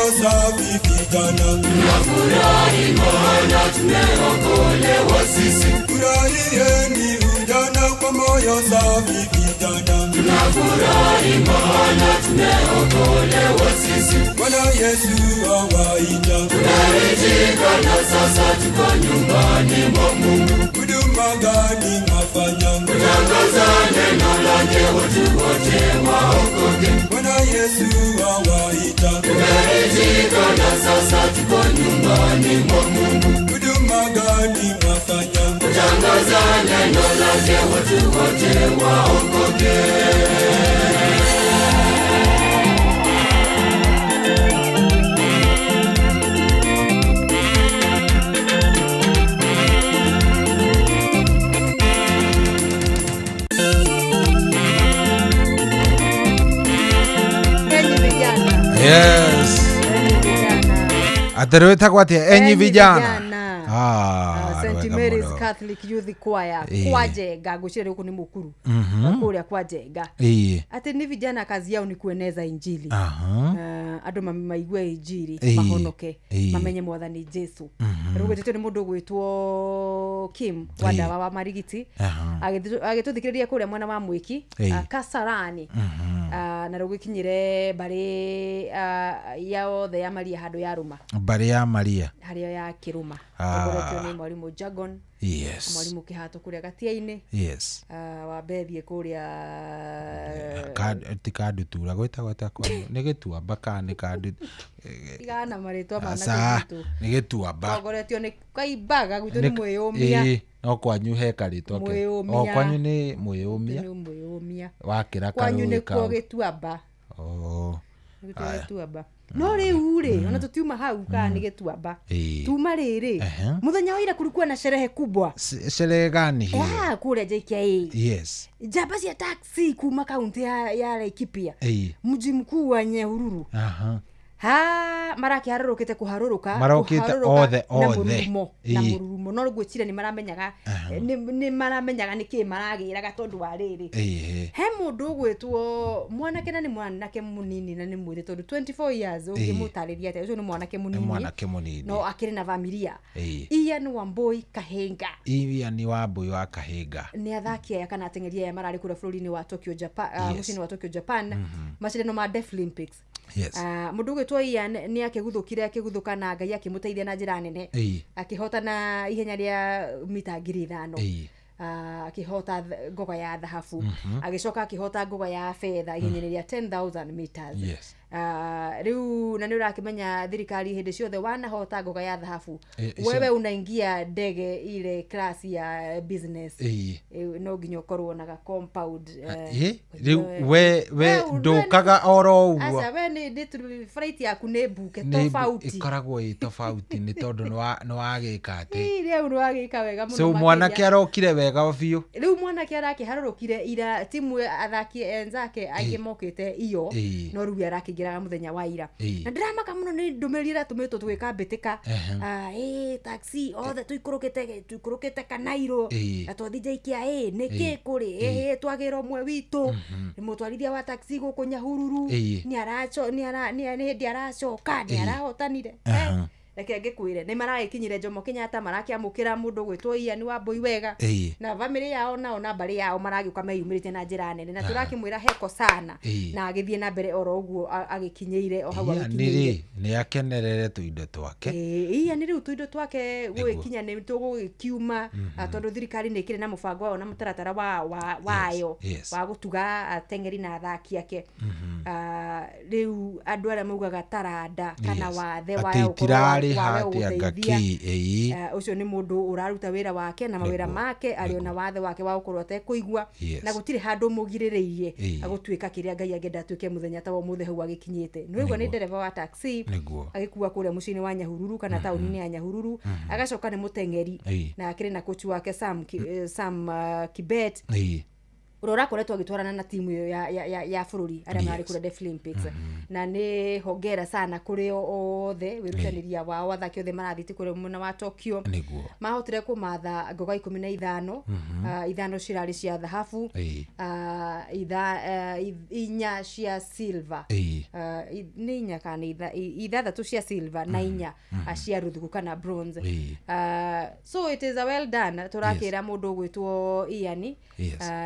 Safi vijana, tunafurahi maana tumeokolewa sisi. Furahieni ujana kwa moyo safi vijana, tunafurahi maana tumeokolewa sisi. Bwana Yesu awaita, tunaitika na sasa tuko nyumbani mwa Mungu. Huduma gani mwafanya? Kutangaza neno lake watu wote waokoke. Bwana Yesu awaita, tunaitika na sasa tuko nyumbani mwa Mungu. Huduma gani mwafanya? Kutangaza neno lake watu wote waokoke. Yes. Aterwetagwo atia enyi vijana. St Mary's Catholic Youth Choir kwa Njenga ngucire huku ni Mukuru kuria kwa Njenga. Ati ni vijana kazi yao ni kueneza injili. Andu maigue injili mahonoke mamenye mwathani Jesu. Rugwetete ni mundu gwitwo Kim wa ndawa wa Marigiti agituthikiriria kuria mwena wa Mwiki Kasarani na rugwikinyire bari ya othe ya Maria handu ya Ruma bari ya Maria haria ya Kiruma. Ogoretio ni mwalimu Jagon. Yes. Mwalimu Kihato kuria Gatia-ini. Yes. Wa Bethie kuria ti Kandutura gwitagwo atia kwanyu ni Gituamba kana ni Kandu tigana maritwa mana gwitu ni Gituamba. Ogoretio ni Kaimbaga gwitu ni Mwiyumia. No kwanyu he karitwa ke o kwanyu ni Mwiyumia. Ni Mwiyumia wakira kwanyu ni kuo Gituamba. Oh. Gituamba. No riu ri ona tutiuma hau ka ni Gituamba tuma riri muthenya wa ira kulikuwa na sherehe kubwa. Sherehe gani hiyo? Kule JKIA. Yes. Njamba cia taxi kuma kaunti ya Laikipia, mji mkuu wa Nyahururu. Ha marakiharurukite kuharuruka marokite othe othe na mururumo no ngwicira ni maramenyaga ni maramenyaga niki maragiraga tondu wa riri. He mundu ugwitwo mwanake na ni mwanake munini na ni mwithi tondu 24 years ungimutariria atia ucio ni mwanake munini, mwanake munini no akiri na familia. Ian Wambui Kahinga, Ian Wambui wa Kahinga ni athaki aya kana ateng'eri aya marari kura bũrũri-inĩ wa Tokyo Japan, muciĩ-inĩ wa Tokyo Japan, macindano ma Deaflympics. Yes. Mundu ugwitwo Ian ni akiguthukire akiguthuka na Ngai akimuteithia na njira nene akihota na ihenya ria mita 5,000 akihota ngoga ya thahabu, agicoka akihota ngoga ya fedha ihenya ria 10,000 meters. Yes. Riu na ni urakimenya thirikari hindi ciothe wanahota ngoga ya thahabu wewe unaingia ndege ile class ya business, no nginya ukorwo na ga compound. Riu we ndukaga oro uguo. Aca we ni flight yaku ni buke tofauti, ikoragwo i tofauti ni tondu ni wagika ati riu ni wagika wega muno. So mwanake arokire wega biũ. Riu mwanake arakiharũrũkire ira timu athaki enzake angĩ mokite iyo no riu arakingiraga muthenya wa ira na ndiramaka muno ni ndumiriri iratumitwo tugikambĩtĩka taxi othe tuikũrũkĩte Kanairo na twathi JKIA nĩkĩ kũrĩ twagĩra ũmwe witũ nĩ mũtwarithia wa taxi gũkũ Nyahururu nĩ hĩndĩ aracoka nĩ arahotanire. Reke ngĩkwĩre nĩ maragĩkinyire Jomo Kenyatta, marakĩamũkĩra mũndũ gwĩtwo Ian Wambui wega, na family yao nao na mbarĩ yao maragĩũka meyumĩrĩte na njĩra nene, na tũrakĩmwĩra heko sana, na agĩthiĩ na mbere oro ũguo agĩkinyĩire o hau agĩkinyĩire. Nĩ akenerere tũindo twake. Ian rĩu tũindo twake gũgĩkinya nĩ tũgũgĩkiuma, tondũ thirikari nĩ ĩkĩrĩ na mũbango wao na mũtaratara wayo wa gũtuga ateng'eri na athaki ake. Rĩu andũ arĩa maugaga taranda kana wathe wayo ũcio nĩ mũndũ ũraruta wĩra wake na mawĩra make, arĩ ona wathe wake wa gũkorwo atekũigua, na gũtirĩ handũ mũgirĩrĩirie agũtuĩka kĩrĩa Ngai angĩenda atuĩke mũthenya ta wa ũmũthĩ hau agĩkinyĩte. Nĩ ũguo nĩ ndereba wa taxi agĩkua kũrĩa mũciĩ-inĩ wa Nyahururu kana taũni-inĩ ya Nyahururu, agacoka nĩ mũteng'eri na akĩrĩ na coach wake Sam Kibet, ũrĩa ũrakoretwo agĩtwarana na timu ĩyo ya bũrũri arĩa marĩ kũrĩa Deaflympics. Na nĩ hongera sana kũrĩ othe wĩrutanĩria wao, athaki othe marathiĩte kũrĩa mwena wa Tokyo. Mahotire kũmatha ngoga 15, 5 cirarĩ cia thahabu, 4 cia silver, nĩ inya kana 6 cia silver na 4 cia ruthuku kana bronze. So it is a well done. Tũrakĩra mũndũ ũgwĩtwo Ian,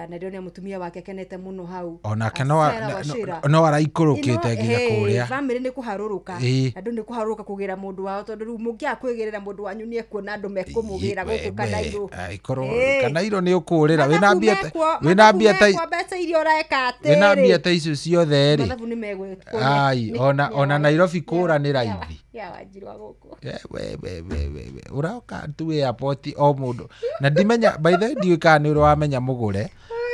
na ndĩrona mutumia wake akenete muno hau, onake no araikũrũkĩte nginya kũrĩa. Family nĩ kũharũrũka, andũ nĩ kũharũrũka kũgĩra mũndũ wao, tondũ rĩu mũngĩaga kwĩgĩrĩra mũndũ wanyu nĩ ekuona andũ mekũmũgĩra gũkũ Kanairo. Kanairo nĩ ũkũrĩra wĩna mbia ta mbeca iria ũreka atĩrĩ, wĩna mbia ta icio ciothe rĩ, mathabu nĩ megwĩkwo. Ai, ona Nairobi kũra nĩ raithi. Ya wanjirwa gũkũ we ũroka tu airport o mũndũ, na ndimenya by the way ndiũĩ kana nĩ ũrĩ wamenya mũgũre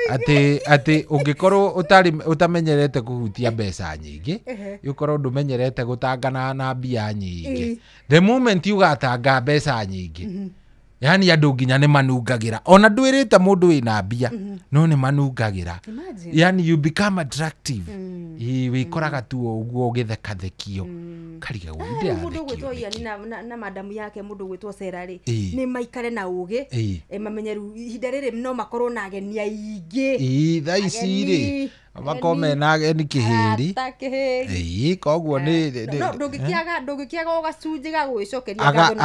atĩ ũngĩkorwo ũtamenyerete kũhutia mbeca nyingĩ, ũkorwo ndũmenyerete gũtangana na mbia nyingĩ, the moment ũgatanga mbeca nyingĩ, yani andũ nginya nĩ manungagĩra, ona ndwĩrĩte mũndũ wĩna mbia no nĩ manungagĩra, yani you become attractive. Wĩkoraga tu ũguo ũgĩthekathekio kariga gũithia. Mũndũ ũgwĩtwo Ian na madamu yake mũndũ ũgwĩtwo Sarah rĩ, nĩ maikare na ũgĩ, mamenye rĩu ihinda rĩrĩ no makorwo na ageni aingĩ. Thaa ici rĩ makorwo mena ageni kĩhĩri. Koguo nĩ ndũngĩkĩaga o gacunjĩ ga gwĩcokeria ngatho na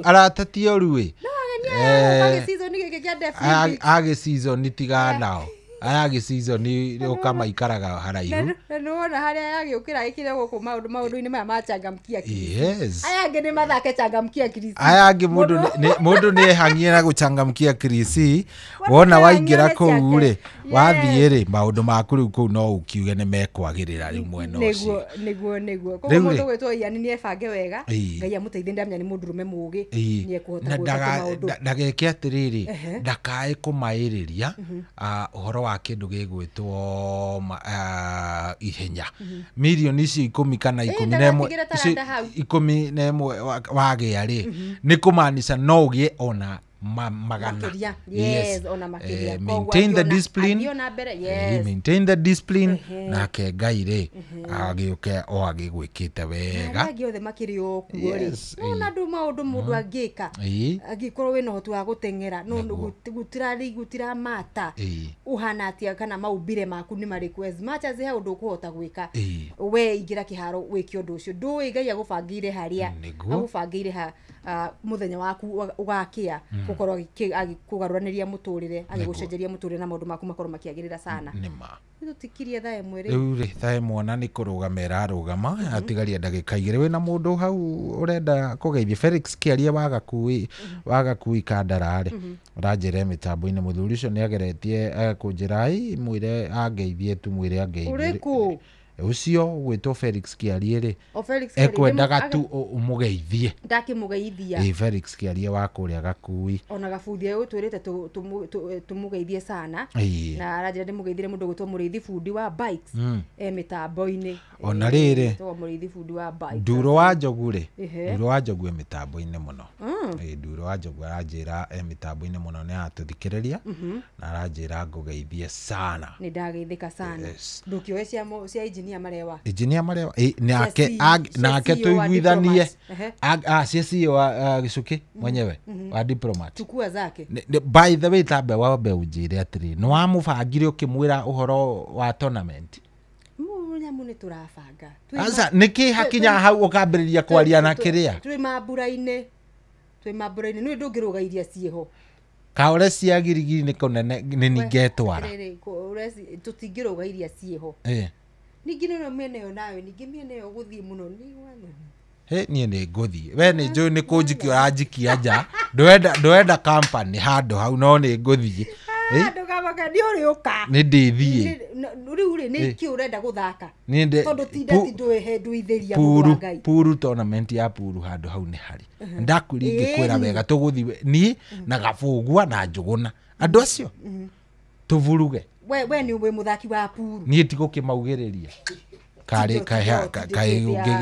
arata ti oru ĩ. No ageni aya gũka gĩseason gĩkĩ kĩa Deaflympics. A gĩseason tiga nao, aya gĩseason ũka maikaraga haraihu. Na nĩwona harĩa yagĩũkĩra ĩkĩre gũkũ maũndũ-inĩ maya ma changamkia Kirisi. Yes. Aya angĩ nĩ mathake changamkia Kirisi. Aya angĩ mũndũ nĩ ehang'ie na gũchangamkia Kirisi. Wona waingĩra kũu rĩ, wathiĩ rĩ, maũndũ maku rĩu kũu no ũkiuge nĩ mekwagĩrĩra rĩu mwena ũcio. Nĩguo. Koguo mũndũ gwĩtwo Ian nĩ ebange wega, Ngai amũteithie, ndamenya nĩ mũndũrũme mũũgĩ, nĩ ekũhota gwĩka maũndũ. Ndageke atĩrĩrĩ, ndakae kũmaĩrĩria ũhoro wa kĩndũ gĩgwĩtwo ihenya. Mirioni icio 10 kana 11 11 wagĩa rĩ, nĩ kũmaanisha no ũgĩe ona magana. Yes, ona makĩria. Maintain the discipline. Maintain the discipline. Nake Ngai rĩ agĩũke o agĩgwĩkĩte wega. Arĩa angĩ othe makĩrĩ o kuo rĩ, ona andũ maũndũ mũndũ angĩka, angĩkorwo wĩna ũhoti wa gũteng'era, no gũtiramata ũhana atĩa kana maumbire maku nĩ marĩkũ, as much as he ũndũ ũkũhota gwĩka, we ingĩra kĩharo wĩke ũndũ ũcio. Ndũĩ Ngai agũbangĩire harĩa agũbangĩire ha mũthenya waku ũgakĩa gũkorwo agĩkũgarũranĩria mũtũrĩre, agĩgũcenjeria mũtũrĩre na maũndũ maku makorwo makĩagĩrĩra sana. Tũtikirie thaa ĩmwe rĩ. Rĩu rĩ thaa ĩmwe ona nĩ kũrũgama ĩrarũgama, atigaria ndagĩka 2. Wĩna mũndũ hau ũrenda kũgeithia Felix Kĩarie wa Gakui Kandara rĩ, ũranjĩre mĩtambo-inĩ mũthuri ũcio nĩ ageretie kũnjĩra mwĩre angeithie tu, mwĩre angeithie. Ũrĩkũ? Ũcio gwĩtwo Felix Kĩarie rĩ, ekwendaga tu ũmũgeithie. Ndakĩmũgeithia. Felix Kĩarie wa kũrĩa Gakui. Ona gabuthi ũtwĩrĩte tũmũgeithie sana, na aranjĩra ndĩmũgeithire mũndũ gwĩtwo Mũrĩithi bundi wa bikes mĩtambo-inĩ. Ona rĩrĩ Mũrĩithi bundi wa bikes. Nduro wa Njogu rĩ, Nduro wa Njogu e mĩtambo-inĩ mũno. Nduro wa Njogu aranjĩra e mĩtambo-inĩ mũno, nĩ aratũthikĩrĩria na aranjĩra ngũgeithie sana. Nĩ ndageithĩka sana. Ndũkĩoe cia engineer Marewa. Engineer Marewa nake nake tuiguithanie cia CEO wa Gĩcukĩ mwenyewe wa diplomat. Chukua zake. By the way, tambe wambe ũnjĩre atĩrĩ, nĩ wamũbangire ũkĩmwĩra ũhoro wa tournament? Kanyamũ nĩ tũrabanga. Aca nĩkĩ hakinya hau ũkambĩrĩria kwaria na kĩrĩa? Twĩ mambura-inĩ. Twĩ mambura-inĩ nĩ ndũngĩrũga iria ciĩho. Kaore cia girigiri nĩ kũnene nĩ ningetwara. Tũtingĩrũga iria ciĩho. Ningĩ no mĩena ĩyo nawe ningĩ mĩena ĩyo gũthiĩ mũno nĩ wathoni. He niĩ nĩ ngũthiĩ. We nĩ njũĩ nĩ kũnjikia ũranjikia nja. Ndwenda company handũ hau no nĩ ngũthiĩ. Ndũkamaka nĩ ũrĩũka. Nĩ ndĩthiĩ. Rĩu rĩ nĩ kĩ ũrenda gũthaka? Tondũ tinda ti ndũĩtheria mũndũ wa Ngai. Puru tournament ya puru handũ hau nĩ harĩ. Ndakwĩra ingĩkwĩra wega tũgũthiĩ niĩ na Gabũgua na Njũgũna. Andũ acio tũburuge. We nĩ wĩ mũthaki wa puru. Niĩ tigũkĩmaugĩrĩria. Karĩ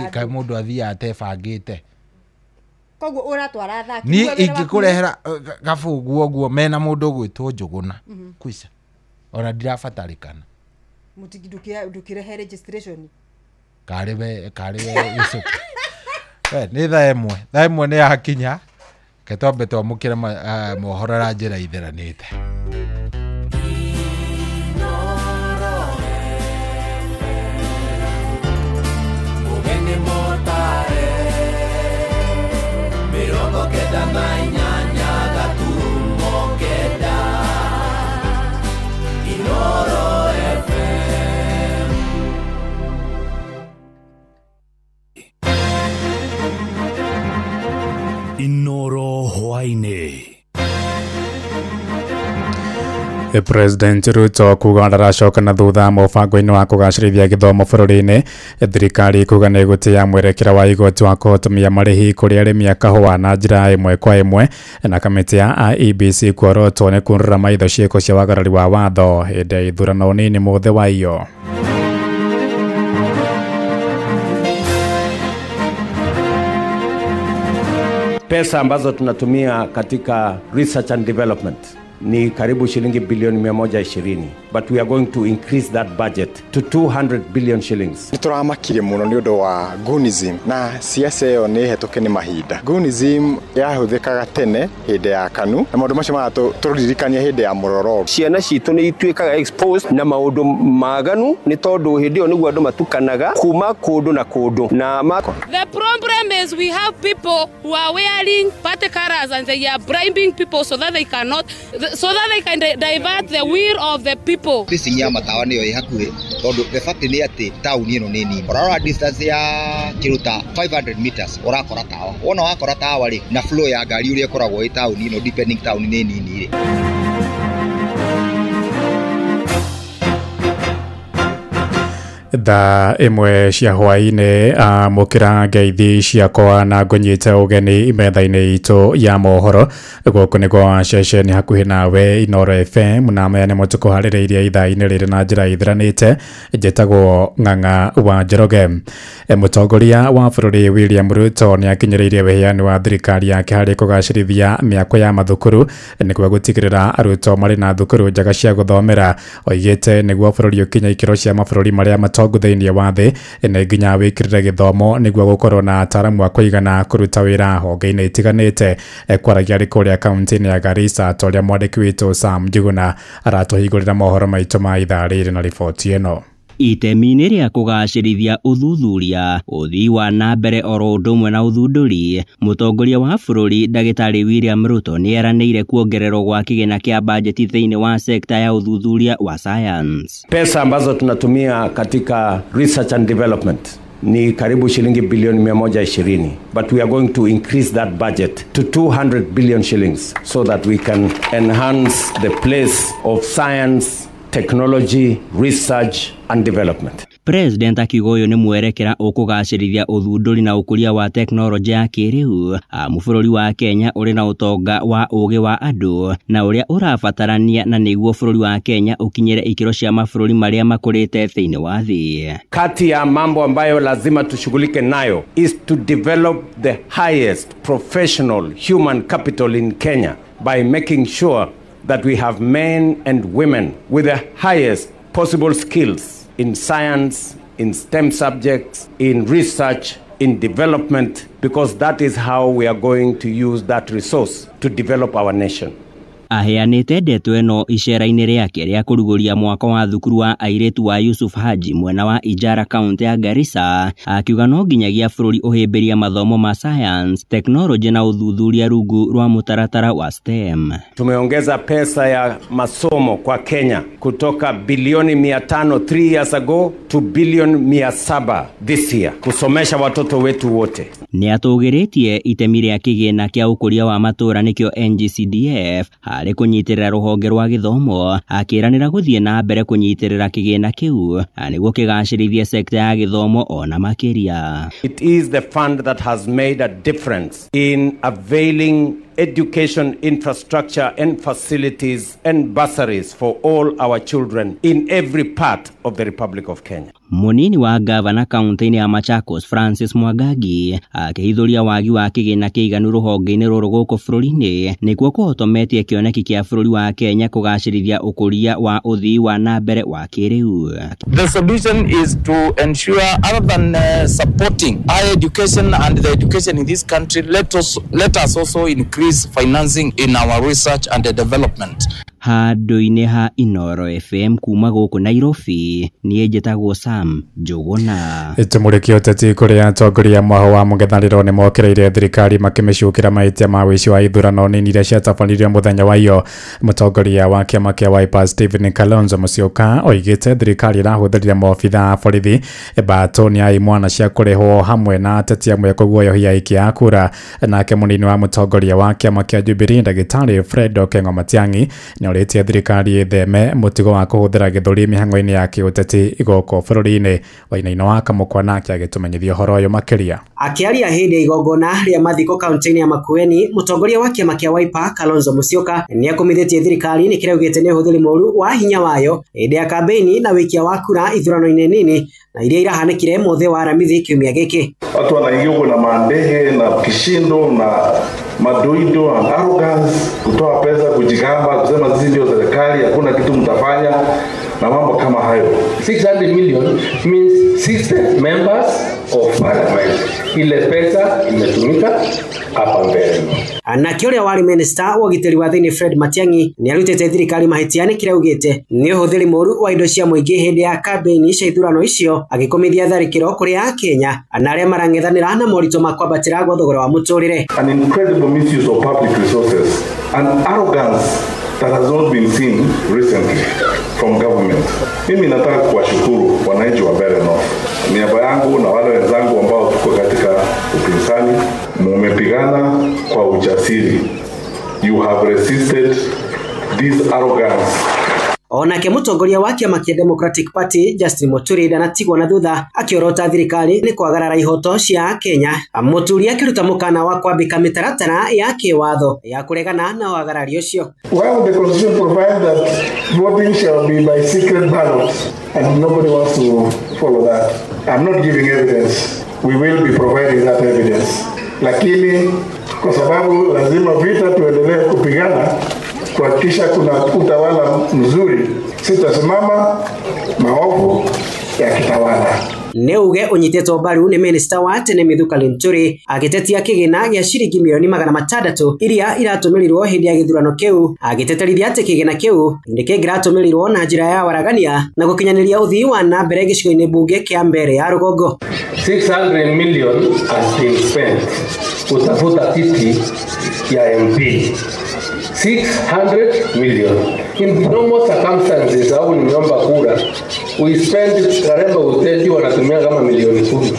kaĩ mũndũ athiaga atebangĩte. Koguo ũratwara athaki. Niĩ ingĩkũrehera Gabũgua ũguo mena mũndũ ũgwĩtwo Njũgũna. Kwica. Ona ndirabatarĩkana. Ndũkĩrehe registration. Karĩ we gĩcũkĩ. We nĩ thaa ĩmwe. Thaa ĩmwe nĩ yakinya. Reke twambe twamũkĩre mohoro na njĩra itheranĩte. Inoro hwaini. President Ruto kuga ndaracoka na thutha mũbango-inĩ wa kũgacĩrithia gĩthomo bũrũri-inĩ. Thirikari kuga nĩ ĩgũtĩa mwerekera wa igoti wa kũhotomia marĩhi kũrĩ arĩmi a kahũa na njĩra ĩmwe kwa ĩmwe, na kamĩtĩ ya IEBC kuorotwo nĩ kuonũra maitho ciĩko cia wagarari wa watho hĩndĩ ya ithurano nini mũthĩ wa iyo. Pesa ambazo tunatumia katika research and development ni karibu shilingi bilioni 120, but we are going to increase that budget to 200 billion shillings. Nituramakire muno ni undu wa Gunism na siasa iyo ni hetuke ni mahinda. Gunism yahuthikaga tene hindi ya KANU na maundu macio maraturirikanĩa hindi ya Mũrororo. Ciana citũ nĩ ituĩkaga exposed na maundu maganu ni tondu hindi iyo niguo andu matukanaga kuma kundu na kundu na The problem is we have people who are wearing party colors and they are bribing people so that they cannot, so that they can divert the will of the people. Fishing ya matawa niyo ĩ hakuhĩ tondu the fact ni atĩ taũni ĩno nĩ nini. Ũrarora distance ya kĩndũ ta 500 meters ũrakora tawa. Wona wakora tawa rĩ na flow ya ngari ũrĩa ĩkoragwo ĩ taũni ĩno depending taũni nĩ nini rĩ. Thaa ĩmwe cia hwaĩ-inĩ amũkĩra ngeithi ciakwa na ngũnyite ũgeni metha-inĩ itũ ya mohoro. Gũkũ nĩ kwa ceceni hakuhĩ nawe Inoro FM, na maya nĩmo tũkũharĩrĩirie ithaa-inĩ rĩrĩ na njĩra ithiranĩte. Njĩtagwo Ng'ang'a wa Njoroge. Mũtongoria wa bũrũri William Ruto nĩ akinyĩrĩirie wĩheani wa thirikari yake harĩ kũgacĩrithia mĩako ya mathukuru nĩguo gũtigĩrĩra arutwo marĩ na thukuru njega cia gũthomera. Oigĩte nĩguo bũrũri ũkinye ikĩro cia mabũrũri marĩa matongu thĩinĩ wa thĩ nĩ nginya wĩkĩrĩre gĩthomo nĩguo gũkorwo na ataaramu a kũigana kũruta wĩra honge-inĩ itiganĩte. Kwaragia arĩ kũrĩa kaunti-inĩ ya Garissa ta ũrĩa mwandĩki witũ Sam Njuguna aratũhingũrĩra mohoro maitũ ma ithaa rĩrĩ na riboti ĩno. Itemi-inĩ rĩa kũgacĩrithia ũthuthuria, ũthii wa na mbere oro ũndũ ũmwe na ũthundũri, mũtongoria wa bũrũri ndagĩtarĩ William Ruto nĩ eranĩire kuongererwo gwa kĩgĩna kĩa bajeti thĩinĩ wa sekta ya ũthuthuria wa science. Pesa ambazo tunatumia katika research and development ni karibu shilingi bilioni 120, but we are going to increase that budget to 200 billion shillings so that we can enhance the place of science, technology, research and development. President akiuga ũyũ nĩ mwerekera ũkũgacĩrithia ũthundũri na ũkũria wa tekinoronjĩ ya kĩrĩu amu bũrũri wa Kenya ũrĩ na ũtonga wa ũgĩ wa andũ na ũrĩa ũrabatarania na nĩguo bũrũri wa Kenya ũkinyĩre ikĩro cia mabũrũri marĩa makũrĩte thĩinĩ wa thĩ. Kati ya mambo ambayo lazima tushughulike nayo is to develop the highest professional human capital in Kenya by making sure that we have men and women with the highest possible skills in science, in STEM subjects, in research, in development, because that is how we are going to use that resource to develop our nation. Aheanĩte ndeto ĩno icera-inĩ rĩake rĩa kũrugũria mwako wa thukuru wa airĩtu wa Yusuf Haji mwena wa Ijara kaunti ya Garissa, akiuga no nginyagia bũrũri ũhĩmbĩria mathomo ma science, technology na ũthuthuria rungu rwa mũtaratara wa STEM. Tumeongeza pesa ya masomo kwa Kenya kutoka bilioni 500 3 years ago to bilioni 700 this year, kusomesha watoto wetu wote. Nĩ atũgĩrĩtie itemi rĩa kĩgĩna kĩa ũkũria wa matũra nĩkĩo NGCDF harĩ kũnyitĩrĩra rũhonge rwa gĩthomo, akĩranĩra gũthiĩ na mbere kũnyitĩrĩra kĩgĩna kĩu nĩguo kĩgacĩrithie sekta ya gĩthomo ona makĩria. It is the fund that has made a difference in availing education infrastructure and facilities and bursaries for all our children in every part of the Republic of Kenya. Munini wa gavana kaunti-inĩ ya Machakos Francis Mwagagi akĩhithũria wagi wa kĩgĩna kĩiganu rũhonge-inĩ rũrũ gũkũ bũrũri-inĩ nĩkuo kũhotometie kĩoneki kĩa bũrũri wa Kenya kũgacĩrithia ũkũria wa ũthii wa na mbere wa kĩrĩu. The solution is to ensure, other than supporting higher education and the education in this country, let us also increase financing in our research and development. Handũ-inĩ ha Inoro FM kuma gũkũ Nairobi, niĩ njĩtagwo Sam Njũgũna. Tũmũrĩkie ũteti kũrĩa atongoria mwaho wa mũng'ethanĩro nĩ mokĩrĩire thirikari makĩmĩcukĩra mahĩtia ma ũici wa ithurano nini iria ciatabanirio mũthenya wa iyo. Mũtongoria wa kĩama kĩa Wiper Stephen Kalonzo Musyoka oigĩte thirikari ĩrahũthĩrire maobitha a borithi mbatũ nĩ imwana cia kũrĩhwo hamwe na ateti amwe kũguoyohia aikia a kura. Nake mũnini wa mũtongoria wa kĩama kĩa Jubilee ndagĩtarĩ Fred Okengo Matiang'i nĩorĩtie thirikari ĩtheme mũtigo wa kũhũthĩra gĩthũri mĩhang'o-inĩ ya kĩũteti gũkũ bũrũri-inĩ. Wainaina wa Kamũkwa nake agĩtũmenyithia ũhoro ũyũ makĩria. Akĩaria hĩndĩ ya igongona rĩa mathiko kaunti-inĩ ya Makueni, mũtongoria wa kĩama kĩa Wiper Kalonzo Musyoka nĩakomithĩtie thirikari nĩ kĩrĩa augĩte nĩ ũhũthĩri mũũru wa hinya wayo hĩndĩ ya kambeini na wĩikia wa kura ithurano-inĩ nini na iria irahanĩkire mũthĩ wa Aramithi kiumia gĩkĩ. Watu wanaingia huko na mandege na kishindo na madoido and arrogance, kutoa pesa, kujigamba, kusema sisi ndio serikali, hakuna kitu mtafanya na mambo kama hayo. 600 million means 60 members of parliament. Ile pesa imetumika hapa mbele. Nake ũrĩa warĩ minister wa ũgitĩri wa thĩinĩ Fred Matiang'i nĩarutĩte thirikari mahĩtia nĩ kĩrĩa augĩte nĩ ũhũthĩri mũũru wa indo cia mũingĩ hĩndĩ ya kambeini cia ithurano icio, agĩkomithia tharĩkĩro kũrĩ Akenya na arĩa marang'ethanĩra na moritũ ma kwambatĩra gwa thogora wa mũtũrĩre. An incredible misuse of public resources and arrogance that has not been seen recently from government. Mimi nataka kuwashukuru wananchi wa Mbeere North. Niaba yangu na wale wenzangu ambao tuko katika upinzani, mumepigana kwa ujasiri. You have resisted this arrogance. Onake mũtongoria wa kĩama kĩa Democratic Party Justin Muturi ndanatigwo na thutha akĩorota thirikari nĩ kwagarara ihoto cia Kenya. Muturi akĩruta mũkana wa kwambĩka mĩtaratara ya kĩwatho ya kũregana na wagarari ũcio. Well, the constitution provides that voting shall be by secret ballot and nobody wants to follow that. I'm not giving evidence. We will be providing that evidence. Lakini kwa sababu lazima vita tuendelee kupigana kuhakikisha kuna utawala mzuri, sitasimama maovu ya kitawala. Nĩ uge ũnyitĩtwo mbaru nĩ minista wa tene Mithika Linturi agĩtetia kĩgĩna gĩa ciringi milioni 600 iria iratũmĩrirwo hĩndĩ ya gĩthurano kĩu, agĩteterithia atĩ kĩgĩna kĩu nĩ kĩngĩratũmĩrirwo na njĩra ya waragania na gũkinyanĩria ũthii wa na mbere gĩcigo-inĩ mbunge kĩa Mbeere ya rũgongo. 600 million has been spent kutafuta kiti ya MP. 600 million. In normal circumstances, au nimeomba kura, we spend Karemba Uteti wanatumia kama milioni 10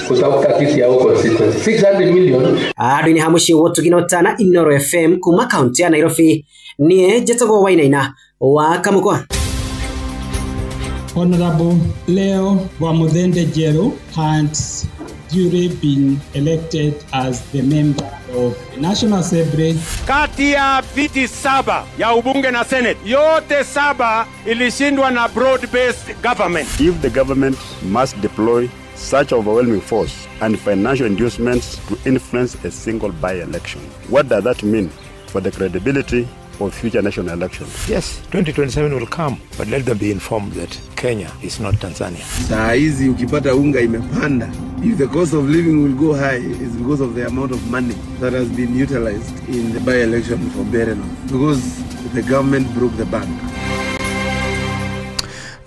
kutafuta kiti ya constituency. 600 million. Andũ-inĩ ha mũciĩ Gũtugina Ũtana, Inoro FM kuma kaunti ya Nairobi. Niĩ njĩtagwo Wainaina wa Kamũkwa. Honorable Leo Wamuthende Njeru has duly been elected as the member of the National Assembly. Kati ya viti 7 ya ubunge na Senate, yote 7 ilishindwa na broad-based government. If the government must deploy such overwhelming force and financial inducements to influence a single by-election, what does that mean for the credibility of future national elections. Yes, 2027 will come, but let them be informed that Kenya is not Tanzania. Saa hizi ukipata unga imepanda, if the cost of living will go high, it's because of the amount of money that has been utilized in the by-election for Mbeere North, because the government broke the bank.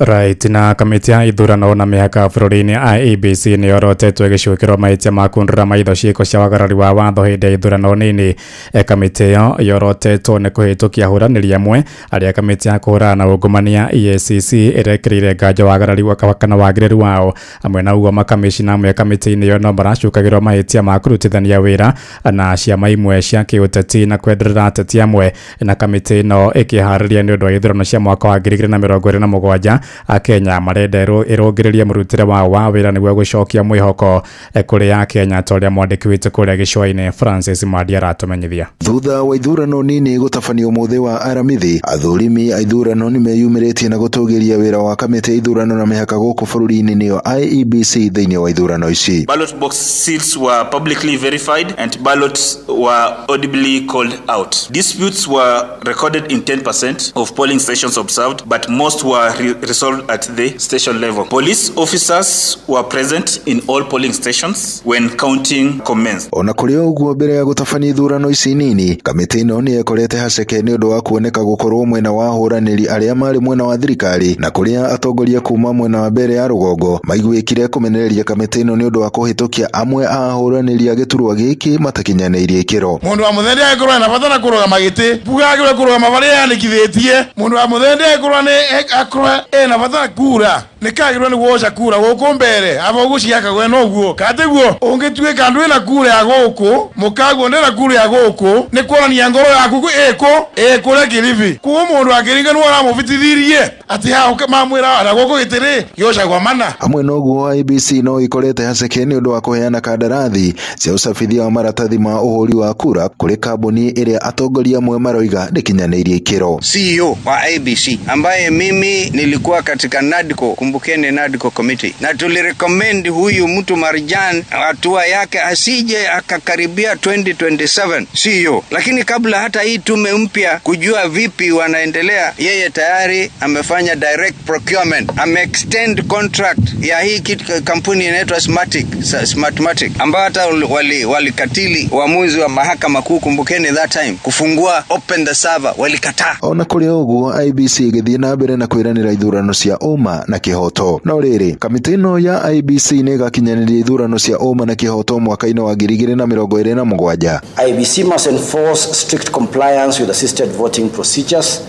Right, na kamĩtĩ ya ithurano na mĩhaka bũrũri-inĩ IEBC nĩ yorotetwo ĩgĩcukĩrwo mahĩtia ma kũndũra maitho ciĩko cia wagarari wa watho hĩndĩ ya ithurano nini. Kamĩtĩ ĩyo yorotetwo nĩ kũhĩtũkia ahũranĩri amwe arĩa kamĩtĩ ya kũhũrana na ungumania EACC ĩrekĩrĩire nganja wagarari kana wagĩrĩru wao. Amwe na ũguo makamĩcina amwe kamĩtĩ-inĩ ĩyo no maracukagĩrwo mahĩtia ma kũrutithania wĩra na ciama imwe cia kĩũteti na kwenderera ateti amwe. Na kamĩtĩ ĩno ĩkĩharĩria nĩ ũndũ wa ithurano cia mwaka wa 2027 Akenya marenda ĩrũngĩrĩrie mũrutĩre wao wa wĩra nĩguo gũcokia mwĩhoko kũrĩ Akenya ta ũrĩa mwandĩki witũ kũrĩa gĩcũa-inĩ Francis Mwandia aratũmenyithia. Thutha wa ithurano nini gũtabanio ũmũthĩ wa Aramithi, athũrimi a ithurano nĩmeyumĩrĩtie na gũtũgĩria wĩra wa kamĩtĩ ya ithurano na mĩhaka gũkũ bũrũri-inĩ nĩyo IEBC thĩinĩ wa ithurano ici. Ballot box seals were publicly verified and ballots were audibly called out. Disputes were recorded in 10% of polling stations observed, but most were resolved at the station level. Police officers were present in all polling stations when counting commenced. Ona kũrĩ ũguo mbere ya gũtabania ithurano ici nini, kamĩtĩ ĩno nĩ yekorete haceke nĩ ũndũ wa kuoneka gũkorwo mwena wa ahũranĩri arĩa marĩ mwena wa thirikari na kũrĩa atongoria kuma mwena wa mbere ya rũgongo maiguĩkire kũmenereria kamĩtĩ ĩno nĩ ũndũ wa kũhĩtũkia amwe a ahũranĩri a gĩturwa gĩkĩ matakinyanĩirie ikĩro. Mũndũ wa mũthende agĩkorwo ena bata na kũrũgama gĩtĩ, buga agĩrĩirwo kũrũgama barĩa yandĩkithĩtie. Mũndũ wa mũthende agĩkorwo nĩ akorwo ena bata kura nĩkagĩrwo nĩ guoca kura gũkũ mbere aba ũgũciaka gwena ũguo katiguo ũngĩtuĩka ndwĩna kura ya gũkũ mũkaguo ndĩna kura ya gũkũ nĩ kuonania ngoro yaku ĩkũ ĩkũrĩa Kilifi. Koguo mũndũ akĩringa nĩwe ũramũbitithirie atĩ haha mamwĩra na gũkũ gĩtĩrĩ gĩocagwo mana. Hamwe na ũguo IEBC no ĩkorete haceke nĩ ũndũ wa kũheana kandarathi cia ũcabithia wa maratathi ma ũhũri wa kura kũrĩ kambuni ĩrĩa atongoria amwe maroiga ndĩkinyanĩirie ikĩro. CEO wa IEBC ambaye mimi nilikuwa katika NADCO, kumbukeni NADCO committee, na tulirecommend huyu mtu Marjan hatua yake asije akakaribia 2027 CEO, lakini kabla hata hii tume mpya kujua vipi wanaendelea, yeye tayari amefanya direct procurement, ame extend contract ya hii kampuni inaitwa Smartmatic ambayo hata walikatili uamuzi wa mahakama kuu, kumbukeni that time kufungua open the server walikataa. Ona kũrĩ ũguo IEBC ĩgĩthiĩ na mbere na kwĩranĩra ithurano cia ũma na kĩhoto. No rĩrĩ, kamĩtĩ ĩno ya IEBC nĩ ĩgakinyanĩria ithurano cia ũma na kĩhoto mwaka-inĩ wa 2027. IEBC must enforce strict compliance with assisted voting procedures,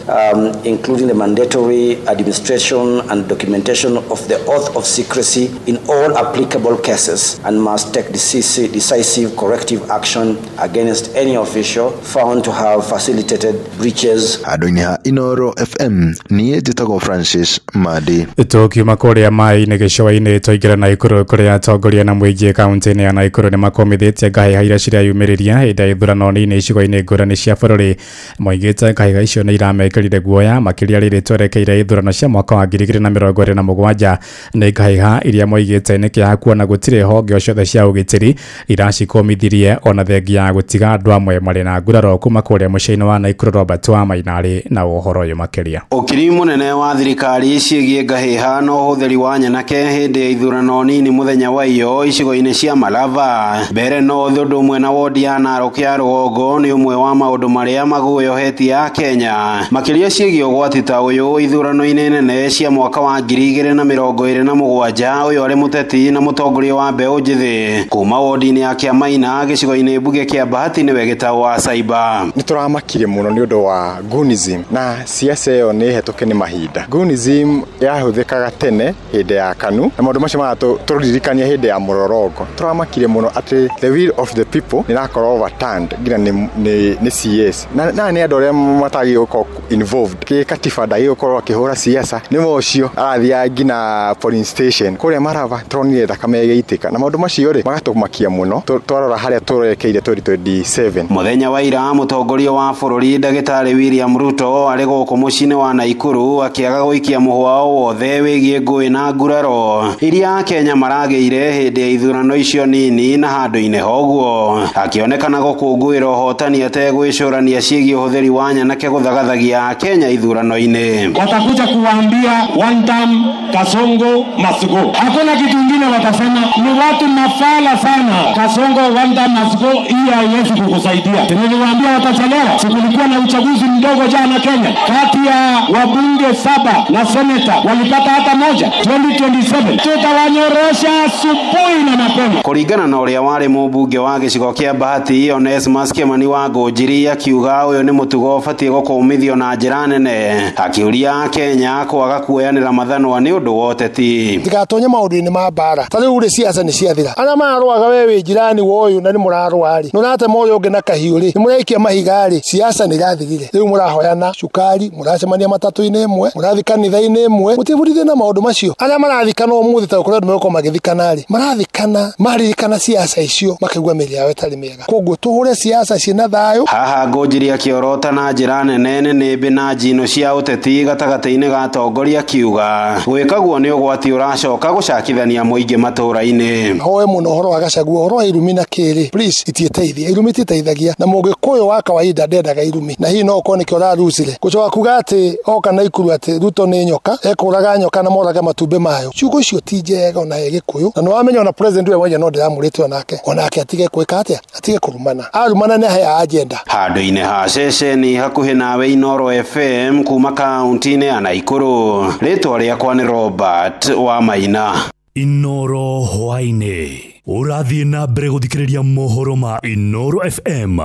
including the mandatory administration and documentation of the oath of secrecy in all applicable cases, and must take decisive corrective action against any official found to have facilitated breaches. Handũ-inĩ ha Inoro FM, niĩ njĩtagwo Francis Madi. Tũkiuma kũrĩa maĩ-inĩ gĩcũa-inĩ twaingĩra Naikuru kũrĩa atongoria na mũingĩ kaunti-inĩ ya Naikuru nĩ makomithĩtie ngahĩha iria cireyumĩririe hĩndĩ ya ithurano nini icigo-inĩ ngũrani cia bũrũri. Moigĩte ngahĩha icio nĩ iramekĩrire guoya makĩria rĩrĩ twerekeire ithurano cia mwaka wa 2027. Nĩ ngahĩha iria moigĩte nĩ kĩeha kuona gũtirĩ honge o ciothe cia ũgitĩri iracikomithirie ona thengia ya gũtiga andũ amwe marĩ na nguraro kuma kũrĩa mũciĩ-inĩ wa Naikuru. Robert wa Mainarĩ na ũhoro ũyũ makĩria. Ũkiri mũnene wa thirikari ciĩgiĩ ngahĩha na ũhũthĩri wa nyanake hĩndĩ ya ithurano nini mũthenya wa iyo icigo-inĩ cia Malava, Mbeere North ũndũ ũmwe na wodi ya Narok ya rũgongo nĩ ũmwe wa maũndũ marĩa maguoyohetie a Kenya makĩria ciĩgiĩ ũgwati ta ũyũ ithurano-inĩ nene cia mwaka wa 2027. Ũyũ arĩ mũteti na mũtongoria wa mbeũ njĩthĩ kuma wodi-inĩ ya Kĩamaina gĩcigo-inĩ mbunge kĩa Bahati nĩwe Gĩtaũ wa Saiba. Nĩ tũramakire mũno nĩ ũndũ wa Goonism na siasa ĩyo nĩ hetũke nĩ mahinda. Goonism yahũthĩkaga tene hĩndĩ ya KANU na maũndũ macio maratũririkania hĩndĩ ya mũrorongo. Tũramakire mũno atĩ the will of the people nĩ ĩrakorwo overturned nginya nĩ CS na nĩ andũ arĩa matagĩrĩirwo gũkorwo involved kĩ katiba ndagĩrĩirwo gũkorwo akĩhũra siasa nĩ ũcio arathiaga nginya polling station kũrĩa Marava tũronire thakame ĩgĩitĩka na maũndũ macio rĩ magatũmakia mũno twarora harĩa tũrekeire 2027. Mũthenya wa ira mũtongoria wa bũrũri ndagĩtarĩ William Ruto arĩ gũkũ mũciĩ-inĩ wa Naikuru akĩaga gũikia mũhwa o wothe wĩgiĩ ciĩgiĩ ngũĩ na nguraro iria Kenya maragĩire hĩndĩ ya ithurano icio nini na handũ-inĩ hoguo akĩonekana gũkũngũĩra ũhotani ategwĩcũrania ciĩgiĩ ũhũthĩri wa nyanake gũthagathagia Kenya ithurano-inĩ. Watakuja kuwaambia one time Kasongo must go. Hakuna kitu kingine watasema, ni watu mafala sana. Kasongo one time must go, hii haiwezi kukusaidia. Niliwaambia watachelewa. Kulikuwa na uchaguzi mdogo jana Kenya, kati ya wabunge 7 na seneta walipata hata moja. 2027 tutawanyorosha asubuhi na mapema. Kũringana na ũrĩa warĩ mũmbunge wa gĩcigo kĩa Bahati Onesmus Kimani wa Ngũnjiri akiuga ũyũ nĩ mũtugo ũbatiĩ gũkũmithio na njĩra nene, akiũria Kenya kwaga kuoyanĩra mathanwa nĩ ũndũ wa ũteti. Tigatonye maũndũ-inĩ ma mbara ta rĩu rĩ siasa nĩ ciathira, arĩa mararũaga we wĩ jirani wa ũyũ na nĩ mũrarũa rĩ, nĩũratema ũyũ ũngĩ na kahiũ rĩ, nĩmũraikia mahiga rĩ, siasa nĩ irathirire. Rĩu mũrahoyana cukari, mũracemania matatũ-inĩ ĩmwe, mũrathiĩ kanitha-inĩ ĩmwe, mũtibundithie na maũndũ macio. Arĩa marathikana ũmũthĩ ta ũkorwo andũ megũkorwo magĩthikana rĩ, marathikana maririkana siasa icio makaigua mĩĩrĩ yao ĩtarĩ mĩega. Koguo tũhũre siasa ciĩna thayũ. Haha Ngũnjiri akĩorota na njĩra nene nĩnĩmbĩ na njino cia ũteti gatagatĩ-inĩ ga atongoria akiuga gwĩkaguo nĩ ũgwati ũracoka gũcakithania mũingĩ matũũra-inĩ. Hoe mũno ũhoro wa Gachagua, ũhoro wa irumi na kĩrĩ, please itiĩteithia, irumi ititeithagia, na mũgĩkũyũ wa kawaida ndendaga irumi, na hihi no ũkorwo nĩkĩo ũrarucire gũcoka kuga atĩ oka na Ikuru atĩ Ruto nĩ nyoka, ekũraga nyoka na morage matumbĩ mayo. Ciugo icio ti njega ona he Gĩkũyũ, na nĩwamenya ona president we mwenyewe no ndĩramũrĩte onake atige gwĩka atĩa, atige kũrumana, arumana nĩ aheaga agenda. Handũ-inĩ ha ceceni hakuhĩ nawe Inooro FM kuma kaunti-inĩ ya Naikuru, rĩtwa rĩakwa nĩ Robert wa Maina. Inooro hwaĩ-inĩ ũrathiĩ na mbere gũthikĩrĩria mohoro ma Inooro FM.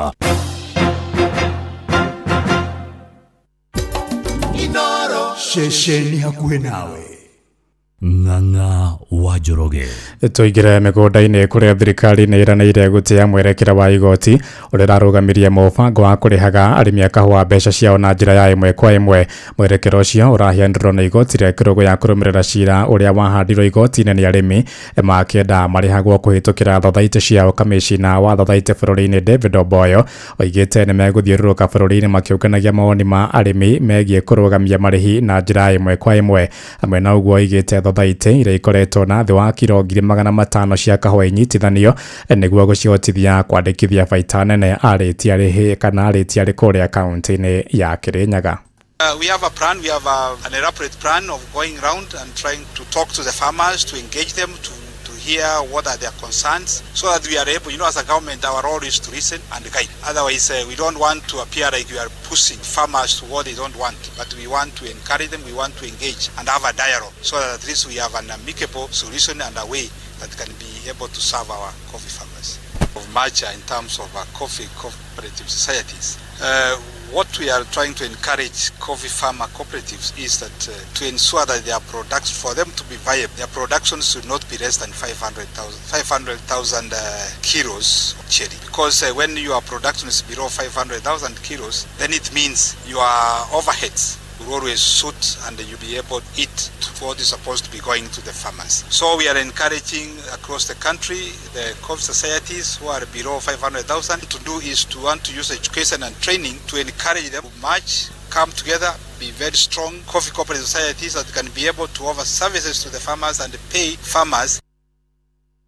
Inooro ceceni hakuhĩ nawe. Ng'ang'a wa Njoroge. Tũingĩre mĩgũnda-inĩ kũrĩa thirikari nĩ ĩranĩire gũtĩa mwerekera wa igoti ũrĩa ũrarũgamirie mũbango wa kũrĩhaga arĩmi a kahũa mbeca ciao na njĩra ya ĩmwe kwa ĩmwe. Mwerekera ũcio ũrahianĩrwo na igoti rĩa kĩrũgũ ya kũrũmĩrĩra cira ũrĩa wahandirwo igoti-inĩ nĩ arĩmi makĩenda marĩhagwo kũhĩtũkĩra thothaitĩ ciao. Kamĩcina wa thothaitĩ bũrũri-inĩ David Oboyo oigĩte nĩ megũthiũrũrũka bũrũri-inĩ makĩũnganagia mawoni ma arĩmi megiĩ kũrũgamia marĩhi na njĩra ya ĩmwe kwa ĩmwe. Hamwe na ũguo oigĩte thothaitĩ iria ikoretwo na thĩ wa kiro 500,000 cia kahũa inyitithanio nĩguo gũcihotithia kwandĩkithia baita nene arĩtie arĩhi kana arĩtie arĩ kũrĩa kaunti-inĩ ya Kirinyaga. We have a plan, we have an elaborate plan of going round and trying to talk to the farmers, to engage them, to hear what are their concerns, so that we are able, you know, as a government, our role is to listen and guide. Otherwise, we don't want to appear like we are pushing farmers to what they don't want, but we want to encourage them, we want to engage and have a dialogue, so that at least we have an amicable solution and a way that can be able to serve our coffee farmers. Of merger in terms of our coffee cooperative societies. What we are trying to encourage coffee farmer cooperatives is that to ensure that their products, for them to be viable, their production should not be less than 500,000 kilos of cherry. Because when your production is below 500,000 kilos, then it means your overheads will always suit and you'll be able to eat what is supposed to be going to the farmers. So we are encouraging across the country the coffee societies who are below 500,000 to do is to want to use education and training to encourage them to march, come together, be very strong coffee cooperative societies that can be able to offer services to the farmers and pay farmers.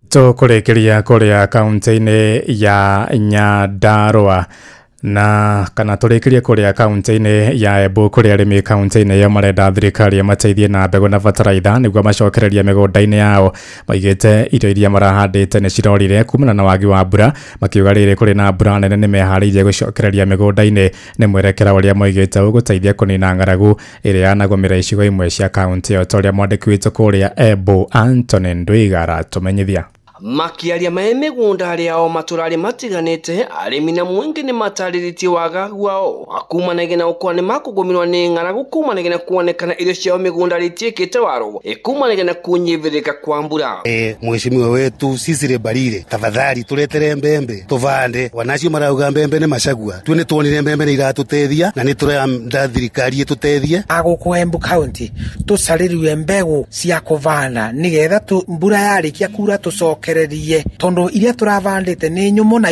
Tũkũrĩkĩria kũrĩa kaunti-inĩ ya Nyandarua na kana tũrĩkĩrie kũrĩa kaunti-inĩ ya Embu kũrĩa arĩmi kaunti-inĩ ĩyo marenda thirikari ĩmateithie na mbegũ na bataraitha nĩguo macokererie mĩgũnda-inĩ yao. Maigĩte irio iria marahandĩte nĩ cirorire kumana na wagi wa mbura, makiuga rĩrĩ kũrĩ na mbura nene nĩ meharĩirie gũcokereria mĩgũnda-inĩ. Nĩ mwerekera ũrĩa moigĩte ũgũteithia kũnina ng'aragu ĩrĩa yanagũmĩra icigo imwe cia kaunti ĩyo, ta ũrĩa mwandĩki witũ kũrĩa Embu Anthony Ndwiga aratũmenyithia. Makiaria mae mĩgũnda rĩao matũra matiganĩte arĩmi na mũingĩ nĩ matarĩrĩtie wagagu wao kumanagia na ũkwa nĩ makũgũmĩrwo nĩ ng'aragu kumanagia na kuonekana irio ciao mĩgũnda rĩtiĩkĩte waro kumanagia na kunyivĩrĩka kwa mbura. Mheshimiwa wetu sisi Barire, tafadhali tuletere mbembe tuvande. Wanacio marauga mbembe nĩ macagua, tu nĩ tuonire mbembe nĩ iratũteithia na nĩ tũrenda thirikari ĩtũteithie. Agũkũ Embu County tũcarĩriwe mbegũ cia kũvanda nĩgetha mbura yarĩkia kura tũcoke tucokererie tondu iria turavandite ni nyumu na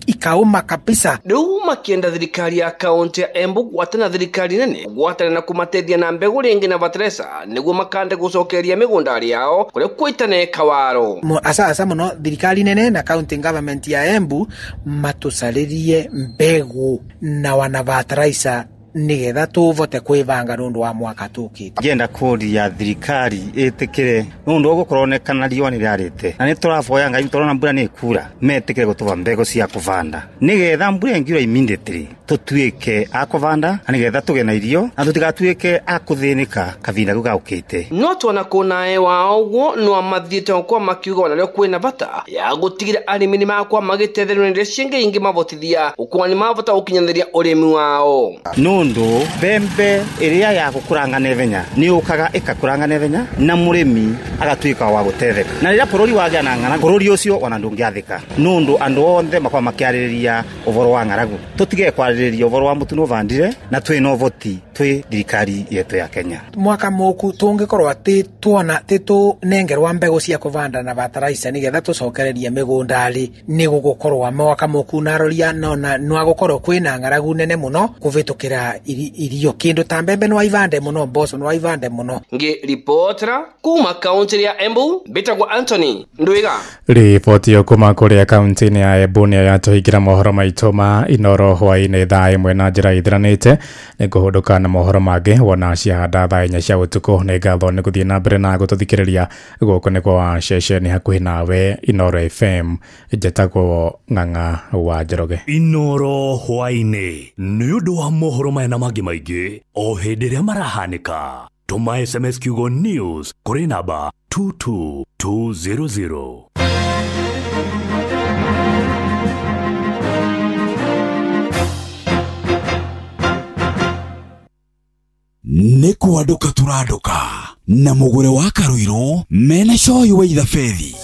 ikauma kabisa. Riu makienda thirikari ya kaunti ya Embu gwatana thirikari nene gwatana na kumatethia na mbegu ringi na batresa niguo makande gucokeria migunda yao kuria kuitane kawaro. Asa muno thirikari nene na county government ya Embu matucaririe mbegu na wana batraisa nigetha tuvote kwivanga nundu wa mwaka tukite. Ngenda kuria thirikari itikire nundu gukoronekana riũa ni riarite na ni turaboya Ngai turona mbura ni ikura metikire gutuba mbegu cia kuvanda nigetha mbura ingiura immediately tutuike a kuvanda na nigetha tuge na irio na tutigatuike a kuthinika kavinda kau gaukite. No twana kunae wa uguo no mathiite kwa makiuga ona rio kwina bata ya gutigira arimi ni makwa magitethererio ni cingi ingi mavotithia ukwa ni mavota gukinyanĩria urimi wao. Nundu mbembe iria ya gukuranga nethenya ni ukaga ikakuranga nethenya na murimi agatuika wa gutetheka na riria bururi wagĩa na ng'aragu bururi ucio ona ndungiathika nundu andu onthe makwa makiarĩrĩria ũhoro wa ng'aragu tutige kwarĩrĩria ũhoro wa mũtu nũvandire na twĩ na ũvoti twĩ thirikari yetu ya Kenya. Mwaka moku tungikorwo ati tuona ti tunengerwa mbegu cia kuvanda na bataraisa nigetha tucokererie migunda ri ni gugukorwa mwaka moku naroria nona nwa gukorwo kwina ng'aragu nene muno kuvitukira irio kindu ta mbembe no ivande muno mboco no ivande muno. Ngi ripotera kuma kaunti ya Embu bitagwo Anthony Ndwiga. Ripoti yo kuma kuria kaunti ya Embu ni yatuhingira mohoro maitu ma Inoro hwaini thaa 1 na njira ithiranite ni nguhunduka na mohoro mangi wona ciahanda thaa 4 cia utuku. Ni ngatho ni guthie na mbere na gututhikiriria guku ni kwa ceceni hakuhi nawe Inoro FM. Njetagwo Ng'ang'a wa Njoroge. Inoro hwaini ni undu wa mohoro maya na mangi maingi o hindi ria marahanika. Tuma SMS kiugo news kuri namba 22200. Nĩ kwandũka tũrandũka na mũgũre wa Karuiru mena coyi wa ithabethi.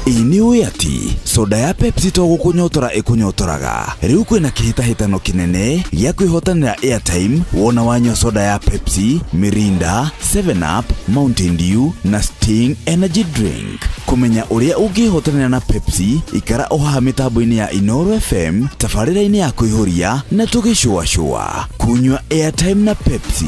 Ĩ nĩ ũĩ atĩ soda ya Pepsi to gũkũnyotora ĩkũnyotoraga. Rĩu kwĩna kĩhĩtahĩtano kĩnene gĩa kwĩhotanĩra airtime wona wanyua soda ya Pepsi, Mirinda, 7up, Mountain Dew na Sting Energy Drink. Kũmenya ũrĩa ũngĩhotanĩra na Pepsi ikara o haha mĩtambo-inĩ ya Inoro FM tabarĩra-inĩ ya kũihũria na tũgĩcũacũa. Kunyua airtime na Pepsi.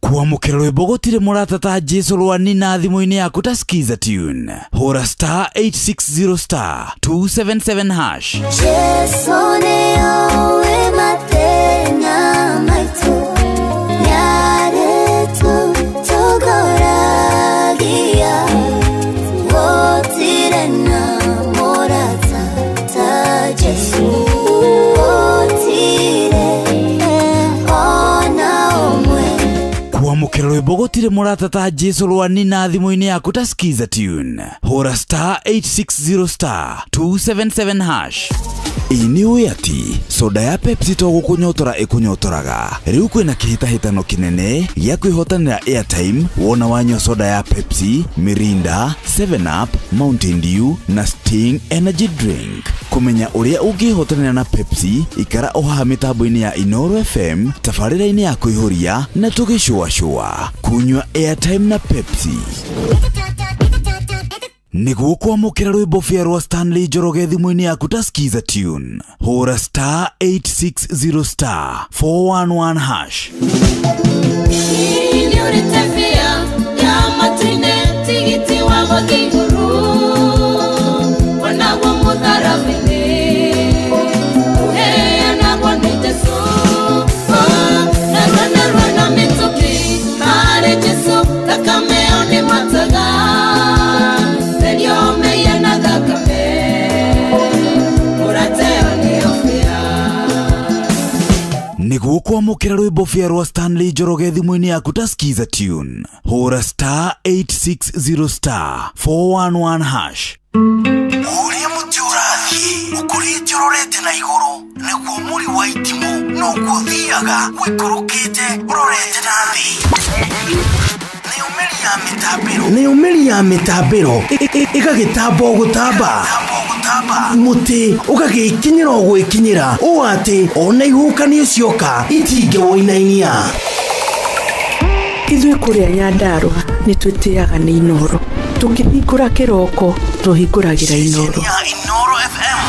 Kwamũkĩra rwĩmbo gũtirĩ mũrata ta Jesu rwani na thimũ-inĩ yaku ta Skiza Tune. Hũra star 860 star 277 hash. Jesu nĩoĩ mathĩna maitũ, nĩarĩtũtongoragia, gũtirĩ na mũrata ta Jesu, gũtirĩ ona ũmwe. Kwamũkĩra rwĩmbo gũtirĩ mũrata ta Jesu rwani na thimũ-inĩ yaku ta Skiza Tune. Hũra star 860 star 277 hash. Ĩ nĩ ũĩ atĩ soda ya Pepsi to gũkũnyotora ĩkũnyotoraga. Rĩu kwĩna kĩhĩtahĩtano kĩnene gĩa kwĩhotanĩra airtime wona wanyua soda ya Pepsi, Mirinda, 7up, Mountain Dew na Sting Energy Drink. Kũmenya ũrĩa ũngĩhotanĩra na Pepsi ikara o haha mĩtambo-inĩ ya Inoro FM tabarĩra-inĩ ya kũihũria na tũgĩcũacũa. Kunyua airtime na Pepsi. Nĩguo kwamũkĩra rwĩmbo bĩa rwa Stanley Njoroge thimũ-inĩ yaku ta Skiza Tune. Hũra star 860 star 411 hash. Nĩguo kwamũkĩra rwĩmbo bĩa rwa Stanley Njoroge thimũ-inĩ yaku ta Skiza Tune. Hũra star 860 star 411 hash. Ũrĩa mũtĩ ũrathiĩ ũkũrĩte ũrorete na igũrũ nĩguo mũri wa itimũ noguo ũthiaga ũikũrũkĩte ũrorete na thĩ. Nĩyo mĩri ya mĩtambĩro ĩgagĩtamba o gũtamba mũtĩ ũgagĩkinyĩra o gwĩkinyĩra ũũ atĩ ona ihuhũkanio cioka itingĩwũinainia. Ithuĩ kũrĩa Nyandarũa nĩ twĩtĩaga nĩ Inoro. Tukihingũra kĩroko tũhingũragĩra Inoro. Inoro FM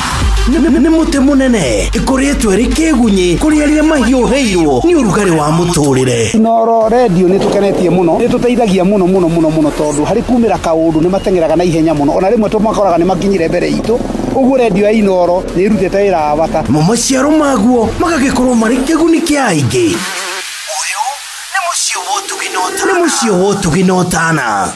nĩ mũtĩ mũnene ĩkũrĩtwo ĩrĩ kĩgunyĩ kũrĩ arĩa mahiũhĩirwo nĩ ũrugarĩ wa mũtũrĩre. Inoro radio nĩ tũkenetie mũno, nĩ tũteithagia mũno mũno mũno mũno tondũ harĩ kumĩra kaũndũ nĩ mateng'eraga na ihenya mũno, ona rĩmwe tũmakoraga nĩ makinyire mbere itũ. Ũguo radio ya Inoro nĩ ĩrutĩte wĩra wa bata. Mo maciaro maguo magagĩkorwo marĩ kĩguni kĩa aingĩ. Ũyũ nĩ mũciĩ wa ũtugi na ũtana. Nĩ mũciĩ wa ũtugi na ũtana.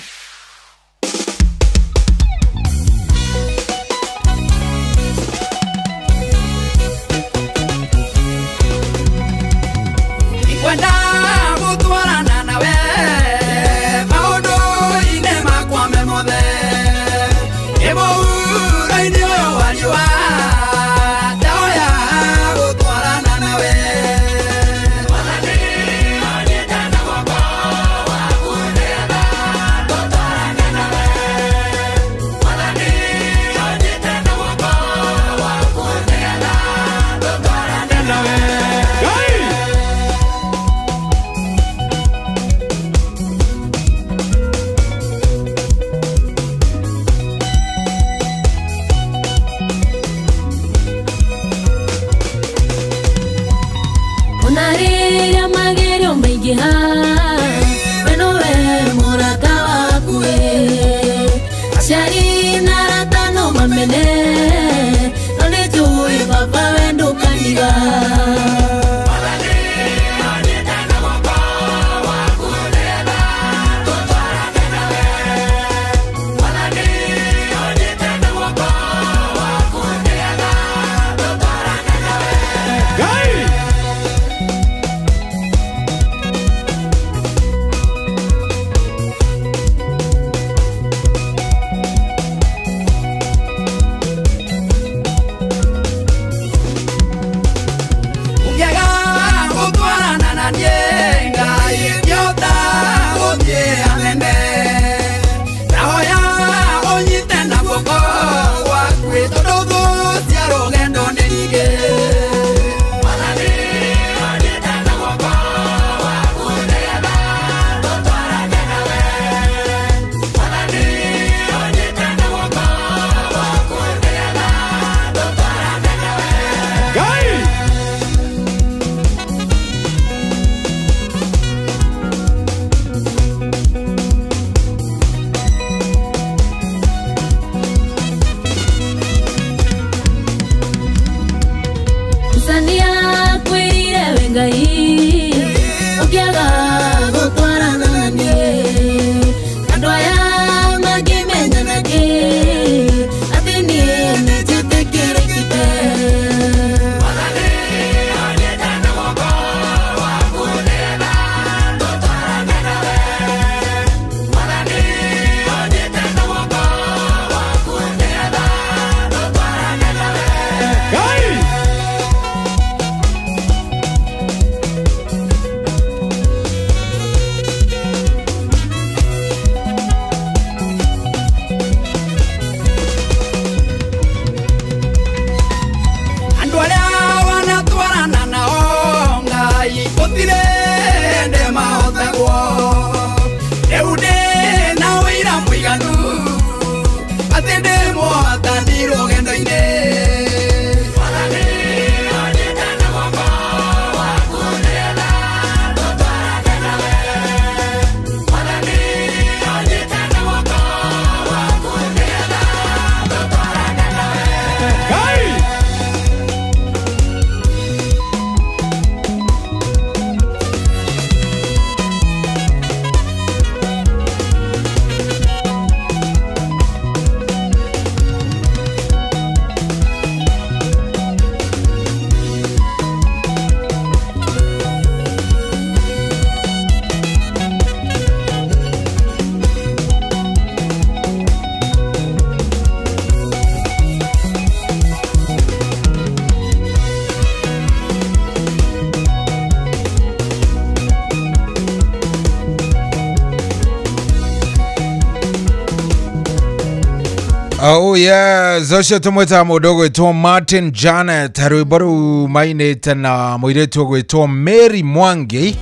Oh yes, ũcio tũmwĩtaga mũndũ ũgwĩtwo Martin Janet, rwĩmbo rũu mainĩte na mũirĩtu ũgwĩtwo Mary Mwangi,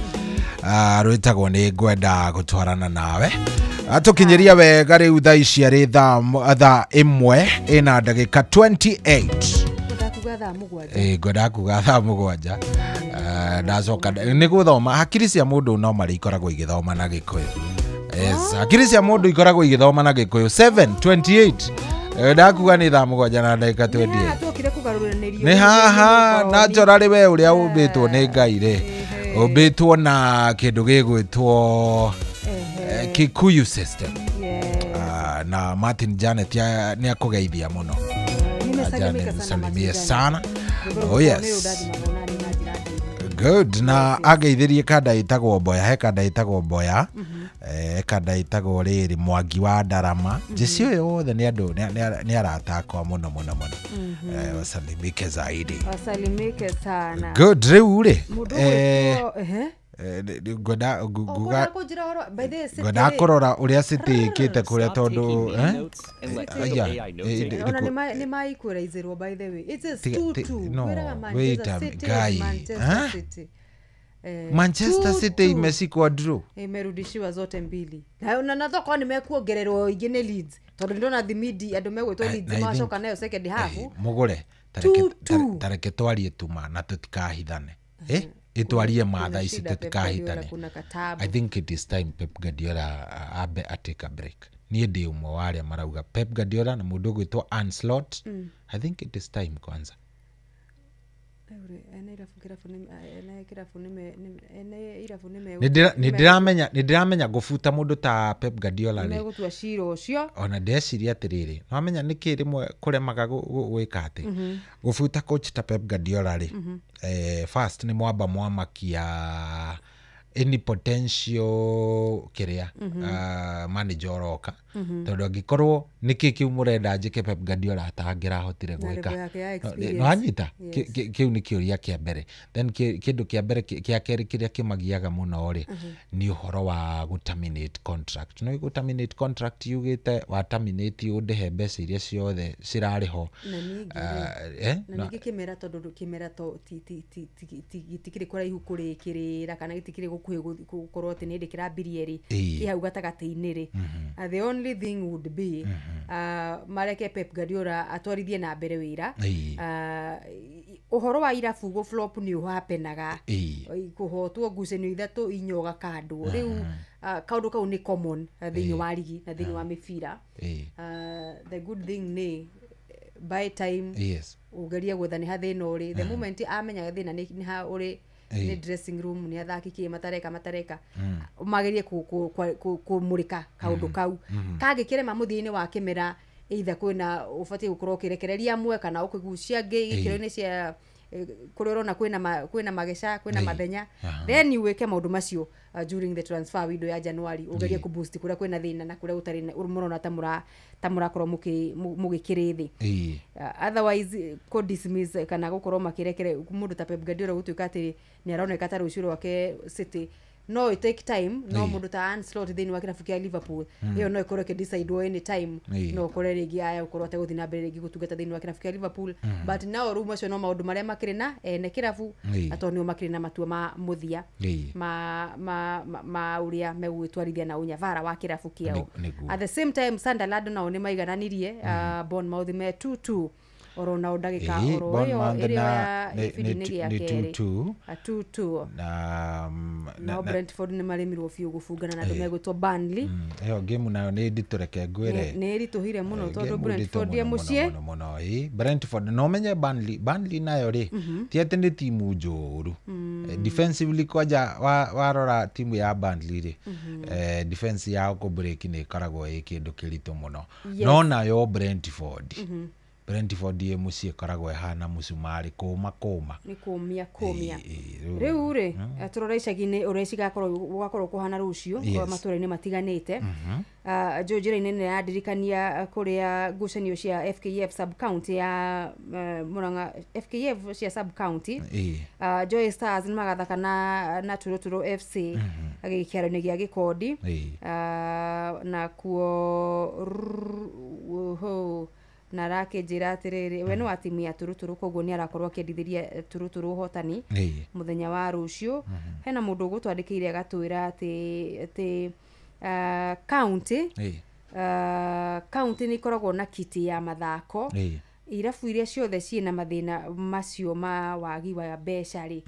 rwĩtagwo nĩ ngwenda gũtwarana nawe. Atukinyiria wega riu thaa ici arĩ thaa 1 ina ndagĩka 28. Ngwenda kuga thaa 7. Ndacoka nĩ gũthoma hakiri cia mũndũ no marĩ ikoragwo igĩthoma na Gĩkũyũ. Yes, hakiri cia mũndũ ikoragwo igĩthoma na Gĩkũyũ. 7:28. Ndakuga nĩ thaa 7 na ndagĩka 28. Nĩ haha na njora rĩ we ũrĩa ũmbĩtwo nĩ Ngai rĩ. Ũmbĩtwo na kĩndũ gĩgwĩtwo Kikuyu system. Na Martin Janet nĩ akũgeithia mũno. Nimesalimia sana. Oh yes. Good. Na ageithirie kanda ĩtagwo Mboya, he kanda ĩtagwo Mboya. Kanda ĩtagwo rĩrĩ Mwangi wa Ndarama. Jeci ũyũ wothe nĩ andũ nĩ arata akwa mũno mũno mũno. Wasalimike zaidi. Wasalimike sana. Good. Rĩu rĩ. Ngwenda kũrora ũrĩa City ĩkĩte kũrĩa tondũ nĩ maikũraizĩrwo by the way. It's a 2-2. No, wait a guy. Manchester City imeshikwa draw. Imerudishiwa zote mbili. Na nathoko nimekuongererwo ingĩ nĩ Leeds. Tondũ ndona the mid andũ megwĩtwo Leeds macoka nayo second half. Mũgũre tareke twarie tuma na tũtikahithane. Itwarie matha ici tutikahitane. I think it is time Pep Guardiola abe atake a break. Niĩ ndĩ ũmwe wa arĩa marauga Pep Guardiola na mũndũ ũgwĩtwo Ancelotti. I think it is time kwanza. Nĩ ndĩramenya gũbuta mũndũ ta Pep Guardiola rĩ. Nĩgũtua cira ũcio. Ona ndeciria atĩrĩrĩ, nĩwamenya nĩkĩ rĩmwe kũremaga gwĩka atĩ gũbuta coach ta Pep Guardiola rĩ. First nĩ mwamba mwamakia any potential kĩrĩa manager ũroka. Tondũ angĩkorwo nĩkĩ kĩu mũrenda njĩke Pep Guardiola atangĩrahotire gwĩka. Nĩwanyita? Kĩu nĩ kĩũria kĩa mbere. Then kĩndũ kĩa mbere kĩa kerĩ kĩrĩa kĩmagiaga mũno rĩ nĩ ũhoro wa gũ terminate contract. No gũ terminate contract yugĩte wa terminate ũndĩhe mbeca iria ciothe cirarĩ ho. Na ningĩ kĩmera tondũ kĩmera gĩtikĩrĩ kũraihu kũrĩkĩrĩra kana gĩtikĩrĩ gũkuhĩ gũkorwo atĩ nĩ hĩndĩ kĩrambirie rĩ kĩ hau gatagatĩ-inĩ rĩ. The only thing would be mareke Pep Guardiola atwarithie na mbere wĩra. Ũhoro wa irabu gũ flop nĩ ũhapenaga kũhotwo ngucanio ithatũ inya ũgakandwo. Rĩu kaũndũ kau nĩ common thĩinĩ wa rigi na thĩinĩ wa mĩbira. The good thing nĩ by time ũgerie gwetha nĩ ha thĩna ũrĩ. The moment amenya thĩna nĩ ha ũrĩ nĩ dressing room nĩ athaki kĩ matareka magerie kũmũrĩka kaũndũ kau kangĩkĩrema mũthia-inĩ wa kĩmera either kwĩna ũbatiĩ gũkorwo ũkĩrekereria amwe kana ũkĩgucia angĩ ikĩro-inĩ cia kũrĩa ũrona kwĩna mageca kwĩna mathenya, then wĩke maũndũ macio during the transfer window ya January ũgerie kũ boost kũrĩa kwĩna thĩna na kũrĩa gũtarĩ mũrona ta mũrakorwo mũgĩkĩrĩ thĩ. Otherwise kũ dismiss kana gũkorwo makĩrekere mũndũ ta Pep Guardiola gũtuĩka atĩ nĩ aroneka ta rũciũ rwake City no it take time. No mũndũ ta Ancelotti thĩinĩ wa kĩrabu kĩa Liverpool ĩyo no ĩkorwo ĩkĩdecide any time no ũkore rĩngĩ aya ũkorwo ategũthiĩ na mbere rĩngĩ gũtungata thĩinĩ wa kĩrabu kĩa Liverpool. But now rĩu macio no maũndũ marĩa makĩrĩ na ene kĩrabu na tondũ nĩo makĩrĩ na matua ma mũthia ma ũrĩa megũgĩtwarithia na ũnyabara wa kĩrabu kĩao. At the same time Sunderland nao nĩ maigananirie Bournemouth me 2-2 oro na ndagĩka oro ĩyo ĩrĩa ya ibindi-inĩ gĩa kerĩ 2-2 na Brentford nĩ marĩmirwo biũ gũbungana na andũ megwĩtwo Burnley. Ĩyo game nayo nĩ nditũ reke ngwĩre nĩ ĩritũhire mũno tondũ Brentford ye mũciĩ mũno. Brentford no menye Burnley nayo rĩ ti atĩ nĩ timu njũru defensively kwanja warora timu ya Burnley rĩ defense yao kũ break nĩ ĩkoragwo ĩ kĩndũ kĩritũ mũno. No nayo Brentford ye mũciĩ ĩkoragwo ĩhana mũcumarĩ kũma nĩ kũmia rĩu rĩ tũrora icagi-inĩ ũrĩa gũgakorwo kũhana rũciũ matũra-inĩ matiganĩte. Njũĩ njĩra-inĩ nĩ yandirikania kũrĩa ngucanio cia FKF sub county ya Murang'a FKF cia sub county Joy Stars nĩ magathaka na Turuturu FC gĩkĩaro-inĩ gĩa Gĩkondi na kuo na arakĩnjĩra atĩrĩrĩ we nĩ wa timu ya Turuturu koguo nĩ arakorwo akĩendithĩria Turuturu ũhotani mũthenya wa rũciũ. Hena mũndũ ũgũtwandĩkĩire agatwĩra atĩ County county nĩ ikoragwo na kiti ya mathako. Irabu iria ciothe ciĩna mathĩna macio ma wagi wa mbeca rĩ,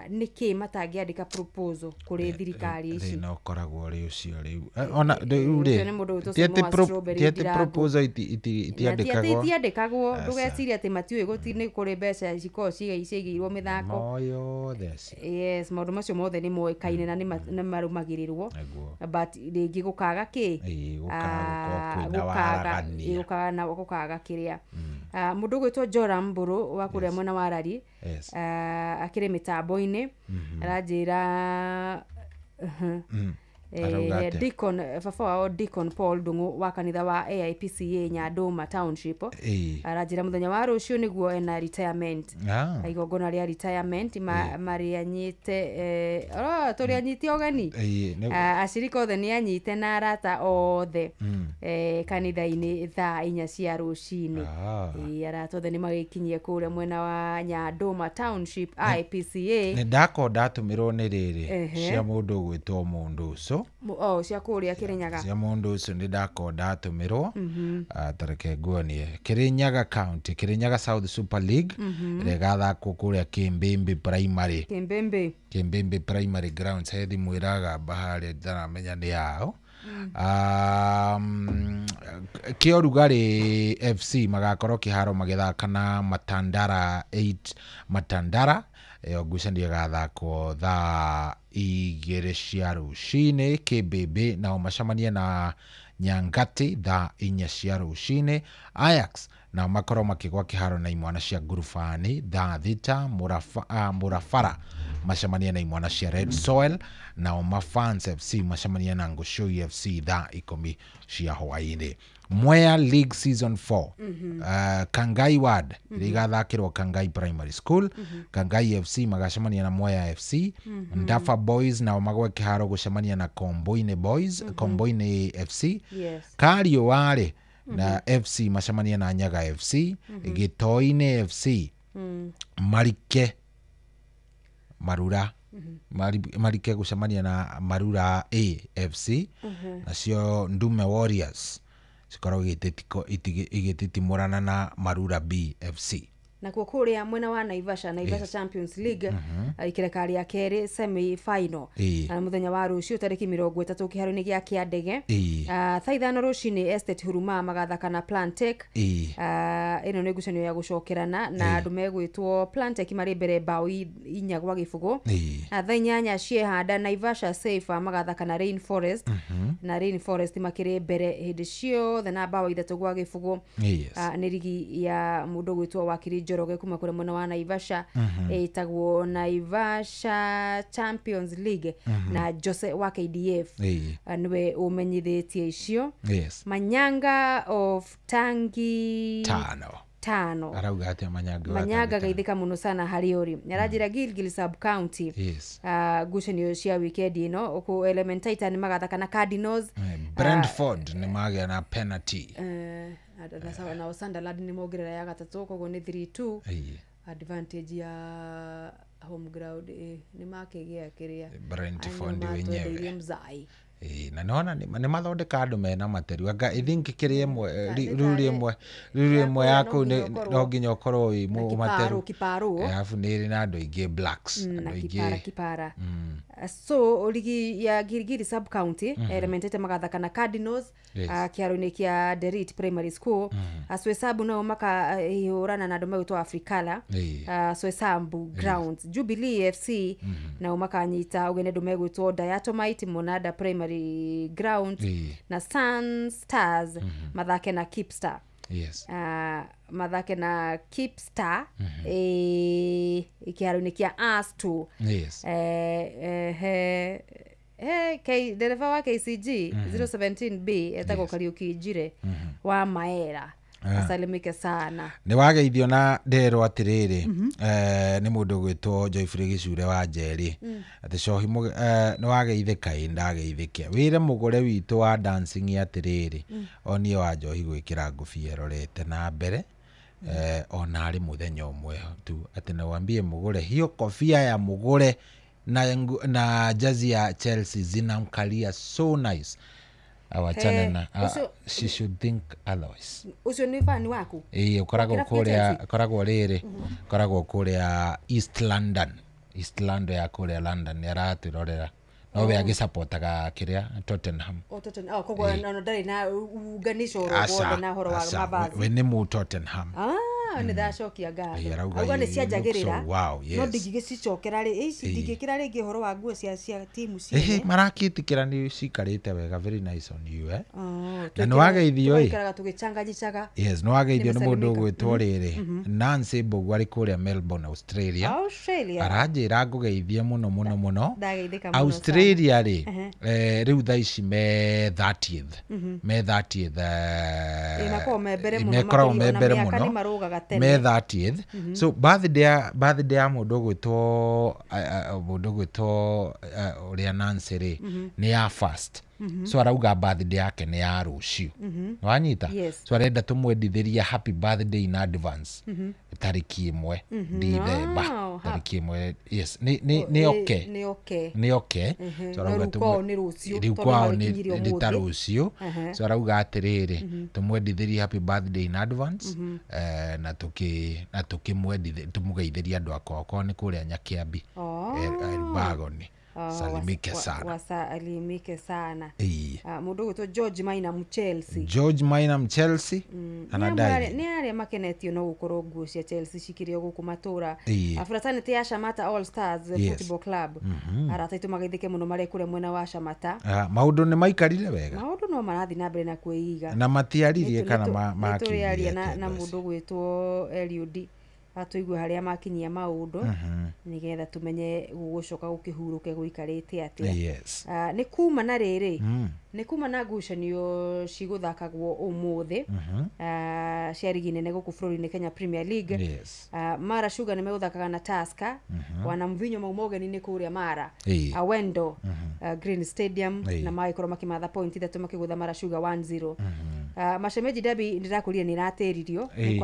nĩkĩ matangĩandĩka proposal kũrĩ thirikari ici? Thĩna ũkoragwo ũrĩ ũcio rĩu. Ona rĩu rĩ, Ũcio nĩ mũndũ ũgwĩtwo ti atĩ Simon wa Strawberry ti atĩ Ndirangu. proposal Na ti atĩ itiandĩkagwo. itiandĩkagwo. Aca. Ndũgecirie atĩ matiũĩ gũti nĩ kũrĩ mbeca cikoragwo ciigĩirwo mĩthako. Moyothe acio. Yes, maũndũ macio mothe nĩ moĩkaine na nĩ marũmagĩrĩrwo, but rĩngĩ gũkaga kĩ? Ĩĩ, gũkaga gũkorwo kwĩna waragania. Gũkaga na gũkaga kĩrĩa. Mũndũ ũgwĩtwo Joram Mbũrũ wa kũrĩa mwena wa Rari, akĩrĩ mĩtambo-inĩ, aranjĩra Arauga atĩa? Deacon, baba wao Deacon Paul Ndung'u wa kanitha wa AIPCA Nyandũma Township, aranjĩra mũthenya wa rũciũ nĩguo ena retirement, igongona rĩa retirement marĩanyite, tũrĩanyite ũgeni. Acirika othe nĩ anyite na arata othe kanitha-inĩ thaa 4 cia rũcinĩ. Arata othe nĩ magĩkinyie kũrĩa mwena wa Nyandũma Township IPCA. Nĩ ndakorwo ndatũmĩrwo nĩ rĩrĩ cia mũndũ ũgwĩtwo mũndũ ũcio. Cia kũrĩa Kĩrĩnyaga. Cia mũndũ ũcio nĩ ndakorwo ndatũmĩrwo. Tareke nguonie Kĩrĩnyaga County, Kĩrĩnyaga South Super League, ĩrĩa ĩgathakwo kũrĩa Kĩmbĩmbĩ Primary. Kĩmbĩmbĩ. Kĩmbĩmbĩ Primary Grounds, he thimũ ĩragamba harĩa ndaramenya nĩ yao. Kĩorugarĩ FC magakorwo kĩharo magĩthaka na Matandara 8 Matandara. Ĩyo ngucanio ĩgathakwo thaa 2 cia rũcinĩ. Kĩmbĩmbĩ nao macemanie na Nyangati thaa 4 cia rũcinĩ. Ajax nao makorwo makĩgwa kĩharo na imwana cia Ngurubani thaa 6. Mũrabara macemanie na imwana cia Red Soil, nao Mafans FC macemanie na Ngũcũi FC thaa 10 cia hwaĩ-inĩ. Mwea League Season 4, Kangai Ward, ĩrĩa ĩgathakĩrwo Kangai Primary School. Kangai FC magacemania na Mwea FC. Ndafa Boys nao magwe kĩharo gũcemania na Komboine Boys, Komboine FC. Kariũa-rĩ na FC macemania na Nyaga FC. Gĩtoinĩ FC, Marike Marura, Marike gũcemania na Marura AFC. Nacio Ndume Warriors cikoragwo igĩtitimũrana na Marura BFC. Nakuo kũrĩa mwena wa Naivasha, Naivasha Champions League, ikereka rĩa kerĩ semi final, mũthenya wa rũciũ tarĩki 30 kĩharo-inĩ gĩa Kĩandege, thaa 5 rũcinĩ Estate Huruma magathaka na Plantec. Ĩno nĩ ngucanio ya gũcokerana na andũ megwĩtwo Plantec marĩ mbere bao 4 gwa gĩbũgũ. Thaa 8 Ciehanda Naivasha Safe magathaka na Rainforest, na Rainforest makĩrĩ mbere hĩndĩ ciothe na bao 3 gwa gĩbũgũ. Nĩ rigi ya mũndũ ũgwĩtwo Wakiri Njoroge kuma kũrĩa mwena wa Naivasha, ĩtagwo Naivasha Champions League, na Jose wa KDF nĩwe ũmenyithĩtie icio. Manyanga of Tangi 5 tano. Arauga atĩa Manyanga wa Manyanga Tangi geithĩka mũno sana harĩ ũrĩ. Aranjĩra Gilgil sub county, ngucanio cia wikendi ĩno kũ Element Titan magathaka na Cardinals. Brentford nĩ magĩa na penalty. Nao Sunderland nĩ mongerera ya gatatũ, koguo nĩ 3-2 advantage ya home ground, nĩ makĩgĩa kĩrĩa Brentford Ayo wenyewe. matwendeire mzai. Na nĩwona nĩ mathondeka andũ mena materu. Anga I think kĩrĩa ĩmwe, ruru ĩmwe, ruru ĩmwe ya kũu no nginya ũkorwo wĩ materu. Kiparo. Alafu nĩ ĩrĩ na andũ aingĩ blacks, andũ Na aingĩ. kipara kipara. So ligi ya Gilgil sub county, Elementete magathaka na Cardinals, kĩharo-inĩ kĩa Derit Primary School. Aswesabu nao makahũrana na andũ megwĩtwo Africala, Swesambu Grounds. Jubilee FC nao makanyita ũgeni andũ megwĩtwo Diatomite Monada Primary Ground, na Sun Stars mathake na Keepstar. Mathake na Keepstar, kĩharo-inĩ kĩa Astu. Dereva wa KCG 017B etagwo Kariuki Njire wa Maera, asalimike sana. Nĩ wageithio na nderwo atĩrĩrĩ, nĩ mũndũ ũgwĩtwo Joyfrey Gĩcure wa Njeri, atĩ cohi nĩ wageithĩka. Ĩ ndageithĩke wĩre mũgũre witũ wa dancing atĩrĩrĩ, onie wa njohi gwĩkĩra ngũbia ĩrorete na mbere, ona arĩ mũthenya ũmwe tu, atĩ nawambie mũgũre hiyo kofia ya mũgũre Na jazi ya Chelsea zinamkalia so nice. Awachane na she should think otherwise. Ucio ni fan waku? Ukoragwo kuria, koragwo riri, koragwo kuria East London. East London ya kuria London ni aratwirorera. No we agisapotaga kiria Tottenham. O Tottenham. Koguo no ndari na unganisho ro na horo wa mavazi. We ni mu Tottenham. Nĩ ndacokia ngatho. Auga nĩ cianjagĩrĩra. No ndingĩgĩcicokera rĩ, ici ndingĩkĩra rĩngĩ ũhoro wa nguo cia timu ciene. Marakĩtĩkĩra nĩ cikarĩte wega, very nice on you Na nĩ wageithio ĩ. Tũikaraga tũgĩcanganyicaga. Yes, nĩ wageithio nĩ mũndũ ũgwĩtwo rĩrĩ. Nancy Mbogu arĩ kũrĩa Melbourne, Australia. Aranjĩra ngũgeithie mũno mũno mũno. Ndageithĩka mũno. Australia rĩ, rĩu thaa ici me 30th. Me 30th. Makoragwo me mbere mũno. Me 30th. So birthday ya mũndũ ũgwĩtwo ũrĩa Nancy rĩ, nĩ ya first. So arauga birthday yake nĩ ya rũciũ. Nĩwanyita? So arenda tũmwendithĩrie happy birthday in advance. Tarĩki 1 Dithemba. Tarĩki 1. Yes, nĩ okay. Nĩ okay. So arauga rĩu kwao nĩ ta rũciũ. So arauga atĩrĩrĩ, tũmwendithĩrie happy birthday in advance, na tũkĩmwendithĩrie tũmũgeithĩrie andũ akwa okorwo nĩ kũrĩa Nyakĩambi. Bagoni. Salimike sana. Wasalimike sana. Mũndũ ũgwĩtwo George Maina Chelsea. George Maina Chelsea. Anadai. Nĩ arĩa makenetio no gũkorwo nguo cia Chelsea cikĩrĩo gũkũ matũra. Fraternity ya Shamata All Stars Football Club. Arata aitũ mageithĩke mũno marĩ kũrĩa mwena wa Shamata. Maũndũ nĩ maikarire wega. Maũndũ no marathiĩ na mbere na kwĩiga. Na matiaririe kana makinyire. Na mũndũ ũgwĩtwo Eliud. Atuigue haria makinyia maundu nigetha tumenye gugucoka gukihuruke guikarite atia. Yes. Ni kuma na riri, ni kuma na ngucanio ciguthakagwo umuthi cia rigi nene guku bũrũri-inĩ Kenya Premier League. Yes. Mara Sugar ni meguthakaga na Tusker, wana mvinyo mauma ũgeni-inĩ kũrĩa Mara, Awendo, Green Stadium, na magĩkorwo makimatha point ithatũ makĩgũtha Mara Sugar 1-0. Mashemeji Derby ndĩrakũria nĩ ĩratĩririo nĩ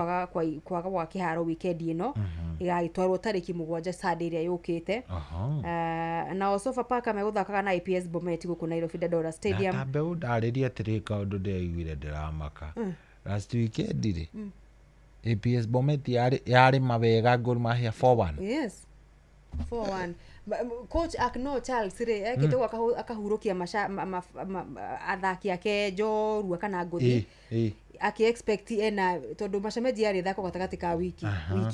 kwaga gwa kĩharo weekend ĩno, ĩgagĩtwarwo tarĩki 7 Sunday ĩrĩa yũkĩte. Nao Sofapaka megũthakaga na APS Bomet gũkũ Nairobi Dandora Stadium. Na tambe ũndarĩrie atĩrĩ kaũndũ ndĩraiguire ndĩramaka. Last weekend rĩ, APS Bomet yarĩ mawega Gor Mahia 4-1. Yes. 4-1. Coach Akno Charles rĩ ekĩte akahurukia athaki ake njorua kana ngũthi. Aki expect ena tondu mashemeji yari thako gatagati ka wiki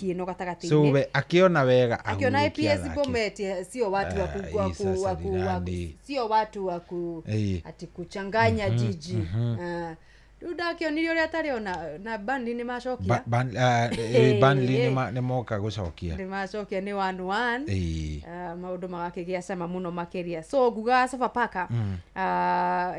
ino gatagati so we akiona wega akiona APS Bomet sio watu wa sio watu wa ati kuchanganya jiji. Rĩu ndakĩonire ũrĩa atarĩ ona na Burnley nĩ macokia. Burnley nĩ moka gũcokia. Nĩ macokia nĩ 1-1. Maũndũ magakĩgĩa cama mũno makĩria. So nguga Sofapaka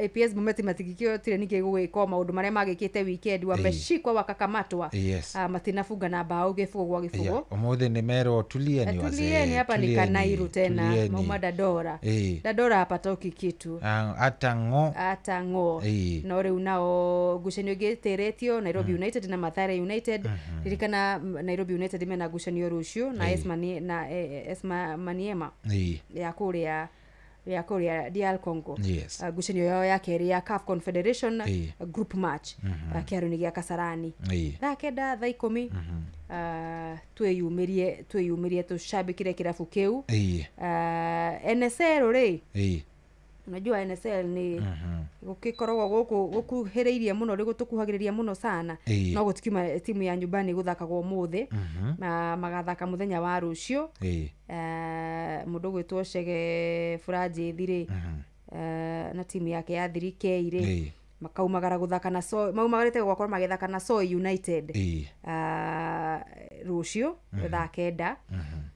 APS Bomet matigĩkĩotire nĩkĩ gũgĩkwo maũndũ marĩa magĩkĩte weekend wameshikwa wakakamatwa. Yes. Matinafunga na bao gĩbũgũ gwa gĩbũgũ. Ũmũthĩ nĩ merwo tulieni wazee. Tulieni hapa ni Kanairu tena mauma Dandora. Dandora hapatoki kitu. Hata ng'o. Hata ng'o. No rĩu nao ngucanio ĩngĩ Nairobi United na Mathare United. Ririkana Nairobi United mena ngucanio rũciũ na Esma Maniema ya kũrĩa DR Congo. Yes. Ngucanio yao ya kerĩ ya CAF Confederation group match kĩharo-inĩ gĩa Kasarani thaa 9 thaa 10. Twĩyumĩrie tũcambĩkĩre kĩrabu kĩu. NSL rĩ, unajua NSL ni gukikoragwo guku gukuhiriirie muno ri gutukuhagiriria muno sana. No gutikiuma timu ya nyumbani guthakagwo umuthi na magathaka muthenya wa rucio. Mundu gwitwo Chege Furanjithi ri na timu yake ya 3K ri makaumagara guthaka na so maumagarite gwakorwo magithaka na Soy United rucio thaa 9.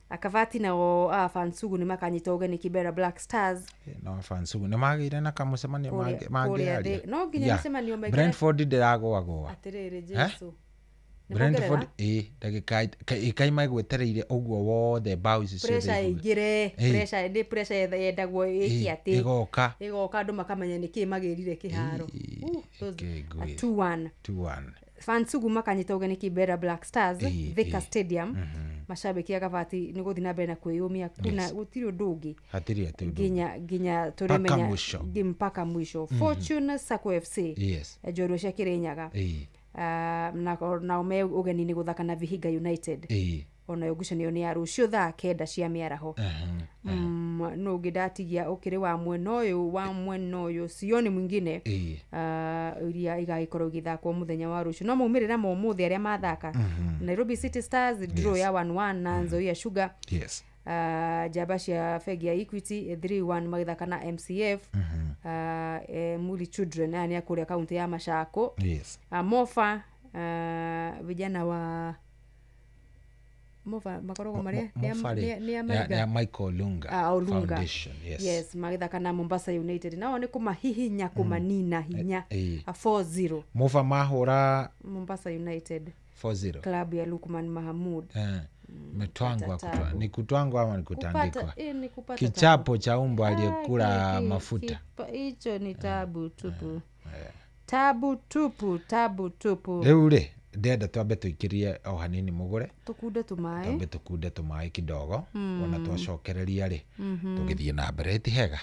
Akavati nao Fansugu ni makanyita ũgeni Kibera Black Stars. No Fansugu ni magĩire na kamũcemanio mangĩaria. No nginya mũcemanio maigire. Brentford ndĩragũagũa. Atĩrĩrĩ Jesu. Brentford ndagĩka ĩkaima ĩgwetereire ũguo wothe bao ici ciothe. Pressure ĩingĩre, pressure nĩ pressure yendagwo ĩki atĩ. Ĩgoka. Ĩgoka andũ makamenya nĩkĩ magĩrire kĩharo. 2-1. 2-1. Fansugu makanyita ũgeni Kibera Black Stars Thika Stadium. Mashabiki a Gavati nĩ gũthiĩ na mbere na kwĩyũmia kuna gũtirĩ ũndũ ũngĩ hatirĩ atĩ nginya tũrĩmenya mpaka mwisho. Fortune Sacco FC njorua cia Kirinyaga nao me ũgeni-inĩ gũthaka na Vihiga United. Onayo ngucanio nĩ ya rũciũ thaa 9 cia mĩaraho. No ũngĩ ndatigia ũkĩrĩ wa mwena ũyũ sioni mwingine iria igagĩkorwo igĩthakwo mũthenya wa rũciũ. No maumĩrĩra ma ũmũthĩ arĩa mathaka Nairobi City Stars draw ya 1-1 na Nzoia Sugar. Njamba cia bengi ya Equity 3-1 magĩthaka na MCF. Muli Children aya nĩ a kũrĩa kaunti ya Machako. Mofa vijana wa Mofa makoragwo maria ya Michael Olunga Foundation. Yes, magĩthaka na Mombasa United nao nĩ kũmahihinya kũmanina hinya 4-0. Mofa mahũra Mombasa United 4-0 club ya Lukman Mahamud. Metwangwa ni kutwangwa ama ni kutandikwa? Kichapo cha umbo aliyekula mafuta hicho ni tabu tupu. Tabu tupu, tabu tupu. Rĩu rĩ ndĩrenda twambe tũikĩrie o hanini mũgũre tũkunde tũmaĩ, twambe tũkunde tũmaĩ kidogo ona twacokereria rĩ tũgĩthiĩ na mbere. Ti hega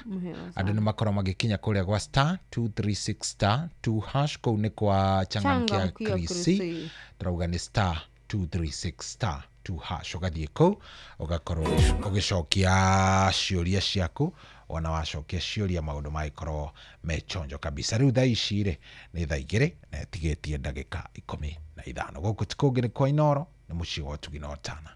andũ nĩ makorwo magĩkinya kũrĩa gwa star 236 star 2 hash kũu nĩ kwa Changamkia Krisi. Tũrauga nĩ star 236 star 2 hash ũgathiĩ kũu ũgakorwo ũgĩcokia ciũria ciaku. Ona wacokia ciũria maũndũ magĩkorwo me chonjo kabisa. Rĩu thaa ici rĩ nĩ thaa 2 na ĩtigĩtie ndagĩka 15. Gũkũ ti kũngĩ nĩ kwa Inooro nĩ mũciĩ wa ũtugi na ũtana.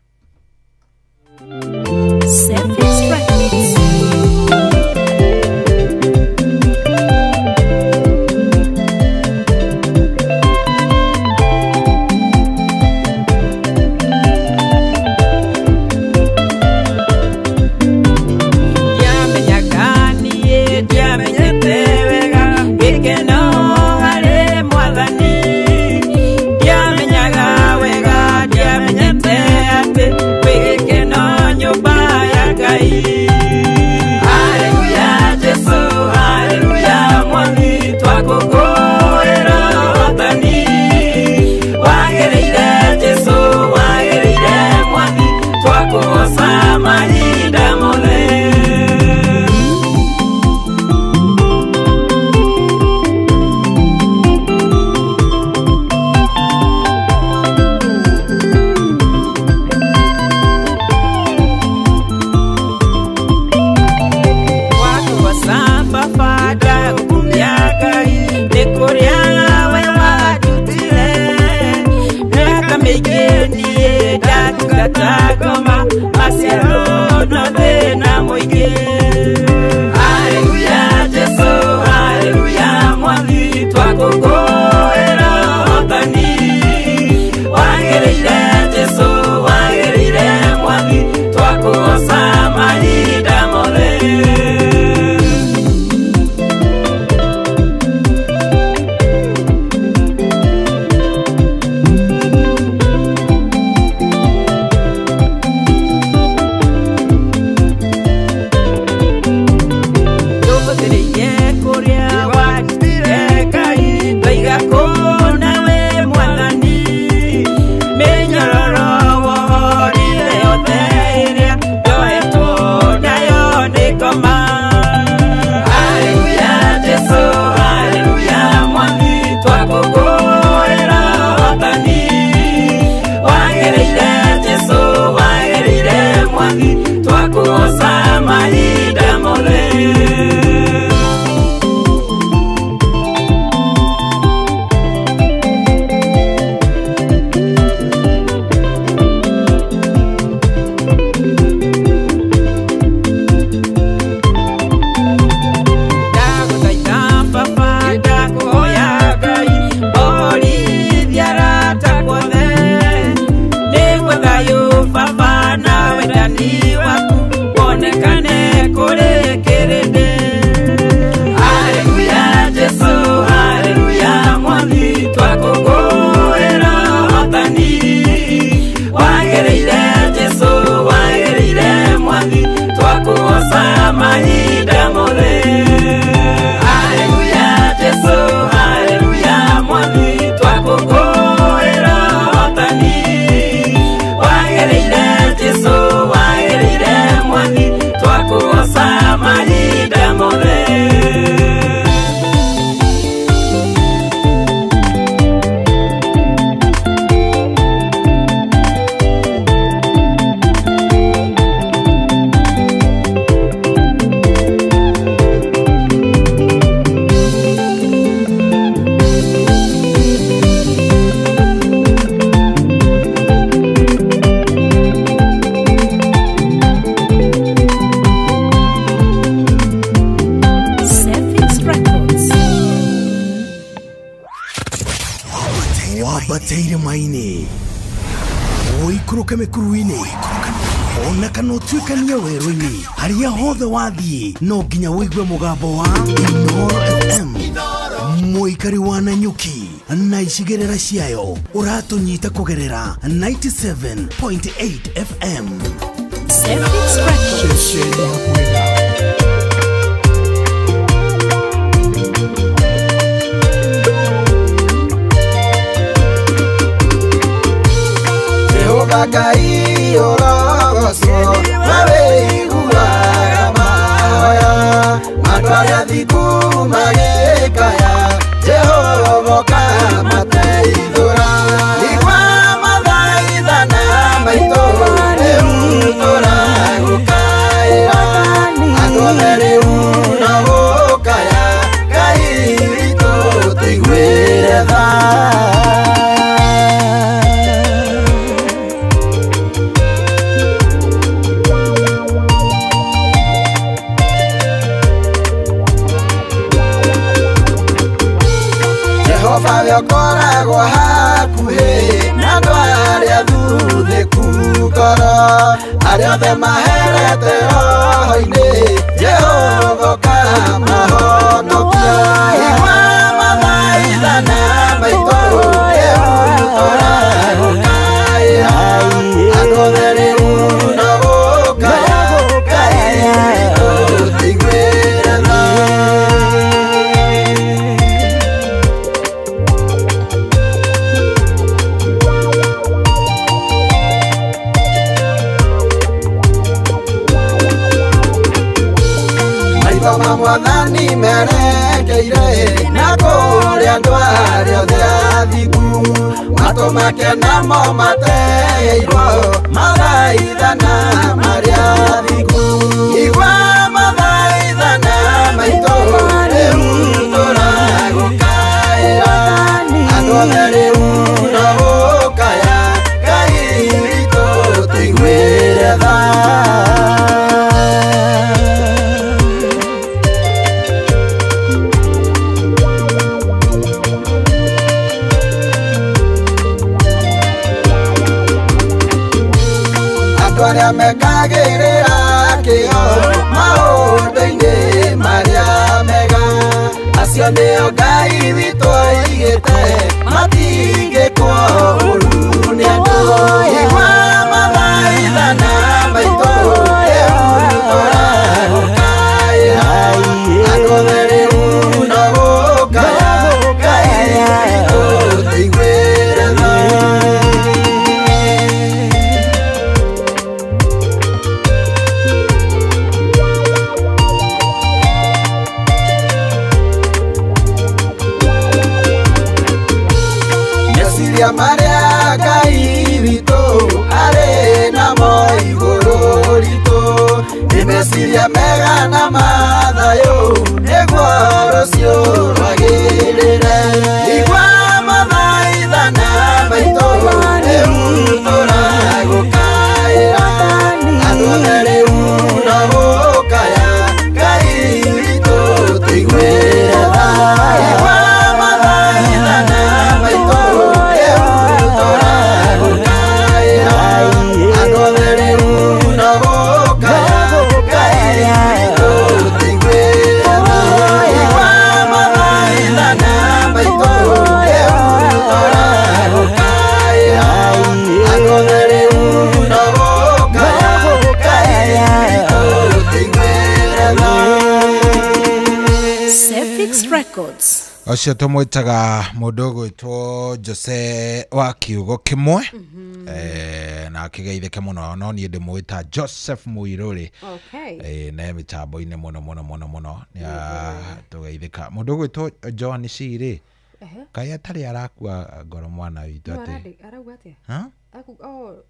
irĩma-inĩ, ũikũrũke mĩkuru-inĩ, ona kana ũtuĩkanie werũ-inĩ, harĩa hothe wathiĩ no nginya ũigue mũgambo wa Inooro FM. Mũikari wa Nanyuki na icigĩrĩra ciayo ũratũnyita kũgerera 97.8 FM. Jehova Ngai ũrogocwo, we wĩiguaga mahoya, andũ arĩa athingu magĩkaya, Jehova ũkamateithũra. Igua mathaithana maitũ, rĩu tũragũkaĩra, andũ othe rĩu no gũkaya, Ngai witũ tũiguĩre tha. Ũkoragwo hakuhĩ na andũ arĩa athuthĩku ngoro, arĩa othe maherete roho-inĩ, Jehova ũkamahonokia. Igua mathaithana maitũ, rĩu tũragũkaĩra, andũ othe rĩu no gũkaya, Ngai witũ tũiguĩre tha. Mwathani merekeire na kũrĩ andũ arĩa othe athingu, matũ make namo mateirwo mathaithana marĩa athingu. Igua mathaithana maitũ, rĩu tũragũkaĩra, andũ othe rĩu no gũkaya, Ngai witũ tũiguĩre tha. Arĩa mekagĩrĩra kĩo maũndũ-inĩ marĩa mega, acio nĩo Ngai witũ aigĩte, matingĩkwo ũũru nĩ andũ. Igua mathaithana maitũ, rĩu tũragũkaĩra, andũ othe rĩu no gũkaya, Ngai witũ tũiguĩre tha. Meciria marĩa Ngai witũ arĩ namo igũrũ ritũ, nĩ meciria mega na mathayũ, nĩguo rũciũ rwagĩrĩre. Igua mathaithana maitũ, rĩu tũragũkaĩra, andũ othe rĩu no gũkaya, Ngai witũ tũiguĩre tha. Igua mathaithana maitũ, rĩu tũragũkaĩra, andũ othe rĩu no gũkaya, Ngai witũ tũiguĩre tha. Igua mathaithana maitũ, rĩu tũragũkaĩra, andũ othe rĩu no gũkaya, Ngai witũ tũiguĩre tha. Sefix Records. Ũcio tũmwĩtaga mũndũ ũgwĩtwo Jose wa kiugo kĩmwe, na akĩgeithĩke mũno, no niĩ ndĩmwĩta Joseph Muiruri. Ne mĩtambo-inĩ mũno mũno mũno mũno nĩ tũgeithĩka. Mũndũ ũgwĩtwo John Ciri kaĩ atarĩ arakua ngoro mwana witũ atĩ arauga atĩa?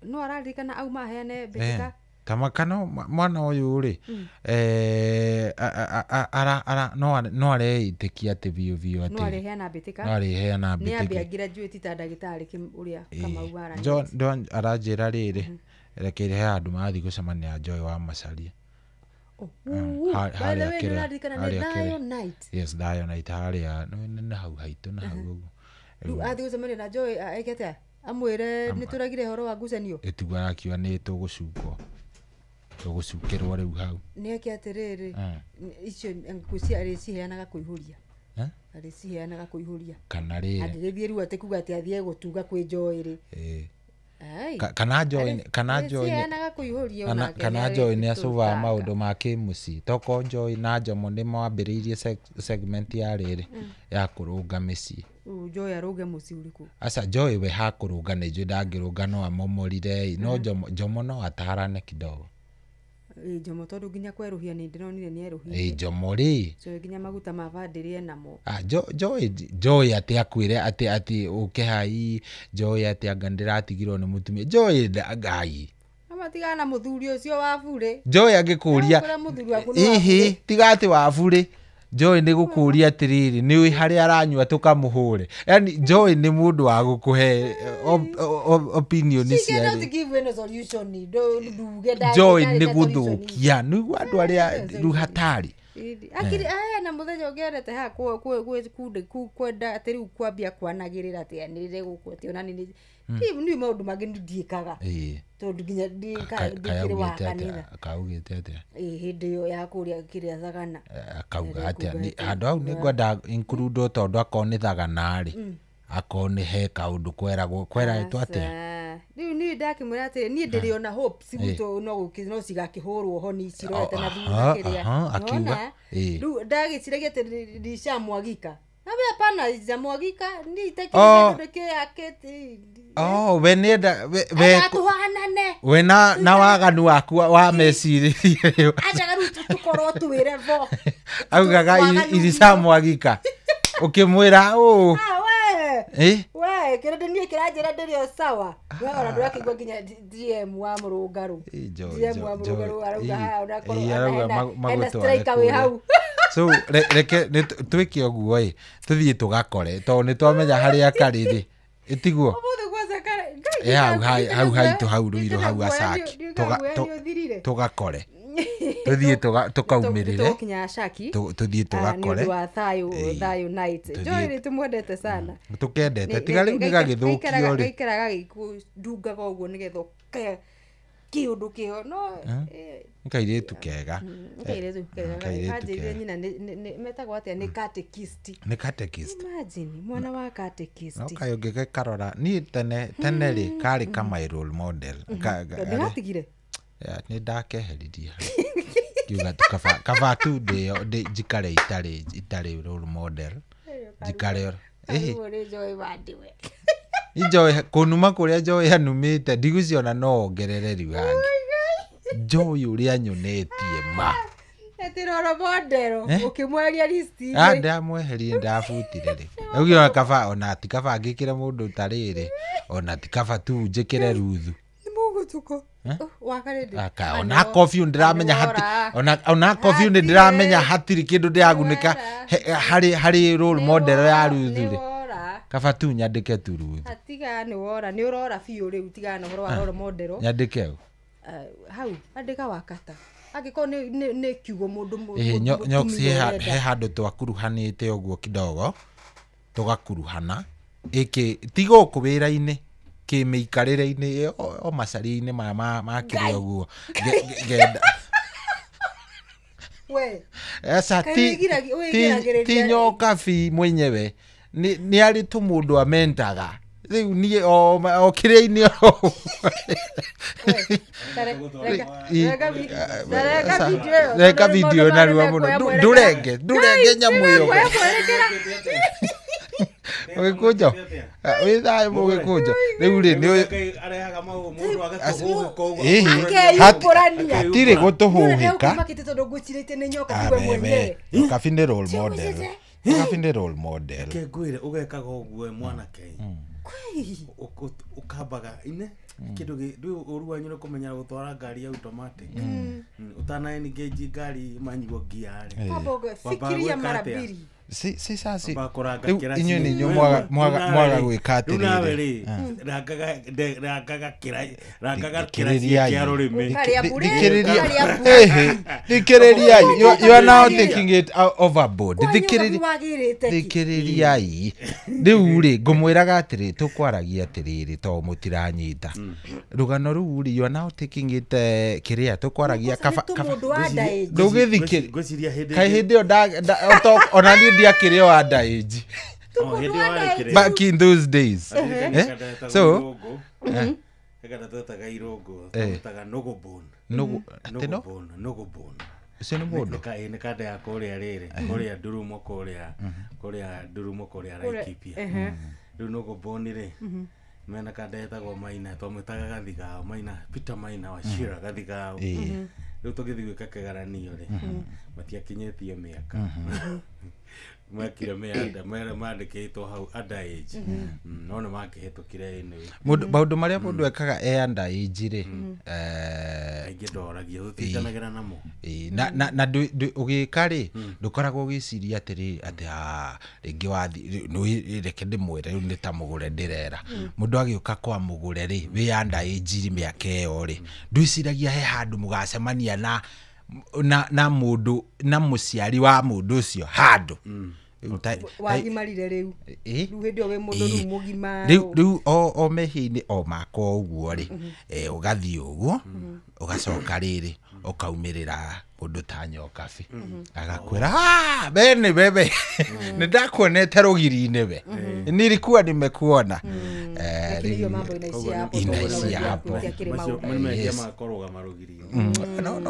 No araririkana auma aheane mbĩtĩka kama kana mwana ũyũ rĩ, no areĩtĩkia atĩ biũ biũ atĩ no arĩheana mbĩtĩka, no arĩheana mbĩtĩka. Nĩ ambia graduate ta ndagĩtarĩ ũrĩa Kamau ara John aranjĩra rĩrĩ, reke he handũ marathiĩ gũcemania na Joy wa Macharia. Yes, Thayo Night harĩa nĩ hau haitũ na hau ũguo. Rĩu athiĩ gũcemania na Joy eke atĩa? Amwĩre nĩ tũragire horo wa ngucanio. Ĩtigua arakiuga nĩ tũgũcukwo. Tũgũcukĩrwo rĩu hau. Nĩ eke atĩrĩrĩ. Icio ngũcia arĩciheanaga kũihũria. Arĩciheanaga kũihũria. Kana rĩrĩ. Angĩgĩthiĩ rĩu atĩ kuga atĩ athiĩ gũtuga kwĩ Joy rĩ. Kana Joy kana Joy kana Joy nĩ acũvaga maũndũ ma kĩmũciĩ toko Joy na Jomo nĩ mambĩrĩirie segment ya rĩrĩ ya kũrũnga mĩciĩ. Joy arũnge mũciĩ ũrĩkũ? Aca Joy we hakũrũnga nĩ njũĩ ndangĩrũnga no amomorire no Jomo no atarane kidogo. Jomo tondũ nginya kwerũhia nĩ ndĩronire nĩ erũhia. Jomo rĩ. Joy nginya maguta ma bandĩrĩ enamo. Joy Joy atĩ akwĩre atĩ ũke hai Joy atĩ anga ndĩratigirwo nĩ mũtumia Joy ngai. Amatigana na mũthuri ũcio wa burĩ. Joy angĩkũria ĩhĩ tiga atĩ wa burĩ. Joy nĩ gũkũria atĩrĩrĩ nĩ ũĩ harĩa aranyua tũkamũhũre. Yani Joy nĩ mũndũ wa gũkũhe opinion cia rĩ. Joy nĩ gũthũkia nĩguo andũ arĩa rĩu hatari. Akiri na mũthenya ũngĩ ha kwenda atĩ rĩu kwambia kwanagĩrĩra atĩ anĩrĩre gũkũ atĩ ona nĩ nĩ maũndũ mangĩ ndiĩkaga tondũ nginya ndikĩrĩ wa kanitha. Kaugĩte atĩa? Hĩndĩ ĩyo ya kũrĩa kĩrĩa thagana. Akauga atĩa? Handũ hau nĩ ngwenda include tondũ akorwo nĩ thagana rĩ akorwo nĩ he kaũndũ kweragwo kweraĩtwo atĩa? Rĩu niĩ ndakĩmwĩra atĩrĩ niĩ ndĩrĩ ona hopes guto no no cigakĩhũrwo ho ni cirorete na thutha kĩrĩa. Akiuga rĩu ndagĩciragia atĩ ndicamwagika. Nawe hapana ijamwagika ni itekire yake. We nenda we tuhanane. We na waganu waku wa mecirĩria. Acha rĩu tukorwo twĩre bo. Augaga iricamwagika. Ũkĩmwĩra ũ. We kĩrĩa niĩ kĩranjĩra ndĩrĩ o sawa. We ona ndũrakĩigua nginya GM wa mũrũngarũ. GM wa mũrũngarũ arauga haha onakorwo ena striker wĩ hau. So reke twĩke ũguo ĩ tũthiĩ tũgakore tondũ nĩ twamenya harĩa karĩ rĩ ĩtiguo. Hau haitũ hau Ruiru hau Acaki tũgakore tũthiĩ tũkaumĩrĩre tũthiĩ tũgakore nĩ ũndũ wa thayũ night. Joy nĩ tũmwendete sana. Tũkendete tiga rĩu nĩ gagĩthũkio rĩ. Gaikaraga gagĩkũndungaga ũguo nĩgetha kĩũndũ kĩho no kairĩtu kega. Kairĩtu kega. Kanjĩrire nyina metagwo atĩa nĩ catechist. Nĩ catechist. Imagine mwana wa catechist. No kaĩ ũngĩgĩkarora niĩ tene rĩ karĩ ka my role model. Ndĩgatigire? Nĩ ndakeheririe ngiuga kaba tu ndĩ njikare itarĩ role model njikare Joy kũnuma kũrĩa Joy anumĩte ndigũciona no ongerere rĩu hangĩ. Joy ũrĩa nyonetie ma. Ati role model ũkĩmweheria list-inĩ. Ndamweherie ndabutire rĩ. Rĩu kaba ona ti kaba ngĩkĩre mũndũ tarĩrĩ ona ti kaba tu njĩkĩre Ruthu. Nĩ mũgũtũko. Wakarĩndĩ. Ona coffee ndĩramenya hati ona coffee ndĩramenya hatirĩ kĩndũ ndĩragunĩka harĩ role model ya Ruthu rĩ. Kaba tu nyandĩke tu Ruthu. Tiga nĩ wora nĩ ũrora biũ rĩu tiga na ũhoro wa role model. Nyandĩke ũ. Hau andĩka wakata. Angĩkorwo nĩ kiugo mũndũ Nyox he handũ twakuruhanĩte ũguo kidogo tũgakuruhana ĩkĩ ti gũkũ wĩra-inĩ kĩmĩikarĩre-inĩ o macaria-inĩ maya ma kĩrĩa ũguo ngenda we aca ti Nyokabi mwenyewe nĩ arĩ tu mũndũ amentaga rĩu niĩ o kĩrĩa-inĩ reka video narua mũno ndũrenge nyamũ ĩyo Mũgĩkũnjo wĩ thayũ mũgĩkũnjo rĩu rĩ nĩ arehaga mũndũ agatũhũhĩka ũguo hatirĩ gũtũhũhĩka Nyokabi nĩ role model. Nyokabi nĩ role model. Reke ngwĩre ũgekaga ũguo mwanake ũkambaga ine kĩndũ rĩu ũru wanyu nĩ kũmenyera gũtwara ngari ya automatic ũtana engage ngari manual gear rĩ fikiria mara mbili. Si sasa rĩu inyuĩ nĩ inyuĩ mwaga gwĩka atĩrĩrĩ. Rangaga kĩraci kĩa rũrĩmĩ. Thikĩrĩriai, you are now taking it overboard. Thikĩrĩriai rĩu rĩ ngũmwĩraga atĩrĩ tũkwaragia atĩrĩrĩ to mũtiranyita rũgano rũu rĩ, you are now taking it kĩrĩa tũkwaragia kaba ndũgĩthikĩrĩria kaĩ hĩndĩ ĩyo ona niĩ ndiakĩrĩ o under age back in those days. So kagata twetaga irũngũ twetaga nũgũbone. Nũgũbone ũcio nĩ mũndũ nĩ kanda ya kũrĩa rĩrĩ kũrĩa Ndurumo kũrĩa Ndurumo kũrĩa Laikipia. Rĩu nũgũbone rĩ mena kanda yetagwo Maina twamwĩtaga Gathigao Maina Peter Maina wa Shira Gathigao. Rĩu tũgĩthiĩ gwĩka kĩgeranio rĩ matiakinyĩtie mĩaka mekire mĩanda mandĩkĩtwo hau under age no nĩ makĩhĩtũkire anyway. Maũndũ marĩa mũndũ ekaga e under age rĩ aingĩ ndoragia tũtindanagĩra namo na ũgĩka rĩ ndũkoragwo ũgĩciria atĩrĩ atĩ rĩngĩ wathiĩ reke ndĩmwĩre rĩu nĩ ta mũgũre ndĩrera mũndũ agĩũka kwa mũgũre rĩ wĩ under age mĩaka ĩyo rĩ ndwĩciragia he handũ mũgacemania na mũndũ na mũciari wa mũndũ ũcio handũ wagimarire rĩu rĩu hĩndĩ ĩyo wĩ mũndũ rĩu mũgima rĩu o mehia-inĩ o makwa ũguo rĩ ũgathiĩ ũguo ũgacoka rĩrĩ ũkaumĩrĩra mũndũ ta Nyokabi agakwĩra bene bebe nĩ ndakuonete rũgiri-inĩ we nilikuwa nimekuona. Lakini hiyo mambo inaishia hapo. Macio nĩ mehia ma kũrũgama rũgiri-inĩ. No.